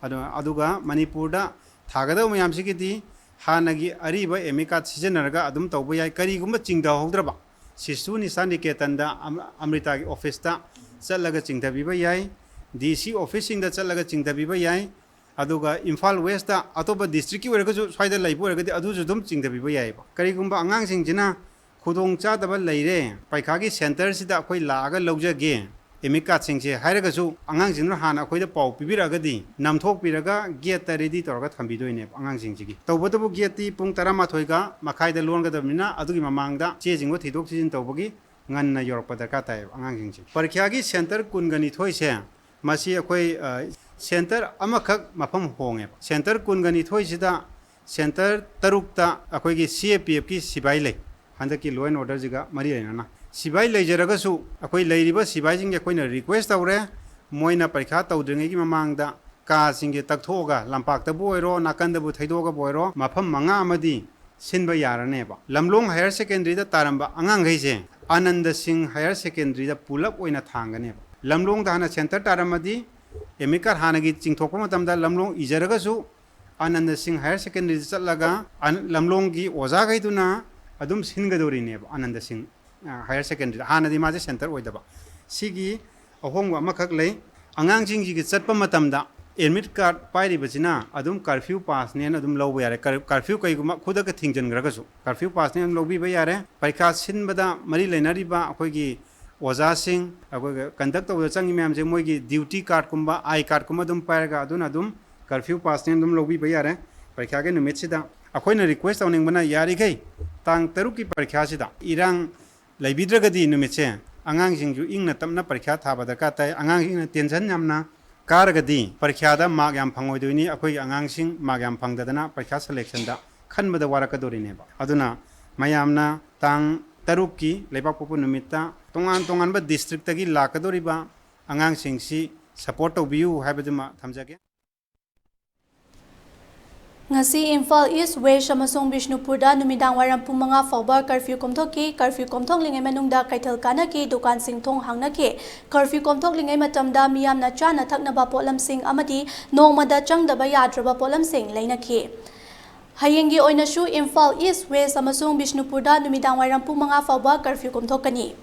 ꯑꯗꯣ, ꯑꯗꯨꯒ ꯃꯅꯤꯄꯨꯔꯗ ꯊꯥꯒꯗꯕ ꯃꯌꯥꯝꯁꯤꯒꯤꯗꯤ ꯍꯥꯟꯅꯒꯤ ꯑꯔꯤꯕ ꯑꯦꯗꯃꯤꯠ ꯀꯥꯔꯗ ꯁꯤꯖꯤꯟꯅꯔꯒ ꯑꯗꯨꯝ ꯇꯧꯕ ꯌꯥꯏ꯫ ꯀꯔꯤꯒꯨꯝꯕ ꯆꯤꯡꯊꯍꯧꯗ꯭ꯔꯕ, ꯁꯤꯁꯨ ꯅꯤꯁꯥ ꯅꯤꯀꯦꯇꯟꯗ ꯑꯝ-, ꯑꯃ꯭ꯔꯤꯇꯥꯒꯤ ꯑꯣꯐꯤꯁꯇ ꯆꯠꯂꯒ ꯆꯤꯡꯊꯕꯤꯕ ꯌꯥꯏ, ꯗꯤ ꯁꯤ ꯑꯣꯐꯤꯁꯁꯤꯡꯗ ꯆꯠꯂꯒ ꯆꯤꯡꯊꯕꯤꯕ ꯌꯥꯏ꯫ ꯑꯗꯨꯒ ꯏꯝꯐꯥꯜ ꯋꯦꯁꯇ ꯑꯇꯣꯞꯄ ꯗꯤꯁꯇ꯭ꯔꯤꯛꯀꯤ ꯑꯣꯏꯔꯒꯁꯨ ꯁ꯭ꯋꯥꯏꯗ ꯂꯩꯕ ꯑꯣꯏꯔꯒꯗꯤ ꯑꯗꯨꯁꯨ ꯑꯗꯨꯝ ꯆꯤꯡꯊꯕꯤꯕ ꯌꯥꯏꯑꯕ꯫ ꯀꯔꯤꯒꯨꯝꯕ ꯑꯉꯥꯡꯁꯤꯡꯁꯤꯅ ꯈꯨꯗꯣꯡ ꯆꯥꯗꯕ ꯂꯩꯔꯦ, ꯄꯔꯤꯈꯥꯒꯤ ꯁꯦꯟꯇꯔꯁꯤꯗ ꯑꯩꯈꯣꯏ ꯂꯥꯛꯑꯒ ꯂꯧꯖꯒꯦ ꯑꯦꯗꯃꯤꯠ ꯀꯥꯔꯗꯁꯤꯡꯁꯦ ꯍꯥꯏꯔꯒꯁꯨ, ꯑꯉꯥꯡꯁꯤꯡꯗꯨꯅ ꯍꯥꯟꯅ ꯑꯩꯈꯣꯏꯗ ꯄꯥꯎ ꯄꯤꯕꯤꯔꯛꯑꯒꯗꯤ ꯅꯝꯊꯣꯛꯄꯤꯔꯒ ꯒꯦꯠꯇ ꯔꯦꯗꯤ ꯇꯧꯔꯒ ꯊꯝꯕꯤꯗꯣꯏꯅꯦꯕ ꯑꯉꯥꯡꯁꯤꯡꯁꯤꯒꯤ꯫ ꯇꯧꯕꯇꯕꯨ ꯒꯦꯠꯇꯤ ꯄꯨꯡ ꯇꯔꯥꯃꯥꯊꯣꯏꯒ ꯃꯈꯥꯏꯗ ꯂꯣꯟꯒꯗꯕꯅꯤꯅ ꯑꯗꯨꯒꯤ ꯃꯃꯥꯡꯗ ꯆꯦꯁꯤꯡꯗꯣ ꯊꯤꯗꯣꯛ ꯊꯤꯖꯤꯟ ꯇꯧꯕꯒꯤ ꯉꯟꯅ ꯌꯧꯔꯛꯄ ꯗꯔꯀꯥꯔ ꯇꯥꯏꯌꯦꯕ ꯑꯉꯥꯡꯁꯤꯡꯁꯦ꯫ ꯄꯔꯤꯈ꯭ꯌꯥꯒꯤ ꯁꯦꯟꯇꯔ ꯀꯨꯟꯒ ꯅꯤꯊꯣꯏꯁꯦ ꯃꯁꯤ ꯑꯩꯈꯣꯏ, ꯑ, ꯁꯦꯟꯇꯔ ꯑꯃꯈꯛ ꯃꯐꯝ ꯍꯣꯡꯉꯦꯕ꯫ ꯁꯦꯟꯇꯔ ꯀꯨꯟꯒ ꯅꯤꯊꯣꯏꯁꯤꯗ ꯁꯦꯟꯇꯔ ꯇꯔꯨꯛꯇ ꯑꯩꯈꯣꯏꯒꯤ ꯁꯤ ꯑꯦ ꯄꯤ ꯑꯦꯐꯀꯤ ꯁꯤꯕꯥꯏ ꯂꯩ꯫ ꯍꯟꯗꯛꯀꯤ law and orderꯁꯤꯒ ꯃꯔꯤ ꯂꯩꯅꯅ ꯁꯤꯕꯥꯏ ꯂꯩꯖꯔꯒꯁꯨ, ꯑꯩꯈꯣꯏ ꯂꯩꯔꯤꯕ ꯁꯤꯕꯥꯏꯁꯤꯡꯁꯦ ꯑꯩꯈꯣꯏꯅ request ꯇꯧꯔꯦ, ꯃꯣꯏꯅ ꯄꯔꯤꯈꯥ ꯇꯧꯗ꯭ꯔꯤꯉꯩꯒꯤ ꯃꯃꯥꯡꯗ ꯀꯥꯁꯤꯡꯁꯦ ꯇꯛꯊꯣꯛꯑꯒ, ꯂꯝꯄꯥꯛꯇꯕꯨ ꯑꯣꯏꯔꯣ, ꯅꯥꯀꯟꯗꯕꯨ ꯊꯩꯗꯣꯛꯑꯒꯕꯨ ꯑꯣꯏꯔꯣ, ꯃꯐꯝ ꯃꯉꯥ ꯑꯃꯗꯤ ꯁꯤꯟꯕ ꯌꯥꯔꯅꯦꯕ꯫ ꯂꯝꯂꯣꯡ ꯍꯥꯌꯔ ꯁꯦꯀꯦꯟꯗꯔꯤꯗ ꯇꯥꯔꯝꯕ ꯑꯉꯥꯡꯈꯩꯁꯦ ꯑꯥꯅꯟꯗ ꯁꯤꯡ ꯍꯥꯌꯔ ꯁꯦꯀꯦꯟꯗꯔꯤꯗ ꯄꯨꯂꯞ ꯑꯣꯏꯅ ꯊꯥꯡꯒꯅꯦꯕ꯫ ꯂꯝꯂꯣꯡꯗ ꯍꯥꯟꯅ ꯁꯦꯟꯇꯔ ꯇꯥꯔꯝꯃꯗꯤ, ꯑꯦꯗꯃꯤꯠ ꯀꯥꯔꯗ ꯍꯥꯟꯅꯒꯤ ꯆꯤꯡꯊꯣꯛꯄ ꯃꯇꯝꯗ ꯂꯝꯂꯣꯡ ꯏꯖꯔꯒꯁꯨ, ꯑꯥꯅꯟꯗ ꯁꯤꯡ ꯍꯥꯌꯔ ꯁꯦꯀꯦꯟꯗꯔꯤꯗ ꯆꯠꯂꯒ ꯑꯟ-, ꯂꯝꯂꯣꯡꯒꯤ ꯑꯣꯖꯥꯈꯩꯗꯨꯅ ꯑꯗꯨꯝ ꯁꯤꯟꯒꯗꯧꯔꯤꯅꯦꯕ ꯑꯥꯅꯟꯗ ꯁꯤꯡ, ꯑ, ꯍꯥꯌꯔ ꯁꯦꯀꯦꯟꯗꯔꯤꯗ꯫ ꯍꯥꯟꯅꯗꯤ ꯃꯥꯁꯦ ꯁꯦꯟꯇꯔ ꯑꯣꯏꯗꯕ꯫ ꯁꯤꯒꯤ ꯑꯍꯣꯡꯕ ꯑꯃꯈꯛ ꯂꯩ꯫ ꯑꯉꯥꯡꯁꯤꯡꯁꯤꯒꯤ ꯆꯠꯄ ꯃꯇꯝꯗ ꯑꯦꯗꯃꯤꯠ ꯀꯥꯔꯗ ꯄꯥꯏꯔꯤꯕꯁꯤꯅ ꯑꯗꯨꯝ ꯀꯔꯐ꯭ꯌꯨ ꯄꯥꯁꯅꯦꯅ ꯑꯗꯨꯝ ꯂꯧꯕ ꯌꯥꯔꯦ꯫ ꯀꯔ-, ꯀꯔꯐ꯭ꯌꯨ ꯀꯩꯒꯨꯝꯕ ꯈꯨꯗꯛꯇ ꯊꯤꯡꯖꯤꯟꯈ꯭ꯔꯒꯁꯨ ꯀꯔꯐ꯭ꯌꯨ ꯄꯥꯁꯅꯦ ꯑꯗꯨꯝ ꯂꯧꯕꯤꯕ ꯌꯥꯔꯦ꯫ ꯄꯔꯤꯈꯥ ꯁꯤꯟꯕꯗ ꯃꯔꯤ ꯂꯩꯅꯔꯤꯕ ꯑꯩꯈꯣꯏꯒꯤ ꯑꯣꯖꯥꯁꯤꯡ, ꯑꯩꯈꯣꯏꯒꯤ ꯀꯟꯗꯛ ꯇꯧꯕꯗ ꯆꯪꯉꯤ ꯃꯌꯥꯝꯁꯦ ꯃꯣꯏꯒꯤ ꯗ꯭ꯌꯨꯇꯤ ꯀꯥꯔꯗꯀꯨꯝꯕ, ꯑꯥꯏ ꯀꯥꯔꯗꯀꯨꯝꯕ ꯑꯗꯨꯝ ꯄꯥꯏꯔꯒ ꯑꯗꯨꯅ ꯑꯗꯨꯝ ꯀꯔꯐ꯭ꯌꯨ ꯄꯥꯁꯅꯦ ꯑꯗꯨꯝ ꯂꯧꯕꯤꯕ ꯌꯥꯔꯦ꯫ ꯄꯔꯤꯈꯥꯒꯤ ꯅꯨꯃꯤꯠꯁꯤꯗ ꯑꯩꯈꯣꯏꯅ ꯔꯤꯀ꯭ꯋꯦꯁ ꯇꯧꯅꯤꯡꯕꯅ ꯌꯥꯔꯤꯈꯩ ꯇꯥꯡ ꯇꯔꯨꯛꯀꯤ ꯄꯔꯤꯈꯥꯁꯤꯗ ꯏꯔꯥꯡ ꯂꯩꯕꯤꯗ꯭ꯔꯒꯗꯤ ꯅꯨꯃꯤꯠꯁꯦ ꯑꯉꯥꯡꯁꯤꯡꯁꯨ ꯏꯪꯅ ꯇꯞꯅ ꯄꯔꯤꯈꯥ ꯊꯥꯕ ꯗꯔꯀꯥꯔ ꯇꯥꯏ꯫ ꯑꯉꯥꯡꯁꯤꯡꯅ ꯇꯦꯟꯁꯟ ꯌꯥꯝꯅ ꯀꯥꯔꯒꯗꯤ ꯄꯔꯤꯈꯥꯗ ꯃꯥꯔꯛ ꯌꯥꯝ ꯐꯪꯉꯣꯏꯗꯣꯏꯅꯤ꯫ ꯑꯩꯈꯣꯏꯒꯤ ꯑꯉꯥꯡꯁꯤꯡ ꯃꯥꯔꯛ ꯌꯥꯝ ꯐꯪꯗꯗꯅ ꯄꯔꯤꯈꯥ ꯁꯦꯂꯦꯛꯁꯟꯗ ꯈꯟꯕꯗ ꯋꯥꯔꯛꯀꯗꯣꯔꯤꯅꯦꯕ꯫ ꯑꯗꯨꯅ ꯃꯌꯥꯝꯅ ꯇꯥꯡ ꯇꯔꯨꯛꯀꯤ ꯂꯩꯕꯥꯛꯄꯣꯛꯄ ꯅꯨꯃꯤꯠꯇ ꯇꯣꯉꯥꯟ ꯇꯣꯉꯥꯟꯕ ꯗꯤꯁꯇ꯭ꯔꯤꯛꯇꯒꯤ ꯂꯥꯛꯀꯗꯧꯔꯤꯕ ꯑꯉꯥꯡꯁꯤꯡꯁꯤ ꯁꯄꯣꯔꯠ ꯇꯧꯕꯤꯌꯨ ꯍꯥꯏꯕꯗꯨꯃ ꯊꯝꯖꯒꯦ꯫ ꯉꯁꯤ ꯏꯝꯐꯥꯜ ꯏꯁ, ꯋꯦꯁ ꯑꯃꯁꯨꯡ ꯕꯤꯁꯅꯨꯄꯨꯔꯗ ꯅꯨꯃꯤꯗꯥꯡ ꯋꯥꯏꯔꯝ ꯄꯨꯡ ꯃꯉꯥ ꯐꯥꯎꯕ ꯀꯔꯐ꯭ꯌꯨ ꯀꯣꯝꯊꯣꯛꯈꯤ꯫ ꯀꯔꯐ꯭ꯌꯨ ꯀꯣꯝꯊꯣꯛꯂꯤꯉꯩ ꯃꯅꯨꯡꯗ ꯀꯩꯊꯦꯜ ꯀꯥꯟꯅꯈꯤ, ꯗꯨꯀꯥꯟꯁꯤꯡ ꯊꯣꯡ ꯍꯥꯡꯅꯈꯤ꯫ ꯀꯔꯐ꯭ꯌꯨ ꯀꯣꯝꯊꯣꯛꯂꯤꯉꯩ ꯃꯇꯝꯗ ꯃꯤꯌꯥꯝꯅ ꯆꯥꯅ ꯊꯛꯅꯕ ꯄꯣꯠꯂꯝꯁꯤꯡ ꯑꯃꯗꯤ ꯅꯣꯡꯃꯗ ꯆꯪꯗꯕ ꯌꯥꯗ꯭ꯔꯕ ꯄꯣꯠꯂꯝꯁꯤꯡ ꯂꯩꯅꯈꯤ꯫ ꯍꯌꯦꯡꯒꯤ ꯑꯣꯏꯅꯁꯨ ꯏꯝꯐꯥꯜ ꯏꯁ, ꯋꯦꯁ ꯑꯃꯁꯨꯡ ꯕꯤꯁꯅꯨꯄꯨꯔꯗ ꯅꯨꯃꯤꯗꯥꯡ ꯋꯥꯏꯔꯝ ꯄꯨꯡ ꯃꯉꯥ ꯐꯥꯎꯕ curfew ꯀꯣꯝꯊꯣꯛꯀꯅꯤ꯫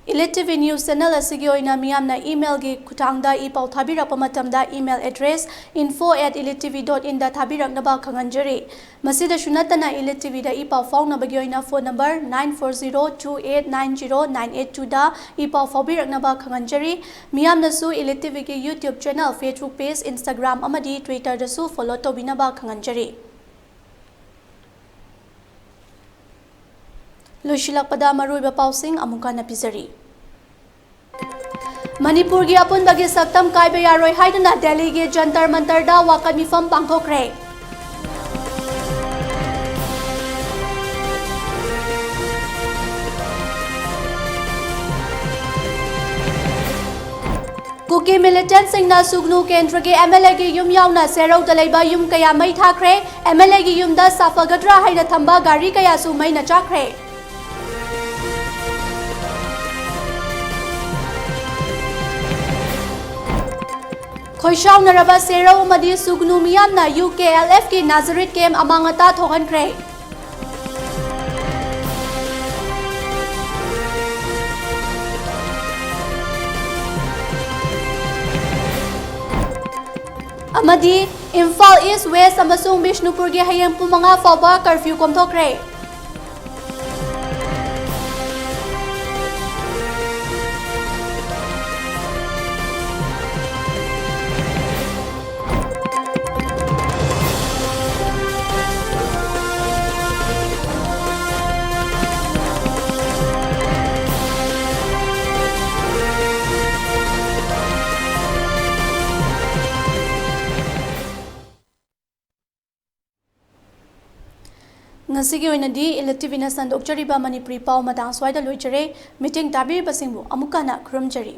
Elite TV News Channel ꯑꯁꯤꯒꯤ ꯑꯣꯏꯅ ꯃꯤꯌꯥꯝꯅ email ꯒꯤ ꯈꯨꯠꯊꯥꯡꯗ ꯏ ꯄꯥꯎ ꯊꯥꯕꯤꯔꯛꯄ ꯃꯇꯝꯗ email address info at elite TV dot in ꯗ ꯊꯥꯕꯤꯔꯛꯅꯕ ꯈꯪꯍꯟꯖꯔꯤ꯫ ꯃꯁꯤꯗꯁꯨ ꯅꯠꯇꯅ Elite TV ꯗ ꯏ ꯄꯥꯎ ꯐꯥꯎꯅꯕꯒꯤ ꯑꯣꯏꯅ phone number nine four zero two eight nine zero nine eight two ꯗ ꯏ ꯄꯥꯎ ꯐꯥꯎꯕꯤꯔꯛꯅꯕ ꯈꯪꯍꯟꯖꯔꯤ꯫ ꯃꯤꯌꯥꯝꯅꯁꯨ Elite TV ꯒꯤ YouTube channel, Facebook page, Instagram ꯑꯃꯗꯤ Twitter ꯗꯁꯨ follow ꯇꯧꯕꯤꯅꯕ ꯈꯪꯍꯟꯖꯔꯤ꯫ ꯂꯣꯏꯁꯤꯜꯂꯛꯄꯗ ꯃꯔꯨꯑꯣꯏꯕ ꯄꯥꯎꯁꯤꯡ ꯑꯃꯨꯛ ꯍꯟꯅ ꯄꯤꯖꯔꯤ꯫ ꯃꯅꯤꯄꯨꯔꯒꯤ ꯑꯄꯨꯟꯕꯒꯤ ꯁꯛꯇꯝ ꯀꯥꯏꯕ ꯌꯥꯔꯣꯏ ꯍꯥꯏꯗꯨꯅ ꯗꯦꯜꯂꯤꯒꯤ ꯖꯟꯇꯔ ꯃꯟꯇꯔꯗ ꯋꯥꯀꯠ ꯃꯤꯐꯝ ꯄꯥꯡꯊꯣꯛꯈ꯭ꯔꯦ꯫ ꯀꯨꯀꯤ ꯃꯤꯂꯤꯇꯦꯟꯠꯁꯤꯡꯅ ꯁꯨꯒꯅꯨ ꯀꯦꯟꯗ꯭ꯔꯒꯤ MLA ꯒꯤ ꯌꯨꯝ ꯌꯥꯎꯅ ꯁꯦꯔꯧꯗ ꯂꯩꯕ ꯌꯨꯝ ꯀꯌꯥ ꯃꯩ ꯊꯥꯈ꯭ꯔꯦ꯫ MLA ꯒꯤ ꯌꯨꯝꯗ ꯁꯥꯐꯒꯗ꯭ꯔꯥ ꯍꯥꯏꯅ ꯊꯝꯕ ꯒꯥꯔꯤ ꯀꯌꯥꯁꯨ ꯃꯩꯅ ꯆꯥꯛꯈ꯭ꯔꯦ꯫ ꯈꯣꯏꯁꯥꯎꯅꯔꯕ ꯁꯦꯔꯧ ꯑꯃꯗꯤ ꯁꯨꯒꯅꯨ ꯃꯤꯌꯥꯝꯅ ꯌꯨ ꯀꯦ ꯑꯦꯜ ꯑꯦꯐꯀꯤ ꯅꯥꯖꯔꯤꯠ ꯀꯦꯝ ꯑꯃꯥꯡ ꯑꯇꯥ ꯊꯣꯛꯍꯟꯈ꯭ꯔꯦ꯫ ꯑꯃꯗꯤ ꯏꯝꯐꯥꯜ ꯏꯁ, ꯋꯦꯁ ꯑꯃꯁꯨꯡ ꯕꯤꯁꯅꯨꯄꯨꯔꯒꯤ ꯍꯌꯦꯡ ꯄꯨꯡ ꯃꯉꯥ ꯐꯥꯎꯕ ꯀꯔꯐ꯭ꯌꯨ ꯀꯣꯝꯊꯣꯛꯈ꯭ꯔꯦ꯫ ꯉꯁꯤꯒꯤ ꯑꯣꯏꯅꯗꯤ ꯏꯂꯦꯛꯇꯤꯚꯤꯅ ꯁꯟꯗꯣꯛꯆꯔꯤꯕ ꯃꯅꯤꯄꯨꯔꯤ ꯄꯥꯎ ꯃꯇꯥꯡ ꯁ꯭ꯋꯥꯏꯗ ꯂꯣꯏꯖꯔꯦ꯫ ꯃꯤꯠꯌꯦꯡ ꯇꯥꯕꯤꯔꯤꯕꯁꯤꯡꯕꯨ ꯑꯃꯨꯛ ꯍꯟꯅ ꯈꯨꯔꯨꯝꯖꯔꯤ꯫